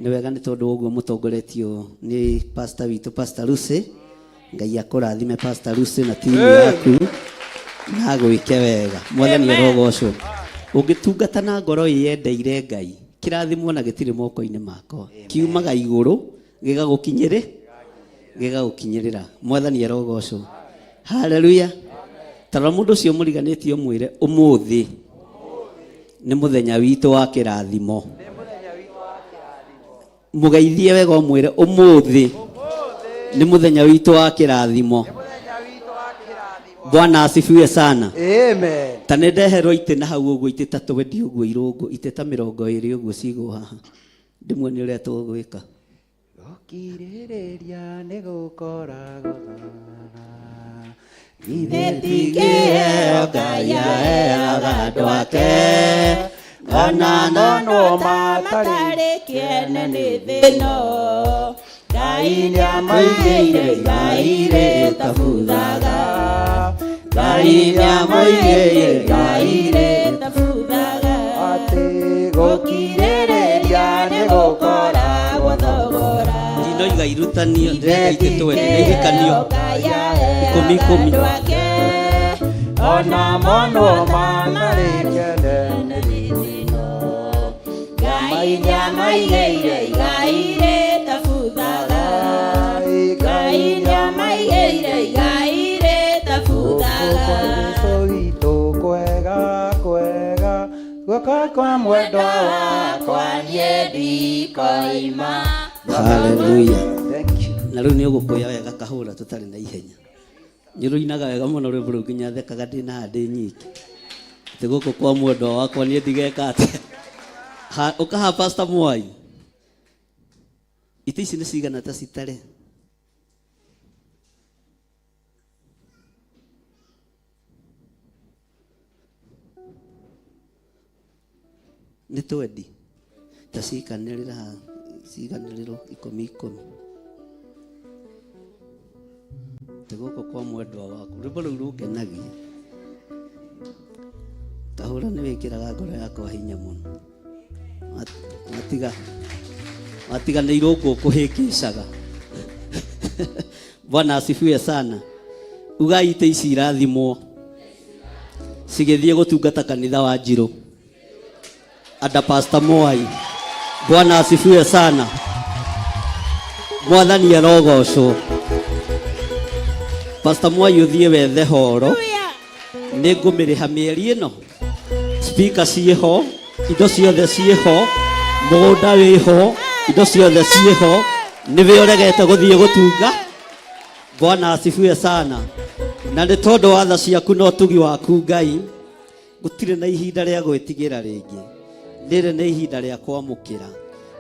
nĩ wega nĩ tondũ ũguo mũtongoretio nĩ pastor witũ Pastor Lucy. Ngai akũrathime Pastor Lucy na timu yaku na agwĩke wega. Mwathani arogocwo. Ũngĩtungata na ngoro ĩyendeire Ngai, kĩrathimwo na gĩtirĩ moko-inĩ makwa, kiumaga igũrũ gĩgagũkinyĩrĩ gĩgagũkinyĩrĩra. Mwathani arogocwo. Haleluya. Tarora mũndũ ũcio mũriganĩtie ũmwĩre ũmũthĩ nĩ mũthenya witũ wa kĩrathimo. Mũgeithie wega ũmwĩre ũmũthĩ nĩ mũthenya witũ wa kĩrathimo. Bwana asifiwe sana. Amen. Ta nĩ ndeherwo itĩ na hau ũguo itĩ ta twendi ũguo irũngũ itĩ ta 20 ũguo cigwo haha ndĩmuonie ũrĩa tũgwĩka. Gũkirĩrĩria nĩ gũkoragwo Githĩ ti kĩheo Ngai aheaga andũ ake ona monwo matarĩ kĩene nĩ thĩno Ngai nĩamaigĩire igai rĩtabuthaga Ngai nĩamaigĩire igai rĩtabuthaga atĩ gũkirĩrĩria nĩ gũkoragwo thogora Ndinoiga irutanio ndĩrenda itĩ twendi na ihikanio ikũmi ikũmi. Ona monwo matarĩ kĩene nĩ Ngai nĩamaigĩire igai rĩtabuthaga Ngai nĩamaigĩire igai rĩtabuthaga Jesu witũ kwega kwega guoko kwa mwendwa wakwa niĩ ndikoima. Haleluya. Na rĩu nĩ ũgũkũya wega kahũra tũtarĩ na ihenya. Nĩ rũinaga wega mũno rwĩmbo rũu nginya thekaga ndĩ na haha ndĩ nyiki. Atĩ gũkũ kwa mwendwa wakwa niĩ ndigeka atĩa. Ha, ũkaha Pastor Mwai. Itĩ ici nĩ cigana ta citare? Nĩ twendi ta cikanĩrĩra haha ciganĩrĩrwo ikũmi ikũmi. Atĩ gũkũ kwa mwendwa waku rwĩmbo rũu rũngenagia. Kahũra nĩ wĩkĩraga ngoro yakwa hinya mũno. Watiganĩirwo ngũkũhĩngĩcaga. Bwana asifiwe sana. Ugai itĩ ici irathimwo cigĩthiĩ gũtungata kanitha wa Njirũ ada Pastor Mwai. Bwana asifiwe sana. Mwathani arogocwo. Pastor Mwai ũthiĩ wethe horo nĩ ngũmĩrĩha mĩeri ĩno. Speaker ciĩho, indo ciothe ciĩho, mũgũnda wĩho, indo ciothe ciĩho, nĩwe ũregete gũthiĩ gũtunga. Bwana asifiwe sana. Na nĩ tondũ wa tha ciaku na ũtugi waku Ngai, gũtirĩ na ihinda rĩa gwĩtigĩra rĩngĩ. Rĩrĩ nĩ ihinda rĩa kwamũkĩra.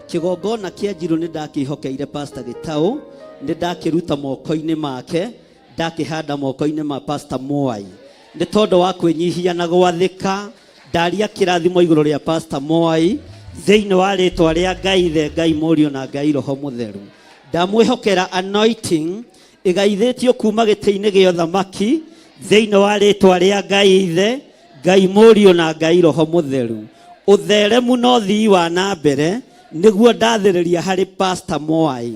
Kĩgongona kĩa Njirũ nĩ ndakĩhokeire Pastor Gĩtaũ, nĩ ndakĩruta moko-inĩ make, ndakĩhanda moko-inĩ ma Pastor Mwai. Nĩ tondũ wa kwĩnyihia na gwathĩka, ndaria kĩrathimo igũrũ rĩa Pastor Mwai, thĩinĩ wa rĩtwa rĩa Ngai Ithe, Ngai Mũriũ na Ngai Roho Mũtheru. Ndamwĩhokera anointing ĩgaithĩtio kuma gĩtĩ-inĩ gĩa ũthamaki thĩinĩ wa rĩtwa rĩa Ngai Ithe, Ngai Mũriũ na Ngai Roho Mũtheru. Ũtheremu na ũthii wa na mbere nĩguo ndathĩrĩria harĩ Pastor Mwai.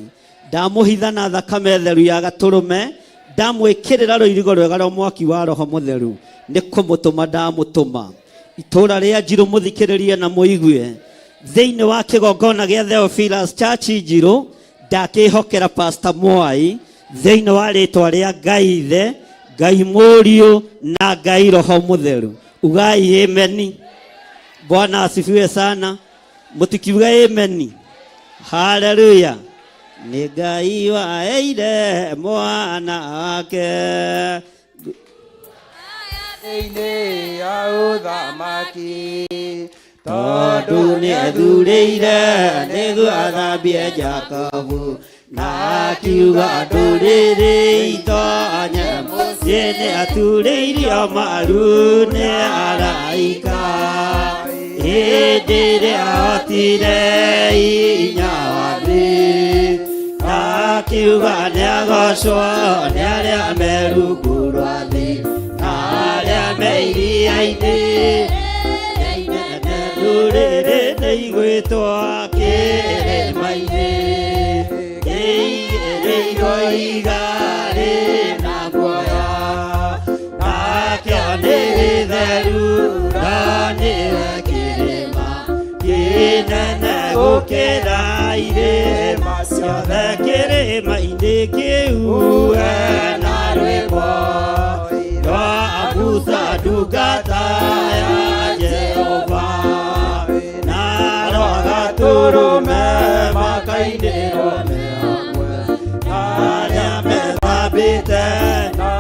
Ndamũhitha na thakame theru ya gatũrũme, ndamwĩkĩrĩra rũirigo rwega rwa mwaki wa Roho Mũtheru, nĩ kũmũtũma ndamũtũma. Itũũra rĩa Njirũ mũthikĩrĩrie na mũigue. Thĩinĩ wa kĩgongona gĩa Theophilus Church Njirũ, ndakĩhokera Pastor Mwai thĩinĩ wa rĩtwa rĩa Ngai Ithe, Ngai Mũriũ na Ngai Roho Mũtheru. Ugai ameni. Bwana asifiwe sana. Mũtikiuga ameni. Haleluya. Nĩ Ngai waheire mwana wake. Thĩinĩ ya ũthamaki. Tondũ nĩethurĩire nĩguo athambie Jakobu, na akiuga ndũrĩrĩ itonye mũciĩ. Nĩaturĩirio maru nĩ araika hĩndĩ ĩrĩa ahotire hinya wa thĩ, na akiuga nĩagocwo nĩ arĩa me rungu rwa thĩ na arĩa me iria-inĩ. Ndũrĩrĩ nĩigwĩtwo kĩrĩma-inĩ kĩigĩrĩirwo ihiga rĩna muoyo, nakĩo nĩ gĩtheru, na nĩwe kĩrĩma kĩnene gũkĩra irĩma ciothe. Kĩrĩma-inĩ kĩu hena rwĩmbo rwa Musa ndungata ya Jehova, na rwa Gatũrũme makainĩrwo nĩ hamwe na arĩa methambĩte na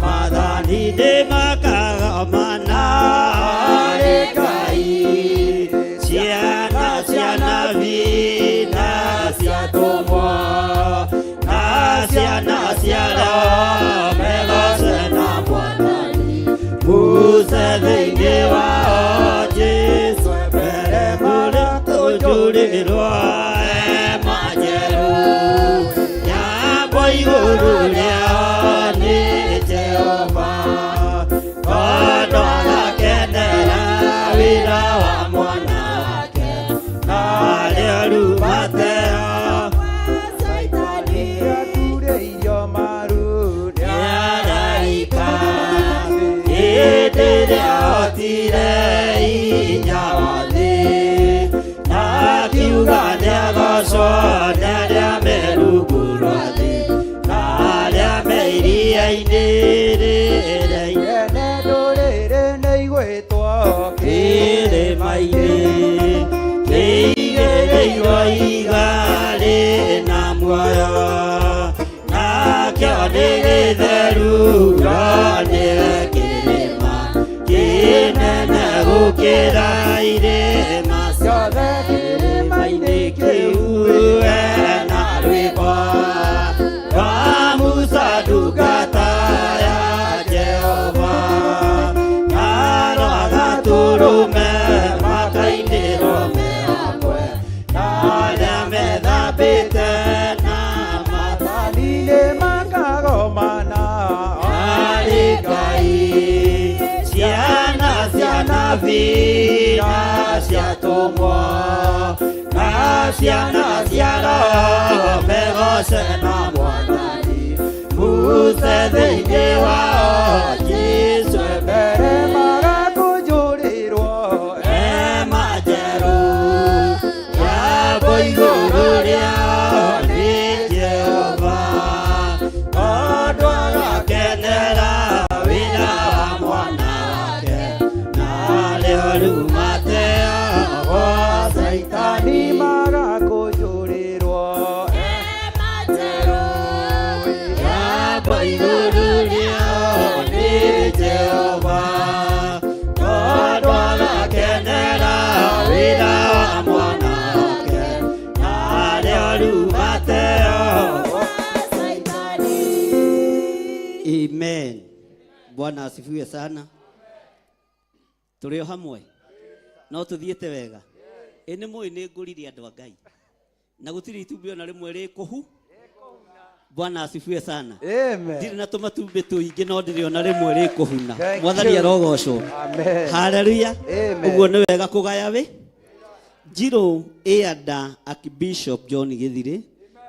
maathani nĩmakagomana harĩ Ngai. Ciana cia nabii na cia atũmwo na ciana cia Roho megoce na Mwathani. Musa thĩinĩ wao Jesũ mbere mũrĩ tũnjũrĩrwo hema njerũ, nyambo igũrũ rĩao nĩ Jehova, tondũ agakenera wĩra wa mwana wake, na arĩa rĩu mateo Nĩaturĩirio maru nĩ araika hĩndĩ ĩrĩa ahotire hinya wa thĩ, na akiuga nĩagocwo nĩ arĩa me rungu rwa thĩ na arĩa me iria-inĩ rĩrĩa Inene ndũrĩrĩ nĩigwĩtwo kĩrĩma-inĩ kĩigĩrĩirwo ihiga rĩna muoyo, nakĩo nĩ gĩtheru, no nĩwe kĩrĩma kĩnene gũkĩra irĩma ciothe. Kĩrĩma-inĩ kĩu hena rwĩmbo rwa Musa ndungata ya Jehova, na rwa Gatũrũme makainĩrwo me hamwe na arĩa methambĩte na maathani nĩmakagomana harĩ Ngai. Ciana cia nabii na cia atũmwo na ciana cia Roho megoce na Mwathani. Musa thĩinĩ wao Jesũ mbere magakũnjũrĩrwo hema njerũ, nyambo igũrũ rĩao nĩ Jehova, tondũ agakenera wĩra wa mwana wake, na arĩa rĩu mateagwo Saitani magakũnjũrĩrwo hema njerũ, nyambo igũrũ rĩao nĩ Jehova, tondũ agakenera wĩra wa mwana wake, na arĩa rĩu mateagwo Amen. Bwana asifiwe sana. Tũrĩ o hamwe no tũthiĩte wega. Ĩ nĩ mũĩ nĩ ngũrire andũ a Ngai na gũtirĩ itumbĩ ona rĩmwe rĩkũhu. Bwana asifiwe sana. Amen. Ndirĩ na tũmatumbĩ tũingĩ no ndĩrĩ ona rĩmwe rĩkũhuna. Thank Mwathani you. arogocwo. Amen. Haleluya. Amen. Ũguo nĩ wega kũgaya wĩ Njirũ ĩanda Archbishop John Gĩthirĩ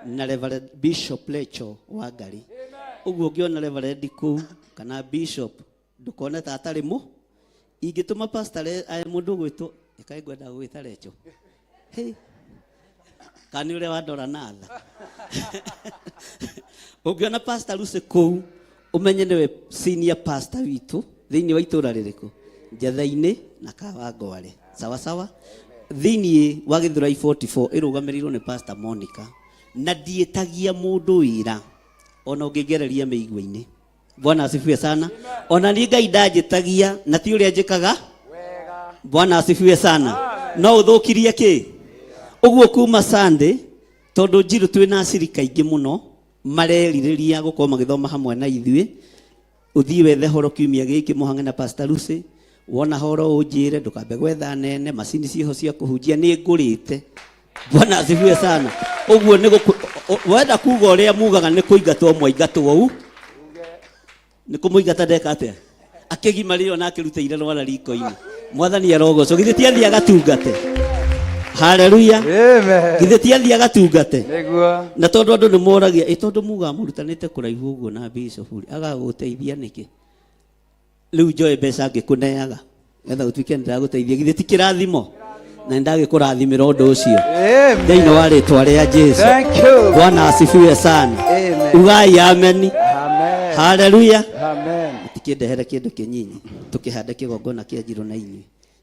na Reverend Bishop Lecho wa Ngari. Ũguo ũngĩona Reverend kũu kana Bishop ndũkone ta atarĩ mũ. Ingĩtũma pastor aya mũndũ ũgwĩtwo ĩkaĩ ngwenda gũgwĩta Lecho. Kana nĩ ũrĩa wandora na tha. Ũngĩona Pastor Lucy kũu, ũmenye nĩwe senior pastor witũ thĩinĩ wa itũra rĩrĩkũ, Njatha-inĩ na Kawangware. Sawa sawa. Thĩinĩ wa Gĩthũrai 44 ĩrũgamĩrĩirwo nĩ Pastor Monica, na ndiĩtagia mũndũ wĩra ona ũngĩngereria mĩigua-inĩ. Bwana asifiwe sana. Ona niĩ Ngai ndanjĩtagia na ti ũrĩa njĩkaga. Bwana asifiwe sana. No ũthũkirie kĩ? Ũguo kuma Sunday, tondũ Njirũ twĩna acirika aingĩ mũno marerirĩria gũkorwo magĩthoma hamwe na ithuĩ, ũthiĩ wethe horo kiumia gĩkĩ mũhange na Pastor Lucy. Wona horo ũnjĩre, ndũkambe gwetha nene, macini ciĩho cia kũhunjia nĩ ngũrĩte. Bwana asifiwe sana. Ũguo nĩ wenda kuga ũrĩa mugaga nĩ kũingatwo mwaingatwo u, nĩ kũmũingata ndeka atĩa? Akĩgimarĩo na akĩrutĩire rwara riko-inĩ. Mwathani arogocwo. Githĩ ti athiĩ agatungate? Haleluya. Amen. Githĩ ti athiĩ agatungate? Nĩguo. Na tondũ andũ nĩ moragia, ĩ tondũ mugaga mũrutanĩte kũraihu ũguo na bishop rĩ, agagũteithia nĩkĩ? Rĩu njoe mbeca ngĩkũneaga getha gũtuĩke nĩndagũteithia. Githĩ ti kĩrathimo? Na nĩndagĩkũrathimĩra ũndũ ũcio. Amen. Thĩinĩ wa rĩtwa rĩa Jesu. Thank you. Bwana asifiwe sana. Amen. Ugai ameni. Amen. Haleluya. Amen. Mũtikĩndehere kĩndũ kĩnyinyi tũkĩhande kĩgongona kĩa Njirũ na inyuĩ.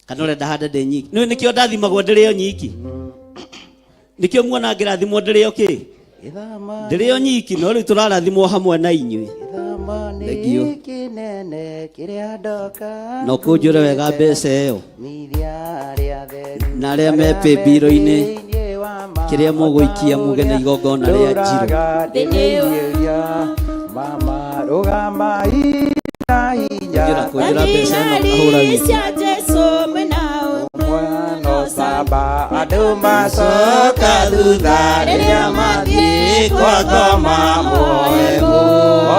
Kana ũrenda hande ndĩ nyiki? Nĩũĩ nĩkĩo ndathimagwo ndĩrĩ o nyiki? Nĩkĩo muona ngĩrathimwo ndĩrĩ o kĩ? Ndĩrĩ o nyiki, no rĩu tũrarathimwo hamwe na inyuĩ. Thank you. No kũnjũre wega mbeca ĩyo. Na arĩa me pĩmbiro-inĩ, kĩrĩa mũgũikia muge nĩ igongona rĩa Njirũ. Mama rũgama hinya. Kũnjũra mbeca ĩno ahũra wiki. Cia Jesu mwena Mwano saba andũ macoka thutha rĩrĩa mathiĩ kwa ngoma muoyo.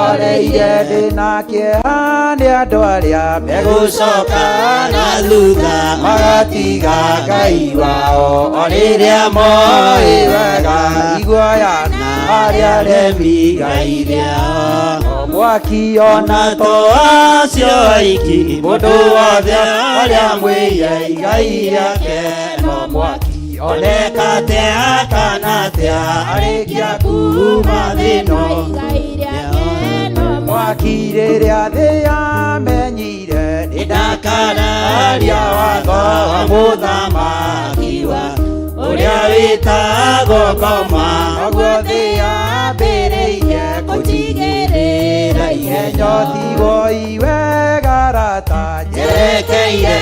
Oreire ndĩna kĩeha nĩ andũ arĩa megũcoka na thutha magatiga Ngai wao o rĩrĩa moĩ wega iguoya na arĩa aremi Ngai rĩao. Mwaki ona to acio aiki mũndũ wothe ũrĩa mwĩia igai rĩake no mwaki oneka atĩa kana atĩa arĩkia kuma thĩno mwaki rĩrĩa thĩ yamenyire nĩndakararia watho wa mũthamaki wa ũrĩa wĩtagwo ngoma noguo thĩ yambĩrĩirie kũnjigĩrĩra ihenyo tigwo iwega rata njerekeire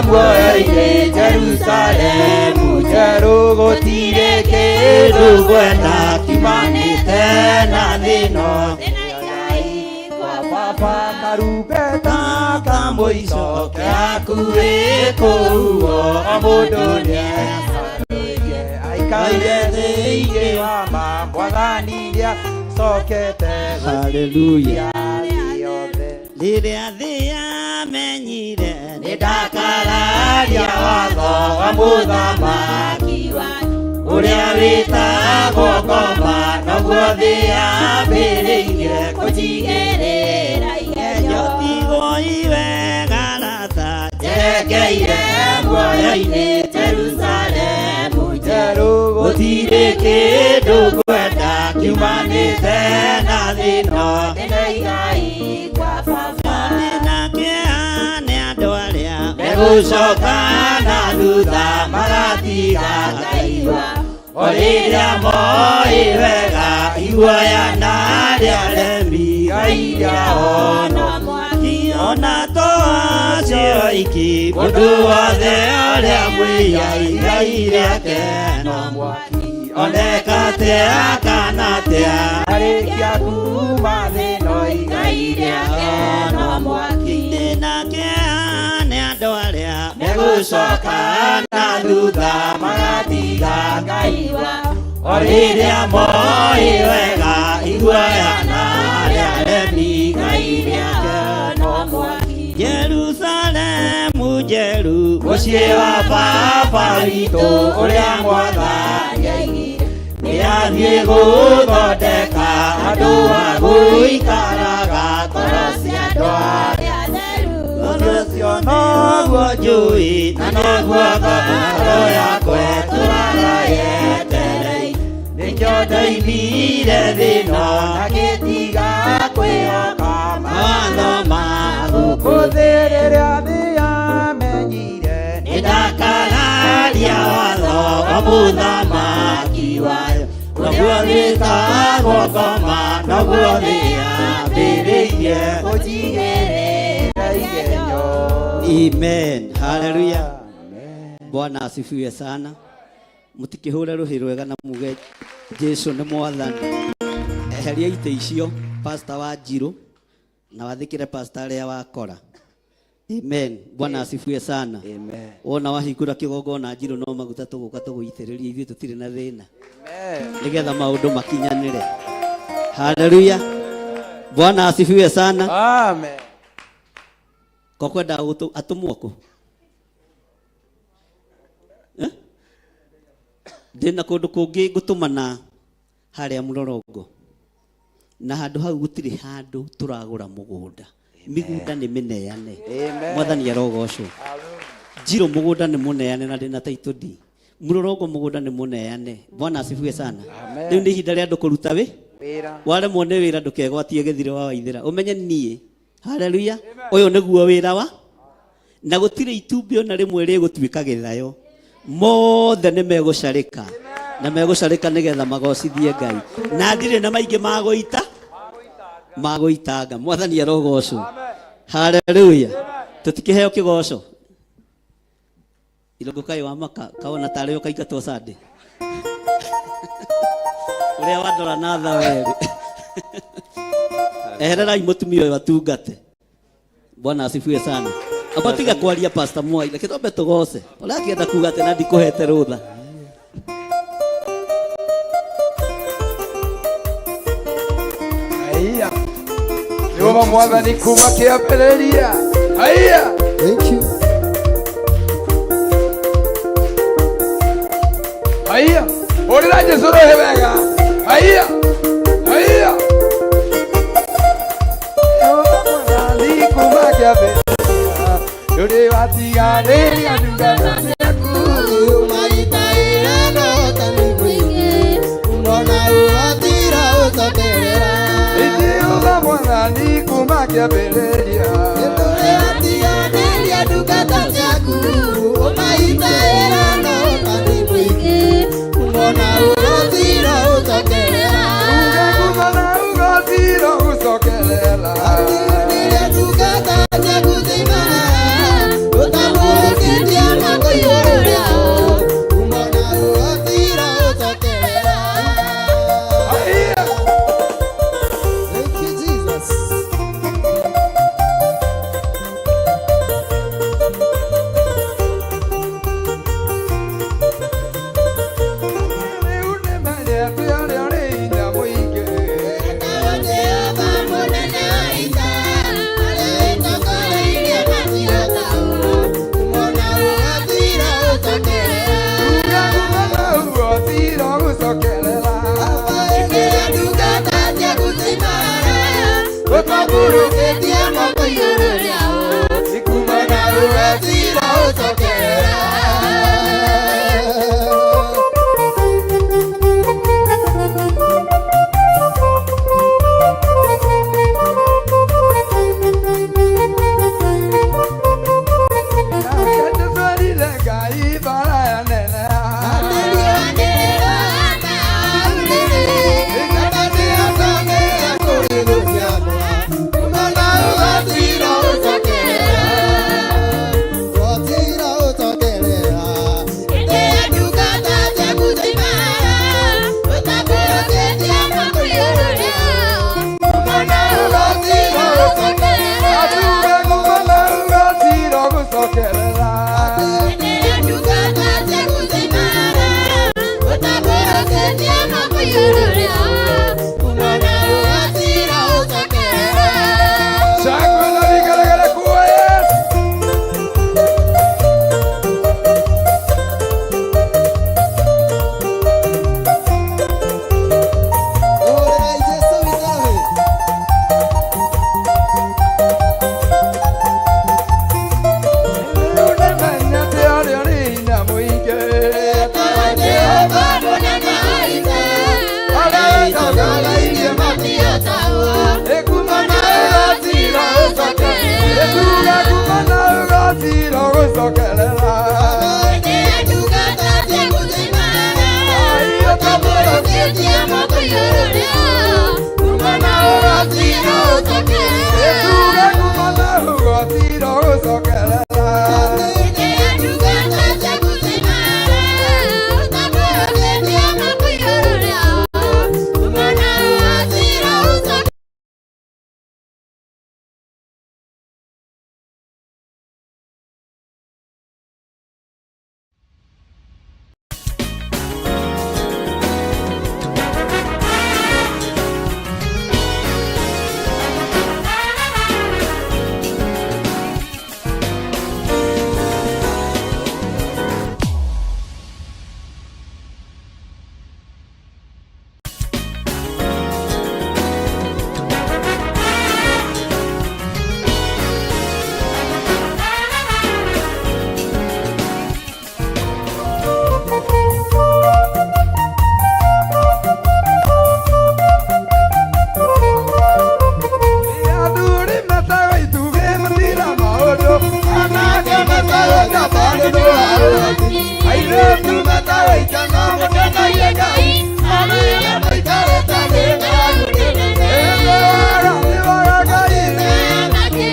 muoyo-inĩ Jerusalemu njerũ gũtirĩ kĩndũ ngwenda kiumanĩte na thĩno baba karumbeta ka mũico kehakuhĩ kũhuhwo o mũndũ nĩeharĩirie aikaire thĩinĩ wa ma mwathani nĩacokete. Haleluya. Rĩrĩa thĩ yamenyire nĩndakararia watho wa mũthamaki ũrĩa wĩtagwo ngoma noguo thĩ yambĩrĩirie kũnjigĩrĩra ihenyo tigwo iwega rata njerekeire muoyo-inĩ Jerusalemu njerũ gũtirĩ kĩndũ ngwenda kiumanĩte na thĩno ndĩna kĩeha nĩ andũ arĩa megũcoka na thutha magatiga Ngai wao o rĩrĩa moĩ wega iguoya na arĩa aremi Ngai rĩao no mwaki ona to acio aiki mũndũ wothe ũrĩa mwĩia igai rĩake no mwaki oneka atĩa kana atĩa arĩkia kuma thĩno igai rĩake no mwaki ndĩna kĩeha nĩ andũ arĩa megũcoka na thutha magatiga Ngai wao o rĩrĩa moĩ wega iguoya na arĩa aremi Ngai rĩake no mwaki Jerusalemu njerũ mũciĩ wa baba witũ ũrĩa mwathani aigire nĩathiĩ gũthondeka andũ a gũikaraga ngoro cia andũ arĩa atheru. Ũndũ ũcio noguo njũĩ na noguo ngoro yakwa ĩtũraga. Yetereire nĩkĩo ndoimire thĩna na ngĩtiga kwĩhoka mawatho maku. Gũkũ thĩ rĩrĩa thĩ yamenyire Nĩndakararia watho wa mũthamaki wayo, noguo wĩtagwo ngoma, noguo thĩ yambĩrĩirie kũnjigĩrĩra igenyo. Amen. Haleluya. Bwana asifiwe sana. Mutikihũre rũhĩ rwega na muge Jesu nĩ mwathani. Eheria itĩ icio pastor wa Njirũ na wathĩkĩre pastor arĩa wakora. Amen. Bwana asifiwe sana. Amen. Wona wahingũra kĩgongona Njirũ no maguta tũgũka tũgũitĩrĩria ithuĩ tũtirĩ na thĩna. Amen. Nĩgetha maũndũ makinyanĩre. Haleluya. Bwana asifiwe sana. Amen. Ko kwenda atũmwo kũ? Eh? Ndĩna kũndũ kũngĩ ngũtũmana harĩa mũrorongo na handũ hau gũtirĩ handũ tũragũra mũgũnda. Mĩgũnda nĩ mĩneane. Amen. Mwathani arogocwo. Njirũ mũgũnda nĩ mũneane na ndĩna title deed. Mũrorongo mũgũnda nĩ mũneane. Bwana asifiwe sana. Amen. Rĩu nĩ ihinda rĩa andũ kũruta wĩ Wĩra. waremwo nĩ wĩra ndũkegwatie gĩthirĩ wa waithĩra ũmenye niĩ haleluya ũyũ nĩguo wĩra wa na gũtirĩ itumbĩ ona rĩmwe rĩgũtuĩka gĩthayo mothe nĩ megũcarĩka na megũcarĩka nĩgetha magocithie Ngai na ndirĩ na maingĩ magũita magũitanga mwathani arogocwo haleluya tũtikĩheo kĩgoco irũngũ kaĩ wa maka kaona tarĩ ũkaingatwo Sunday ũrĩa wandora na tha werĩ ehererai mũtumia ũyũ atungate. Bwana asifiwe sana. Amba tiga kwaria Pastor Mwai, reke twambe tũgoce. Ũrakĩenda kuga atĩ na ndikũhete rũtha. Haiya. Nĩwoma mwathani kuma kĩambĩrĩria. Haiya. Thank you. Haiya. Ũrĩra Jesũ rũhĩ wega. Haiya. Haiya. Nĩwoma mwathani kuma kĩambĩrĩria. Ndũrĩ watiganĩria ndungata ciaku. Ũmaitaĩra na ũtani mũingĩ, mbona ũgatira ũcokerera. Itiuga mwathani kuma kĩambĩrĩria. Ndũrĩ watiganĩria ndungata ciaku, ũmaitaĩra na ũtani mũingĩ, mbona ũgatira ũcokerera. Uga ũgatira ũcokerera. Rĩrĩa ndungata ciaku ciaimana, ũtambũrũkĩtie moko igũrũ rĩao, mbona ũgatira ũcokerera. Haiya. Thank you, Jesus. ũgociro gũcokerera. Tuge kuma na ũgociro gũcokerera. Athuri metagwo itugĩ matira maũndũ, anake metagwo njamba nĩ ũndũ wa ũhoti, airĩtu metagwo ikeno mũkenagie Ngai, arĩa maikarĩte thĩ ng'aragu nĩ nene. Nĩ wega, nĩ wega Ngai.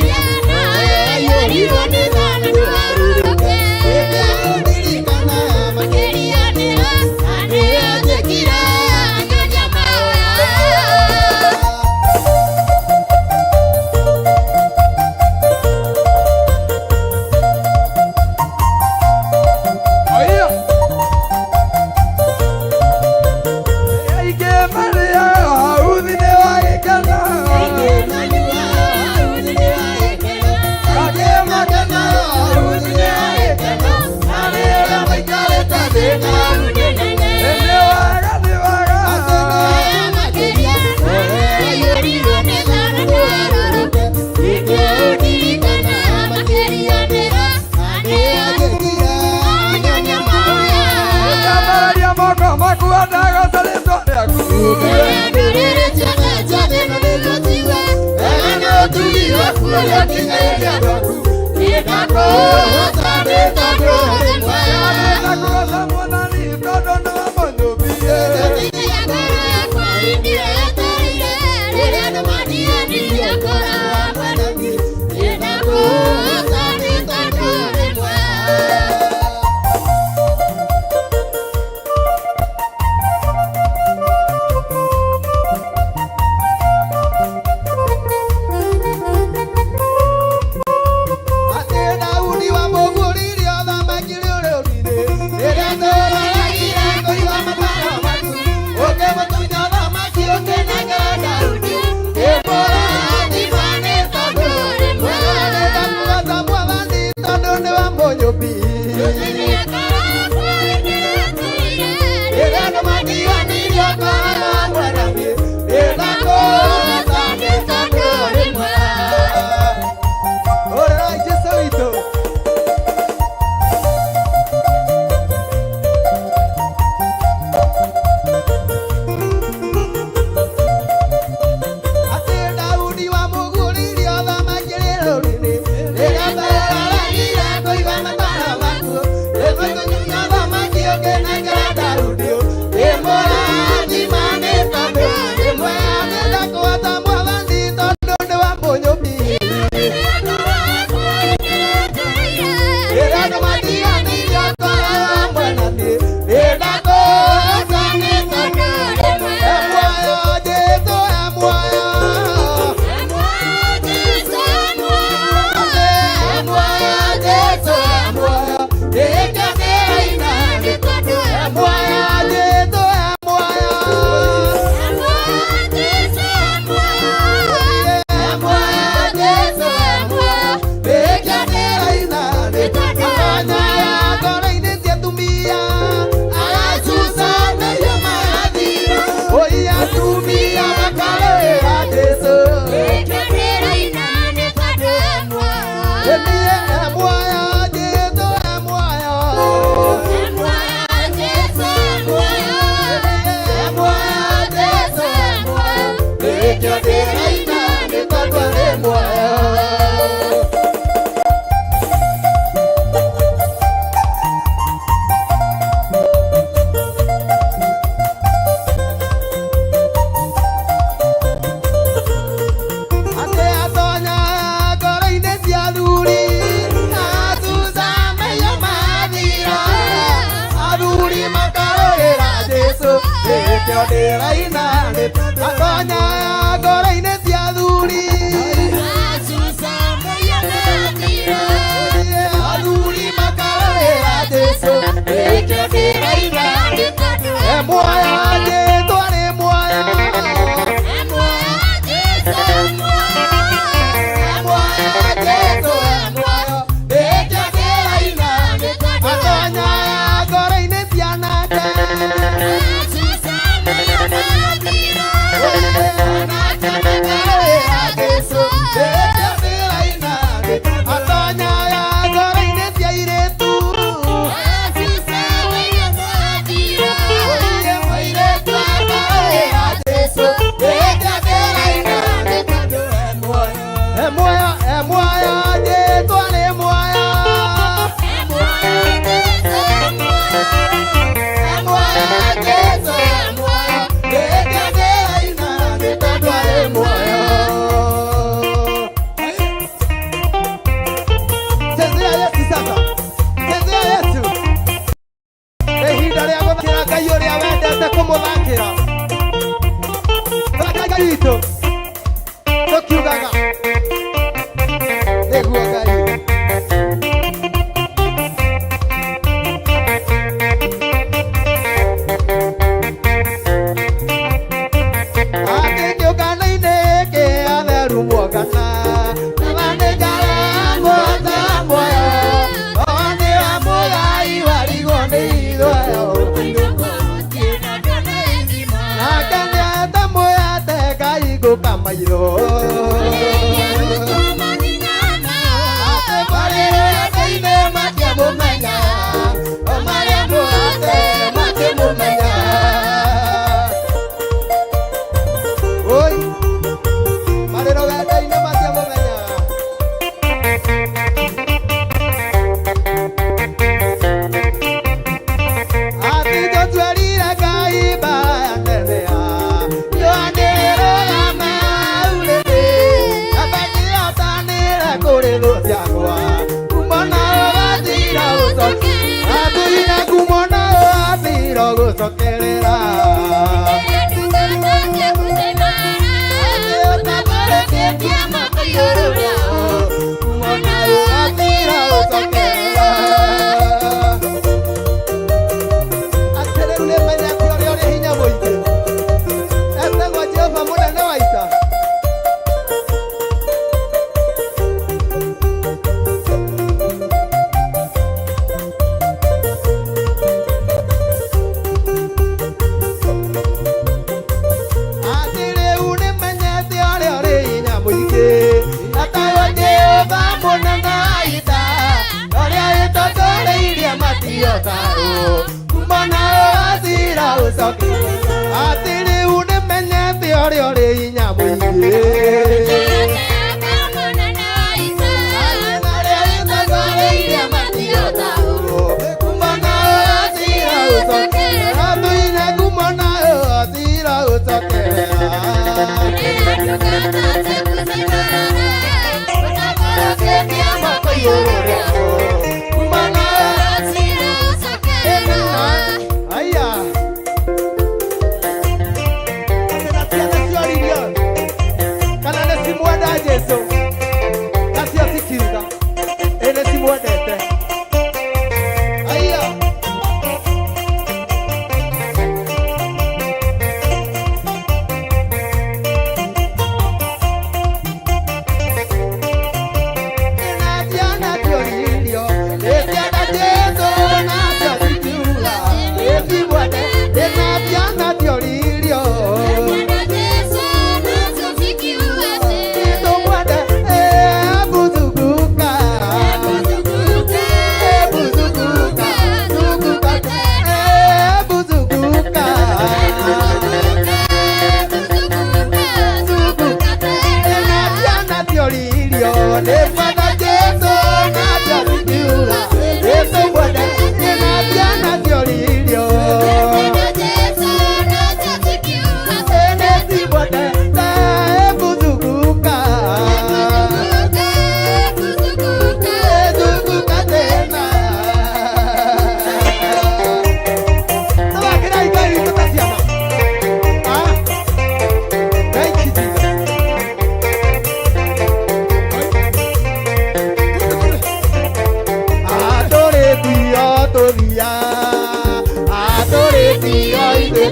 Oia. Aingĩ marĩaga hau thĩinĩ wa gĩkeno. Angĩ makenaga hau thĩinĩ wa gĩkeno, arĩa maikarĩte thĩ ng'aragu nĩ nene. Nĩ wega, nĩ wega. Ũkambararia moko maku ndagooca rĩĩtwa rĩaku. Nĩndakũgooca Mwathani tondũ nĩwe mũnyũmbi. Atĩ Daudi wa mũgũrire ũthamaki rĩũrĩrĩ, rĩrĩa tũroragire kũiga mataro maku, ũkĩmũtunya ũthamaki ũkĩnengera Daudi, ĩmũrathima nĩ tondũ nĩ mwega. Nĩndakũgooca Mwathani tondũ nĩwe mũnyũmbi. Rĩrĩa nĩmatiganĩirio ngoro mwathani, nĩndakũgooca nĩ tondũ nĩ mwega. Ũrĩrai Jesũ witũ. Atĩ Daudi wa mũgũrire ũthamaki rĩũrĩrĩ, rĩrĩa tũroragire kũiga mataro maku, ĩmũtunya ũthamaki ũkĩnengera Daudi, ĩmũrathima nĩ tondũ nĩ mwega. Nĩndakũgooca Mwathani tondũ nĩwe mũnyũmbi. Rĩrĩa nĩmatiganĩirio ngoro mwathani, nĩndakũgooca nĩ tondũ nĩ mwega. E muoyo Jesũ, e muoyo. E muoyo Jesũ, e muoyo, ndĩkenĩra nĩ tondũ e muoyo. Jesũ, e muoyo. Ngoro-inĩ cia atumia, Aracucanĩrio magathira, oi atumia makarĩra Jesũ. Niĩ e muoyo, Jesũ e muoyo. E muoyo Jesũ, e muoyo, nĩkĩo ndĩraina nĩ tondũ arĩ muoyo. Nĩkĩo ndĩraina atonya ngoro-inĩ cia athuri athuri makarorera Jesũ nĩkĩo ndĩraina e muoyo Jesũ arĩ muoyo atonya ngoro-inĩ cia anake atonya ngoro-inĩ cia airĩtu e muoyo Jesũ arĩ muoyo Chezea Yesu sasa. Chezea Yesu. Ihinda rĩa gũthakĩra Ngai ũrĩa wendete kũmũthakĩra. Thaka Ngai witũ. Tũkiugaga. Nĩguo Ngai. Atĩ kĩũngano-inĩ kĩa atheru muongana. Mairo Oi marero wenda-inĩ matiamũmenya Atĩ tũtwerire Ngai mbara nene ya Yoanĩrĩro ya maurĩrĩ Abangĩotanĩra kũrĩ thũ ciakwa Kumona ũgathira gũcokerera Atũina kumona ũgathira gũcokerera Kumona ũgathira gũcokerera Atĩ rĩu nĩmenyete ũrĩa ũrĩ hinya mũingĩ etagwo Jehova mũnene wa ita Atĩ rĩu nĩmenyete ũrĩa ũrĩ hinya mũingĩ etagwo Jehova mũnene wa ita ũrĩa wĩtongoreirie matiotharwo kumona ũgathira ũcokerera Atĩ rĩu nĩmenyete ũrĩa ũrĩ hinya mũingĩ Aya. Atĩ na ciana cioririo kana nĩ cimwenda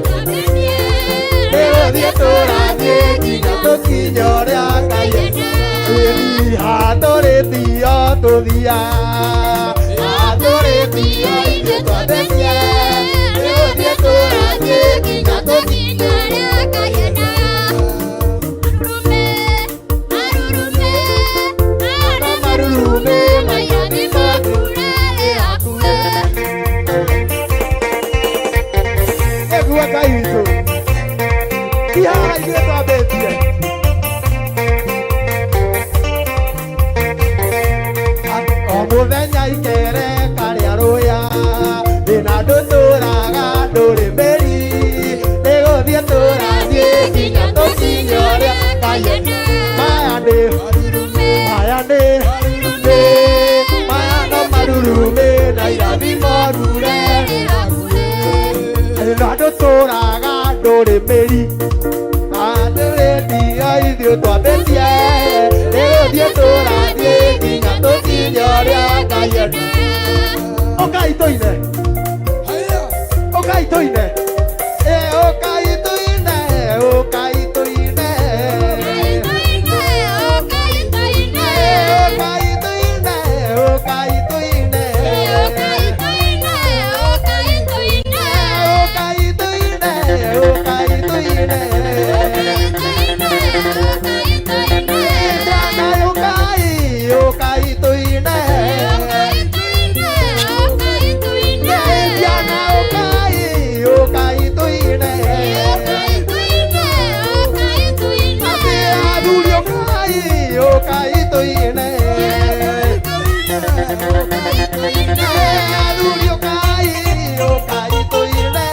Twambĩtie nĩgũthiĩ tũrathiĩ nginya tũkinye ũrĩa Ngai hatũrĩtio tũthia hatũrĩtio ithuĩ twambĩtie nĩgũthiĩ tũrathiĩ nginya tũkinye ũrĩa Ngai marurume mairathimo Nĩguo Ngai witũ ti haha ithuĩ twambĩtie o mũthenya ikere karĩa rũya thĩna ndũtũraga ndũrĩ mĩri nĩgũthiĩ tũrathiĩ nginya tũkinye ũrĩa Ngai maya nĩ maya nĩ maya no marurume na irathimo rure thĩna ndũtũraga ndũrĩ mĩri atũrĩtio ithuĩ twambĩtie nĩgũthiĩ tũrathiĩ nginya tũkinye ũrĩa Ngai enda. Ũkai tũine ũkai tũine ũkai tũine ũkai tũine ũkai tũine ũkai tũine ũkai tũine ũkai tũine ũkai tũine ciana ũkai ũkai tũine atĩ athuri ũkai ũkai tũine athuri ũkai ũkai tũine.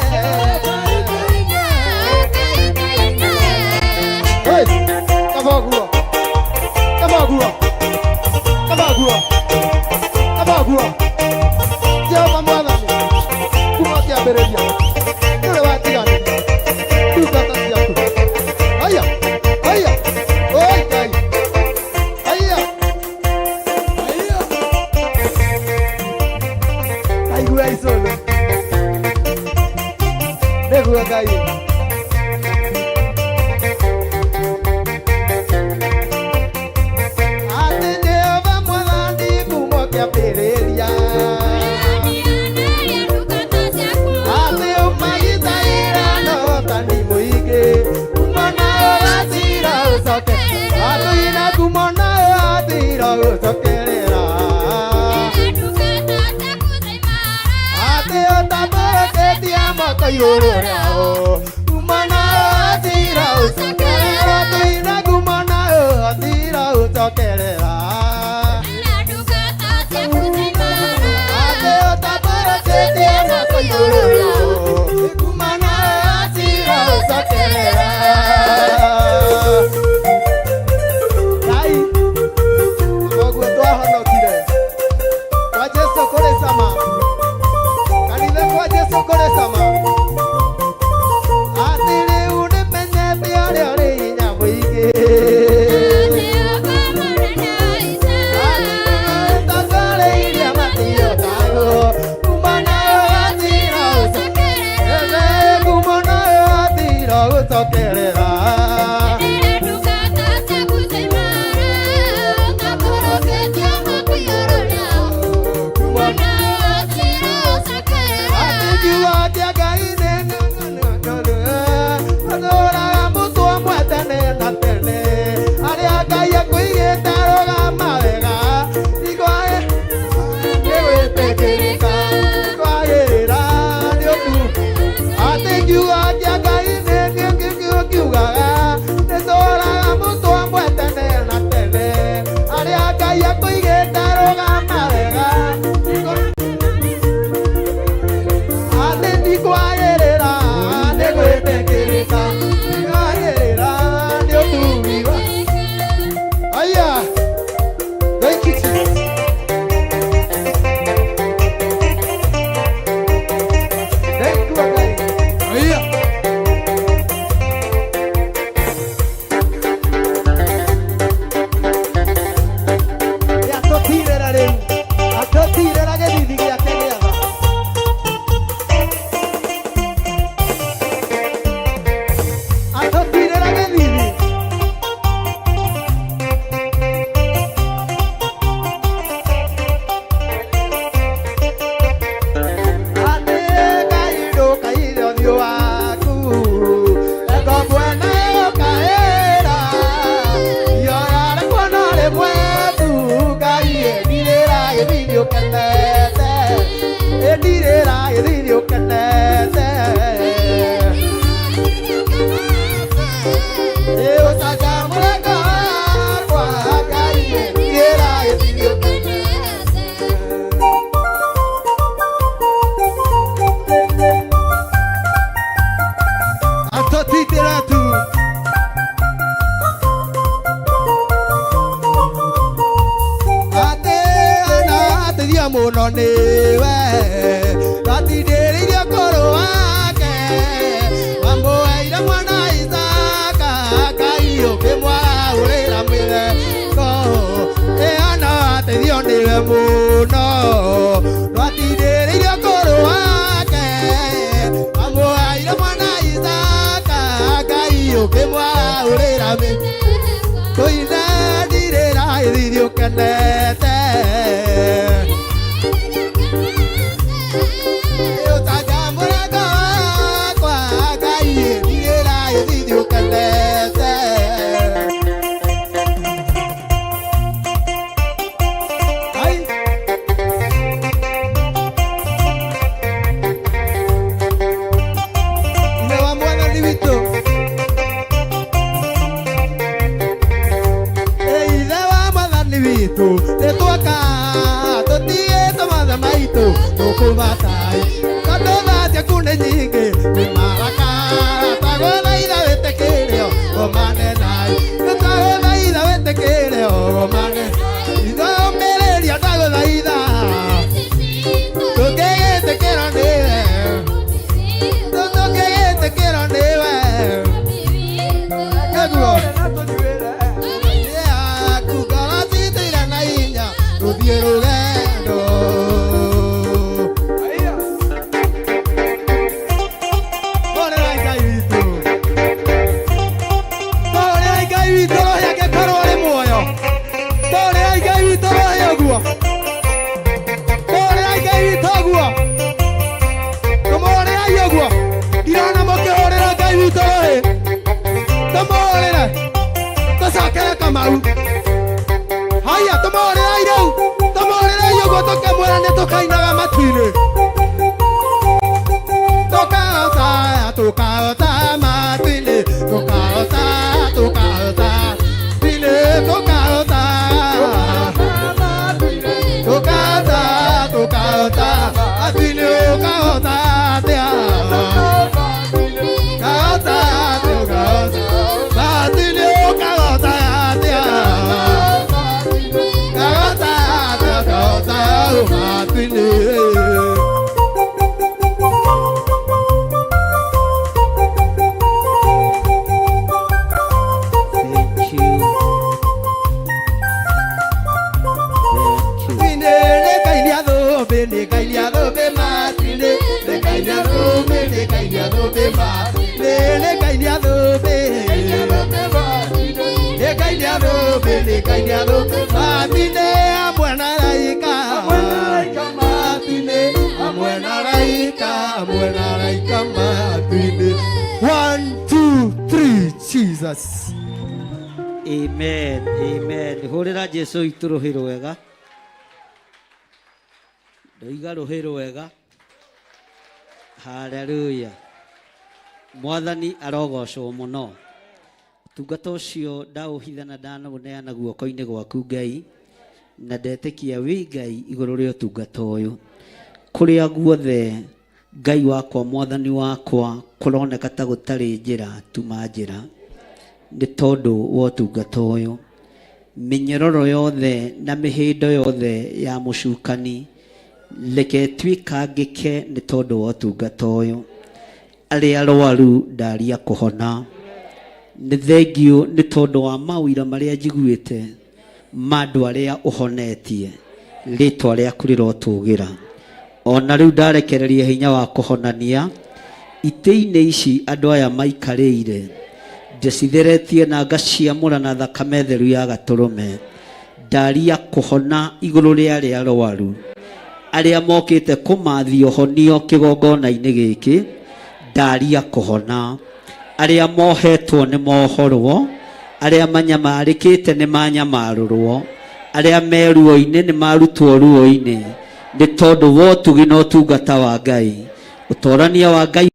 Hey, kaboguo kaboguo kaboguo kaboguo Jehova Mwathani kuma kĩambĩrĩria nĩwe watiganĩria ndungata ciaku aya aya oi Ngai aya kaigua icũnũ nĩguo Ngai atĩ Jehova Mwathani kuma kĩambĩrĩria atĩ ũmagitagĩra na ũhotani mũingĩ kuma na ũgatira ũcoke atũina kuma na ũgatira ũcokerera atĩ ũtambũrũkĩtie moko igũrũ rĩao kuma na ũgatira ũcokerera atũina kuma na ũgatira ũcokerera atĩ ũtambũrũkĩtie moko igũrũ rĩao kuma na ũgatira ũcokerera Ngai koguo twahonokire kwa Jesu kũrĩ cama kanitha kwa Jesu kũrĩ cama. gĩthithi ũkenete ĩndirĩra gĩthithi ũkenete ĩ ũcanjamũre ngoro yakwa Ngai ndirĩra gĩthithi ũkenete. Atotitĩra tu atĩ anateithia mũno nĩwe ndatindĩrĩirie ũkũrũ wake wamũheire mwana Isaka Ngai ũkĩmwarahũrĩra mĩtheko ĩ anateithio nĩwe mũno ndwatindĩrĩirie ũkũrũ wake wamũheire mwana Isaka Ngai ũkĩmwarahũrĩra mĩtheko tũine ndirĩra gĩthithi ũkenete ũcanjamũre ngoro yakwa Ngai ndirĩra gĩthithi ũkenete. Ai. Ithe wa Mwathani witũ ithe wa Mwathani witũ nĩtwoka tũtigĩte matha maitũ tũkũmatai tondũ tha ciaku nĩ nyingĩ nĩ marakara twagũthaitha wĩtĩkĩre ũgomane nai nĩtwagũthaitha wĩtĩkĩre ũgomane ithe ũmĩrĩria ndagũthaitha tũkĩgĩtĩkĩra nĩwe tũkĩgĩtĩkĩra nĩwe nĩguo yaku ngoro citũ irĩ na hinya rũthiĩ rũgendo. Hũrĩrai Ngai witũ. Hũrĩrai Ngai witũ rũhĩ angĩkorwo arĩ muoyo. Hũrĩrai Ngai witũ rũhĩ ũguo. Hũrĩrai Ngai witũ ũguo. Tũmũhũrĩrai ũguo. Ndirona mũkĩhũrĩra Ngai witũ rũhĩ. Tũmũhũrĩre. Tũcokere Kamau. Haya, tũmũhũrĩrai rĩu. Tũmũhũrĩrai ũguo tũkĩmwĩra nĩ tũkainaga matu-inĩ. Tũkahota, tũkahota matu-inĩ. Tũkahota, tũkahota matu-inĩ. Tũkahota. Tũkahota, tũkahota matu-inĩ. Ũkahota atĩa? Kahota, tũkahota matu-inĩ. Ũkahota atĩa? Kahota, tũkahota matu-inĩ. Thank you. Thank you. One, two, three, Jesus. Amen. Amen. Hũrĩra Jesu witũ rũhĩ rwega. Ndoiga rũhĩ rwega. Hallelujah. Mwathani arogocwo mũno. Ũtungata ũcio ndaũhitha na ndanaũneana guoko-inĩ gwaku Ngai, na ndetĩkia wĩ Ngai igũrũ rĩa ũtungata ũyũ. Kũrĩa guothe Ngai wakwa mwathani wakwa kũroneka ta gũtarĩ njĩra, tuma njĩra nĩ tondũ wa ũtungata ũyũ. Mĩnyororo yothe na mĩhĩndo yothe ya mũcukani reke ĩtuĩkangĩke nĩ tondũ wa ũtungata ũyũ. Arĩa arwaru ndaria kũhona. Nĩ thengiũ nĩ tondũ wa maũira marĩa njiguĩte ma andũ arĩa ũhonetie, rĩtwa rĩaku rĩrotũgĩra. Ona rĩu ndarekereria hinya wa kũhonania itĩ-inĩ ici andũ aya maikarĩire, ndĩcitheretie na ngaciamũra na thakame theru ya gatũrũme. Ndaria kũhona igũrũ rĩa arĩa arwaru, arĩa mokĩte kũmathia ũhonio kĩgongona-inĩ gĩkĩ, ndaria kũhona. Arĩa mohetwo nĩ mohorwo, arĩa manyamarĩkĩte nĩ manyamarũrwo, Arĩa me ruo-inĩ nĩ marutwo ruo-inĩ nĩ tondũ wa ũtugi na ũtungata wa Ngai. Ũtorania wa Ngai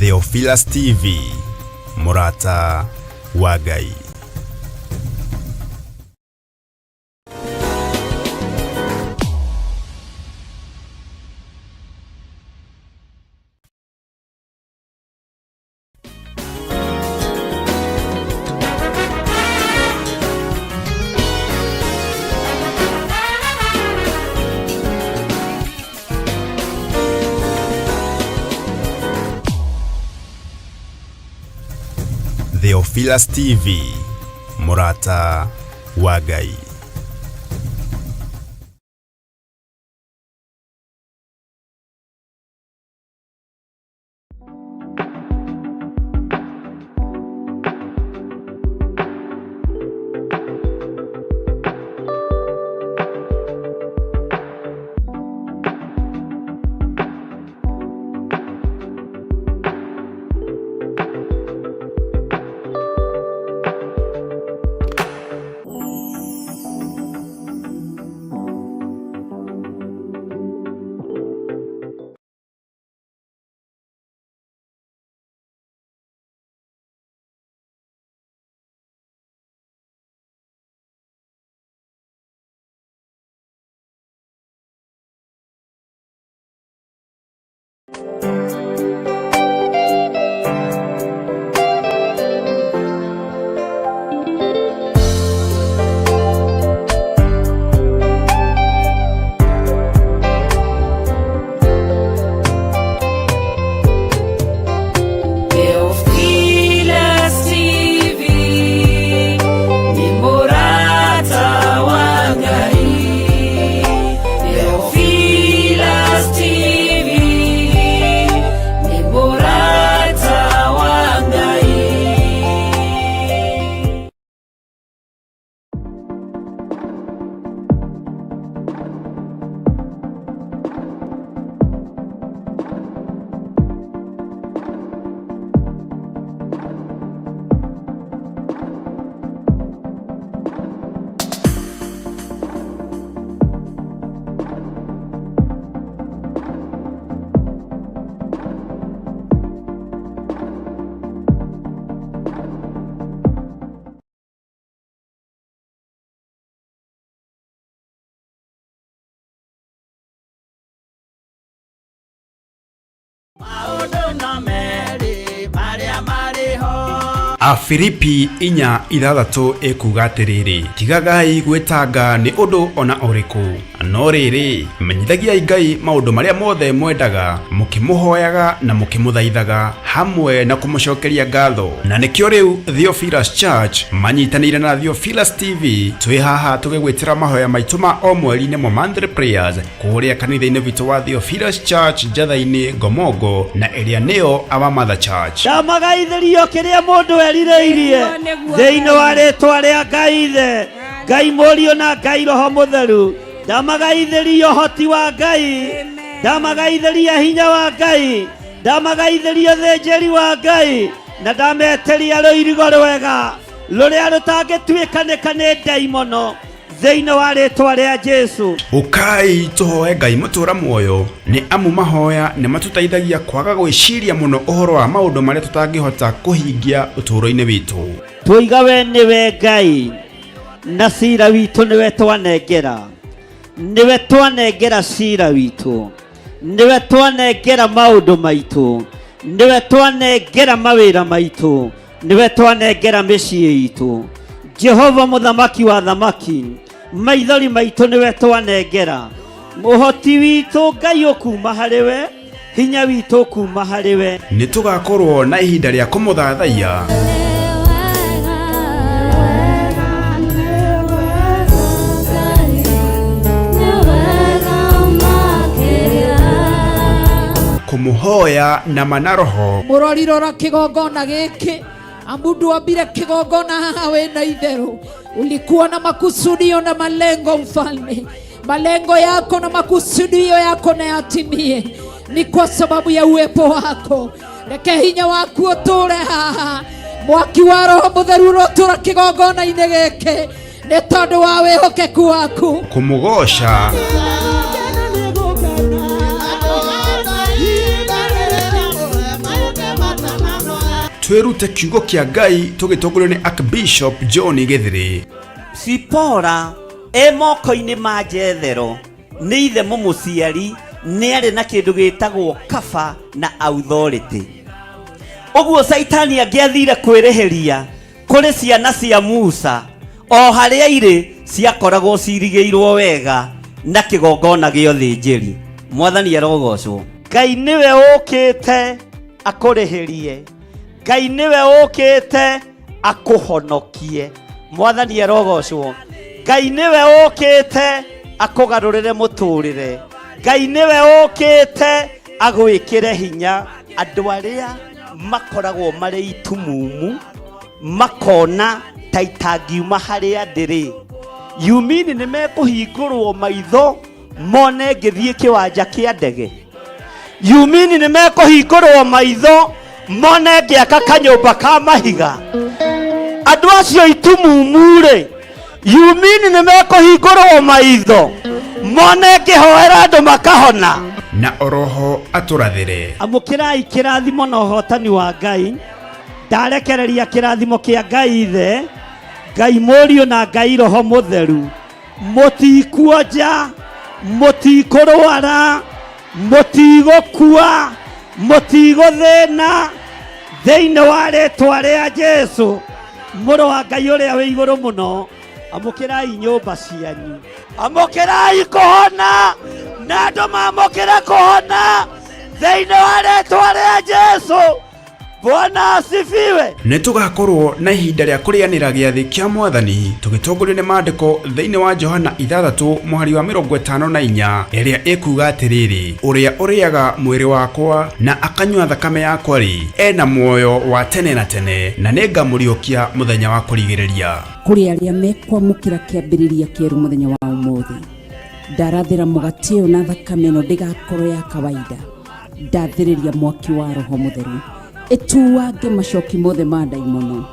Theophilus TV, mũrata wa Ngai. Theophilus TV, mũrata wa Ngai. Theophilus TV ni murata wa Ngai. Theophilus TV ni murata wa Ngai. Afilipi 4:6 ĩkuuga atĩrĩrĩ, tigagai gwĩtanga nĩ ũndũ ona ũrĩkũ, no rĩrĩ, menyithagiai Ngai maũndũ marĩa mothe mwendaga, mũkĩmũhoyaga na mũkĩmũthaithaga, hamwe na kũmũcokeria ngatho. Na nĩkĩo rĩu Theophilus Church manyitanĩire na Theophilus TV twĩ haha tũgĩgwĩtĩra mahoya maitũ ma o mweri nĩmo monthly prayers kũrĩa kanitha-inĩ witũ wa Theophilus Church Njatha-inĩ Ngomongo na ĩrĩa nĩyo Our Mother Church. Ndamagaithĩrio kĩrĩa mũndũ erirĩirie thĩinĩ wa rĩtwa rĩa Ngai Ithe, Ngai Mũriũ na Ngai Roho Mũtheru. Ndamagaithĩrio ũhoti wa Ngai, ndamagaithĩria hinya wa Ngai, ndamagaithĩria ũthĩnjĩri wa Ngai, na ndametĩria rũirigo rwega rũrĩa rũtangĩtuĩkanĩka nĩ ndaimono thĩinĩ wa rĩtwa rĩa Jesu. Ũkai tũhoe Ngai mũtũra muoyo nĩ amu mahoya nĩ matũteithagia kwaga gwĩciria mũno ũhoro wa maũndũ marĩa tũtangĩhota kũhingia ũtũũro-inĩ witũ. Twoiga we nĩwe Ngai. Na cira witũ nĩwe twanengera, nĩwe twanengera cira witũ, nĩwe twanengera maũndũ maitũ, nĩwe twanengera mawĩra maitũ, nĩwe twanengera mĩciĩ itũ. Jehova mũthamaki wa thamaki, maithori maitũ nĩwe twanengera, ũhoti witũ Ngai ũkuma harĩ we, hinya witũ ũkuma harĩ we. Nĩ tũgakorwo na ihinda rĩa kũmũthathaiya kũmũhoya na mana roho Mũrori rora kĩgongona gĩkĩ, amu ndwambire kĩgongona haha wĩna itherũ. Ulikuwa na makusudio na malengo mfalme, malengo yako na makusudio yako na yatimie, ni kwa sababu ya uwepo wako. Reke hinya waku ũtũre haha, mwaki wa Roho Mũtheru ũrotũra kĩgongona-inĩ gĩkĩ nĩ tondũ wa wĩhokeku waku. Kũmũgoca twĩrute kiugo kĩa Ngai tũgĩtongorio nĩ Archbishop John Gĩthĩrĩ. Sipora e moko-inĩ ma Jethero nĩ ithe mũmũciari, nĩ arĩ na kĩndũ gĩtagwo kaba na authority. Ũguo Caitani angĩathire kwĩrĩhĩria kũrĩ ciana cia Musa, o harĩa irĩ ciakoragwo cirigĩirwo wega na kĩgongona gĩa ũthĩnjĩri. Mwathani arogocwo. Ngai nĩwe ũkĩte akũrĩhĩrie, Ngai nĩwe ũkĩte akũhonokie. Mwathani arogocwo. Ngai nĩwe ũkĩte akũgarũrĩre mũtũrĩre, Ngai nĩwe ũkĩte agwĩkĩre hinya. Andũ arĩa makoragwo marĩ itumumu makona ta itangiuma harĩa ndĩrĩ, yumini nĩ mekũhingũrwo maitho mone ngĩthiĩ kĩwanja kĩa ndege, yumini nĩ mekũhingũrwo maitho mone ngĩaka kanyũmba ka mahiga. Andũ acio itumumu rĩ, yumini nĩ mekũhingũrwo maitho mone ngĩhoera andũ makahona. Na oroho atũrathĩre. Amũkĩrai kĩrathimo na ũhotani wa Ngai. Ndarekereria kĩrathimo kĩa Ngai Ithe, Ngai Mũriũ na Ngai Roho Mũtheru. Mũtikuonja, mũtikũrwara, mũtigũkua, mũtigũthĩna thĩinĩ wa rĩtwa rĩa Jesu mũrũ wa Ngai ũrĩa wĩ igũrũ mũno. Amũkĩrai nyũmba cianyu, amũkĩrai kũhona, na andũ mamũkĩre kũhona thĩinĩ wa rĩtwa rĩa Jesu. Bwana asifiwe. Nĩ tũgakorwo na ihinda rĩa kũrĩanĩra gĩathĩ kĩa Mwathani tũgĩtongorio nĩ maandĩko thĩinĩ wa Johana 6 mũhari wa 54 ĩrĩa ĩkuga atĩrĩrĩ, ũrĩa ũrĩaga mwĩrĩ wakwa na akanyua thakame yakwa rĩ, ena muoyo wa tene na tene, na nĩngamũriũkia mũthenya wa kũrigĩrĩria. Kũrĩ arĩa mekwamũkĩra kĩambĩrĩria kĩerũ mũthenya wa ũmũthĩ, ndarathĩra mũgate ũyũ na thakame ĩno ndĩgakorwo ya kawaida. Ndathĩrĩria mwaki wa Roho Mũtheru ĩtuange macoki mothe ma ndaimono,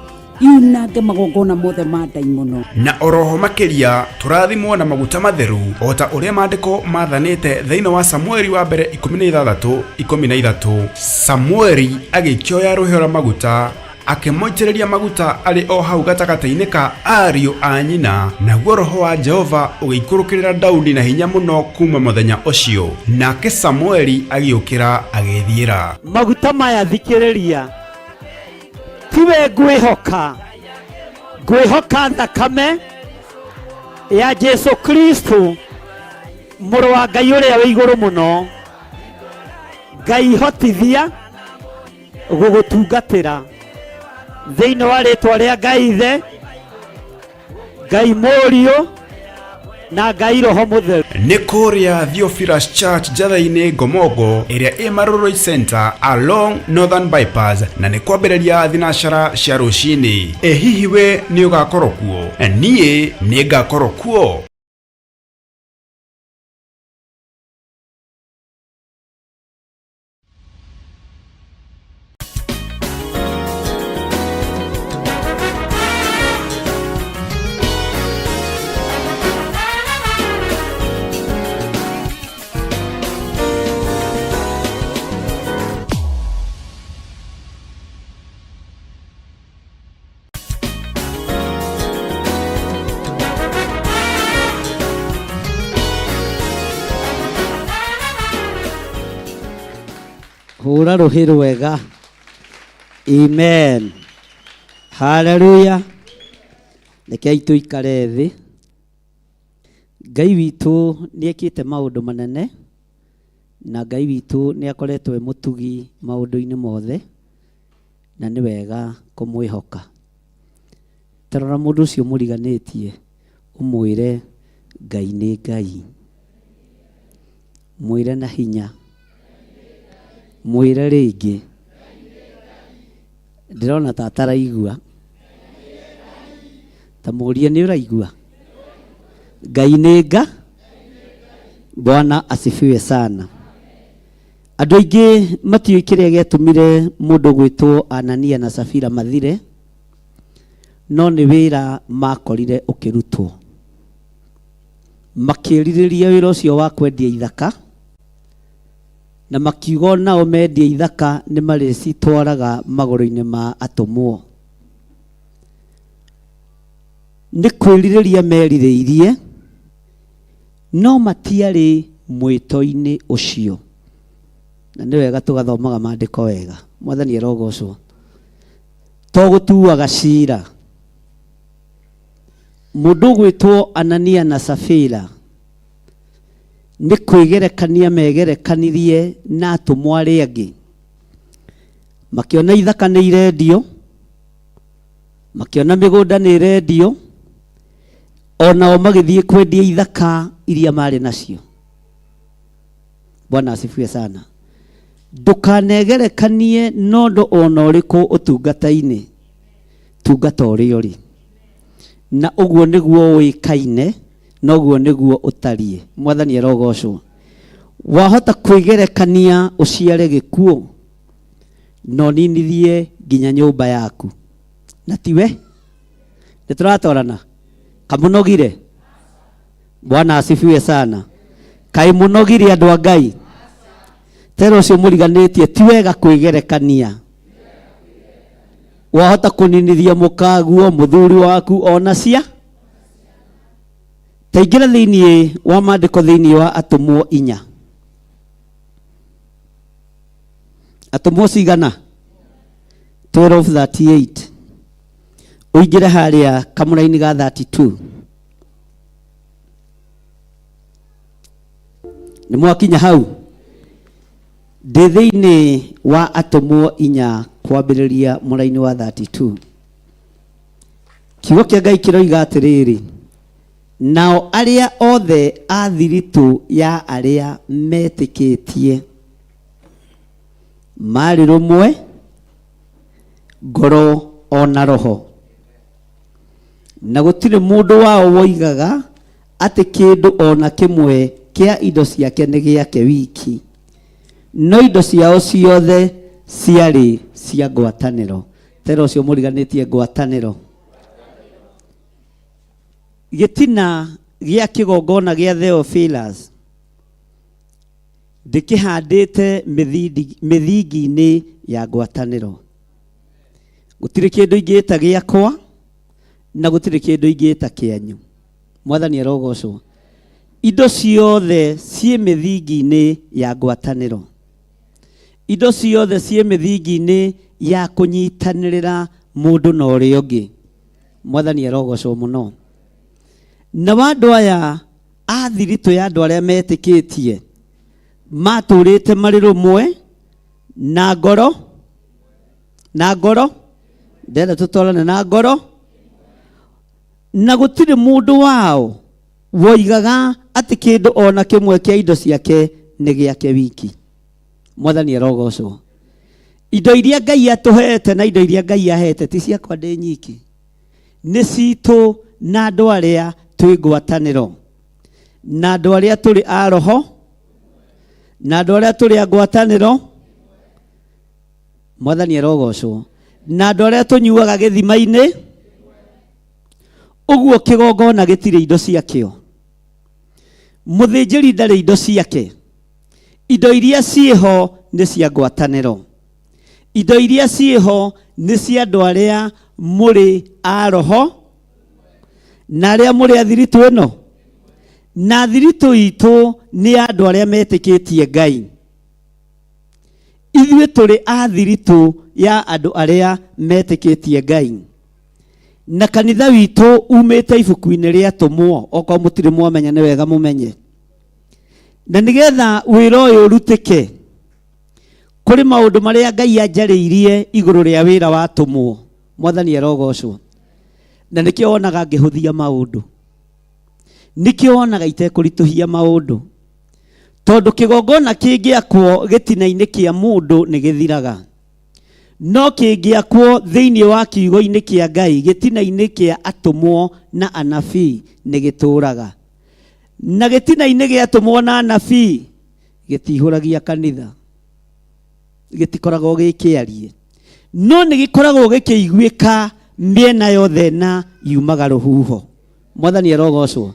yunange magongona mothe ma ndaimono. Na oroho makĩria tũrathimwo na maguta matheru o ta ũrĩa maandĩko mathanĩte thĩinĩ wa Samueli wa mbere 16:13. Samueli agĩkĩoya rũhĩa rwa maguta akĩmũitĩrĩria maguta arĩ o hau gatagatĩ-inĩ ka ariũ a nyina, naguo roho wa Jehova ũgĩikũrũkĩrĩra Daudi na hinya mũno kuma mũthenya ũcio. Nake Samueli agĩũkĩra agĩĩthiĩra. Maguta maya thikĩrĩria, tiwe ngwĩhoka, ngwĩhoka thakame ya Jesu Kristo mũrũ wa Ngai ũrĩa wĩ igũrũ mũno. Ngai hotithia gũgũtungatĩra thĩinĩ wa rĩtwa rĩa Ngai Ithe, Ngai Mũriũ na Ngai Roho Mũtheru. Nĩ kũrĩa Theophilus Church Njatha-inĩ Ngomongo ĩrĩa ĩ Marurui Center along Northern Bypass, na nĩ kwambĩrĩria thinacara cia rũcinĩ. Ĩ hihi we nĩ ũgakorwo kuo? Niĩ nĩ ngakorwo kuo. Hũra rũhĩ rwega. Amen. Haleluya. Rekei tũikare thĩ. Ngai witũ nĩ ekĩte maũndũ manene na Ngai witũ nĩ akoretwo e mũtugi maũndũ-inĩ mothe na nĩ wega kũmwĩhoka. Tarora mũndũ ũcio mũriganĩtie ũmwĩre Ngai nĩ Ngai. Mwĩre na hinya. Mwĩre rĩngĩ. Ndĩrona ta ataraigua. Ta mũrie nĩ ũraigua. Ngai nĩ nga. Bwana asifiwe sana. Andũ aingĩ matiũĩ kĩrĩa gĩatũmire mũndũ gwĩtwo Anania na Safira mathire, no nĩ wĩra makorire ũkĩrutwo. Makĩrirĩria wĩra ũcio wa kwendia ithaka, na makiuga onao mendia ithaka nĩ marĩcitwaraga magũrũ-inĩ ma atũmwo. Nĩ kwĩrirĩria merirĩirie, no matiarĩ mwĩto-inĩ ũcio. Na nĩ wega tũgathomaga maandĩko wega. Mwathani arogocwo. To gũtuaga cira. Mũndũ ũgwĩtwo Anania na Safira nĩ kwĩgerekania megerekanirie na atũmwo arĩa angĩ. Makĩona ithaka nĩ irendio, makĩona mĩgũnda nĩ ĩrendio, onao magĩthiĩ kwendia ithaka iria marĩ nacio. Bwana asifiwe sana. Ndũkanegerekanie na ũndũ ona ũrĩkũ ũtungata-inĩ, tungata ũrĩa ũrĩ. Na ũguo nĩguo ũĩkaine, na ũguo nĩguo ũtariĩ. Mwathani arogocwo. Wahota kwĩgerekania ũciare gĩkuũ, na ũninithie nginya nyũmba yaku. Na tiwe? Nĩ tũratwarana? Kamũnogire? Bwana asifiwe sana. Kaĩ mũnogire andũ a Ngai? Tera ũcio mũriganĩtie ti wega kwĩgerekania. Wahota kũninithia mũkaguo, mũthuri waku ona cia. Taingĩra thĩinĩ wa maandĩko thĩinĩ wa atũmwo inya. Atũmwo cigana? 12:38. Ũingĩre harĩa kamũraini ga 32. Nĩ mwakinya hau? Ndĩ thĩinĩ wa atũmwo inya kwambĩrĩria mũraini wa 32. Kiugo kĩa Ngai kĩroiga atĩrĩrĩ, nao arĩa othe a thiritũ ya arĩa metĩkĩtie marĩ rũmwe ngoro o na roho, na gũtirĩ mũndũ wao woigaga atĩ kĩndũ o na kĩmwe kĩa indo ciake nĩ gĩake wiki, no indo ciao ciothe ciarĩ cia ngwatanĩro. Tera ũcio mũriganĩtie ngwatanĩro. Gĩtina gĩa kĩgongona gĩa Theophilus ndĩkĩhandĩte mĩthingi-inĩ ya ngwatanĩro. Gũtirĩ kĩndũ ingĩta gĩakwa na gũtirĩ kĩndũ ingĩta kĩanyu. Mwathani arogocwo. Indo ciothe ciĩ mĩthingi-inĩ ya ngwatanĩro. Indo ciothe ciĩ mĩthingi-inĩ ya kũnyitanĩrĩra mũndũ na ũrĩa ũngĩ. Mwathani arogocwo mũno. Na wa andũ aya a thiritũ ya andũ arĩa metĩkĩtie matũrĩte marĩ rũmwe na ngoro, na ngoro, ndĩrenda tũtwarane na ngoro, na gũtirĩ mũndũ wao woigaga atĩ kĩndũ o na kĩmwe kĩa indo ciake nĩ gĩake wiki. Mwathani arogocwo. Indo iria Ngai atũhete na indo iria Ngai ahete ti ciakwa ndĩ nyiki, nĩ citũ na andũ arĩa twĩ ngwatanĩro, na andũ arĩa tũrĩ a roho, na andũ arĩa tũrĩ a ngwatanĩro. Mwathani arogocwo. Na andũ arĩa tũnyuaga gĩthima-inĩ. Ũguo kĩgongona gĩtirĩ indo ciakĩo, mũthĩnjĩri ndarĩ indo ciake. Indo iria ciĩho nĩ cia ngwatanĩro, indo iria ciĩho nĩ cia andũ arĩa mũrĩ a roho na arĩa mũrĩ a thiritũ ĩno. Na thiritũ itũ nĩ ya andũ arĩa metĩkĩtie Ngai. Ithuĩ tũrĩ a thiritũ ya andũ arĩa metĩkĩtie Ngai. Na kanitha witũ umĩte ibuku-inĩ rĩa Atũmwo, okorwo mũtirĩ mwamenya nĩ wega mũmenye. Na nĩgetha wĩra ũyũ ũrutĩke, kũrĩ maũndũ marĩa Ngai anjarĩirie igũrũ rĩa wĩra wa atũmwo. Mwathani arogocwo. Na nĩkĩo wonaga ngĩhũthia maũndũ. Nĩkĩo wonaga itekũritũhia maũndũ. Tondũ kĩgongona kĩngĩakwo gĩtina-inĩ kĩa mũndũ nĩ gĩthiraga. No kĩngĩakwo thĩinĩ wa kiugo-inĩ kĩa Ngai, gĩtina-inĩ kĩa atũmwo na anabii nĩ gĩtũraga. Na gĩtina-inĩ gĩa atũmwo na anabii gĩtihũragia kanitha, gĩtikoragwo gĩkĩarie, no nĩ gĩkoragwo gĩkĩiguĩka mĩena yothe na yumaga rũhuho. Mwathani arogocwo.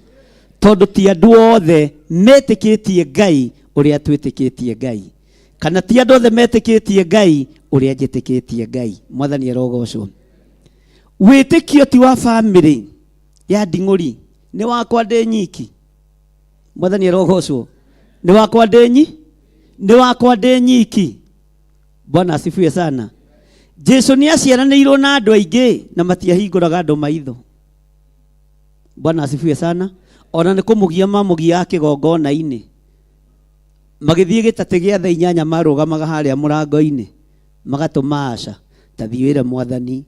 Tondũ ti andũ othe metĩkĩtie Ngai ũrĩa twĩtĩkĩtie Ngai, kana ti andũ othe metĩkĩtie Ngai ũrĩa njĩtĩkĩtie Ngai. Mwathani arogocwo. Wĩtĩkio ti wa bamĩrĩ ya nding'ũri, nĩ wakwa ndĩ nyiki. Mwathani arogocwo. Nĩ wakwa ndĩ nyi, nĩ wakwa ndĩ nyiki. Bwana asifiwe sana. Jesu nĩ aciaranĩirwo na andũ aingĩ na matiahingũraga andũ maitho. Bwana asifiwe sana. Ona nĩ kũmũgia mamũgiaga kĩgongona-inĩ. Magĩthiĩ gĩtatĩ gĩa thaa inyanya marũgamaga harĩa mũrango-inĩ, magatũma aca, ta thiĩ wĩre mwathani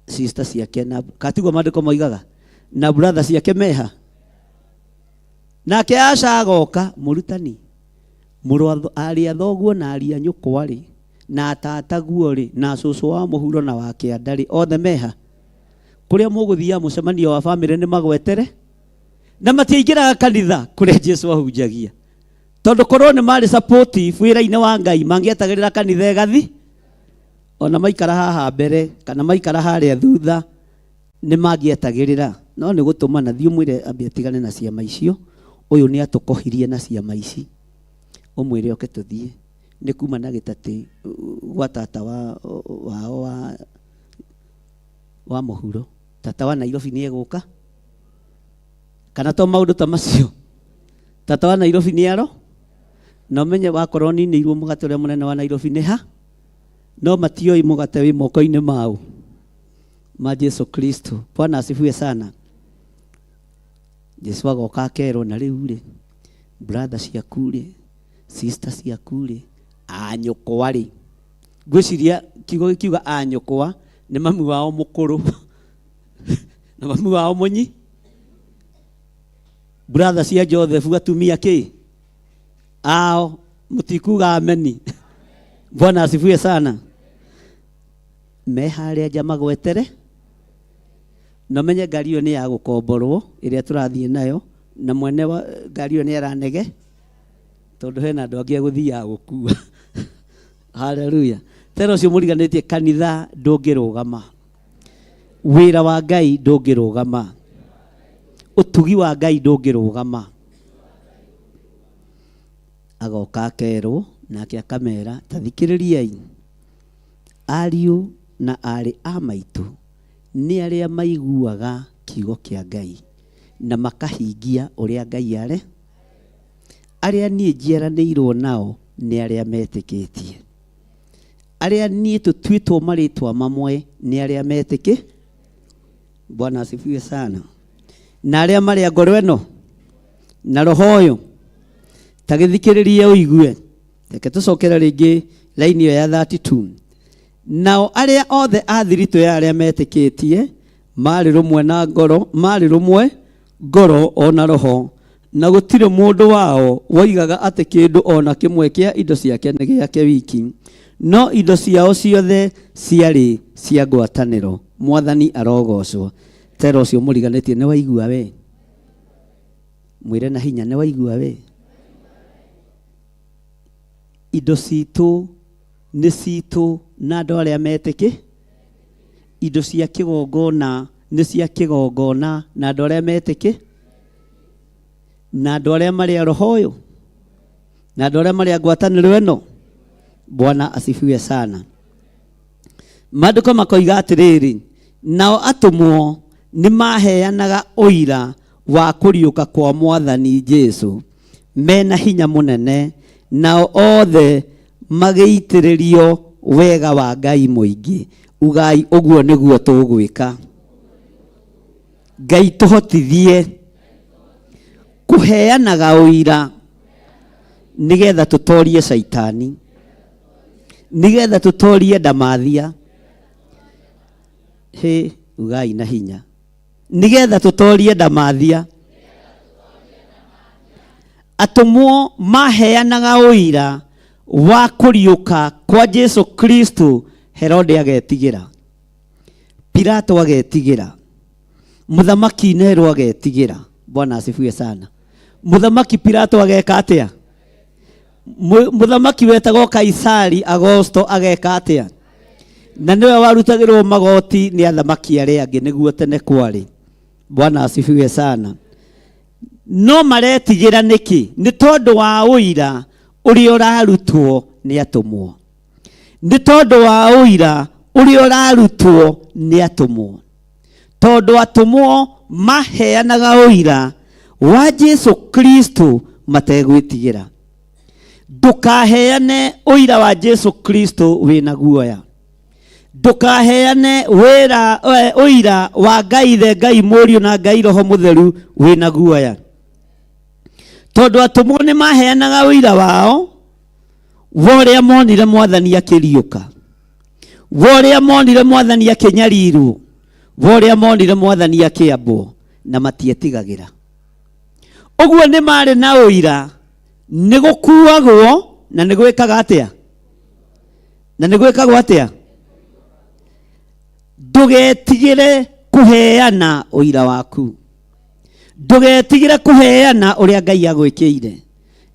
sister ciake na katiguo maandĩko moigaga na brother ciake meha. Nake aca agoka, mũrutani, mũrũ arĩ a thoguo na arĩ a nyũkwa rĩ, na tataguo rĩ, na cũcũ wa mũhuro na wa kĩanda rĩ, othe meha. Kũrĩa mũgũthiaga mũcemanio wa bamĩrĩ nĩ magwetere, na matiaingĩraga kanitha kũrĩa Jesu ahunjagia. Tondũ korwo nĩ marĩ supportive wĩra-inĩ wa Ngai, mangĩetagĩrĩra kanitha ĩgathi, ona maikara haha mbere kana maikara harĩa thutha nĩ mangĩetagĩrĩra. No nĩ gũtũmana, thiĩ ũmwĩre ambe atigane na ciama icio, ũyũ nĩ atũkohirie na ciama ici, ũmwĩre oke tũthiĩ. Nĩ kuma na gĩtatĩ gwa tata wao wa mũhuro, tata wa Nairobi nĩ egũka, kana to maũndũ ta macio. Tata wa Nairobi nĩ aro, na ũmenye wakorwo ninĩirwo mũgate ũrĩa mũnene wa Nairobi nĩ ha, no matioĩ mũgate wĩ moko-inĩ mao ma Jesu Kristo. Bwana asifiwe sana. Jesu agoka akerwo, na rĩu rĩ, brother ciaku rĩ, sister ciaku rĩ, anyũkwa rĩ, ngwĩciria kiugo gĩkiuga anyũkwa nĩ mami wao mũkũrũ na mami wao mũnyi. Brother cia Joseph atumia kĩ ao, mũtikuga ameni. Bwana asifiwe sana. Me harĩa nja magwetere, na ũmenye ngari ĩyo nĩ ya gũkomborwo ĩrĩa tũrathiĩ nayo, na mwene wa ngari ĩyo nĩ aranege, tondũ hena andũ angĩ egũthiaga gũkua. Haleluya. Tera ũcio mũriganĩtie, kanitha ndũngĩrũgama, wĩra wa Ngai ndũngĩrũgama, ũtugi wa Ngai ndũngĩrũgama. Agoka akerwo, nake akamera, ta thikĩrĩriai ariũ na aarĩ a maitũ, nĩ arĩa maiguaga kiugo kĩa Ngai na makahingia ũrĩa Ngai are. Arĩa niĩ njiaranĩirwo nao nĩ arĩa metĩkĩtie. Arĩa niĩ tũtuĩtwo marĩtwa mamwe nĩ arĩa metĩkĩ. Bwana asifiwe sana. Na arĩa marĩ a ngoro ĩno na roho ũyũ, ta gĩthikĩrĩrie ũigue. Reke tũcokere rĩngĩ laini ĩyo ya 32. Nao arĩa othe a thiritũ ya arĩa metĩkĩtie marĩ rũmwe na ngoro, marĩ rũmwe ngoro o na roho, na gũtirĩ mũndũ wao woigaga atĩ kĩndũ o na kĩmwe kĩa indo ciake nĩ gĩake wiki, no indo ciao ciothe ciarĩ cia ngwatanĩro. Mwathani arogocwo. Tera ũcio mũriganĩtie, nĩ waigua we? Mwĩre na hinya, nĩ waigua we? Indo citũ nĩ citũ na andũ arĩa metĩkĩ. Indo cia kĩgongona nĩ cia kĩgongona na andũ arĩa metĩkĩ, na andũ arĩa marĩ a roho ũyũ, na andũ arĩa marĩ a ngwatanĩro ĩno. Bwana asifiwe sana. Maandĩko makoiga atĩrĩrĩ, nao atũmwo nĩ maheanaga ũira wa kũriũka kwa Mwathani Jesu mena hinya mũnene, nao othe Magĩitĩrĩrio wega wa Ngai mũingĩ. Ugai ũguo nĩguo tũgwĩka. Ngai tũhotithie kũheanaga ũira nĩgetha tũtorie caitani, nĩgetha tũtorie ndamathia. Hĩ, ugai na hinya, nĩgetha tũtorie ndamathia. Atũmwo maheanaga ũira wa kũriũka kwa Jesu Kristo, Herode agetigĩra, Pilato agetigĩra, mũthamaki Nero agetigĩra. Bwana asifiwe sana. Mũthamaki Pilato ageka atĩa? Mũthamaki wetagwo Kaisari Agosto ageka atĩa? Na nĩwe warutagĩrwo magoti nĩ athamaki arĩa angĩ, nĩguo tene kwarĩ. Bwana asifiwe sana. No maretigĩra nĩkĩ? Nĩ tondũ wa ũira ũrĩa ũrarutwo nĩ atũmwo. Nĩ tondũ wa ũira ũrĩa ũrarutwo nĩ atũmwo. Tondũ atũmwo maheanaga ũira wa Jesu Kristo mategwĩtigĩra. Ndũkaheane ũira wa Jesu Kristo wĩna guoya. Ndũkaheane ũira wa Ngai Ithe, Ngai Mũriũ na Ngai Roho Mũtheru wĩna guoya. Tondũ atũmwo nĩ maheanaga ũira wao wa ũrĩa monire Mwathani akĩriũka, wa ũrĩa monire Mwathani akĩnyarirwo, wa ũrĩa monire Mwathani akĩambwo, na matietigagĩra. Ũguo nĩ marĩ na ũira nĩ gũkuagwo na nĩ gwĩkaga atĩa? Na nĩ gwĩkagwo atĩa? Ndũgetigĩre kũheana ũira waku. Ndũgetigĩre kũheana ũrĩa Ngai agwĩkĩire.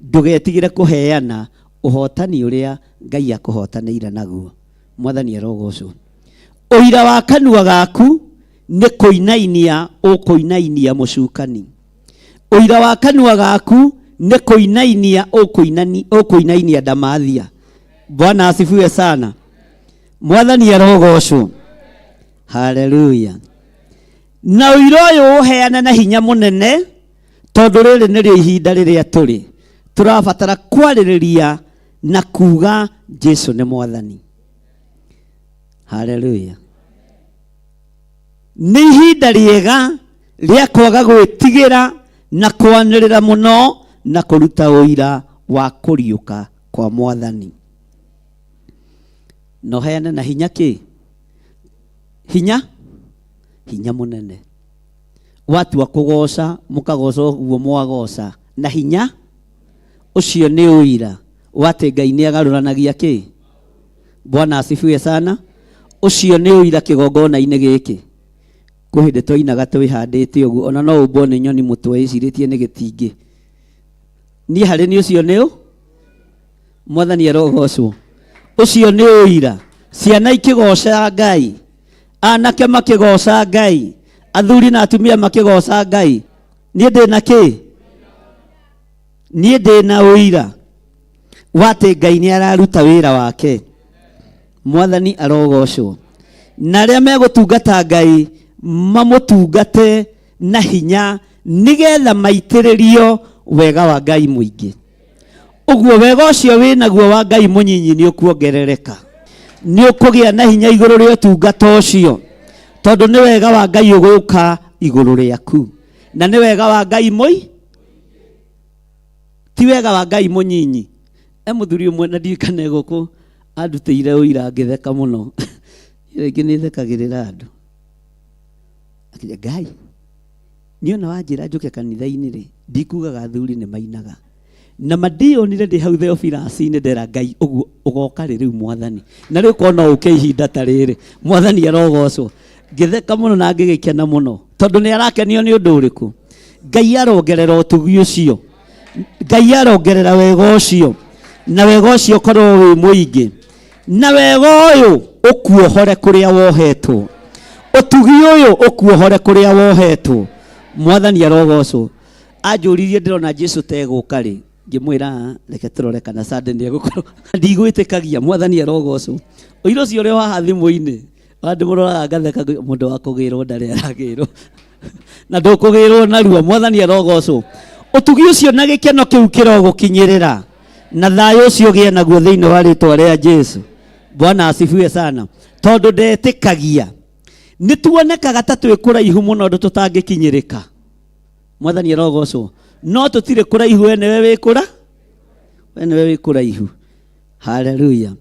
Ndũgetigĩre kũheana ũhotani ũrĩa Ngai akũhotanĩire naguo. Mwathani arogocwo. Ũira wa kanua gaku nĩ kũinainia ũkũinainia mũcukani. Ũira wa kanua gaku nĩ kũinainia ũkũinainia ndamathia. Bwana asifiwe sana. Mwathani arogocwo. Haleluya. Na ũira ũyũ ũheane na hinya mũnene, tondũ rĩrĩ nĩrĩo ihinda rĩrĩa tũrĩ. Tũrabatara kwarĩrĩria na kuga Jesu nĩ Mwathani. Haleluya. Nĩ ihinda rĩega rĩa kwaga gwĩtigĩra na kwanĩrĩra mũno na kũruta ũira wa kũriũka kwa Mwathani. Na ũheane na hinya kĩ? Hinya? Hinya mũnene. Watua kũgoca, mũkagoca ũguo mwagoca na hinya ũcio nĩ ũira wa atĩ Ngai nĩ agarũranagia kĩ? Bwana asifiwe sana. Ũcio nĩ ũira kĩgongona-inĩ gĩkĩ. Kwĩ hĩndĩ twainaga twĩhandĩte ũguo, ona no ũmbwo nĩ nyoni mũtwe ĩcirĩtie nĩ gĩtingĩ. Niĩ harĩ niĩ ũcio nĩ ũ? Mwathani arogocwo. Ũcio nĩ ũira. Ciana ikĩgoca Ngai, anake makĩgoca Ngai, athuri na atumia makĩgoca Ngai. Niĩ ndĩna kĩ? Niĩ ndĩna ũira wa atĩ Ngai nĩ araruta wĩra wake. Mwathani arogocwo. Na arĩa megũtungata Ngai mamũtungate na hinya nĩgetha maitĩrĩrio wega wa Ngai mũingĩ. Ũguo wega ũcio wĩnaguo wa Ngai mũnyinyi nĩ ũkuongerereka. Nĩ ũkũgĩa na hinya igũrũ rĩa ũtungata ũcio, tondũ nĩ wega wa Ngai ũgũka igũrũ rĩaku. Na nĩ wega wa Ngai mũi? Ti wega wa Ngai mũnyinyi. E mũthuri ũmwe na ndiũĩ kana e gũkũ andutĩire ũira ngĩtheka mũno. Rĩngĩ nĩ thekagĩrĩra andũ. Akĩria Ngai, niĩ ona wanjĩra njũke kanitha-inĩ rĩ, ndikugaga athuri nĩ mainaga. Na ma ndionire ndĩ hau Theophilus-inĩ ndera Ngai ũguo ũgoka rĩ rĩu Mwathani. Na rĩu korwo no ũke ihinda ta rĩrĩ, Mwathani arogocwo. Ngĩtheka mũno na ngĩgĩkena mũno, tondũ nĩ arakenio nĩ ũndũ ũrĩkũ? Ngai arongerera ũtugi ũcio. Ngai arongerera wega ũcio. Na wega ũcio ũkorwo wĩ mũingĩ. Na wega ũyũ ũkuohore kũrĩa wohetwo. Ũtugi ũyũ ũkuohore kũrĩa wohetwo. Mwathani arogocwo. Anjũririe ndĩrona Jesu tegũka rĩ, ngĩmwĩra reke tũrore kana Sunday nĩ egũkorwo. Ndigwĩtĩkagia, Mwathani arogocwo. Ũira ũcio ũrĩ o haha thimũ-inĩ, ndĩmũroraga ngatheka mũndũ wa kũgĩrwo ndarĩ aragĩrwo. Na ndũkũgĩrwo narua, Mwathani arogocwo. Ũtugi ũcio na gĩkeno kĩu kĩrogũkinyĩrĩra. Na thayũ ũcio ũgĩe naguo thĩinĩ wa rĩtwa rĩa Jesu. Bwana asifiwe sana. Tondũ ndetĩkagia nĩ tuonekaga ta twĩ kũraihu mũno ũndũ tũtangĩkinyĩrĩka. Mwathani arogocwo. No tũtirĩ kũraihu, we nĩwe wĩ kũra, we nĩwe wĩ kũraihu. Haleluya.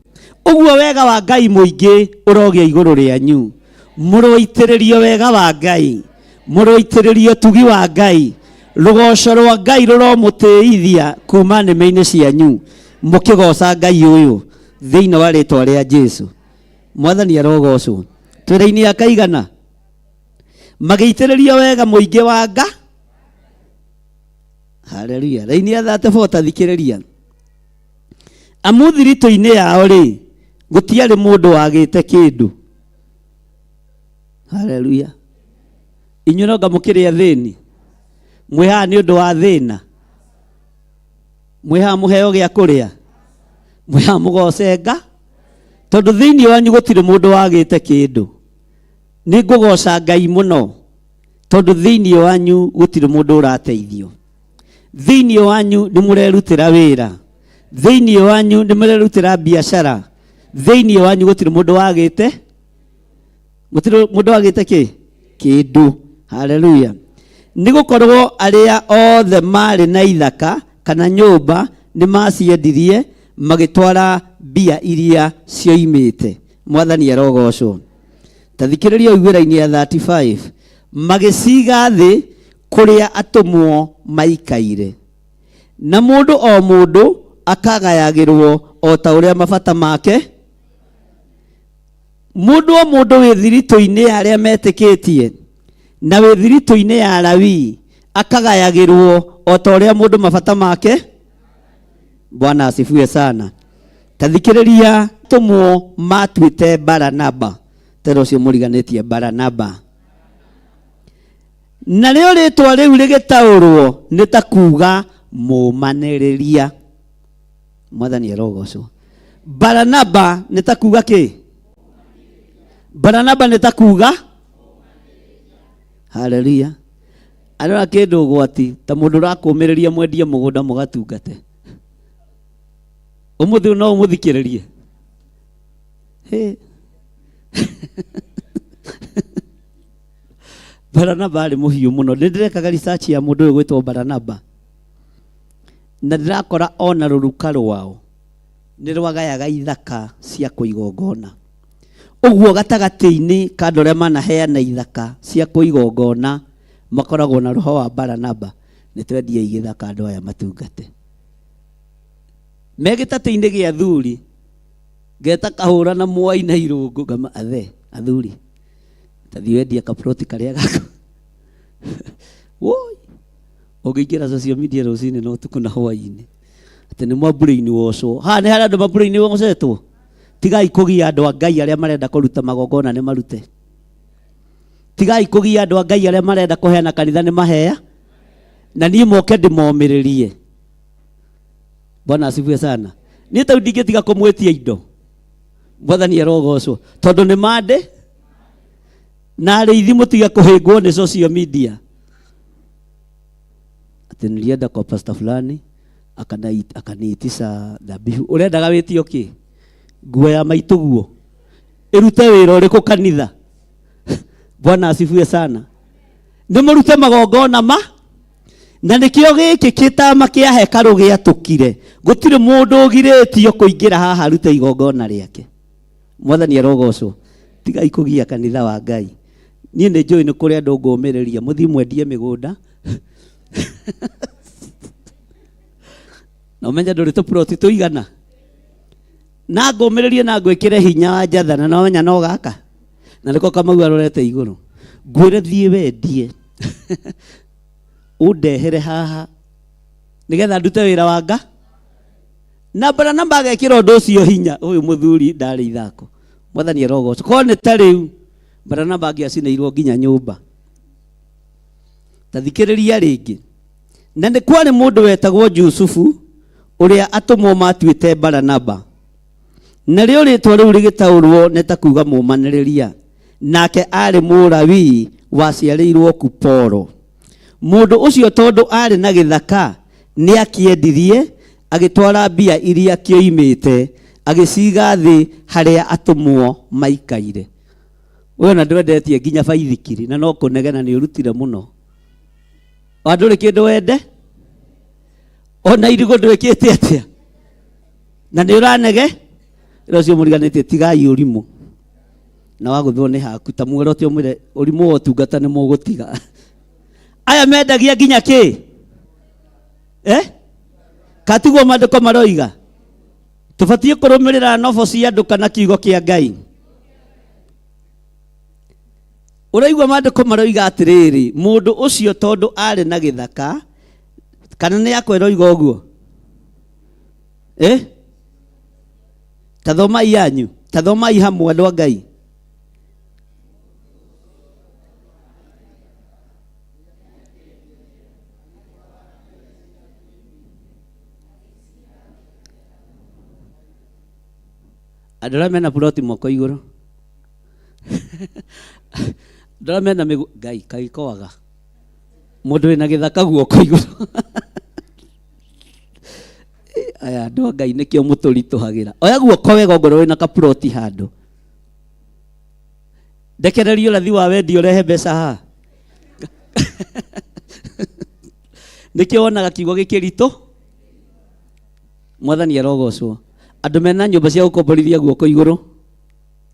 Ũguo wega wa Ngai mũingĩ ũrogĩa igũrũ rĩanyu. Mũroitĩrĩrio wega wa Ngai, mũroitĩrĩrio tugi wa Ngai, rũgoco rwa Ngai rũromũtĩithia kuma nĩmĩ-inĩ cianyu, mũkĩgoca Ngai ũyũ thĩinĩ wa rĩtwa rĩa Jesu. Mwathani arogocwo. Twĩra-inĩ ya kaigana magĩitĩrĩrio wega mũingĩ wa nga. Haleluya. Raini ya 34 tathikĩrĩria. Amu thiritũ-inĩ yao rĩ, gũtiarĩ mũndũ wagĩte kĩndũ. Haleluya. Inyuĩ no ngamũkĩrĩ athĩni, mwĩ haha nĩ ũndũ wa thĩna, mwĩ haha mũheo gĩa kũrĩa, mwĩ haha mũgoce nga, tondũ thĩinĩ wanyu gũtirĩ mũndũ wagĩte kĩndũ. Nĩ ngũgoca Ngai mũno tondũ thĩinĩ wanyu gũtirĩ mũndũ ũrateithio. Thĩinĩ wanyu nĩ mũrerutĩra wĩra, thĩinĩ wanyu nĩ mũrerutĩra biacara, thĩinĩ wanyu gũtirĩ mũndũ wagĩte, gũtirĩ mũndũ wagĩte kĩ kĩndũ. Haleluya. Nĩ gũkorwo arĩa othe marĩ na ithaka kana nyũmba nĩ maciendirie magĩtwara mbia iria cioimĩte. Mwathani arogocwo. Ta thikĩrĩria ũiguĩra-inĩ ya 35. Magĩciga thĩ kũrĩa atũmwo maikaire, na mũndũ o mũndũ akagayagĩrwo o ta ũrĩa mabata make. Mũndũ o mũndũ wĩ thiritũ-inĩ ya arĩa metĩkĩtie na wĩ thiritũ-inĩ ya Lawi akagayagĩrwo o ta ũrĩa mũndũ mabata make. Bwana asifiwe sana. Ta thikĩrĩria, tũmwo matuĩte Baranaba, tera ũcio mũriganĩtie Baranaba, narĩo rĩtwa rĩu rĩgĩtaũrwo nĩ ta kuga mũmanĩrĩria. Mwathani arogocwo. Baranaba nĩ ta kuga kĩ? Baranaba nĩ ta kuga haleluya. Arora kĩndũ ũgwati ta mũndũ ũrakũmĩrĩria mwendie mũgũnda mũgatungate. Ũmũthĩ no ũmũthikĩrĩrie. Hĩ. Baranaba arĩ mũhiũ mũno. Nĩ ndĩrekaga research ya mũndũ ũyũ gwĩtwo Baranaba, na ndĩrakora ona rũruka rwao nĩ rwagayaga ithaka cia kũigongona. Ũguo gatagatĩ-inĩ ka andũ arĩa manaheana ithaka cia kũigongona makoragwo na roho wa Baranaba, nĩ twendie igĩthaka andũ aya matungate. Me gĩtatĩ-inĩ gĩa athuri, ngeta kahũra na mwai na irũngũ, ngama athe athuri, tathiĩ wendie kaploti karĩa gako. Woi, ũngĩingĩra social media rũcinĩ na ũtukũ na hwaĩ-inĩ, atĩ nĩ mwambũrĩ-inĩ wocwo. Haha nĩ harĩa andũ mambũrĩ-inĩ wocetwo. Tigai kũgia andũ a Ngai arĩa marenda kũruta magongona nĩ marute. Tigai kũgia andũ a Ngai arĩa marenda kũheana kanitha nĩ mahea. Na niĩ moke ndĩmomĩrĩrie. Bwana asifiwe sana. Niĩ tau ndingĩtiga kũmwĩtia indo. Mwathani arogocwo. Tondũ nĩ mande na arĩithi mũtige kũhĩngwo nĩ social media. Atĩ nilienda kwa pastor fulani akaniitisha dhabihu. Ũrendaga wĩtio kĩ? Nguo ya maitũguo ĩrute wĩra ũrĩkũ kanitha? Bwana asifiwe sana. Nĩ mũrute magongona ma na nĩkĩo gĩkĩ kĩtama kĩa hekarũ gĩatũkire. Gũtirĩ mũndũ ũgirĩtio kũingĩra haha arute igongona rĩake. Mwathani arogocwo. Tigai kũgia kanitha wa Ngai. Niĩ nĩ njũĩ nĩ kũrĩ andũ ngũmĩrĩria mũthiĩ mwendie mĩgũnda. Na ũmenye ndũrĩ tũploti tũigana. Na ngũmĩrĩrie na ngwĩkĩre hinya wa njathana na ũmenya no gaka. Na nĩko Kamau arorete igũrũ. Ngwĩre thiĩ wendie. Ũndehere haha nĩgetha ndute wĩra wa nga. Na Baranaba agekĩra ũndũ ũcio hinya. Ũyũ mũthuri ndarĩ ithako. Mwathani arogocwo. Korwo nĩ ta rĩu Baranaba angĩacinĩirwo nginya nyũmba. Ta thikĩrĩria rĩngĩ. Na nĩ kwarĩ mũndũ wetagwo Jusufu ũrĩa atũmwo matuĩte Baranaba. Narĩo rĩtwa rĩu rĩgĩtaũrwo nĩ ta kuga mũmanĩrĩria. Nake arĩ Mũlawii waciarĩirwo Kuporo. Mũndũ ũcio tondũ arĩ na gĩthaka nĩakĩendirie, Agĩtwara mbia iria kĩoimĩte, agĩciga thĩ harĩa atũmwo maikaire. We ona ndwendetie nginya baithikiri na no kũnegena nĩ ũrutire mũno. Wa ndũrĩ kĩndũ wende? Ona irigũ ndwĩkĩte atĩa? Na nĩ ũranege? Ĩra ũcio mũriganĩtie tigai ũrimũ. Na wagũthwo nĩ haku ta muorote ũmwĩre ũrimũ wa ũtungata nĩ mũgũtiga. Aya mendagia nginya kĩ? Eh? Katiguo maandĩko maroiga? Tũbatiĩ kũrũmĩrĩra nobo cia andũ kana kiugo kĩa Ngai. Ũraigua maandĩko maroiga atĩrĩrĩ, mũndũ ũcio tondũ arĩ na gĩthaka, kana nĩ yakwa ĩroiga ũguo? Eh? Ta thomai yanyu, ta thomai hamwe andũ a Ngai. Andũ arĩa mena ploti moko igũrũ. Andũ arĩa mena mĩgũ Ngai kaikoaga. Mũndũ wĩna gĩthaka guoko igũrũ. Aya andũ a Ngai nĩkĩo mũtũritũhagĩra. Oya guoko wega ongorwo wĩna kaploti handũ. Ndekereria ũrathi wa wendia ũrehe mbeca haha. Nĩkĩo wonaga kiugo gĩkĩritũ. Mwathani arogocwo. Andũ mena nyũmba cia gũkomborithia guoko igũrũ.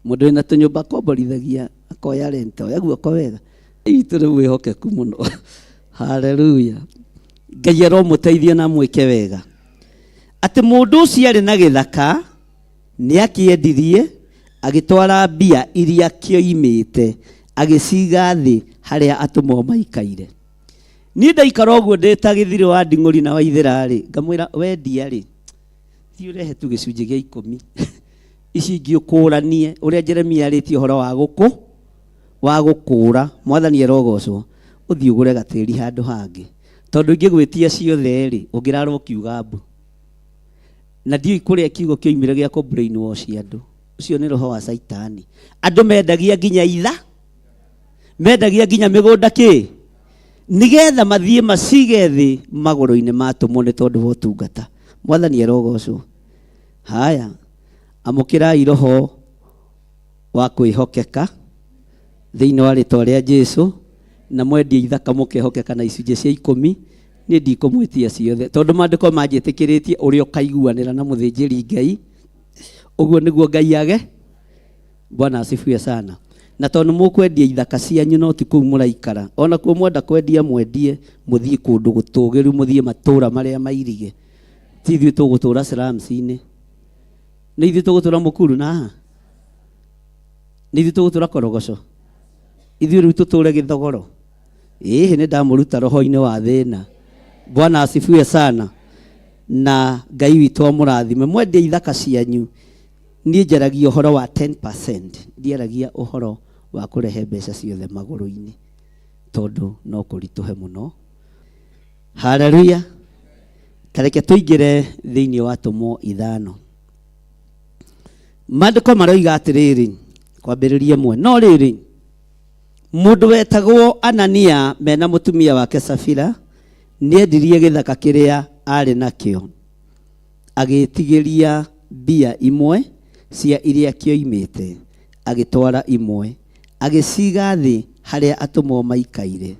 Mũndũ wĩna tũnyũmba akomborithagia akoya rent, oya guoko wega. Itũ nĩ mwĩhokeku mũno. Haleluya. Ngai aromũteithia na mwĩke wega. Atĩ mũndũ ũcio arĩ na gĩthaka nĩ akĩendirie agĩtwara mbia iria kĩoimĩte agĩciga thĩ harĩa atũmwo maikaire. Niĩ ndaikara ũguo ndĩ ta gĩthirĩ wa nding'ũri na waithĩra rĩ, ngamwĩra wendia rĩ, thiĩ ũrehe tu gĩcunjĩ gĩa ikũmi. Ici ingĩ ũkũranie ũrĩa Jeremia arĩtie ũhoro wa gũkũ wa gũkũra. Mwathani arogocwo. Ũthiĩ ũgũre gatĩri handũ hangĩ. Tondũ ingĩgwĩtia ciothe rĩ, ũngĩrara ũkiuga mbu. Na ndiũĩ kũrĩa kiugo kĩoimire gĩa kũ brainwash andũ. Ũcio nĩ roho wa Caitani. Andũ mendagia nginya itha, mendagia nginya mĩgũnda kĩ, nĩgetha mathiĩ macige thĩ magũrũ-inĩ ma atũmwo nĩ tondũ wa ũtungata. Mwathani arogocwo. Haya, amũkĩrai roho wa kwĩhokeka thĩinĩ wa rĩtwa rĩa Jesu, na mwendie ithaka mũkehokeka na icunjĩ cia ikũmi. Niĩ ndikũmwĩtia ciothe tondũ maandĩko manjĩtĩkĩrĩtie ũrĩa ũkaiguanĩra na mũthĩnjĩri Ngai, ũguo nĩguo Ngai age. Bwana asifiwe sana. Na tondũ mũkwendia ithaka cianyu no ti kũu mũraikara, ona kuo mwenda kwendia mwendie, mũthiĩ kũndũ gũtũgĩru, mũthiĩ matũũra marĩa mairige. Ti ithuĩ tũgũtũũra slums-inĩ, nĩ ithuĩ tũgũtũũra Mũkuru na haha, nĩ ithuĩ tũgũtũũra Korogoco, ithuĩ rĩu tũtũũre Gĩthogoro. Ĩhĩ, nĩ ndamũruta roho-inĩ wa thĩna. Bwana asifiwe sana. Na Ngai witũ amũrathime. Mwendie ithaka cianyu. Niĩ njaragia ũhoro wa 10%, ndiaragia ũhoro wa kũrehe mbeca ciothe magũrũ-inĩ, tondũ no kũritũhe mũno. Haleluya. Ta reke tũingĩre thĩinĩ wa Atũmwo ithano. Maandĩko maroiga atĩrĩrĩ, kwambĩrĩria ĩmwe, no rĩrĩ, mũndũ wetagwo Anania mena mũtumia wake Safira nĩendirie gĩthaka kĩrĩa arĩ nakĩo, agĩtigĩria mbia imwe cia iria kĩoimĩte, agĩtwara imwe, agĩciga thĩ harĩa atũmwo maikaire.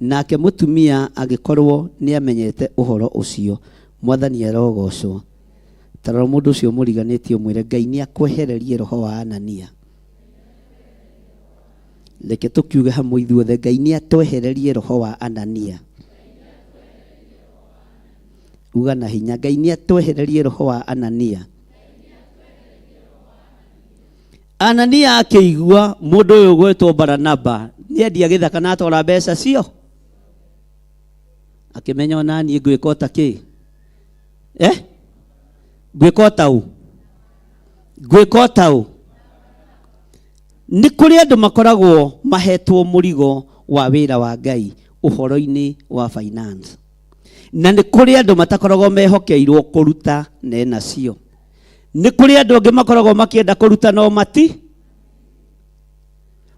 Nake mũtumia agĩkorwo nĩamenyete ũhoro ũcio. Mwathani arogocwo. Ta rora mũndũ ũcio mũriganĩtie ũmwĩre Ngai nĩakwehererie roho wa Anania. Reke tũkiuge hamwe ithuothe, Ngai nĩatwehererie roho wa Anania. Uga na hinya, Ngai nĩatwehererie roho wa Anania. Anania akĩigua mũndũ ũyũ ũgwĩtwo Baranaba nĩendia gĩthaka na atwara mbeca cio, akĩmenya ona niĩ ngwĩka ota kĩ? Ngwĩka ota ũ? Ngwĩka ota ũ? Nĩ kũrĩ andũ makoragwo mahetwo mũrigo wa wĩra wa Ngai ũhoro-inĩ wa finance. Na nĩ kũrĩ andũ matakoragwo mehokeirwo kũruta nena cio. Nĩ kũrĩ andũ angĩ makoragwo makĩenda kũruta no mati.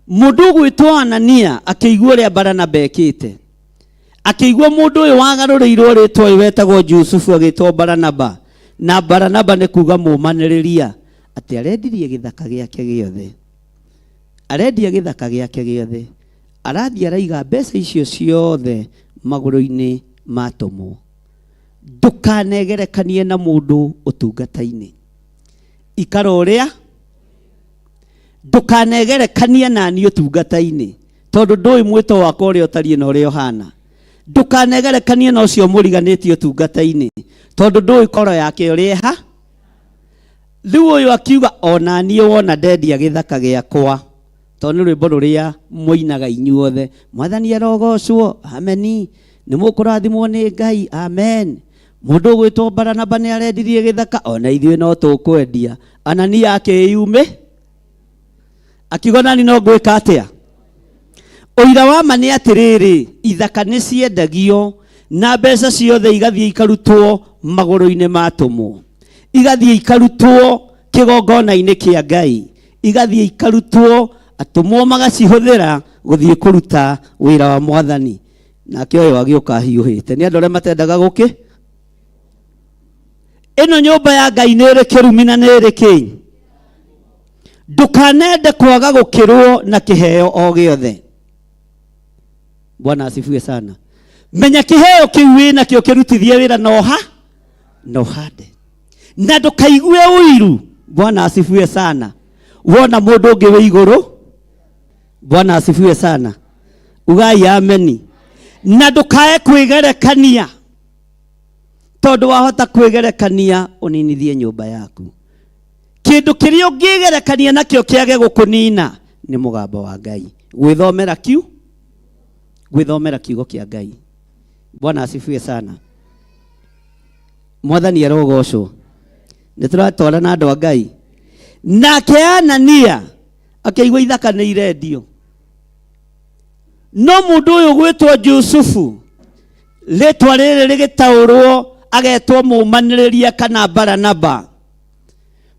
Mũndũ ũgwĩtwo Anania akĩigua ũrĩa Baranaba ekĩte, akĩigua mũndũ ũyũ wagarũrĩirwo rĩtwa ũyũ wetagwo Jusufu agĩtwo Baranaba, Na Baranaba nĩ kuga mũmanĩrĩria, atĩ arendirie gĩthaka gĩake gĩothe, arendia gĩthaka gĩake gĩothe, arathiĩ araiga mbeca icio ciothe magũrũ-inĩ ma atũmwo. Ndũkanegerekanie na mũndũ ũtungata-inĩ, ikara ũrĩa. Ndũkanegerekanie na niĩ ũtungata-inĩ, tondũ ndũĩ mwĩto wakwa ũrĩa ũtariĩ na ũrĩa ũhana. Ndũkanegerekanie na ũcio mũriganĩtie ũtungata-inĩ, tondũ ndũĩ koro yake ũrĩa ĩha. Rĩu ũyũ akiuga ona niĩ wona ndendia gĩthaka gĩakwa, tondũ nĩ rwĩmbo rũrĩa mũinaga inyuothe, Mwathani arogocwo, ameni, nĩ mũkũrathimwo nĩ Ngai, amen. Mũndũ ũgwĩtwo Baranaba nĩ arendirie gĩthaka, ona ithuĩ no tũkwendia. Anania akĩyumĩ akiuga nani no ngwĩka atĩa. Ũira wa ma nĩ atĩrĩrĩ, ithaka nĩ ciendagio na mbeca ciothe igathiĩ ikarutwo magũrũ-inĩ ma atũmwo, igathiĩ ikarutwo kĩgongona-inĩ kĩa Ngai, igathiĩ ikarutwo, atũmwo magacihũthĩra gũthiĩ kũruta wĩra wa Mwathani. Nake ũyũ agĩũka ahiũhĩte. Nĩ andũ arĩa matendaga gũkĩ ĩno nyũmba ya Ngai nĩ ĩrĩ kĩrumi na nĩ ĩrĩ kĩ. Ndũkanende kwaga gũkĩrwo na kĩheo o gĩothe. Bwana asifiwe sana. Menya kĩheo kĩu wĩnakĩo kĩrutithie wĩra na na ũhande, na ndũkaigue ũiru. Bwana asifiwe sana. Wona mũndũ ũngĩ wĩ igũrũ, Bwana asifiwe sana, ugai ameni. Na ndũkae kwĩgerekania, tondũ wahota kwĩgerekania ũninithie nyũmba yaku. Kĩndũ kĩrĩa ũngĩgerekania nakĩo kĩage gũkũnina nĩ mũgambo wa Ngai. Gwĩthomera kiu, gwĩthomera kiugo kĩa Ngai. Bwana asifiwe sana. Mwathani arogocwo. Nĩ tũratwarana na andũ a Ngai. Nake Anania akĩigua ithaka nĩ irendio, no mũndũ ũyũ gwĩtwo Jusufu, rĩtwa rĩrĩ rĩgĩtaũrwo agetwo mũmanĩrĩria kana Baranaba,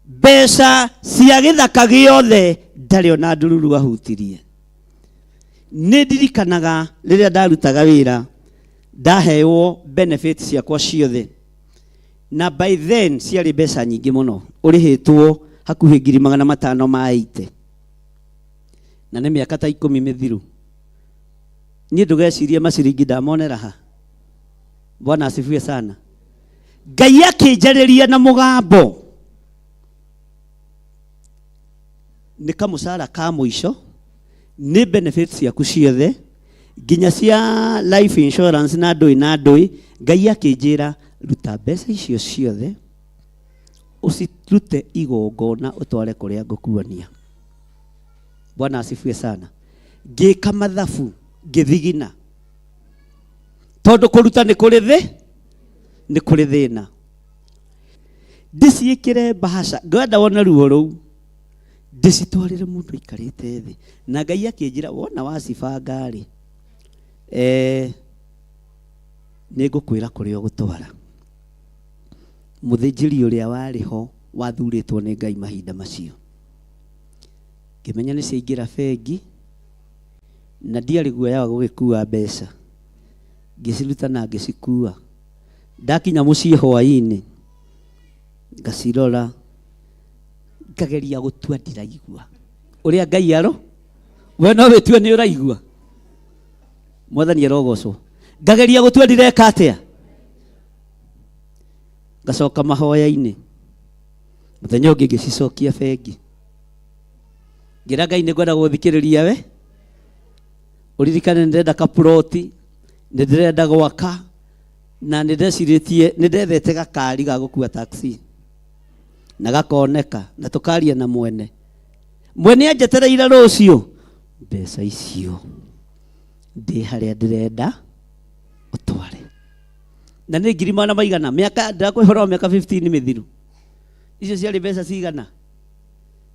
mbeca cia gĩthaka gĩothe ndarĩ ona ndururu ahutirie. Nĩ ndirikanaga rĩrĩa ndarutaga wĩra, ndaheo benefit ciakwa ciothe, na by then ciarĩ mbeca nyingĩ mũno, ũrĩhĩtwo hakuhĩ 580,000, na nĩ mĩaka ta 10 mĩthiru. Niĩ ndũgecirie maciringi ndamonera ha. Bwana asifiwe sana. Ngai akĩnjarĩria na mũgambo, nĩ kamũcara ka mũico, nĩ benefits ciaku ciothe nginya cia life insurance na ndũĩ na ndũĩ. Ngai akĩnjĩra ruta mbeca icio ciothe ũcirute igongona ũtware kũrĩa ngũkuonia. Bwana asifiwe sana. Ngĩka mathabu ngĩthigina, tondũ kũruta nĩ kũrĩ thĩ, nĩ kũrĩ thĩna. Ndĩciĩkĩre mbahaca, ngwenda wone ruo rũu, ndĩcitwarĩre mũndũ aikarĩte thĩ. Na Ngai akĩnjĩra wona wacibanga rĩ, nĩ ngũkwĩra kũrĩa ũgũtwara. Mũthĩnjĩri ũrĩa warĩ ho wathurĩtwo nĩ Ngai mahinda macio, ngĩmenya nĩ ciaingĩra bengi, na ndiarĩ guoya wa gũgĩkua mbeca, ngĩciruta na ngĩcikua. Ndakinya mũciĩ hwaĩ-inĩ ngacirora, ngageria gũtua ndiraigua ũrĩa Ngai aro. We no wĩtue nĩ ũraigua. Mwathani arogocwo. Ngageria gũtua ndireka atĩa, ngacoka mahoya-inĩ. Mũthenya ũngĩ ngĩcicokia bengi, ngĩra Ngai nĩ ngwenda gũthikĩrĩria we, ũririkane nĩ ndĩrenda kaploti, nĩ ndĩrenda gwaka, na nĩ ndecirĩtie nĩ ndethete gakari ga gũkua taxi na gakoneka, na tũkaria na mwene. Mwene anjetereire rũciũ, mbeca icio ndĩ harĩa ndĩrenda ũtware, na nĩ ngiri magana maigana. Mĩaka ndĩrakwĩhora mĩaka 15 mĩthiru, icio ciarĩ mbeca cigana?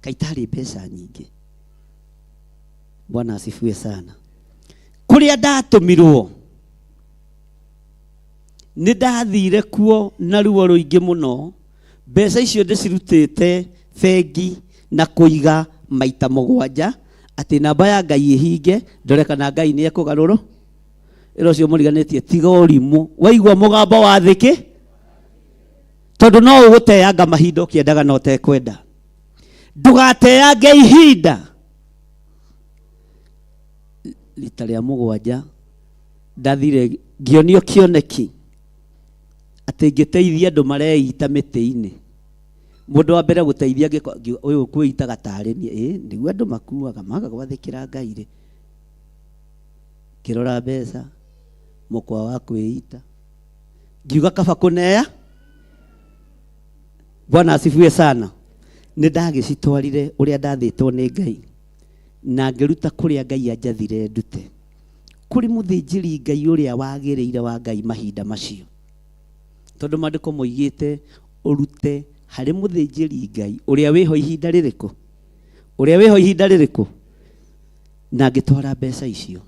Kaitarĩ mbeca nyingĩ. Bwana asifiwe sana. Kũrĩa ndatũmirwo nĩ ndathire kuo na ruo rũingĩ mũno. Mbeca icio ndĩcirutĩte bengi na kũiga maita 7, atĩ namba ya Ngai ĩhinge, ndore kana Ngai nĩ ekũgarũrwo. Ĩra ũcio mũriganĩtie, tiga ũrimũ. Waigua mũgambo wa thĩkĩ, tondũ Tondũ no ũgũteanga mahinda ũkĩendaga na ũtekwenda. Ndũgateange ihinda. Rita rĩa mũgwanja ndathire ngĩonio kĩoneki atĩ ngĩteithia andũ mareita mĩtĩ-inĩ. Mũndũ wa mbere gũteithia ũyũ kwĩitaga tarĩ niĩ, ĩ nĩguo andũ makuaga maga gwathĩkĩra Ngai rĩ. Ngĩrora mbeca mũkwa wa kwĩita, ngiuga kaba kũnea. Bwana asifiwe sana. Nĩ ndagĩcitwarire ũrĩa ndathĩtwo nĩ Ngai na ngĩruta kũrĩa Ngai anjathire ndute kũrĩ mũthĩnjĩri Ngai ũrĩa wagĩrĩire wa Ngai mahinda macio, tondũ maandĩko moigĩte ũrute harĩ mũthĩnjĩri Ngai ũrĩa wĩho ihinda rĩrĩkũ, ũrĩa wĩho ihinda rĩrĩkũ. Na ngĩtwara mbeca icio.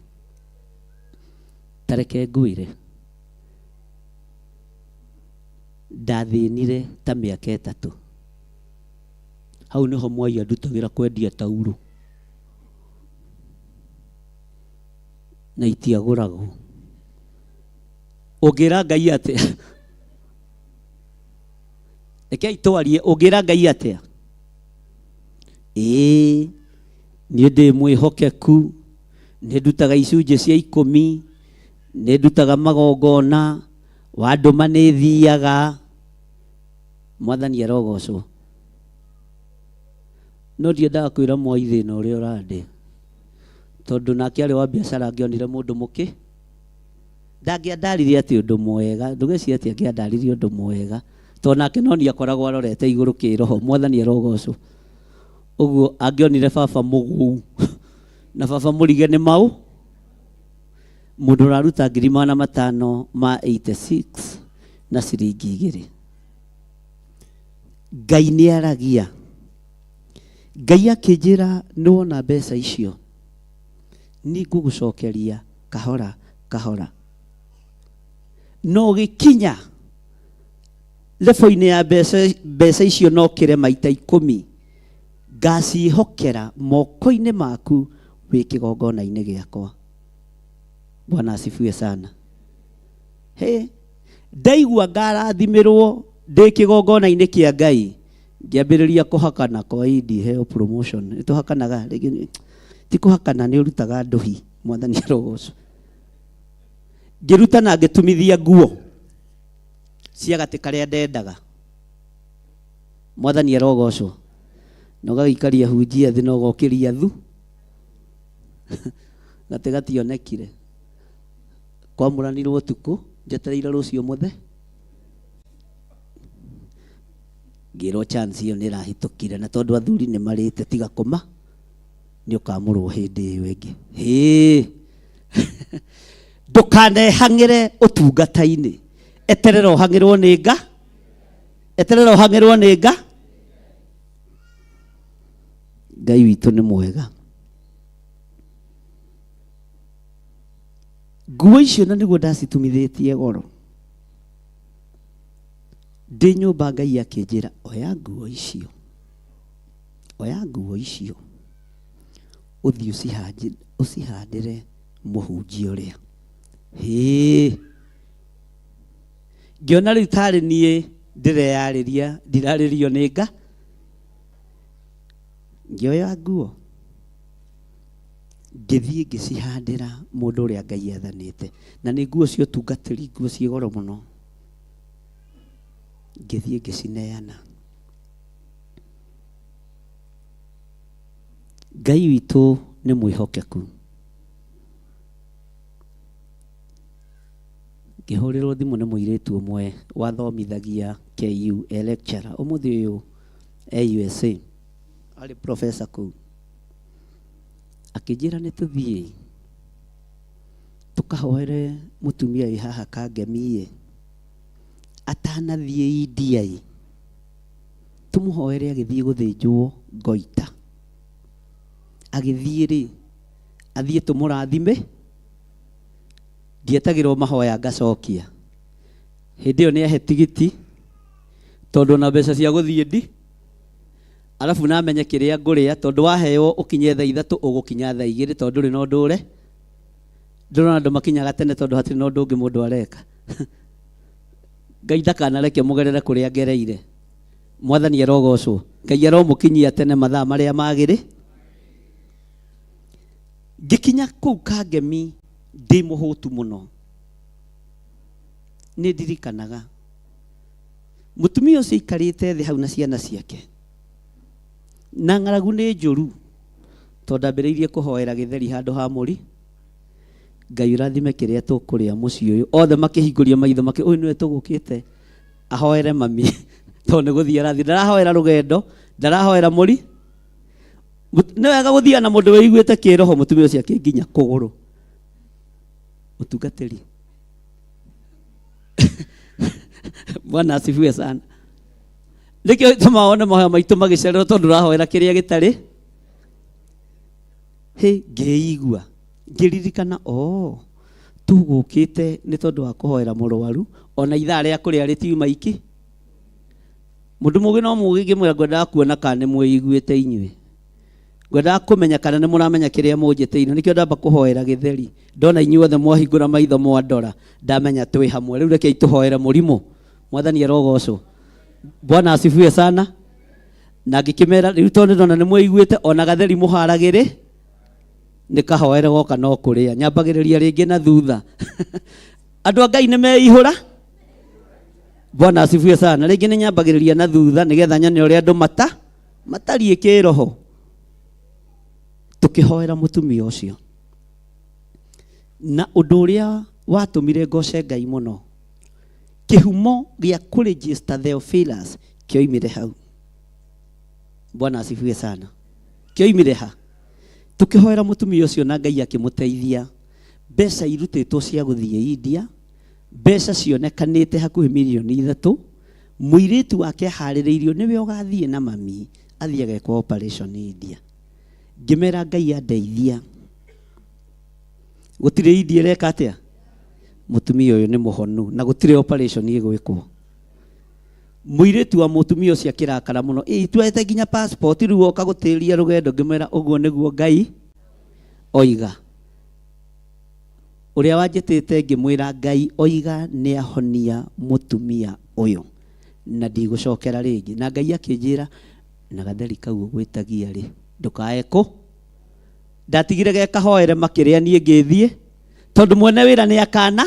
Tareke ngwĩre, ndathĩnire ta mĩaka 3. Hau nĩho mwai andutagĩra kwendia taurũ na itiagũragwo. Ũngĩra Ngai atĩa? Rekei twarie, ũngĩra Ngai atĩa? Ĩĩ, niĩ ndĩ mwĩhokeku, nĩ ndutaga icunjĩ cia 10, nĩ ndutaga magongona, wandũma nĩ thiaga. Mwathani arogocwo. No ndiendaga kwĩra mwai thĩna ũrĩa ũrandĩ, tondũ nake arĩ wa biacara angĩonire mũndũ mũkĩ ndangĩandaririe atĩ ũndũ mwega, ndũgecirie atĩ angĩandaririe ũndũ mwega, tondũ nake no niĩ akoragwo arorete igũrũ kĩroho. Mwathani arogocwo. Ũguo angĩonire baba mũgũu na baba mũrige nĩ mau, mũndũ ũraruta ngiri magana matano ma 86 na ciringi 2. Ngai nĩ aragia. Ngai akĩnjĩra nĩ wona mbeca icio, nĩ ngũgũcokeria kahora kahora. No gĩkinya lebo-inĩ ya mbeca icio no kĩre maita 10, ngaciĩhokera moko-inĩ maku wĩ kĩgongona-inĩ gĩakwa. Bwana asifiwe sana. He, ndaigua ngarathimĩrwo ndĩ kĩgongona-inĩ kĩa Ngai, ngĩambĩrĩria kũhakana kwa indi heo promotion. Nĩ tũhakanaga rĩngĩ, ti kũhakana, nĩ ũrutaga ndũhi. Mwathani arogocwo. Ngĩruta na ngĩtumithia nguo cia gatĩ karĩa ndendaga. Mwathani arogocwo. Na ũgagĩikaria hunjia thĩ na ũgokĩria thu. Gatĩ gationekire. Kwamũranirwo ũtukũ, njetereire rũciũ mũthe. Ngĩrwo chance ĩyo nĩ ĩrahĩtũkire, na tondũ athuri nĩ marĩte tiga kũma, nĩ ũkamũrwo hĩndĩ ĩyo ĩngĩ. Hĩ! Ndũkanehang'ĩre ũtungata-inĩ. Eterera ũhang'ĩrwo nĩ nga. Eterera ũhang'ĩrwo nĩ nga. Ngai witũ nĩ mwega. Nguo icio na nĩguo ndacitumithĩtie goro. Ndĩ nyũmba Ngai akĩnjĩra, oya nguo icio. Oya nguo icio. Ũthiĩ ũcihandĩre mũhunjia ũrĩa. Hĩ! Ngĩona rĩu tarĩ niĩ ndĩreyarĩria, ndirarĩrio nĩ nga. Ngĩoya nguo, ngĩthiĩ ngĩcihandĩra mũndũ ũrĩa Ngai athanĩte. Na nĩ nguo cia ũtungatĩri, nguo ciĩ goro mũno. Ngĩthiĩ ngĩcineana. Ngai witũ nĩ mwĩhokeku. Ngĩhũrĩrwo thimũ nĩ mũirĩtu ũmwe wathomithagia KU e lecturer, ũmũthĩ ũyũ e USA, arĩ professor kũu. Akĩnjĩra nĩ tũthiĩ tũkahoere mũtumia wĩ haha Kangemi ĩ, atanathiĩ India ĩ, tũmũhoere agĩthiĩ gũthĩnjwo Ngoita. Agĩthiĩ rĩ, athiĩ tũmũrathime, ndietagĩrwo mahoya ngacokia. Hĩndĩ ĩyo nĩahe tigiti, tondũ ona mbeca cia gũthiĩ ndi, arabu namenye kĩrĩa ngũrĩa, tondũ waheo ũkinye thaa 3 ũgũkinya thaa 2, tondũ ndũrĩ na ũndũ ũre. Ndũrona andũ makinyaga tene tondũ hatirĩ na ũndũ ũngĩ mũndũ areka. Ngai ndakanareke mũgerere kũrĩa ngereire. Mwathani arogocwo. Ngai aromũkinyia tene mathaa marĩa magĩrĩ. Ngĩkinya kũu Kangemi ndĩ mũhũtu mũno. Nĩ ndirikanaga mũtumia ũcio aikarĩte thĩ hau na ciana ciake, na ng'aragu nĩ njũru tondũ ndambĩrĩirie kũhoera gĩtheri handũ ha mũri. Ngai ũrathime kĩrĩa tũkũrĩa mũciĩ ũyũ. Othe makĩhingũria maitho makĩ, ũyũ nĩwe tũgũkĩte ahoere mami tondũ nĩ gũthiĩ arathiĩ. Ndarahoera rũgendo, ndarahoera mũri. Nĩ wega gũthiaga na mũndũ wĩiguĩte kĩroho. Mũtumia ũcio akĩnginya kũgũrũ. Mũtungatĩri, Bwana asifiwe sana. Nĩkĩo gĩtũmaga wone mahoya maitũ magĩcererwo tondũ ũrahoera kĩrĩa gĩtarĩ. Hĩ, ngĩigua ngĩririkana, o tũgũkĩte nĩ tondũ wa kũhoera mũrwaru, ona ithaa rĩa kũrĩa rĩtiuma iki. Mũndũ mũgĩ no mũgĩ, ngĩmwĩra ngwendaga kuona kana nĩ mwĩiguĩte inyuĩ, ngwendaga kũmenya kana nĩ mũramenya kĩrĩa mũnjĩtĩire, nĩkĩo ndamba kũhoera gĩtheri. Ndona inyuothe mwahingũra maitho mwandora, ndamenya twĩ hamwe. Rĩu rekei tũhoere mũrimũ. Mwathani arogocwo. Bwana asifiwe sana. Na ngĩkĩmera rĩu tondũ ndona nĩ mwĩiguĩte, ona gatheri mũharagĩrĩ nĩ kahoere goka no kũrĩa. Nyambagĩrĩria rĩngĩ na thutha. Andũ a Ngai nĩ meihũra. Bwana asifiwe sana. Rĩngĩ nĩ nyambagĩrĩria na thutha nĩgetha nyone ũrĩa andũ matariĩ kĩroho. Tũkĩhoera mũtumia ũcio, na ũndũ ũrĩa watũmire ngoce Ngai mũno, kĩhumo gĩa kũregister Theophilus kĩoimire hau. Bwana asifiwe sana. Kĩoimire ha? Tũkĩhoera mũtumia ũcio na Ngai akĩmũteithia. Mbeca irutĩtwo cia gũthiĩ India, mbeca cionekanĩte hakuhĩ mirioni 3. Mũirĩtu wake aharĩrĩirio nĩwe ũgathiĩ na mami athiĩ agekwo operation India. Ngĩmera Ngai andeithia, gũtirĩ India ĩreka atĩa, mũtumia ũyũ nĩ mũhonu na gũtirĩ operation ĩgwĩkwo. Mũirĩtu wa mũtumia ũcio akĩrakara mũno, ĩ tuoete nginya passport, rĩu woka gũtĩria rũgendo. Ngĩmwĩra ũguo nĩguo Ngai oiga. Ũrĩa wanjĩtĩte ngĩmwĩra Ngai oiga nĩ ahonia mũtumia ũyũ na ndigũcokera rĩngĩ. Na Ngai akĩnjĩra na gatheri kau ũgwĩtagia rĩ, ndũkae kũ ndatigire ge kahoere makĩrĩa niĩ ngĩthiĩ, tondũ mwene wĩra nĩ akana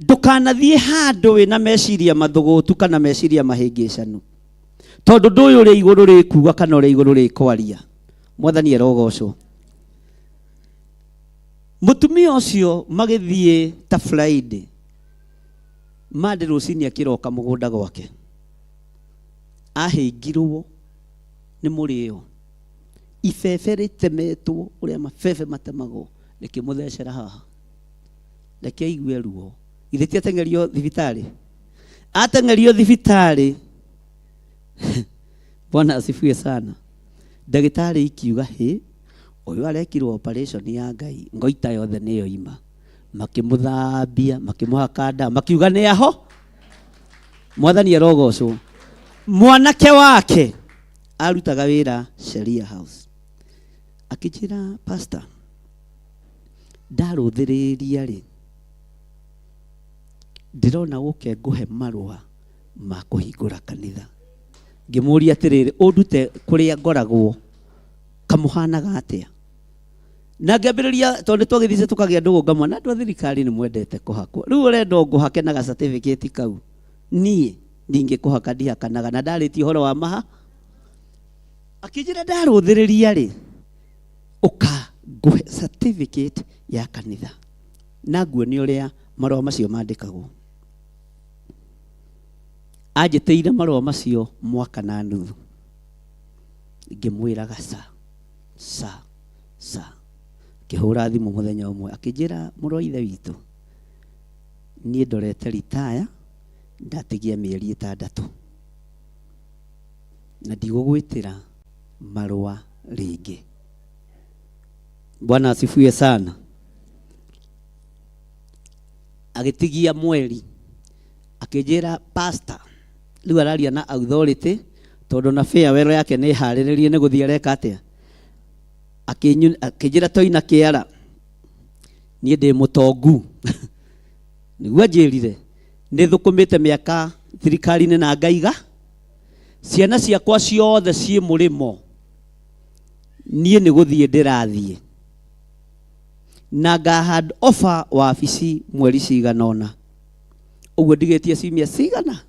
ndũkanathiĩ handũ wĩna meciria mathũgũtu kana meciria mahĩngĩcanu, tondũ ndũĩ ũrĩa igũrũ rĩkuga kana ũrĩa igũrũ rĩkwaria. Mwathani arogocwo. Mũtumia ũcio magĩthiĩ ta Friday Monday rũcinĩ akĩroka mũgũnda gwake, ahĩngirwo nĩ mũrĩo, ibebe rĩtemetwo ũrĩa mabebe matemagwo rĩkĩmũthecera haha. Reke aigue ruo. Githĩ ti ateng'erio thibitarĩ? Ateng'erio thibitarĩ. Bwana asifiwe sana. Ndagĩtarĩ ikiuga, hĩ, ũyũ arekirwo operation ya Ngai, ngoita yothe nĩyo ima. Makĩmũthambia, makĩmũhaka ndawa, makiuga nĩ aho. Mwathani arogocwo. Mwanake wake arutaga wĩra Sheria House, akĩnjĩra, pastor, ndarũthĩrĩria rĩ, ndĩrona ũke ngũhe marũa ma kũhingũra kanitha. Ngĩmũria atĩrĩrĩ, ũndute kũrĩa ngoragwo kamũhanaga atĩa? Na ngĩambĩrĩria, tondũ nĩtwagĩthiĩte tũkagĩa ndũgũ, ngamwona andũ a thirikari nĩ mwendete kũhakwo. Rĩu ũrenda o ngũhake na ga certificate kau, niĩ ndingĩkũhaka, ndihakanaga na ndarĩtie ũhoro wa maha. Akĩnjĩra ndarũthĩrĩria rĩ, ũka ngũhe certificate ya kanitha na nguonie ũrĩa marũa macio mandĩkagwo. Anjĩtĩire marũa macio mwaka na nuthu, ngĩmwĩraga ca ca ca. Ngĩhũra thimũ mũthenya ũmwe, akĩnjĩra, mũrũ wa ithe witũ, niĩ ndorete ritaya, ndatigia mĩeri 6 na ndigũgwĩtĩra marũa rĩngĩ. Bwana asifiwe sana. Agĩtigia mweri, akĩnjĩra, pastor, rĩu araria na authority tondũ na farewell yake nĩ harĩrĩrie nĩ gũthiĩ areka atĩa. Akĩnjĩra toina kĩara, niĩ ndĩ mũtongu, nĩguo anjĩrire. Nĩ thũkũmĩte mĩaka thirikari-inĩ na ngaiga ciana ciakwa ciothe ciĩ mũrĩmo, niĩ nĩ gũthiĩ ndĩrathiĩ na nga hand over wabici mweri cigana ũna, ũguo ndigĩtie ciumia cigana,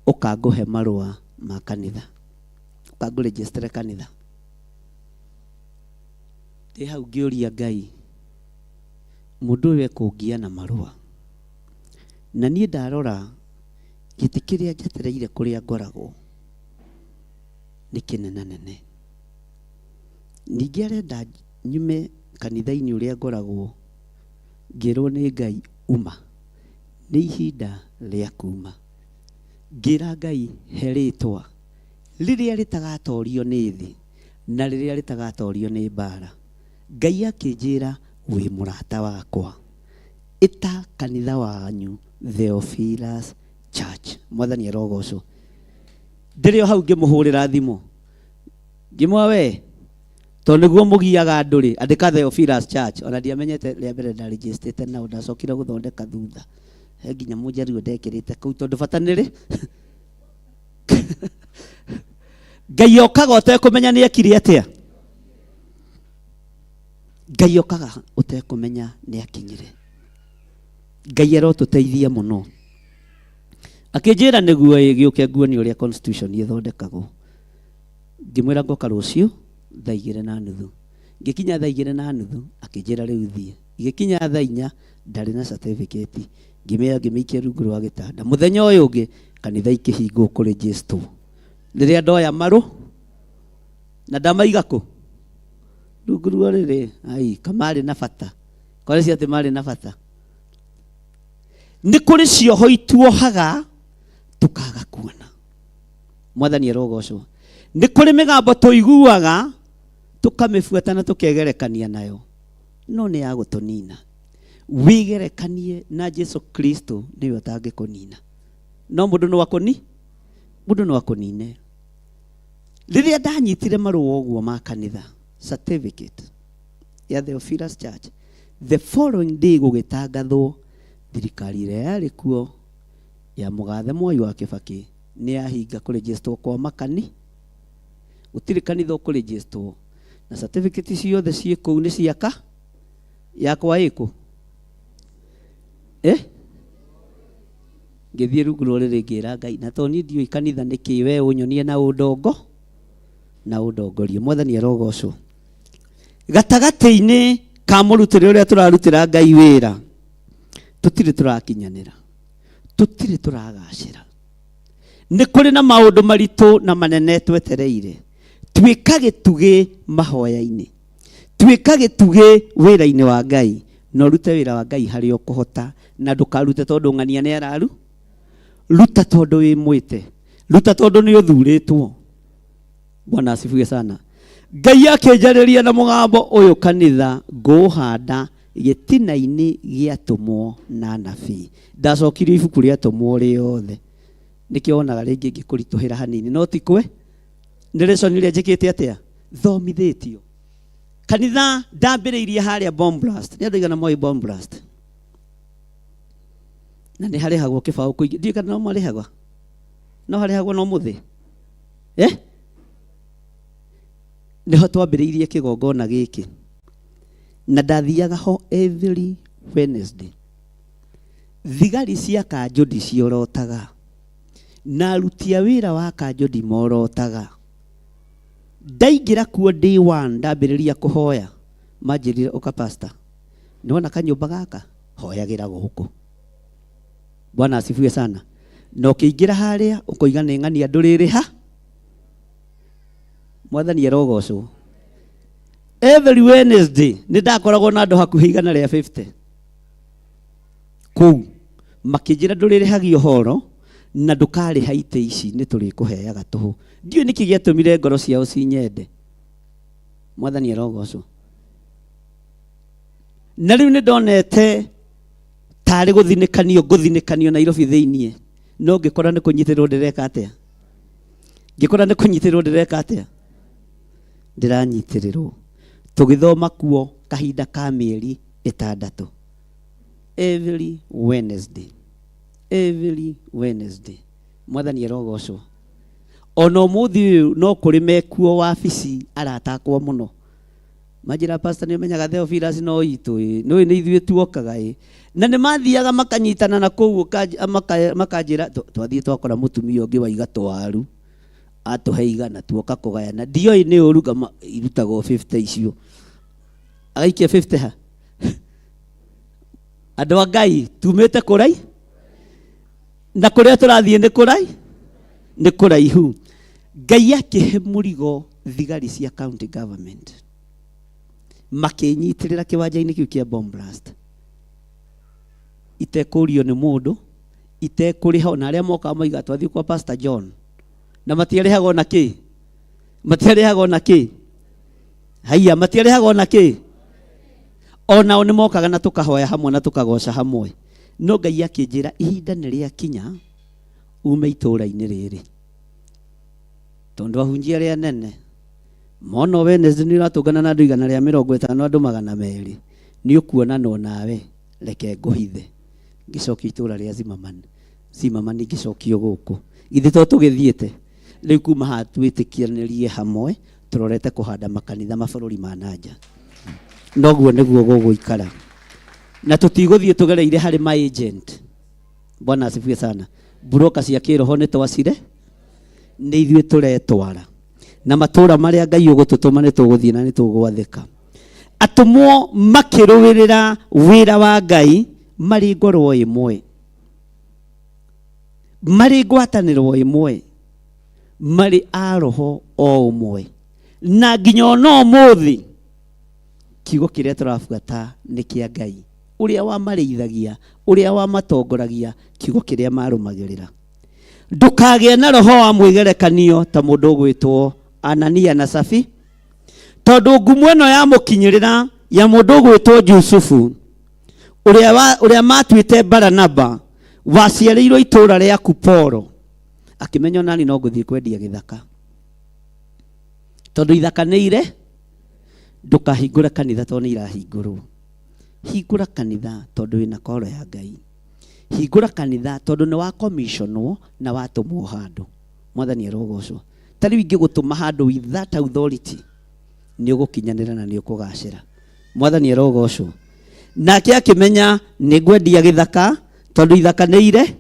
ũkangũhe marũa ma kanitha, ũkangũregistere kanitha. Ndĩ hau ngĩũria Ngai, mũndũ ũyũ ekũngia na marũa, na niĩ ndarora gĩtĩ kĩrĩa njetereire kũrĩa ngoragwo nĩ kĩnenanene, ningĩ arenda nyume kanitha-inĩ ũrĩa ngoragwo, ngĩrwo nĩ Ngai uma, nĩ ihinda rĩa kuma. Ngĩra Ngai he rĩtwa rĩrĩa rĩtagatorio nĩ thĩ na rĩrĩa rĩtagatorio nĩ mbara. Ngai akĩnjĩra wĩ mũrata wakwa, ĩta kanitha wanyu Theophilus Church. Mwathani arogocwo. Ndĩrĩ o hau ngĩmũhũrĩra thimũ ngĩmwa we tondũ nĩguo mũgiaga andũ rĩ, andĩka Theophilus Church. Ona ndiamenyete rĩa mbere ndarĩgĩstĩte nao, ndacokire gũthondeka thutha, he nginya mũnjaruo ndekĩrĩte kũu tondũ bata nĩ rĩ Ngai okaga ũtekũmenya nĩ ekire atĩa. Ngai okaga ũtekũmenya nĩ akinyire. Ngai arotũteithia mũno. Akĩnjĩra nĩguo ĩ gĩũke nguonie ũrĩa constitution ĩthondekagwo. Ngĩmwĩra ngoka rũciũ thaa igĩrĩ na nuthu. Ngĩkinya thaa igĩrĩ na nuthu akĩnjĩra rĩu thiĩ. Igĩkinya thaa inya ndarĩ na certificate, ngĩmĩoya ngĩmĩikia rungu rwa gĩtanda. Mũthenya ũyũ ũngĩ kanitha ikĩhingwo kũrĩgĩstwo. Rĩrĩa ndoya marũ na ndamaiga kũ rungu rwa rĩrĩ, ai kamarĩ na bata, kore cia atĩ marĩ na bata. Nĩ kũrĩ cioho ituohaga tũkaga kuona. Mwathani arogocwo. Nĩ kũrĩ mĩgambo tũiguaga tũkamĩbuata na tũkegerekania nayo, no nĩ ya gũtũnina. Wĩgerekanie na Jesu Kristo nĩwe ũtangĩkũnina. No mũndũ no akũni, mũndũ no akũnine. Rĩrĩa ndanyitire marũa ũguo ma kanitha, certificate ya Theophilus Church, the following day gũgĩtangathwo thirikari ĩrĩa yarĩ kuo ya mũgathe Mwai wa Kĩbakĩ nĩ yahinga kũrĩgĩstwo kwa makani. Gũtirĩ kanitha ũkũrĩgĩstwo na certificate ciothe ciĩ kũu nĩ ciaka yakwa ĩkũ Ngĩthiĩ rungu rwa rĩrĩ ngĩra Ngai, na tondũ niĩ ndiũĩ kanitha nĩ kĩ, we ũnyonie na ũndongo na ũndongorie. Mwathani arogocwo. Gatagatĩ-inĩ ka mũrutĩre ũrĩa tũrarutĩra Ngai wĩra, tũtirĩ tũrakinyanĩra, tũtirĩ tũragacĩra. Nĩ kũrĩ na maũndũ maritũ na manene twetereire. Tuĩka gĩtugĩ mahoya-inĩ, tuĩka gĩtugĩ wĩra-inĩ wa Ngai, na ũrute wĩra wa Ngai harĩa ũkũhota, na ndũkarute tondũ ng'ania nĩ araru. Ruta tondũ wĩ mwĩte, ruta tondũ nĩ ũthurĩtwo. Bwana asifiwe sana. Ngai akĩnjarĩria na mũgambo ũyũ, kanitha ngũũhanda gĩtina-inĩ gĩatũmwo na anabii. Ndacokirie ibuku rĩatũmwo rĩothe, nĩkĩo wonaga rĩngĩ ngĩkũritũhĩra hanini, no ti kwe nĩ lesson ĩrĩa njĩkĩte atĩa, thomithĩtio. Kanitha ndambĩrĩirie harĩa bomb blast. Nĩ andũ aigana moĩ bomb blast? Na nĩ harĩhagwo kĩbaũ kũingĩ, ndiũĩ kana no marĩhagwo, no harĩhagwo no mũthĩ Nĩho twambĩrĩirie kĩgongona gĩkĩ, na ndathiaga ho every Wednesday. Thigari cia kanjũ ndiciorotaga, na aruti a wĩra wa kanjũ ndimorotaga. Ndaingĩra kuo day one, ndambĩrĩria kũhoya, manjĩrire ũka pastor, nĩwona kanyũmba gaka, hoyagĩra gũkũ. Bwana asifiwe sana. Na ũkĩingĩra harĩa ũkoiga nĩ ng'ania ndũrĩrĩha. Mwathani arogocwo. Every Wednesday nĩ ndakoragwo na andũ hakuhĩ 150 kũu, makĩnjĩra ndũrĩrĩhagia ũhoro na ndũkarĩha itĩ ici, nĩ tũrĩkũheaga tũhũ. Ndiũĩ nĩkĩ gĩatũmire ngoro ciao cinyende. Mwathani arogocwo. Na rĩu nĩ ndonete tarĩ gũthinĩkanio ngũthinĩkanio Nairobi thĩiniĩ, no ngĩkora nĩ kũnyitĩrĩrwo ndĩreka atĩa, ngĩkora nĩ kũnyitĩrĩrwo ndĩreka atĩa, ndĩranyitĩrĩrwo. Tũgĩthoma kuo kahinda ka mĩeri 6 every Wednesday. Every Wednesday. Mwathani arogocwo. Ona ũmũthĩ ũyũ no kũrĩ mekuo wabici arata akwa mũno. Manjĩra pastor nĩ ũmenyaga Theophilus no itũ ĩ, nĩ nĩ ithuĩ tuokaga ĩ. Na nĩ mathiaga makanyitana na kũu makanjĩra twathiĩ twakora mũtumia ũngĩ waiga twaru atũhe 100 tuoka kũgayana. Ndioĩ nĩ ũru kama irutagwo 50 icio. Agaikia 50 ha. Andũ a Ngai tumĩte kũrai na kũrĩa tũrathiĩ nĩ kũrai nĩ kũraihu. Ngai akĩhe mũrigo thigari cia county government makĩnyitĩrĩra kĩwanja-inĩ kĩu kĩa bomb blast, itekũrio nĩ mũndũ, itekũrĩha ona arĩa mokaga moiga twathiĩ kwa Pastor John, na matiarĩhaga ona kĩ, matiarĩhaga ona kĩ, haiya, matiarĩhaga ona kĩ. Onao nĩ mokaga na tũkahoya hamwe na tũkagoca hamwe. No Ngai akĩnjĩra ihinda nĩ rĩakinya ume itũũra-inĩ rĩrĩ, tondũ ahunjia arĩa anene mona Wednesday nĩ ũratũngana na andũ 150, andũ 200, nĩ ũkuonanwo nawe, reke ngũhithe. Ngĩcokio itũũra rĩa Zimmerman, Zimmerman ngĩcokio gũkũ. Githĩ to tũgĩthiĩte rĩu kuma haha twĩtĩkianĩrie hamwe tũrorete kũhanda makanitha mabũrũri ma nanja. Noguo nĩguo gũgũikara, na tũtigũthiĩ tũgereire harĩ ma agent. Bwana asifiwe sana. Broker cia kĩroho nĩ twacire, nĩ ithuĩ tũretwara na matũra marĩa Ngai ũgũtũtũma nĩ tũgũthiĩ na nĩ tũgwathĩka. Atũmwo makĩrũĩrĩra wĩra wa Ngai marĩ ngoro ĩmwe, marĩ ngwatanĩro ĩmwe, marĩ a roho o ũmwe, na nginya ona ũmũthĩ kiugo kĩrĩa tũrabuata nĩ kĩa Ngai ũrĩa wamarĩithagia, ũrĩa wamatongoragia, kiugo kĩrĩa marũmagĩrĩra. Ndũkagĩe na roho wa mwĩgerekanio ta mũndũ ũgwĩtwo Anania na Safi, tondũ ngumo ĩno yamũkinyĩrĩra ya mũndũ ũgwĩtwo Jusufu ũrĩa matuĩte Baranaba, waciarĩirwo itũũra rĩa Kuporo, akĩmenya onani no ngũthiĩ kwendia gĩthaka, tondũ ithaka nĩ ire. Ndũkahingũre kanitha tondũ nĩ irahingũrwo. Hingũra kanitha tondũ wĩna koro ya Ngai. Hingũra kanitha tondũ nĩ wa commissionwo na watũmwo handũ. Mwathani arogocwo. Ta rĩu ingĩgũtũma handũ with that authority, nĩ ũgũkinyanĩra na nĩ ũkũgacĩra. Mwathani arogocwo. Nake akĩmenya nĩ ngwendia gĩthaka tondũ ithaka nĩ ire.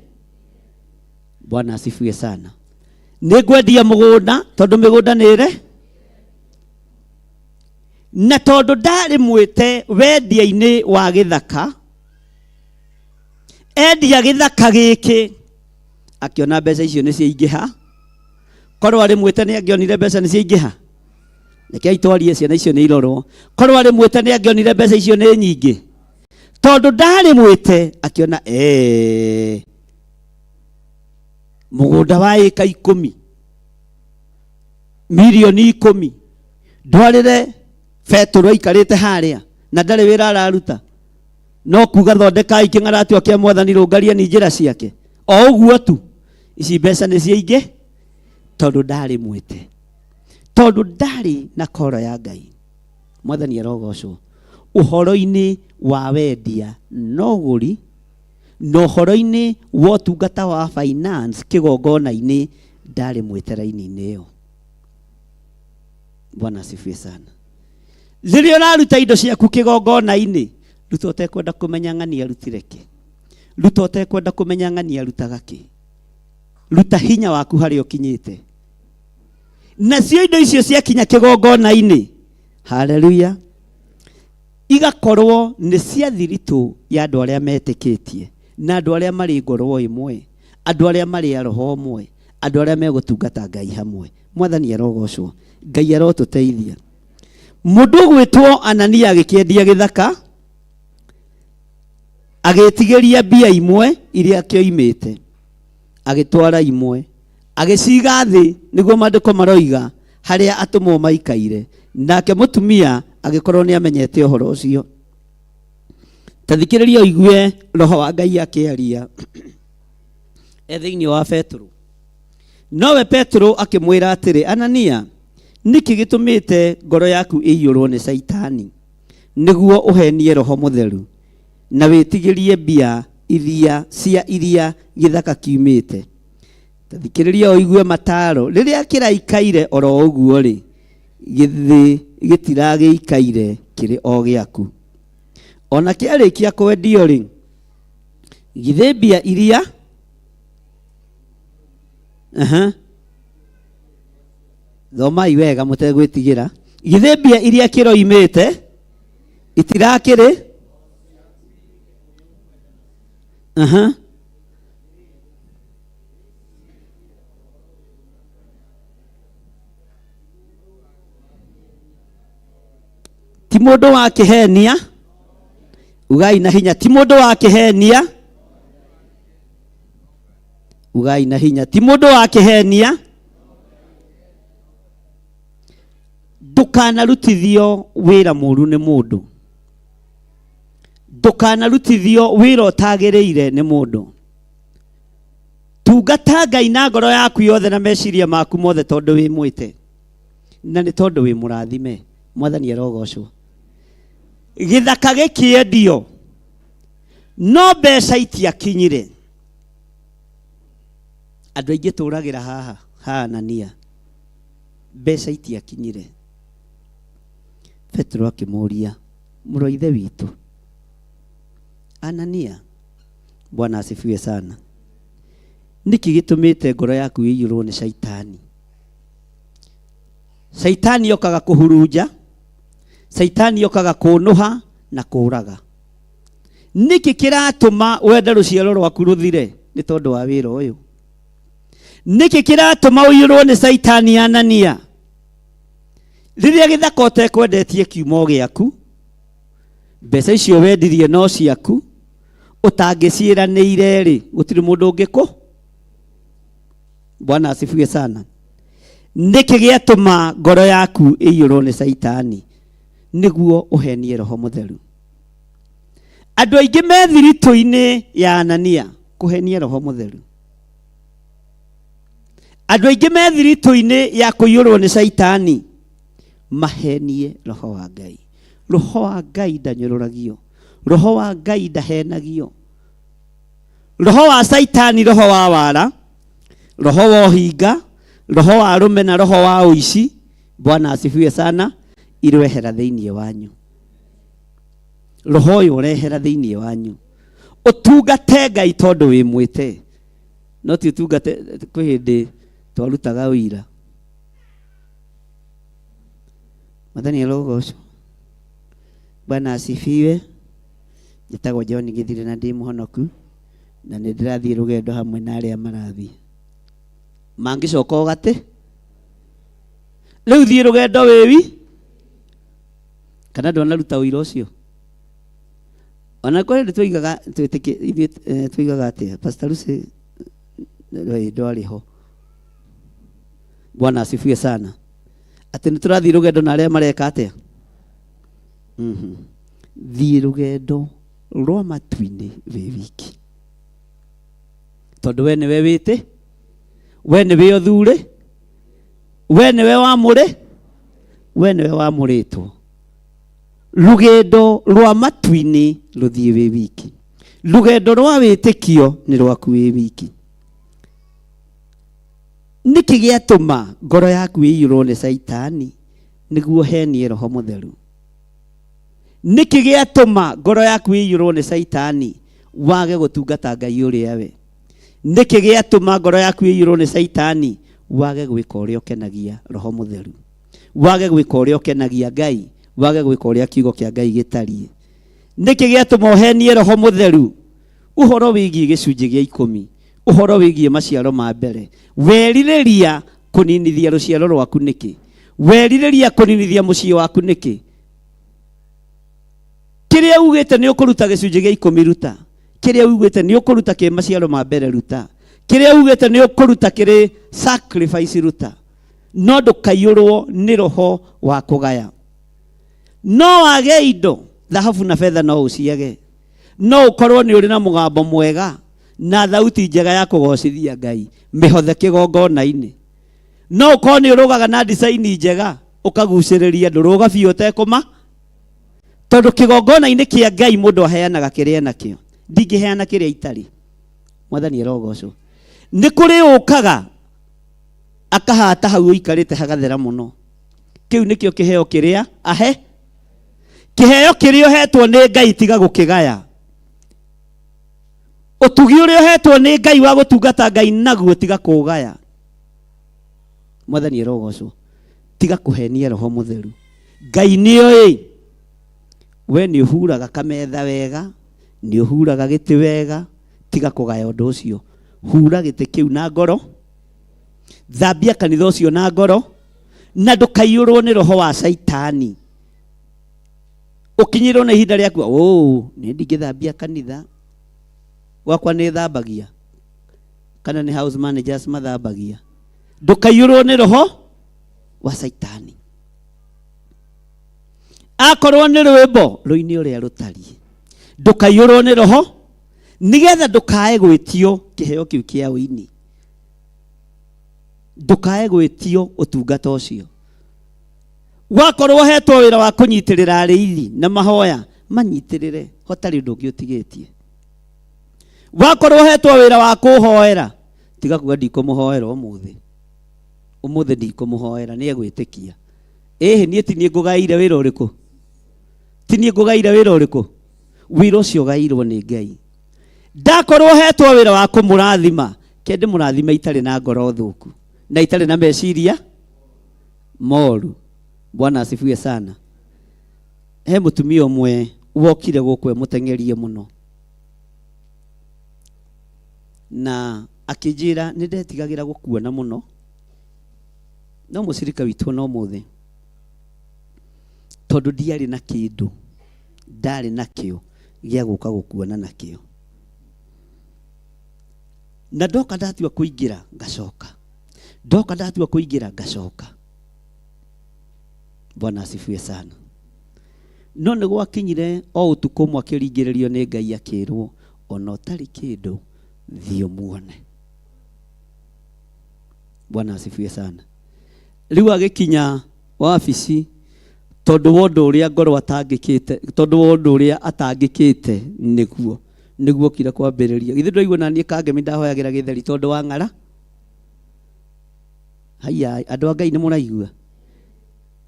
Bwana asifiwe sana. Nĩ ngwendia mũgũnda tondũ mĩgũnda nĩ ire. Na tondũ ndarĩ mwĩte wendia-inĩ wa gĩthaka, endia gĩthaka gĩkĩ akĩona mbeca icio nĩ ciaingĩha. Korwo arĩ mwĩte nĩ angĩonire mbeca nĩ ciaingĩha. Rekei twarie, ciana icio nĩ irorwo. Korwo arĩ mwĩte nĩ angĩonire mbeca icio nĩ nyingĩ. Tondũ ndarĩ mwĩte akĩona mũgũnda wa ĩka 10, mirioni 10, ndwarĩre Petero aikarĩte harĩa na ndarĩ wĩra araruta, no kuga thondekai kĩng'aratio kĩa Mwathani, rũngaria ni njĩra ciake, o ũguo tu ici mbeca nĩ ciaingĩ, tondũ ndarĩ mwĩte, tondũ ndarĩ na koro ya Ngai. Mwathani arogocwo. Ũhoro-inĩ wa wendia no ũgũri, na ũhoro-inĩ wa ũtungata wa finance kĩgongona-inĩ ndarĩ mwĩte raini-inĩ ĩyo. Bwana asifiwe sana. Rĩrĩa ũraruta indo ciaku kĩgongona-inĩ, ruta ũtekwenda kũmenya ng'ani arutire kĩ, ruta ũtekwenda kũmenya ng'ani arutaga kĩ, ruta hinya waku harĩa ũkinyĩte. Nacio indo icio ciakinya kĩgongona-inĩ, haleluya, igakorwo nĩ cia thiritũ ya andũ arĩa metĩkĩtie, na andũ arĩa marĩ ngoro ĩmwe, andũ arĩa marĩ a roho ũmwe, andũ arĩa megũtungata Ngai hamwe. Mwathani arogocwo. Ngai arotũteithia. Mũndũ ũgwĩtwo Anania agĩkĩendia gĩthaka, agĩtigĩria mbia imwe iria akĩoimĩte, agĩtwara imwe, agĩciga thĩ, nĩguo maandĩko maroiga, harĩa atũmwo maikaire. Nake mũtumia agĩkorwo nĩ amenyete ũhoro ũcio. Ta thikĩrĩria ũigue roho wa Ngai akĩaria e thĩinĩ wa Petero. Nowe Petero akĩmwĩra atĩrĩ, Anania, nĩkĩ gĩtũmĩte ngoro yaku ĩiyũrwo nĩ Caitani, nĩguo ũhenie roho mũtheru na wĩtigĩrie mbia iria cia iria gĩthaka kiumĩte. Ta thikĩrĩria ũigue mataro, rĩrĩa kĩraikaire oro ũguo rĩ, gĩthĩ gĩtiragĩikaire kĩrĩ o gĩaku. Ona kĩarĩkia kwendio rĩ, githĩ mbia iria aha thomai wega mũtegwĩtigĩra, githĩ mbia iria kĩroimĩte itirakĩrĩ aha ti mũndũ wa kĩhenia, ugai na hinya, ti mũndũ wa kĩhenia, ugai na hinya, ti mũndũ wa kĩhenia. Ndũkanarutithio wĩra mũru nĩ mũndũ, ndũkanarutithio wĩra ũtagĩrĩire nĩ mũndũ. Tungata Ngai na ngoro yaku yothe na meciria maku mothe, tondũ wĩ mwĩte na nĩ tondũ wĩ mũrathime. Mwathani arogocwo. Gĩthaka gĩkĩendio no mbeca itiakinyire. Andũ aingĩ tũragĩra haha ha Anania, mbeca itiakinyire. Petero akĩmũria, mũrũ wa ithe witũ Anania, Bwana asifiwe sana, nĩkĩ gĩtũmĩte ngoro yaku ĩiyũrwo nĩ caitani? Caitani okaga kũhurunja, caitani okaga kũnũha na kũraga. Nĩkĩ kĩratũma wende rũciaro rwaku rũthire? Nĩ tondũ wa wĩra ũyũ. Nĩkĩ kĩratũma ũiyũrwo nĩ caitani Anania? Rĩrĩa gĩthaka ũtekwendetie kiumo gĩaku, mbeca icio wendirie no ciaku, ũtangĩciĩranĩire rĩ, gũtirĩ mũndũ ũngĩkũ. Bwana asifiwe sana. Nĩkĩ gĩatũma ngoro yaku ĩiyũrwo nĩ caitani? Nĩguo ũhenie Roho Mũtheru. Andũ aingĩ me thiritũ-inĩ ya Anania kũhenia Roho Mũtheru. Andũ aingĩ me thiritũ-inĩ ya kũiyũrwo nĩ caitani mahenie Roho wa Ngai. Roho wa Ngai ndanyũrũragio, Roho wa Ngai ndahenagio. Roho wa caitani, roho wa wara, roho wa ũhinga, roho wa rũmena, roho wa ũici, Bwana asifiwe sana, irwehera thĩinĩ wanyu. Roho ũyũ ũrehera thĩinĩ wanyu. Ũtungate Ngai tondũ wĩ mwĩte, no ti ũtungate. Kwĩ hĩndĩ twarutaga ũira, Mwathani arogocwo. Bwana asifiwe. Njĩtagwo John Gĩthire na ndĩ mũhonoku, na nĩ ndĩrathiĩ rũgendo hamwe na arĩa marathiĩ. Mangĩcoka o gatĩ rĩu thiĩ rũgendo wĩwi, kana ndwanaruta ũira ũcio. Ona kwĩ hĩndĩ twoigaga twĩtĩkĩ ithuĩ, twoigaga atĩa, Pastor Lucy ndwarĩ ho. Bwana asifiwe sana. Atĩ nĩ tũrathiĩ rũgendo na arĩa mareka atĩa? Thiĩ rũgendo rwa matu-inĩ wĩ wiki, tondũ we nĩwe wĩtĩ, we nĩwe ũthure, we nĩwe wamũrĩ, we nĩwe wamũrĩtwo. Rũgendo rwa matu-inĩ rũthiĩ wĩ wiki. Rũgendo rwa wĩtĩkio nĩ rwaku wĩ wiki. Nĩkĩ gĩatũma ngoro yaku ĩiyũrwo nĩ caitani nĩguo henie Roho Mũtheru? Nĩkĩ gĩatũma ngoro yaku ĩiyũrwo nĩ caitani wage gũtungata Ngai ũrĩa we? Nĩkĩ gĩatũma ngoro yaku ĩiyũrwo nĩ caitani wage gwĩka ũrĩa ũkenagia Roho Mũtheru, wage gwĩka ũrĩa ũkenagia Ngai, wage gwĩka ũrĩa kiugo kĩa Ngai gĩtariĩ? Nĩkĩ gĩatũma ũhenie Roho Mũtheru? Ũhoro wĩgiĩ gĩcunjĩ gĩa 10, ũhoro wĩgiĩ maciaro ma mbere, werirĩria kũninithia rũciaro rwaku nĩkĩ? Werirĩria kũninithia mũciĩ waku nĩkĩ? Kĩrĩa ugĩte nĩ ũkũruta gĩcunjĩ gĩa 10 ruta. Kĩrĩa ugĩte nĩ ũkũruta kĩ maciaro ma mbere ruta. Kĩrĩa ugĩte nĩ ũkũruta kĩrĩ sacrifice ruta. No ndũkaiyũrwo nĩ roho wa kũgaya. No wage indo, thahabu na betha no ũciage. No ũkorwo nĩ ũrĩ na mũgambo mwega na thauti njega ya kũgocithia Ngai, mĩhothe kĩgongona-inĩ. No ũkorwo nĩ ũrũgaga na design njega ũkagucĩrĩria, ndũrũga biũ ũtekũma, tondũ kĩgongona-inĩ kĩa Ngai mũndũ aheanaga kĩrĩa enakĩo. Ndingĩheana kĩrĩa itarĩ. Mwathani arogocwo. Nĩ kũrĩ ũkaga akahata hau ũikarĩte hagathera mũno. Kĩu nĩkĩo kĩheo kĩrĩa ahe. Kĩheo kĩrĩa ũhetwo nĩ Ngai tiga gũkĩgaya. Ũtugi ũrĩa ũhetwo nĩ Ngai wa gũtungata Ngai naguo tiga kũũgaya. Mwathani arogocwo. Tiga kũhenia Roho Mũtheru. Ngai nĩoĩ we nĩ ũhuraga kametha wega, nĩ ũhuraga gĩtĩ wega, tiga kũgaya ũndũ ũcio. Hura gĩtĩ kĩu na ngoro, thambia kanitha ũcio na ngoro, na ndũkaiyũrwo nĩ roho wa Caitani. Ũkinyĩrwo nĩ ihinda rĩaku, oh, nĩ ndingĩthambia kanitha gwakwa nĩ thambagia, kana nĩ house managers mathambagia. Ndũkaiyũrwo nĩ roho wa Caitani. Akorwo nĩ rwĩmbo rũine ũrĩa rũtariĩ, ndũkaiyũrwo nĩ roho nĩgetha ndũkae gwĩtio kĩheo kĩu kĩa ũini, ndũkae gwĩtio ũtungata ũcio. Wakorwo ũhetwo wĩra wa kũnyitĩrĩra arĩithi na mahoya, manyitĩrĩre hotarĩ ũndũ ũngĩ ũtigĩtie. Wakorwo ũhetwo wĩra wa kũhoera, tiga kuga ndikũmũhoera ũmũthĩ, ũmũthĩ ndikũmũhoera, nĩ egwĩtĩkia. Ĩhĩ, niĩ ti niĩ ngũgaĩire wĩra ũrĩkũ? Ti niĩ ngũgaĩire wĩra ũrĩkũ? Wĩra ũcio ũgaĩirwo nĩ Ngai. Ndakorwo hetwo wĩra wa kũmũrathima, ke ndĩmũrathime itarĩ na ngoro thũku na itarĩ na meciria moru. Bwana asifiwe sana. He mũtumia ũmwe wokire gũkũ emũteng'erie mũno, na akĩnjĩra nĩ ndetigagĩra gũkuona mũno, no mũcirika witũ ona ũmũthĩ, tondũ ndiarĩ na kĩndũ ndarĩ nakĩo gĩa gũka gũkuona nakĩo, na ndoka ndatua kũingĩra ngacoka, ndoka ndatua kũingĩra ngacoka. Bwana asifiwe sana. No nĩ gwakinyire o ũtukũ ũmwe akĩringĩrĩrio nĩ Ngai akĩrwo, ona ũtarĩ kĩndũ thiĩ ũmuone. Bwana asifiwe sana. Rĩu agĩkinya wabici, tondũ wa ũndũ ũrĩa ngoro atangĩkĩte, tondũ wa ũndũ ũrĩa atangĩkĩte nĩguo okire kwambĩrĩria. Githĩ ndũraigua na niĩ Kangemi ndahoyagĩra gĩtheri tondũ wa ng'ara? Haiya, andũ a Ngai nĩ mũraigua?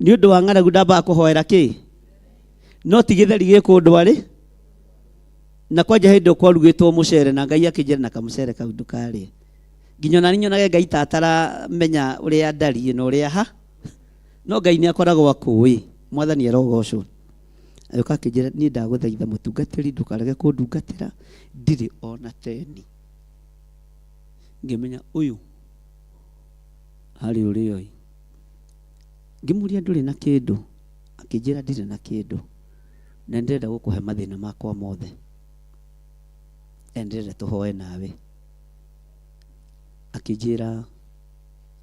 Nĩ ũndũ wa ng'aragu ndambaga kũhoera kĩ? No ti gĩtheri gĩ kũndũ arĩ? Na kwanja hĩndĩ ĩyo kwarugĩtwo mũcere na Ngai akĩnjĩra na kamũcere kau ndũkarĩe. Nginya ona niĩ nyonage Ngai ta ataramenya ũrĩa ndariĩ na ũrĩa ha. No Ngai nĩ akoragwo akũĩ. Mwathani arogocwo. Agĩũka akĩnjĩra, niĩ ndagũthaitha mũtungatĩri ndũkarege kũndungatĩra, ndirĩ ona teni. Ngĩmenya ũyũ harĩ ũrĩa oĩ. Ngĩmũria ndũrĩ na kĩndũ, akĩnjĩra ndirĩ na kĩndũ, na ndĩrenda gũkũhe mathĩna makwa mothe, na ndĩrenda tũhoe nawe. Akĩnjĩra,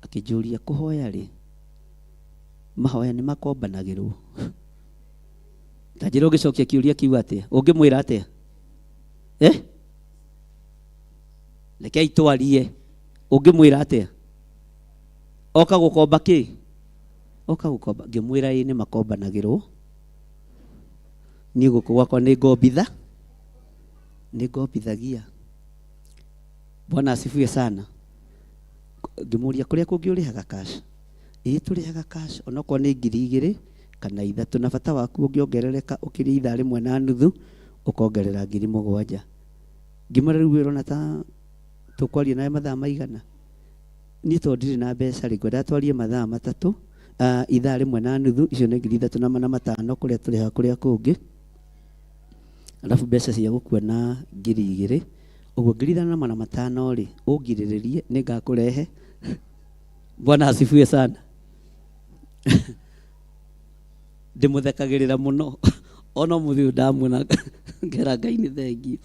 akĩnjũria kũhoya rĩ, mahoya nĩ makombanagĩrwo. Ta njĩra ũngĩcokia kĩũria kĩu atĩa? Ũngĩmwĩra atĩa? Rekei twarie. Ũngĩmwĩra atĩa? Oka gũkomba kĩ? Oka gũkomba. Ngĩmwĩra ĩ nĩ makombanagĩrwo. Niĩ gũkũ gwakwa nĩ ngombitha, nĩ ngombithagia. Bwana asifiwe sana. Ngĩmũria kũrĩa kũngĩ ũrĩhaga cash? Ĩĩ tũrĩhaga cash, onokorwo nĩ ngiri igĩrĩ kana ithatũ, na bata waku ũngĩongerereka ũkĩrie ithaa rĩmwe na nuthu, ũkongerera ngiri mũgwanja. Ngĩmwĩra rĩu ũrona ta tũkwaria nawe mathaa maigana? Niĩ tondũ ndirĩ na mbeca rĩ, ngwenda twarie mathaa matatũ, ithaa rĩmwe na nuthu, icio nĩ ngiri ithatũ na magana matano kũrĩa tũrĩhaga kũrĩa kũngĩ. Alafu mbeca cia gũkua na ngiri igĩrĩ, ũguo ngiri ithano na magana matano rĩ, ũngirĩrĩrie nĩ ngakũrehe. Bwana asifiwe sana. Ndĩmũthekagĩrĩra mũno, ona ũmũthĩ ũyũ ndamuona ngera Ngai nĩ thengiũ.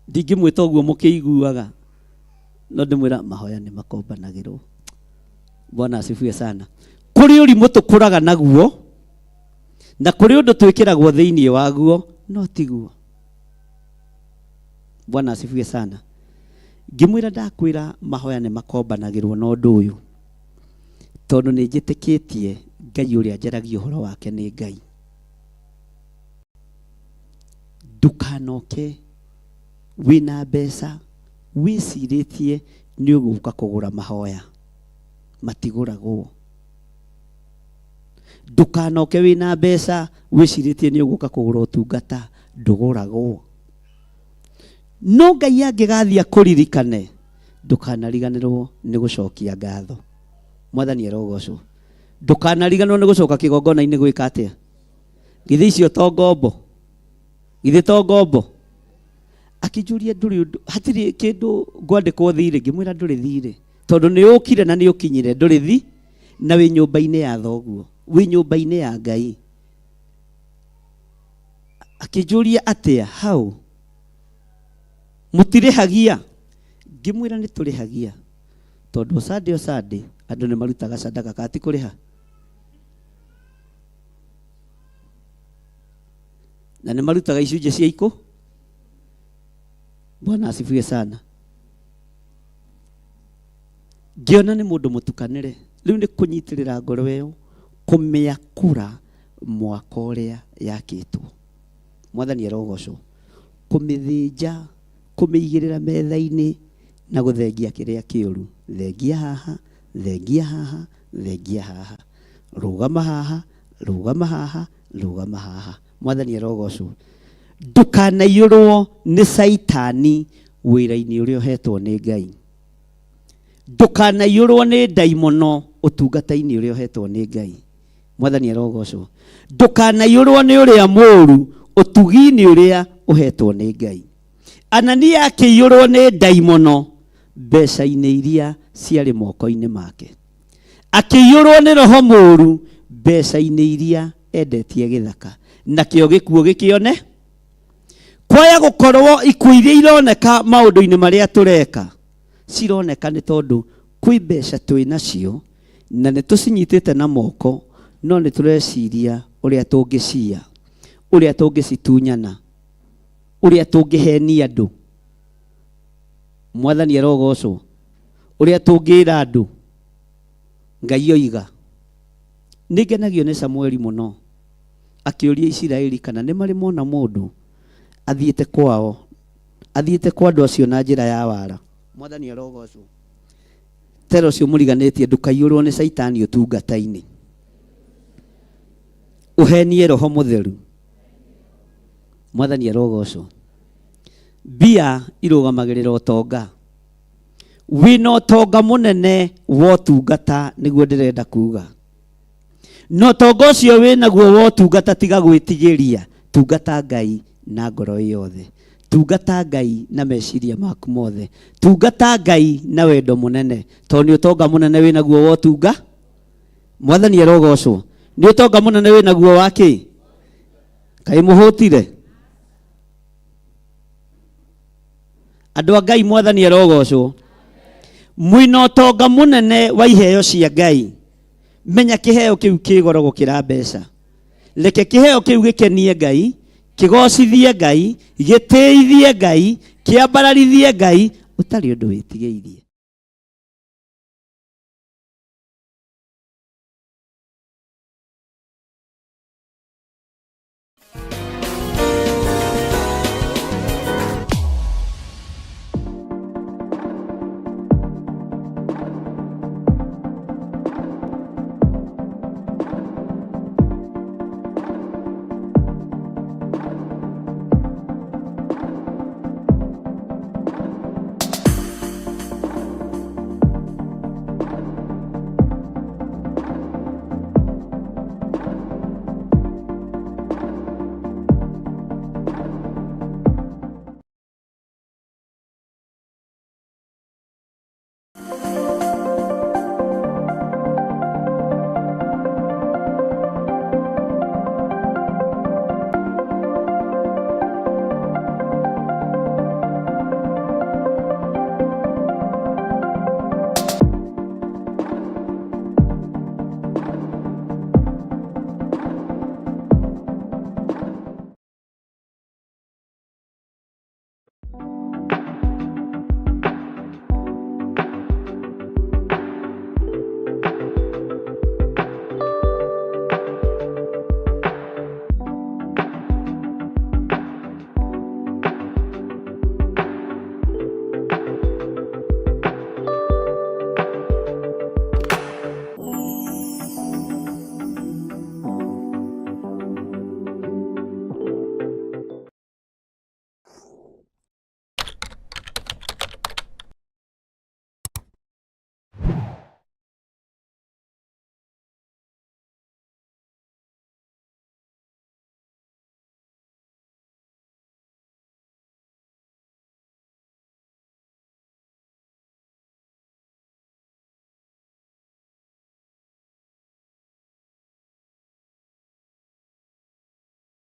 Ndingĩmwĩta ũguo mũkĩiguaga, no ndĩmwĩra mahoya nĩ makombanagĩrwo. Bwana asifiwe sana. Kũrĩ ũrimũ tũkũraga naguo, na kũrĩ ũndũ twĩkĩragwo thĩinĩ waguo, no tiguo. Bwana asifiwe sana. Ngĩmwĩra ndakwĩra mahoya nĩ makombanagĩrwo na ũndũ ũyũ, tondũ nĩ njĩtĩkĩtie Ngai ũrĩa njaragia ũhoro wake nĩ Ngai. Ndũkanoke Wĩna mbeca wĩcirĩtie nĩ ũgũka kũgũra mahoya, matigũragwo. Ndũkanoke wĩna mbeca wĩcirĩtie nĩ ũgũka kũgũra ũtungata, ndũgũragwo. No Ngai angĩgathiĩ akũririkane, ndũkanariganĩrwo nĩ gũcokia ngatho. Mwathani arogocwo. Ndũkanariganĩrwo nĩ gũcoka kĩgongona-inĩ gwĩka atĩa? Githĩ icio to ngombo? Githĩ to ngombo? Akĩnjũria ndũrĩ ũndũ, hatirĩ kĩndũ ngwandĩkwo thirĩ, ngĩmwĩra ndũrĩ thirĩ, tondũ nĩ ũkire na nĩ ũkinyire, ndũrĩ thi na wĩ nyũmba-inĩ ya thoguo, wĩ nyũmba-inĩ ya Ngai. Akĩnjũria atĩa hau mũtirĩhagia? Ngĩmwĩra nĩ tũrĩhagia, tondũ o Sunday o Sunday andũ nĩ marutaga sadaka, kana ti kũrĩha? Na nĩ marutaga icunjĩ cia ikũ. Bwana asifiwe sana. Ngĩona nĩ mũndũ mũtukanĩre, rĩu nĩ kũnyitĩrĩra ngoro ĩyo, kũmĩakũra mwaka ũrĩa yakĩtwo. Mwathani arogocwo. Kũmĩthĩnja, kũmĩigĩrĩra metha-inĩ na gũthengia kĩrĩa kĩũru. Thengia haha, thengia haha, thengia haha. Rũgama haha, rũgama haha, rũgama haha. Mwathani arogocwo. Ndũkanaiyũrwo nĩ Caitani wĩra-inĩ ũrĩa ũhetwo nĩ Ngai. Ndũkanaiyũrwo nĩ ndaimono ũtungata-inĩ ũrĩa ũhetwo nĩ Ngai. Mwathani arogocwo. Ndũkanaiyũrwo nĩ ũrĩa mũũru ũtugi-inĩ ũrĩa ũhetwo nĩ Ngai. Anania akĩiyũrwo nĩ ndaimono mbeca-inĩ iria ciarĩ moko-inĩ make. Akĩiyũrwo nĩ roho mũũru mbeca-inĩ iria endetie gĩthaka. Nakĩo gĩkuũ gĩkĩone. Kwaya gũkorwo ikuũ iria ironeka maũndũ-inĩ marĩa tũreka cironeka nĩ tondũ kwĩ mbeca twĩ nacio na nĩ tũcinyitĩte na moko, no nĩ tũreciria ũrĩa tũngĩciya, ũrĩa tũngĩcitunyana, ũrĩa tũngĩhenia andũ. Mwathani arogocwo. Ũrĩa tũngĩra andũ. Ngai oiga. Nĩ ngenagio nĩ Samueli mũno akĩũria Isiraeli kana nĩ marĩ mona mũndũ athiĩte kwao, athiĩte kwa andũ acio na njĩra ya wara. Mwathani arogocwo. Tera ũcio mũriganĩtie, ndũkaiyũrwo nĩ Caitani ũtungata-inĩ. Ũhenie roho mũtheru. Mwathani arogocwo. Mbia irũgamagĩrĩra ũtonga. Wĩna ũtonga mũnene wa ũtungata, nĩguo ndĩrenda kuga. Na ũtonga ũcio wĩnaguo wa ũtungata, tiga gwĩtigĩria. Tungata Ngai na ngoro yothe. Tungata Ngai na meciria maku mothe. Tungata Ngai na wendo mũnene, tondũ nĩ ũtonga mũnene wĩnaguo wa ũtunga. Mwathani arogocwo. Nĩ ũtonga mũnene wĩnaguo wa kĩ? Kaĩ mũhũtire? Andũ a Ngai, Mwathani arogocwo. Mwĩna ũtonga mũnene wa iheo cia Ngai. Menya kĩheo kĩu kĩ goro gũkĩra mbeca. Reke kĩheo kĩu gĩkenie Ngai, kĩgocithie Ngai, gĩtĩithie Ngai, kĩambararithie Ngai, ũtarĩ ũndũ wĩtigĩirie.